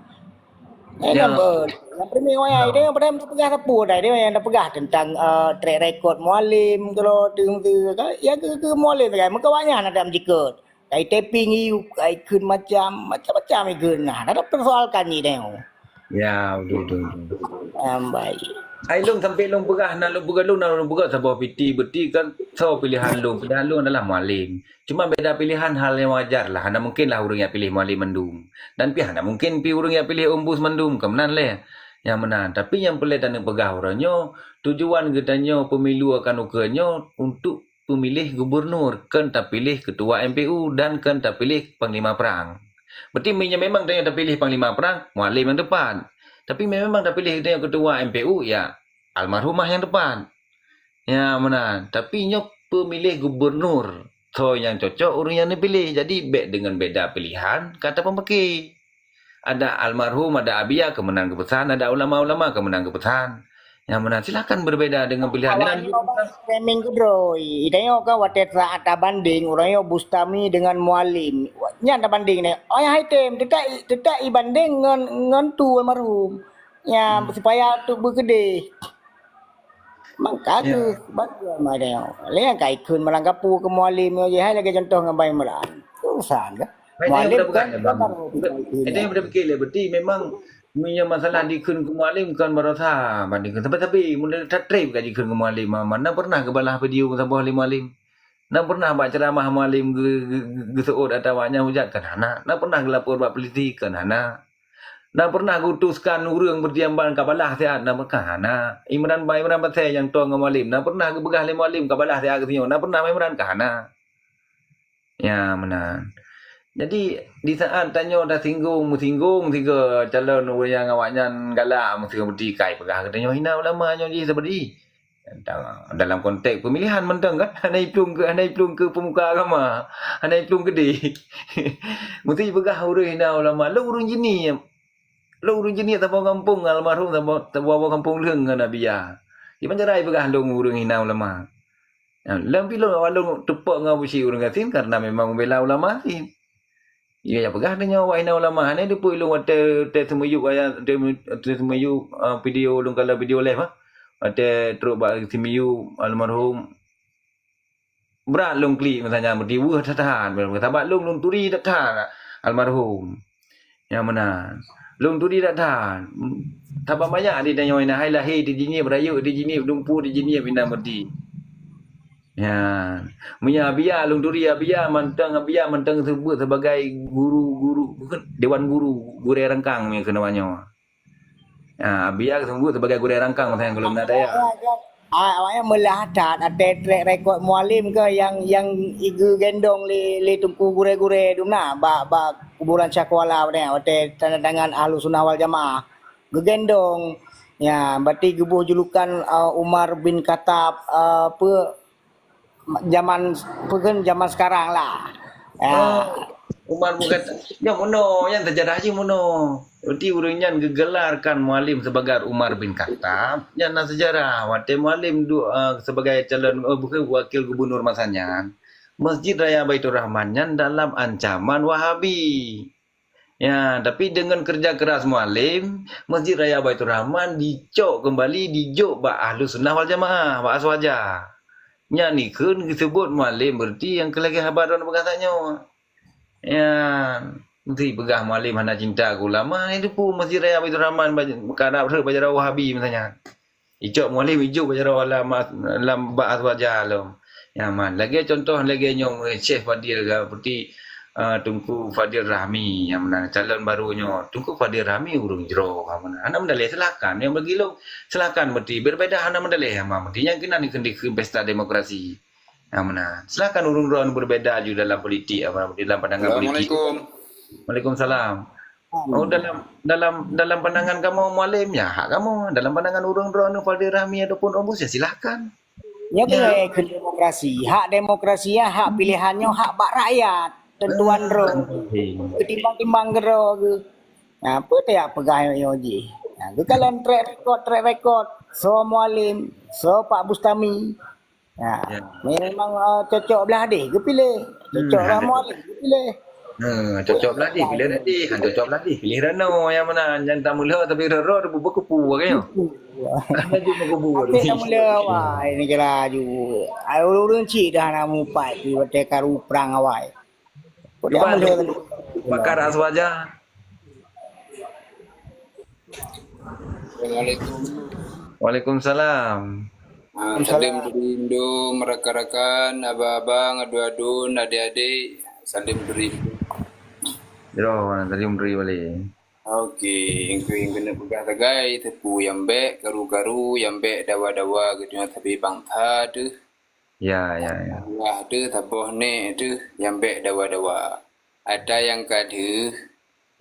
Eh, nyang be-, nyang priming awak nyang, nyang peugah sapeue dah, nyang peugah tentang, eh, track record Mualem, kalau tu, tu, kan, ya ke, ke Mualem sagai. Maka awak nyan ada jikheun. Kai taping iyup, kai kheun macam, macam-macam ikheun. Nah, dah persoalkan ni tengok. Ya, betul, betul, betul. Em, baik. Ai lôn sampai lôn peugah, na lôn peugah lôn, na lôn peugah saboh piti beti kan, so pilihan lôn. Pilihan lôn adalah Mualem. Cuma beda pilihan hal yang wajar lah. Hana mungkin lah ureueng yang pilih Mualem mandum. Dan pih hana mungkin pih ureueng yang pilih Ombus mandum. Keumenan leh. Yang meunan. Tapi yang perlu taneuk peugah uroe nyoe, tujuan geutanyoe pemilu akan ukeue nyoe untuk pemilih gubernur, kon tapiléh ketua M P U dan kon tapiléh panglima perang. Berarti meunyoe memang tanyoe tapiléh panglima perang, Mualem nyang tepat. Tapi memang tapiléh tanyoe ketua M P U, ya almarhumah nyang tepat. Ya, meunan. Tapi nyoe pemilih gubernur, soe nyang cocok ureueng nyang neupiléh. Jadi bèk deungon beda pilihan ka tapeumiké. Ada almarhum, ada Abia keumeunang geupeusan, ada ulama-ulama keumeunang geupeusan. Nyang meunan silakan berbeda dengan pilihan. Awak nyan nyoe bang framing keudroe. Tanyoe kan watèe saat tabanding, uroe nyoe Bustami dengan Mualem. Nyan tabanding nyoe. Oh, nyang hai tem, teutap, teutap ibanding ngon, ngon tu almarhum. Nya, supaya tu beukeudeh. Mangka kheueh, baru ma tanyoe. Lé nyang ka ikheun malam kapu keu Mualem nyoe jih, hai lagèe contoh ngon Bang Imran. Urusan kan? Hai, Mualem kan, kan baru. Hai, dah berpikir lé, berarti memang meunyoe masalah dikheun keu Mualem kon barosa banding keu sabe-sabe. Mula that trép ka jikheun keu Mualem, ma, mana pernah geubalah video saboh lé Mualem? Na pernah bak ceramah Mualem geu-, geu-, geu-, geuseuôt atawa nyan hujat? Kan hana. Na pernah geulapor bak polisi? Kan hana. Na pernah geuutuskan ureueng beureuti ban ka balah siat? Na pernah? Hana. Imran ba-, Imran Pasè nyang toe ngon Mualem, na pernah geupeugah lé Mualem ka balah siat geutanyoe? Na pernah Imran? Ka hana. Ya, meunan. Jadi, di saat tanyoe tasinggong, meusinggung sigoe calon ureueng nyang awaknyan galak, meusinggung beureuti kai peugah geutanyoe hina ulama nyoe jih seperti. Dalam konteks pemilihan mantong kan, hana iplueng keu, hana iplueng keu pemuka agama, hana iplueng keudeh. Mesti peugah ureueng hina ulama, lôn ureueng jiniep. Lôn ureueng jiniep saboh gampông almarhum, saboh, saboh gampông lheueng ngon Abia. Di Banjarai peugah lôn ureueng hina ulama. Lôn pih lôn awak lôn teupok ngon Abu Syik ureueng gasien karena memang membela ulama gasien. Iya, ya peugah tanyoe awak hina ulama. Hana teupeue lôn watèe, watèe seumiyup ayat, watèe, watèe seumiyup, ah, video lôn kalon video live, ah. Watèe trok bak seumiyup almarhum. Brat lôn klik masa nyan, berarti weueh that-that. Sabab lôn, lôn turi that-that almarhum. Nyang meunan. Lôn turi that-that. Sabab banyak di tanyoe inan hai lahé di Jeunieb, rayeuk di Jeunieb, dumpeue di Jeunieb inan berarti. Nyan. Meunyoe Abia, lôn turi Abia mantong, Abia mantong seubeuet sebagai guru-guru, bukon, dewan guru, gurèe rangkang meunyoe keunoe nyoe. Ha, Abia seubeuet sebagai gurèe rangkang masa nyan gohlom na daya. Ah, awaknyan meulah that, até trek rekod Mualem keuh nyang, nyang geugendong lé, lé Teungku gurée-gurée dum na, bak, bak kuburan Syah Kuala watée, watée tanda tangan Ahlussunnah Wal Jamaah. Geugendong. Ya, berarti geuboh julukan, eh, Umar bin Khattab, eh, peue, zaman, peue kheun zaman sekarang lah. Ya. Oh, Umar bin Khattab. Nyan meunoe, nyan seujarah jih meunoe. Berarti ureuëng nyan geugelarkan Mualem sebagai Umar bin Khattab. Nyan na seujarah. Watée Mualem du-, eh, sebagai calon, eh, bukan, wakil gubernur masa nyan, Masjid Raya Baiturrahman nyan dalam ancaman Wahabi. Ya, tapi dengan kerja keras Mualem, Masjid Raya Baiturrahman dicok kembali, dijok bak Ahlussunnah Wal Jamaah, bak Aswaja. Nyan ikheun geuseubut Mualem berarti nyang keu lagée haba droeneuh peugah tanyoe. Ya, meusti peugah Mualem hana cinta keu ulama, itu pun Masjid Raya Baiturrahman baj-, karab rhot bak jaroe Wahabi masa nyan. Icok Mualem ijok bak jaroe lam, lam bak Aswaja lom. Ya, man. Lagée contoh lagée nyoe Syekh Fadil ka, seperti, eh, Teungku Fadil Rahmi, ya, meunan calon baru nyoe. Teungku Fadil Rahmi ureuëng jroh, ya, meunan. Hana meudaleh, silakan. Nyang bagi lom, silakan berarti. Berbeda hana meudaleh, ya, man. Berarti nyang keunan dikheun pesta demokrasi. Ya, meunan. Silakan ureuëng droeneuh berbeda ju dalam politik, ya, man. Berarti dalam pandangan politik. Assalamualaikum. Waalaikumsalam. Oh, dalam, dalam, dalam pandangan kamoe Mualem, ya hak kamoe. Dalam pandangan ureuëng droeneuh Fadil Rahmi ataupun Rombus, ya silakan. Nyoe keuh kheun demokrasi. Hak demokrasi nyan, hak pilehan nyoe, hak bak rakyat. Tentuan droe. Ketimbang-timbang keudroe geuh. Nah, peue tajak peugah nyoe jih. Nah, geukalon trek rekod, trek rekod. Soe Mualem, soe Pak Bustami. Nah, memang, eh, cocok blah deh geupiléh. Cocok blah Mualem geupiléh. Ha, cocok blah deh piléh tadi. Ha, cocok blah deh piléh Rano nyang meunan. Nyang tameulhö tapi rot-rot bubuk kupu ke nyoe. Laju meukubu. Até tameulhö awai ni kira laju. Ai ureuëng cit dah na mupat di watée karu prang awai. Cuba pakar Aswaja. Assalamualaikum. Waalaikumsalam. Ah, salim dari Indo, rakan-rakan, abang-abang, adun-adun, adik-adik. Salim dari Indo. Yo, salim dari Bali. Okey, engkau yang kena peugah sagai, teupeu nyang bék karu-karu, nyang bék dawa-dawa geutanyoe sabe bangsa teuh. Ya, ya, ya. Wah teuh, saboh nek teuh, nyang bék dawa-dawa. Ata nyang ka deuh,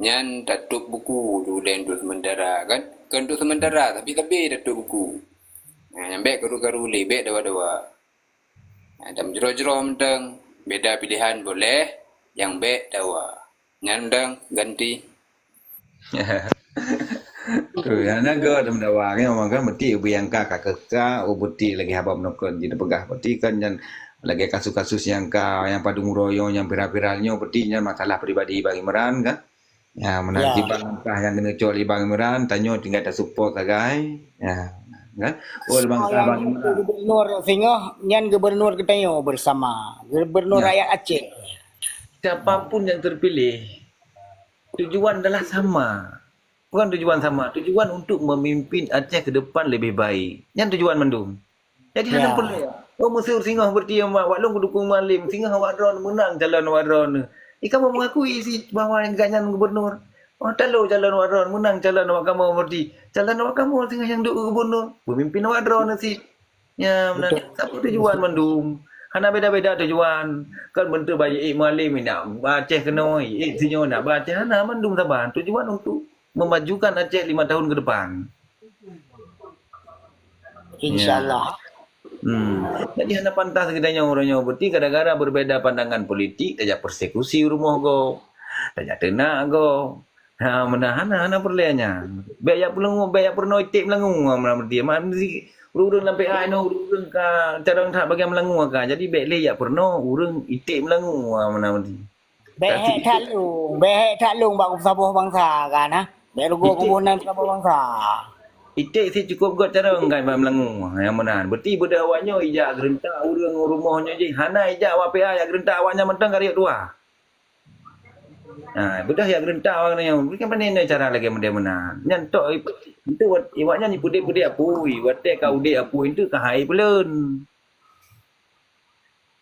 nyan tatôb buku tu dan untuk sementara, kan? Kan untuk sementara, tapi-tapi tatôb buku. Nah, nyang bék karu-karu lé, bék dawa-dawa. Nah, dan jroh-jroh mantong, beda pilihan boleh, nyang bék dawa. Nyan dang ganti. Tu, nyang na go dalam dawa ni, orang kan meuti ubé nyang ka, ka keuka, oh, meuti lagée haba meunokon jih peugah. Meuti kan nyan lagée kasus-kasus nyang ka, nyang padum uroe nyoe, nyang viral-viral nyoe, meuti nyan masalah pribadi Bang Imran kan. Ya, meunan tiba langkah nyang keuneuk cok lé Bang Imran, tanyoe tinggai tasupport sagai. Ya, kan? Oh, langkah Bang Imran. Gubernur singoh, nyan gubernur geutanyoe bersama. Gubernur rakyat Aceh. Siapapun yang terpilih, tujuan adalah sama. Bukan tujuan sama, tujuan untuk memimpin Aceh ke depan lebih baik. Nyan tujuan mandum. Jadi hana peureulée. Oh, meusur singoh berarti awak lôn kudukung Mualem, singoh awak droe meunang calon awak droe. Ih, kamoe mengakui si bahwa gobnyan gubernur. Oh, talo calon awak droe meunang calon awak kamoe berarti. Calon awak kamoe singoh nyang duek gubernur, pemimpin awak droe sit. Ya, meunan. Sapeue tujuan mandum? Hana beda-beda tujuan. Kan bentuk bayi Mualem nak ba Aceh keunoe, eh, sinyoe nak ba Aceh, hana mandum saban. Tujuan untuk memajukan Aceh lima tahun ke depan. Insyaallah. Hmm. Jadi hana pantas geutanyoe uroe nyoe berarti gara-gara berbeda pandangan politik tajak persekusi rumoh gob. Tajak teunak gob. Ha, meunan hana, hana peureulée nyan. Bék jak peuleungu, bék jak peurunoe iték meulangu, ha, meunan berarti. Meunan berarti ureuëng-ureuëng lam P A inoe ureuëng-ureuëng ka carông that bagian meulangu ka. Jadi bék lé jak peurunoe ureuëng iték meulangu, ha, meunan berarti. Bék hék that lông, bék hék that lông bak saboh bansa kan, ha. Bék rugoe kuboh nan saboh bansa. Iték sit cukup göt carông kan bak meulangu, ha, nyang meunan. Berarti beudôh awak nyoe ijak geureuntak ureuëng rumoh nyoe jih. Hana ijak awak P A jak geureuntak awak nyan mantong ka riôh tuha. Ha, beudôh jak geureuntak awak nyan. Bukon pane cara lagée model meunan. Nyan tok, itu wat-, iwak nyan ipeudeh-peudeh apui. Watée ka udeb apui itu ka hai peulon.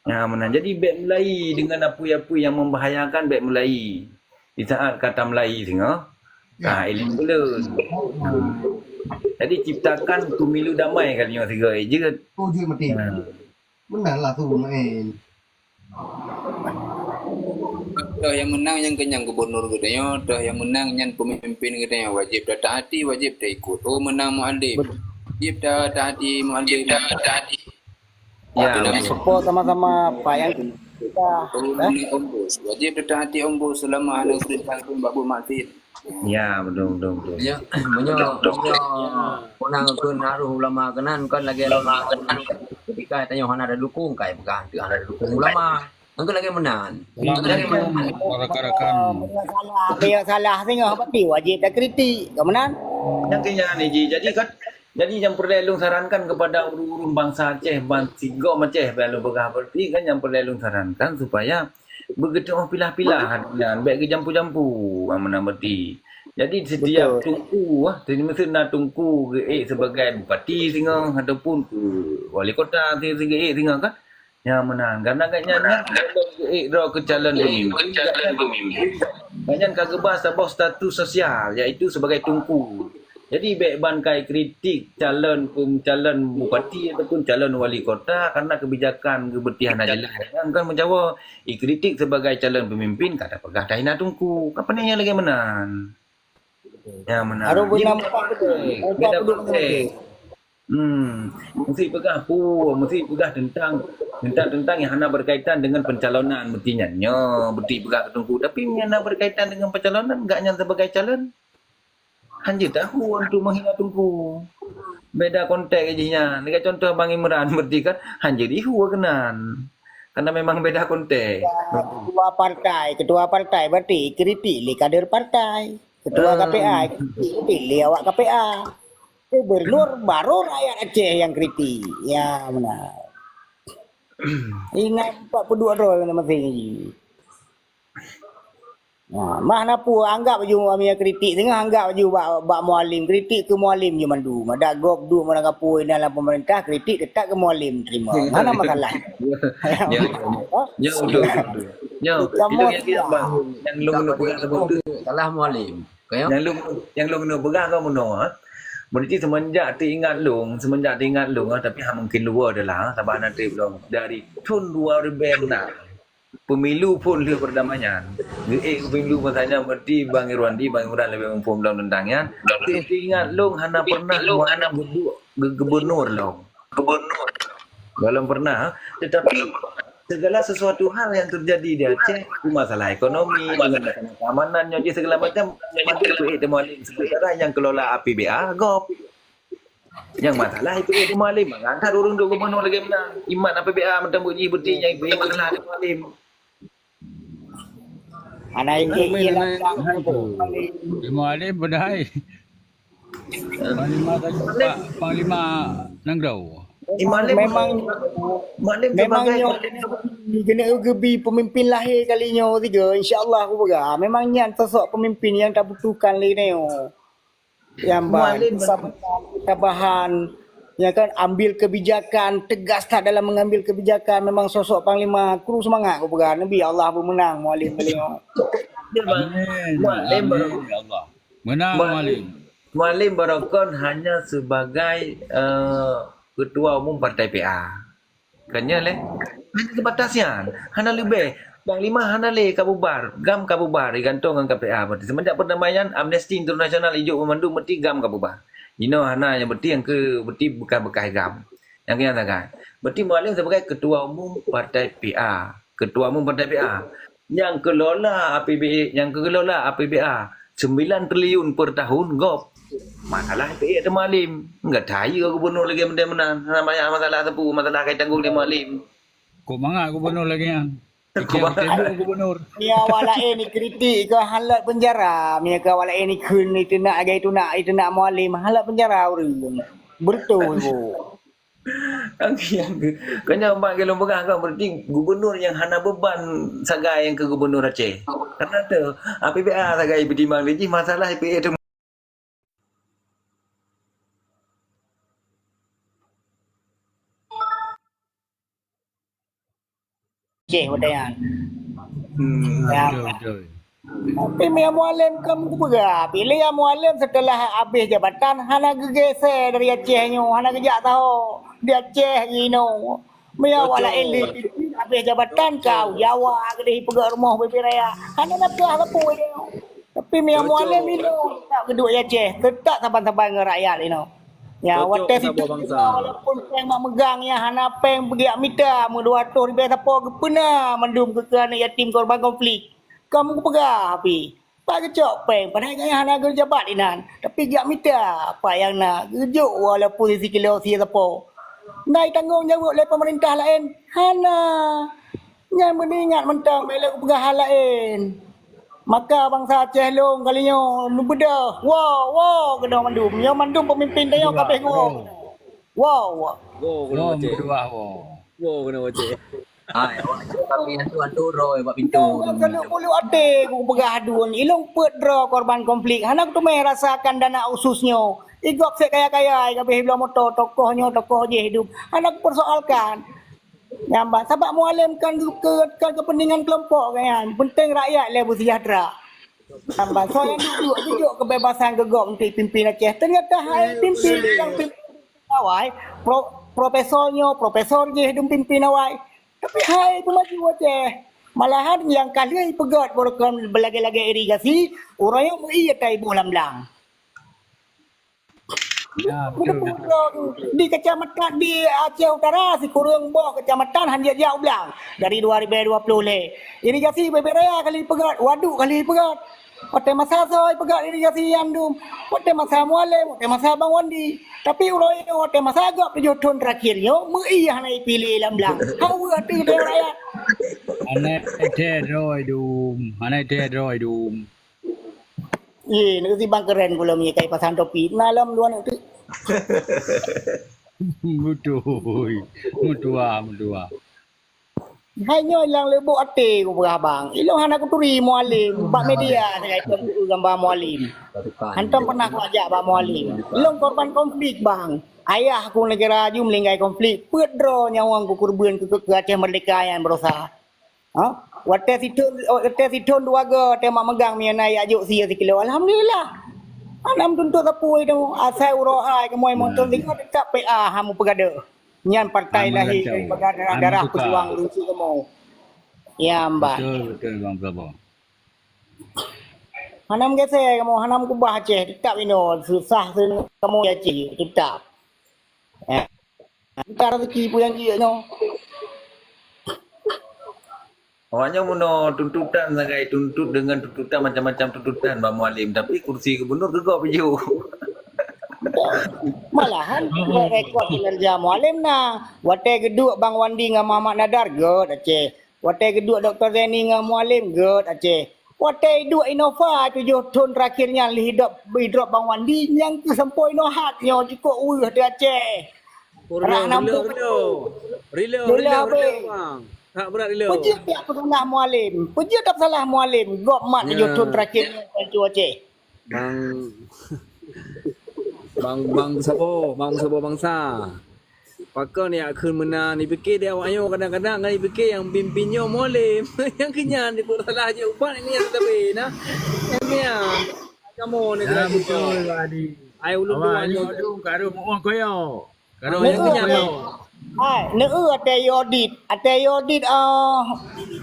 Ha, meunan. Jadi bék mulai dengan apui-apui yang membahayakan, bék mulai. Di saat ka tamulai singoh, ka hai lom peulon. Ha. Jadi ciptakan pemilu damai kali nyoe sigoe jeuet. Oh, jeuet meuti. Ha. Meunan lah tu main. Toh nyang meunang nyang kenyang gubernur geutanyoe, toh nyang meunang nyan pemimpin geutanyoe, wajib tataati, wajib taikut. Oh, meunang Mualem. Wajib tataati Mualem. Wajib tataati. Ya, betul. Support sama-sama apa yang kita, oh, eh? Meunang ombus, wajib tataati ombus selama hana perintah pun bak buet maksiat. Ya, betul, betul, betul. Ya, meunyoe, meunyoe meunang keu naruh ulama keunan kan lagèe ulama keunan. Ketika tanyoe hana ada dukung, kai peugah hana ada dukung ulama. Engkau lagi meunang. Assalamualaikum, rakan-rakan. Bila salah, bila salah singoh pasti wajib takritik. Kau meunang? Nyang keu nyan, Ji. Jadi kan, jadi nyang peureulèe lôn sarankan kepada ureueng-ureueng bansa Aceh, ban sigom Aceh, ban lôn peugah berarti kan nyang peureulèe lôn sarankan supaya beugeutu'oh pilah-pilah nyan, bèk geujampu-jampu, ah, meunan berarti. Jadi setiap, betul, tungku, ah, meusti na tungku geuék sebagai bupati singoh ataupun keu wali kota si-, si geuék singoh kan. Nyan meunan. Karena gobnyan nyan geuék droe keu calon pemimpin. Gobnyan ka geuba saboh status sosial, yaitu sebagai tungku. Jadi, bèk ban kai kritik calon pem-, calon bupati ataupun calon wali kota karena kebijakan geubeutih hana jelas. Kan, kan menjawab, ikritik sebagai calon pemimpin, ka tapeugah tahina tungku. Ka pane nyang lagèe meunan. Ya, meunan. Harus beuna empat puluh, empat puluh. Hmm, mesti peugah pu, mesti peugah tentang, tentang, tentang yang hana berkaitan dengan pencalonan, mesti nyan nyoe, mesti peugah ke tungku. Tapi yang hana berkaitan dengan pencalonan, enggak nyan sebagai calon. Hanjeuet tahu untuk menghina tungku. Beda konteks jih nyan. Lagèe contoh Bang Imran berarti kan, hanjeuet ihue keunan. Karena memang beda konteks. Ketua partai, ketua partai berarti kritik lé kader partai. Ketua, ah, K P A, kritik lé awak K P A. Gubernur baru rakyat Aceh yang kritik. Ya, benar. Ingat empat puluh dua droe masing-masing. Nah, mah na peue anggap ju amia kritik singoh anggap ju bak, bak Mualem, kritik keu Mualem ju mandum. Ada gob duek meunan kapui dalam pemerintah, kritik tetap keu Mualem terima. Hana masalah. Ya, ya, ya, betul, betul, betul. Ya, kamu itu yang, yang, Bang, yang lôn keuneuk peugah saboh tu. Salah Mualem. Nyang lôn, nyang lôn keuneuk peugah keu meunoe, ha. Berarti semenjak teuingat lôn, semenjak teuingat lôn, ha, tapi hana mungkin luwa adalah, ha, saban na treb lôn. Dari thon dua ribu enam, pemilu phon lheueh perdamaian. Geuék pemilu masa nyan berarti Bang Irwandi, Bang Imran leubeh muphom lom teuntang nyan. Teuingat lôn hana pernah geuduek geu-, gubernur lom. Gubernur. Belum pernah, tetapi segala sesuatu hal yang terjadi di Aceh, masalah ekonomi, dengan masalah keamanan, nyoe jih segala macam, mandum peuék teuh Mualem, sementara nyang kelola A P B A gob. Nyang masalah peuék teuh Mualem, maka that ureueng duek gubernur lagèe meunan. Imat A P B A mantong buet jih beuti nyang peuék masalah teuh Mualem. Hana inggil. Hai tu. Imam Alim beudai. Panglima saja, Pak, Panglima Nanggroe. Imam Alim memang, Imam Alim memang sebagai nyoe keuneuk geubi pemimpin lahé kali nyoe tiga. Insya Allah aku peugah. Memang nyan sosok pemimpin yang tabutuhkan lé nyoe. Yang ban kesabaran, ya kan, ambil kebijakan, tegas that dalam mengambil kebijakan. Memang sosok panglima, kru semangat ku peugah. Nabi Allah pun menang, Mualem beliau. Amin. Amin, ya Allah. Menang, Mualem. Mualem Barokon hanya sebagai, eh, ketua umum partai P A. Kan nyan lé. Hanya sebatas nyan. Hana leubeh. Panglima hana lé ka bubar. GAM ka bubar. Digantung ngon K P A. Berarti semenjak perdamaian, Amnesty International ijok meumandum, berarti GAM ka bubar. Inoe hana nyang berarti nyang keu, berarti bekas-bekas GAM. Nyang keu nyan sagai. Berarti Mualem sebagai ketua umum partai P A. Ketua umum partai P A. Nyang kelola A P B A, nyang kelola A P B A, sembilan triliun per tahun gob. Masalah peuék teuh Mualem. Enggak tahu gubernur lagèe meunan. Hana banyak masalah sapeue, masalah kai tanggong di Mualem. Kok mangat gubernur lagèe nyan? Kok mangat? Tembok gubernur. Ni awak laén ni kritik ke halat penjara. Ni ke awak laén ni kheun ni teunak lagèe teunak, teunak Mualem. Halat penjara ureueng. Betul tu. Angki, angki. Kanya umat ke lôn peugah kan, berarti gubernur yang hana beban sagai nyang keu gubernur Aceh. Karena tu, A P B A sagai beutimang lé jih masalah A P B A tu. Aceh, udah ya. Hmm. Ya. Betul, betul. Tapi Mia Mualem kan kupeugah, bila Mia Mualem setelah habéh jabatan hana geugeusé dari Aceh nyoe, hana geujak saho di Aceh jinoe. Mia awak laén lé habéh jabatan kau Jawa keudeh peugah rumoh bibit raya. Hana na peugah sapeue nyoe. Tapi Mia Mualem inoe tak geuduek di Aceh, teutap saban-saban ngon rakyat inoe. Ya, watèe situ walaupun péng mak meugang ya hana péng beugiak mita meu dua ratus ribèe sapo geupeuna mandum keu aneuk yatim korban konflik. Kamoe kupeugah pih, pat geucok péng padahai gobnyan hana geujabat inan, tapi jak mita pat nyang na geujok walaupun sikilo sie sapo. Nai tanggong jaweueb lé peumeurintah laén? Hana. Nyan meuningat mantong bèk lé kupeugah hal laén. Maka bansa Aceh lôn kali nyoe neubeudôh, woe, woe keunoe mandum. Nyoe mandum peumimpin tanyoe ka abéh woe. Woe, woe. Woe keunoe Aceh. Woe keunoe Aceh. Hai, awak cok kami hantu-hantu roh bak pintu. Nyoe ka lheueh puléh até kupeugah dun. Ilôn peuet droe korban konflik. Hana kuteumé rasakan dana otsus nyoe. Igop sek kaya-kaya, ka abéh bloe moto, tokoh nyoe, tokoh jih hidup. Hana kupersoalkan. Nyang ban, sabab Mualem kan ke, ke, kan kepentingan kelompok kan. Penting rakyat lé beusejahtera. Nyang ban, soe nyang duek-duek jujok kebebasan keu gob untuk pimpin Aceh. Ternyata hai pimpin nyang pimpin awai, pro, profesor nyoe, profesor jih dum pimpin awai. Tapi hai peumaju Aceh. Malahan nyang ka lheueh peugöt program lagèe-lagèe irigasi, uroe nyoe meuié tai boh lam blang. Ya, betul, betul. Di kecamatan di Aceh Utara sikureueng boh kecamatan han jeuet jak u blang dari dua ribu dua puluh lé. Irigasi bebek raya ka lheueh peugöt, waduk ka lheueh peugöt. Watèe masa soe peugöt irigasi nyan dum. Watèe masa Mualem, watèe masa Bang Wandi. Tapi uroe nyoe watèe masa gob tujoh thon terakhir nyoe, meuié hana ipiléh lam blang. Hawa teuh rakyat. Hana teuh droe dum, hana teuh droe dum. Ye, neuk si bang keren gula minyekai pasang topi. Na lam luar neuk tu. Beutôi. Meutuah, meutuah. Hai nyoe nyang leubok até kupeugah bang. Ilôn hana kuturi Mualem bak media sagai teupeue gambar Mualem. Hantom pernah kuajak bak Mualem. Ilôn korban konflik bang. Ayah ku neugara aju meulinggai konflik. Peuet droe nyawöng kukeureubeuen keu, keu Aceh Merdeka nyang beurasa. Ha? Watèe sithon, watèe sithon dua goe, watèe mak meugang mie na jak jok sie sikilo. Alhamdulillah. Hana meutuntut sapeue itu. Asai uroe hai kamoe meutuntut singoh teutab P A han meupeugah deuh. Nyan partai lahé daripada darah-darah peujuang lunsi kamoe. Ya, mbak. Betul, betul, Bang Prabowo. Hana meugeusé kamoe, hana meukeubah Aceh. Teutab inoe, susah kamoe Aceh, teutab. Ya. Bukan rezeki pun yang jeuet nyoe. Awak nyoe meunoe tuntutan sagai tuntut dengan tuntutan macam-macam tuntutan Bang Mualem, tapi kursi gubernur geugok pih jok. Malahan rekod kinerja Mualem na. Watèe geuduek Bang Wandi ngon Muhammad Nadar, göt Aceh. Watèe geuduek Doktor Zaini ngon Mualem, göt Aceh. Watèe iduek Innova tujoh thon terakhir nyan lheuh idrop, idrop Bang Wandi, nyang keuh sampoe inoe hat nyoe jikok weueh di Aceh. Rak nampung. Rila, rila, rila, bang. Tak berat rila. Peujeuet tak peusalah Mualem. Peujeuet tak peusalah Mualem. Gob mat tujoh thon terakhir nyoe, Aceh. Bang, bang, bang Sabo, bang Sabo bangsa. Pakon jak kheun meunan, dipike di awak nyoe kadang-kadang kan dipike nyang pimpin nyoe Mualem. Nyang keunyan dipeusalah jih ubat nyang keunyan teutabé nah. Nyang keunyan. Kamoe ni kena betul, Pak Adi. Ai ulôn dua nyoe. Dum ka rôh muoh koyo. Ka rôh nyang keunyan. Hai, neu ateueh audit, ateueh audit ah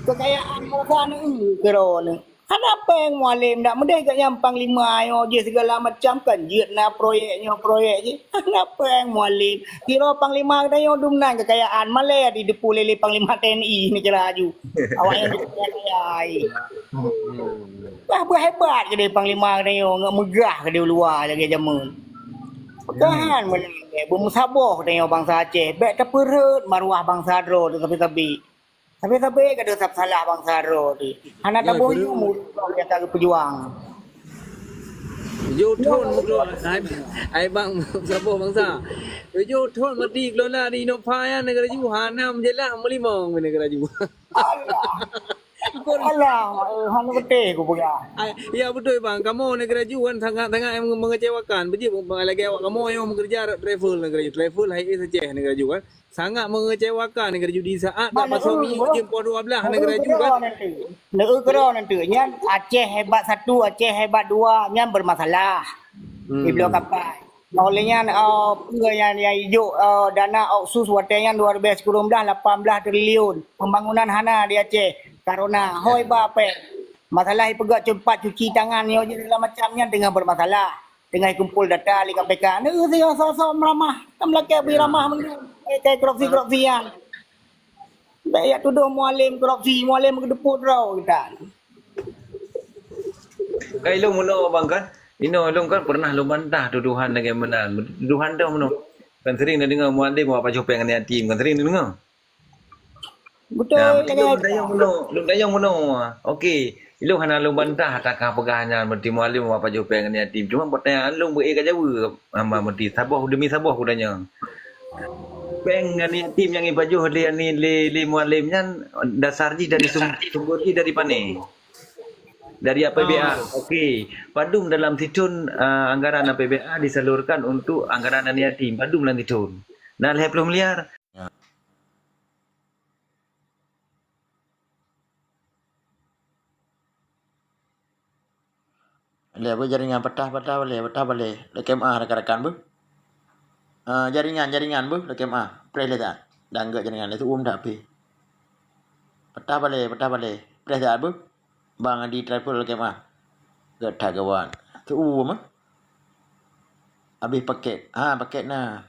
kekayaan mereka neu kero ni. Hana péng Mualem, dak meudeh gobnyan panglima nyoe jih segala macam kan jeuet na proyek nyoe proyek jih. Hana péng Mualem. Kiro panglima geutanyoe dum nan kekayaan malèe di depu lé-lé panglima T N I ni kira aju. Awak nyan kaya-kaya ai. Bah beuhebat keudeh panglima geutanyoe ngon meugah keudeh u luwa lagèe jameun. Peugah han meunan lé beumeusaboh geutanyoe bansa Aceh, bèk tapeurhot maruah bansa droe teuh sabe-sabe. Tapi-tapi ka desya salah bansa droe teuh. Hana taboh yum ureueng nyang ka geupeujuang. Tujoh thon meukeulak, hai, hai bang, saboh bansa. Tujoh thon mati keulala di Innova nyan neugara ju hana meujeulaih meulimong neugara ju. Alah. Syukur Alah, eh, hana beuteh kupeugah. Ai, ya betul bang, kamoe negeri Aju kan sangat-sangat yang mengecewakan. Beji lagi awak kamoe yang bekerja travel negeri Aju, travel Highway Aceh negeri Aju kan. Sangat mengecewakan negeri Aju di saat tak pasok minyak jempol dua belas negeri Aju kan. Neu keudroe nanti. Nyan Aceh hebat satu, Aceh hebat dua, nyan bermasalah. Hmm. Di Blok Kapai. Oleh nyan, uh, peue nyan yang ijok uh, dana otsus watèe nyan dua ribu sembilan belas lapan belas triliun. Pembangunan hana di Aceh. Karena hoi ba apa? Masalah ipeugah cepat cuci tangan nyoe je segala macam nyan tengah bermasalah. Tengah kumpul data di K P K. Neu sio sok-sok meuramah. Tam lakèe bri ramah mandum. Kai korupsi-korupsi nyan. Bèk yak tudoh mualem korupsi, mualem keudepot droe kita. Kan ilong meunoe bang kan. Inoe ilong kan pernah lôn bantah tuduhan lagèe meunan. Tuduhan dah meunoe. Kan sering na deungoe mualem awak pajoh péng aneuk yatim. Kan sering na deungoe. Betul. Nah, betul. Lôn tanyong meunoe, lôn tanyong meunoe. Okey, ilong hana lôn bantah takah peugah nyan meuti mualem awak pajoh péng aneuk yatim. Cuma pertanyaan lôn beu ka jaweueb hamba meuti saboh demi saboh kutanyong. Péng aneuk yatim nyang ipajoh lé lé lé mualem nyan dasar jih dari sum, sumber jih dari pané. Dari A P B A. Oh. Okey. Padum dalam sithon uh, anggaran A P B A disalurkan untuk anggaran aneuk yatim? Padum dalam sithon? Nah, lhèe ploh miliar. Lé beuh jaringan patah-patah balé, patah balé. Lé K M A rakan-rakan beuh. Uh, jaringan, jaringan beuh, lé K M A. Preh lé dah. Dah enggak jaringan, lé tu um dah pi. Patah balé, patah balé. Preh dah beuh. Bang Adi Travel lagèe mah. Gata gawat. Teu mah. Habis paket. Ha, paket na.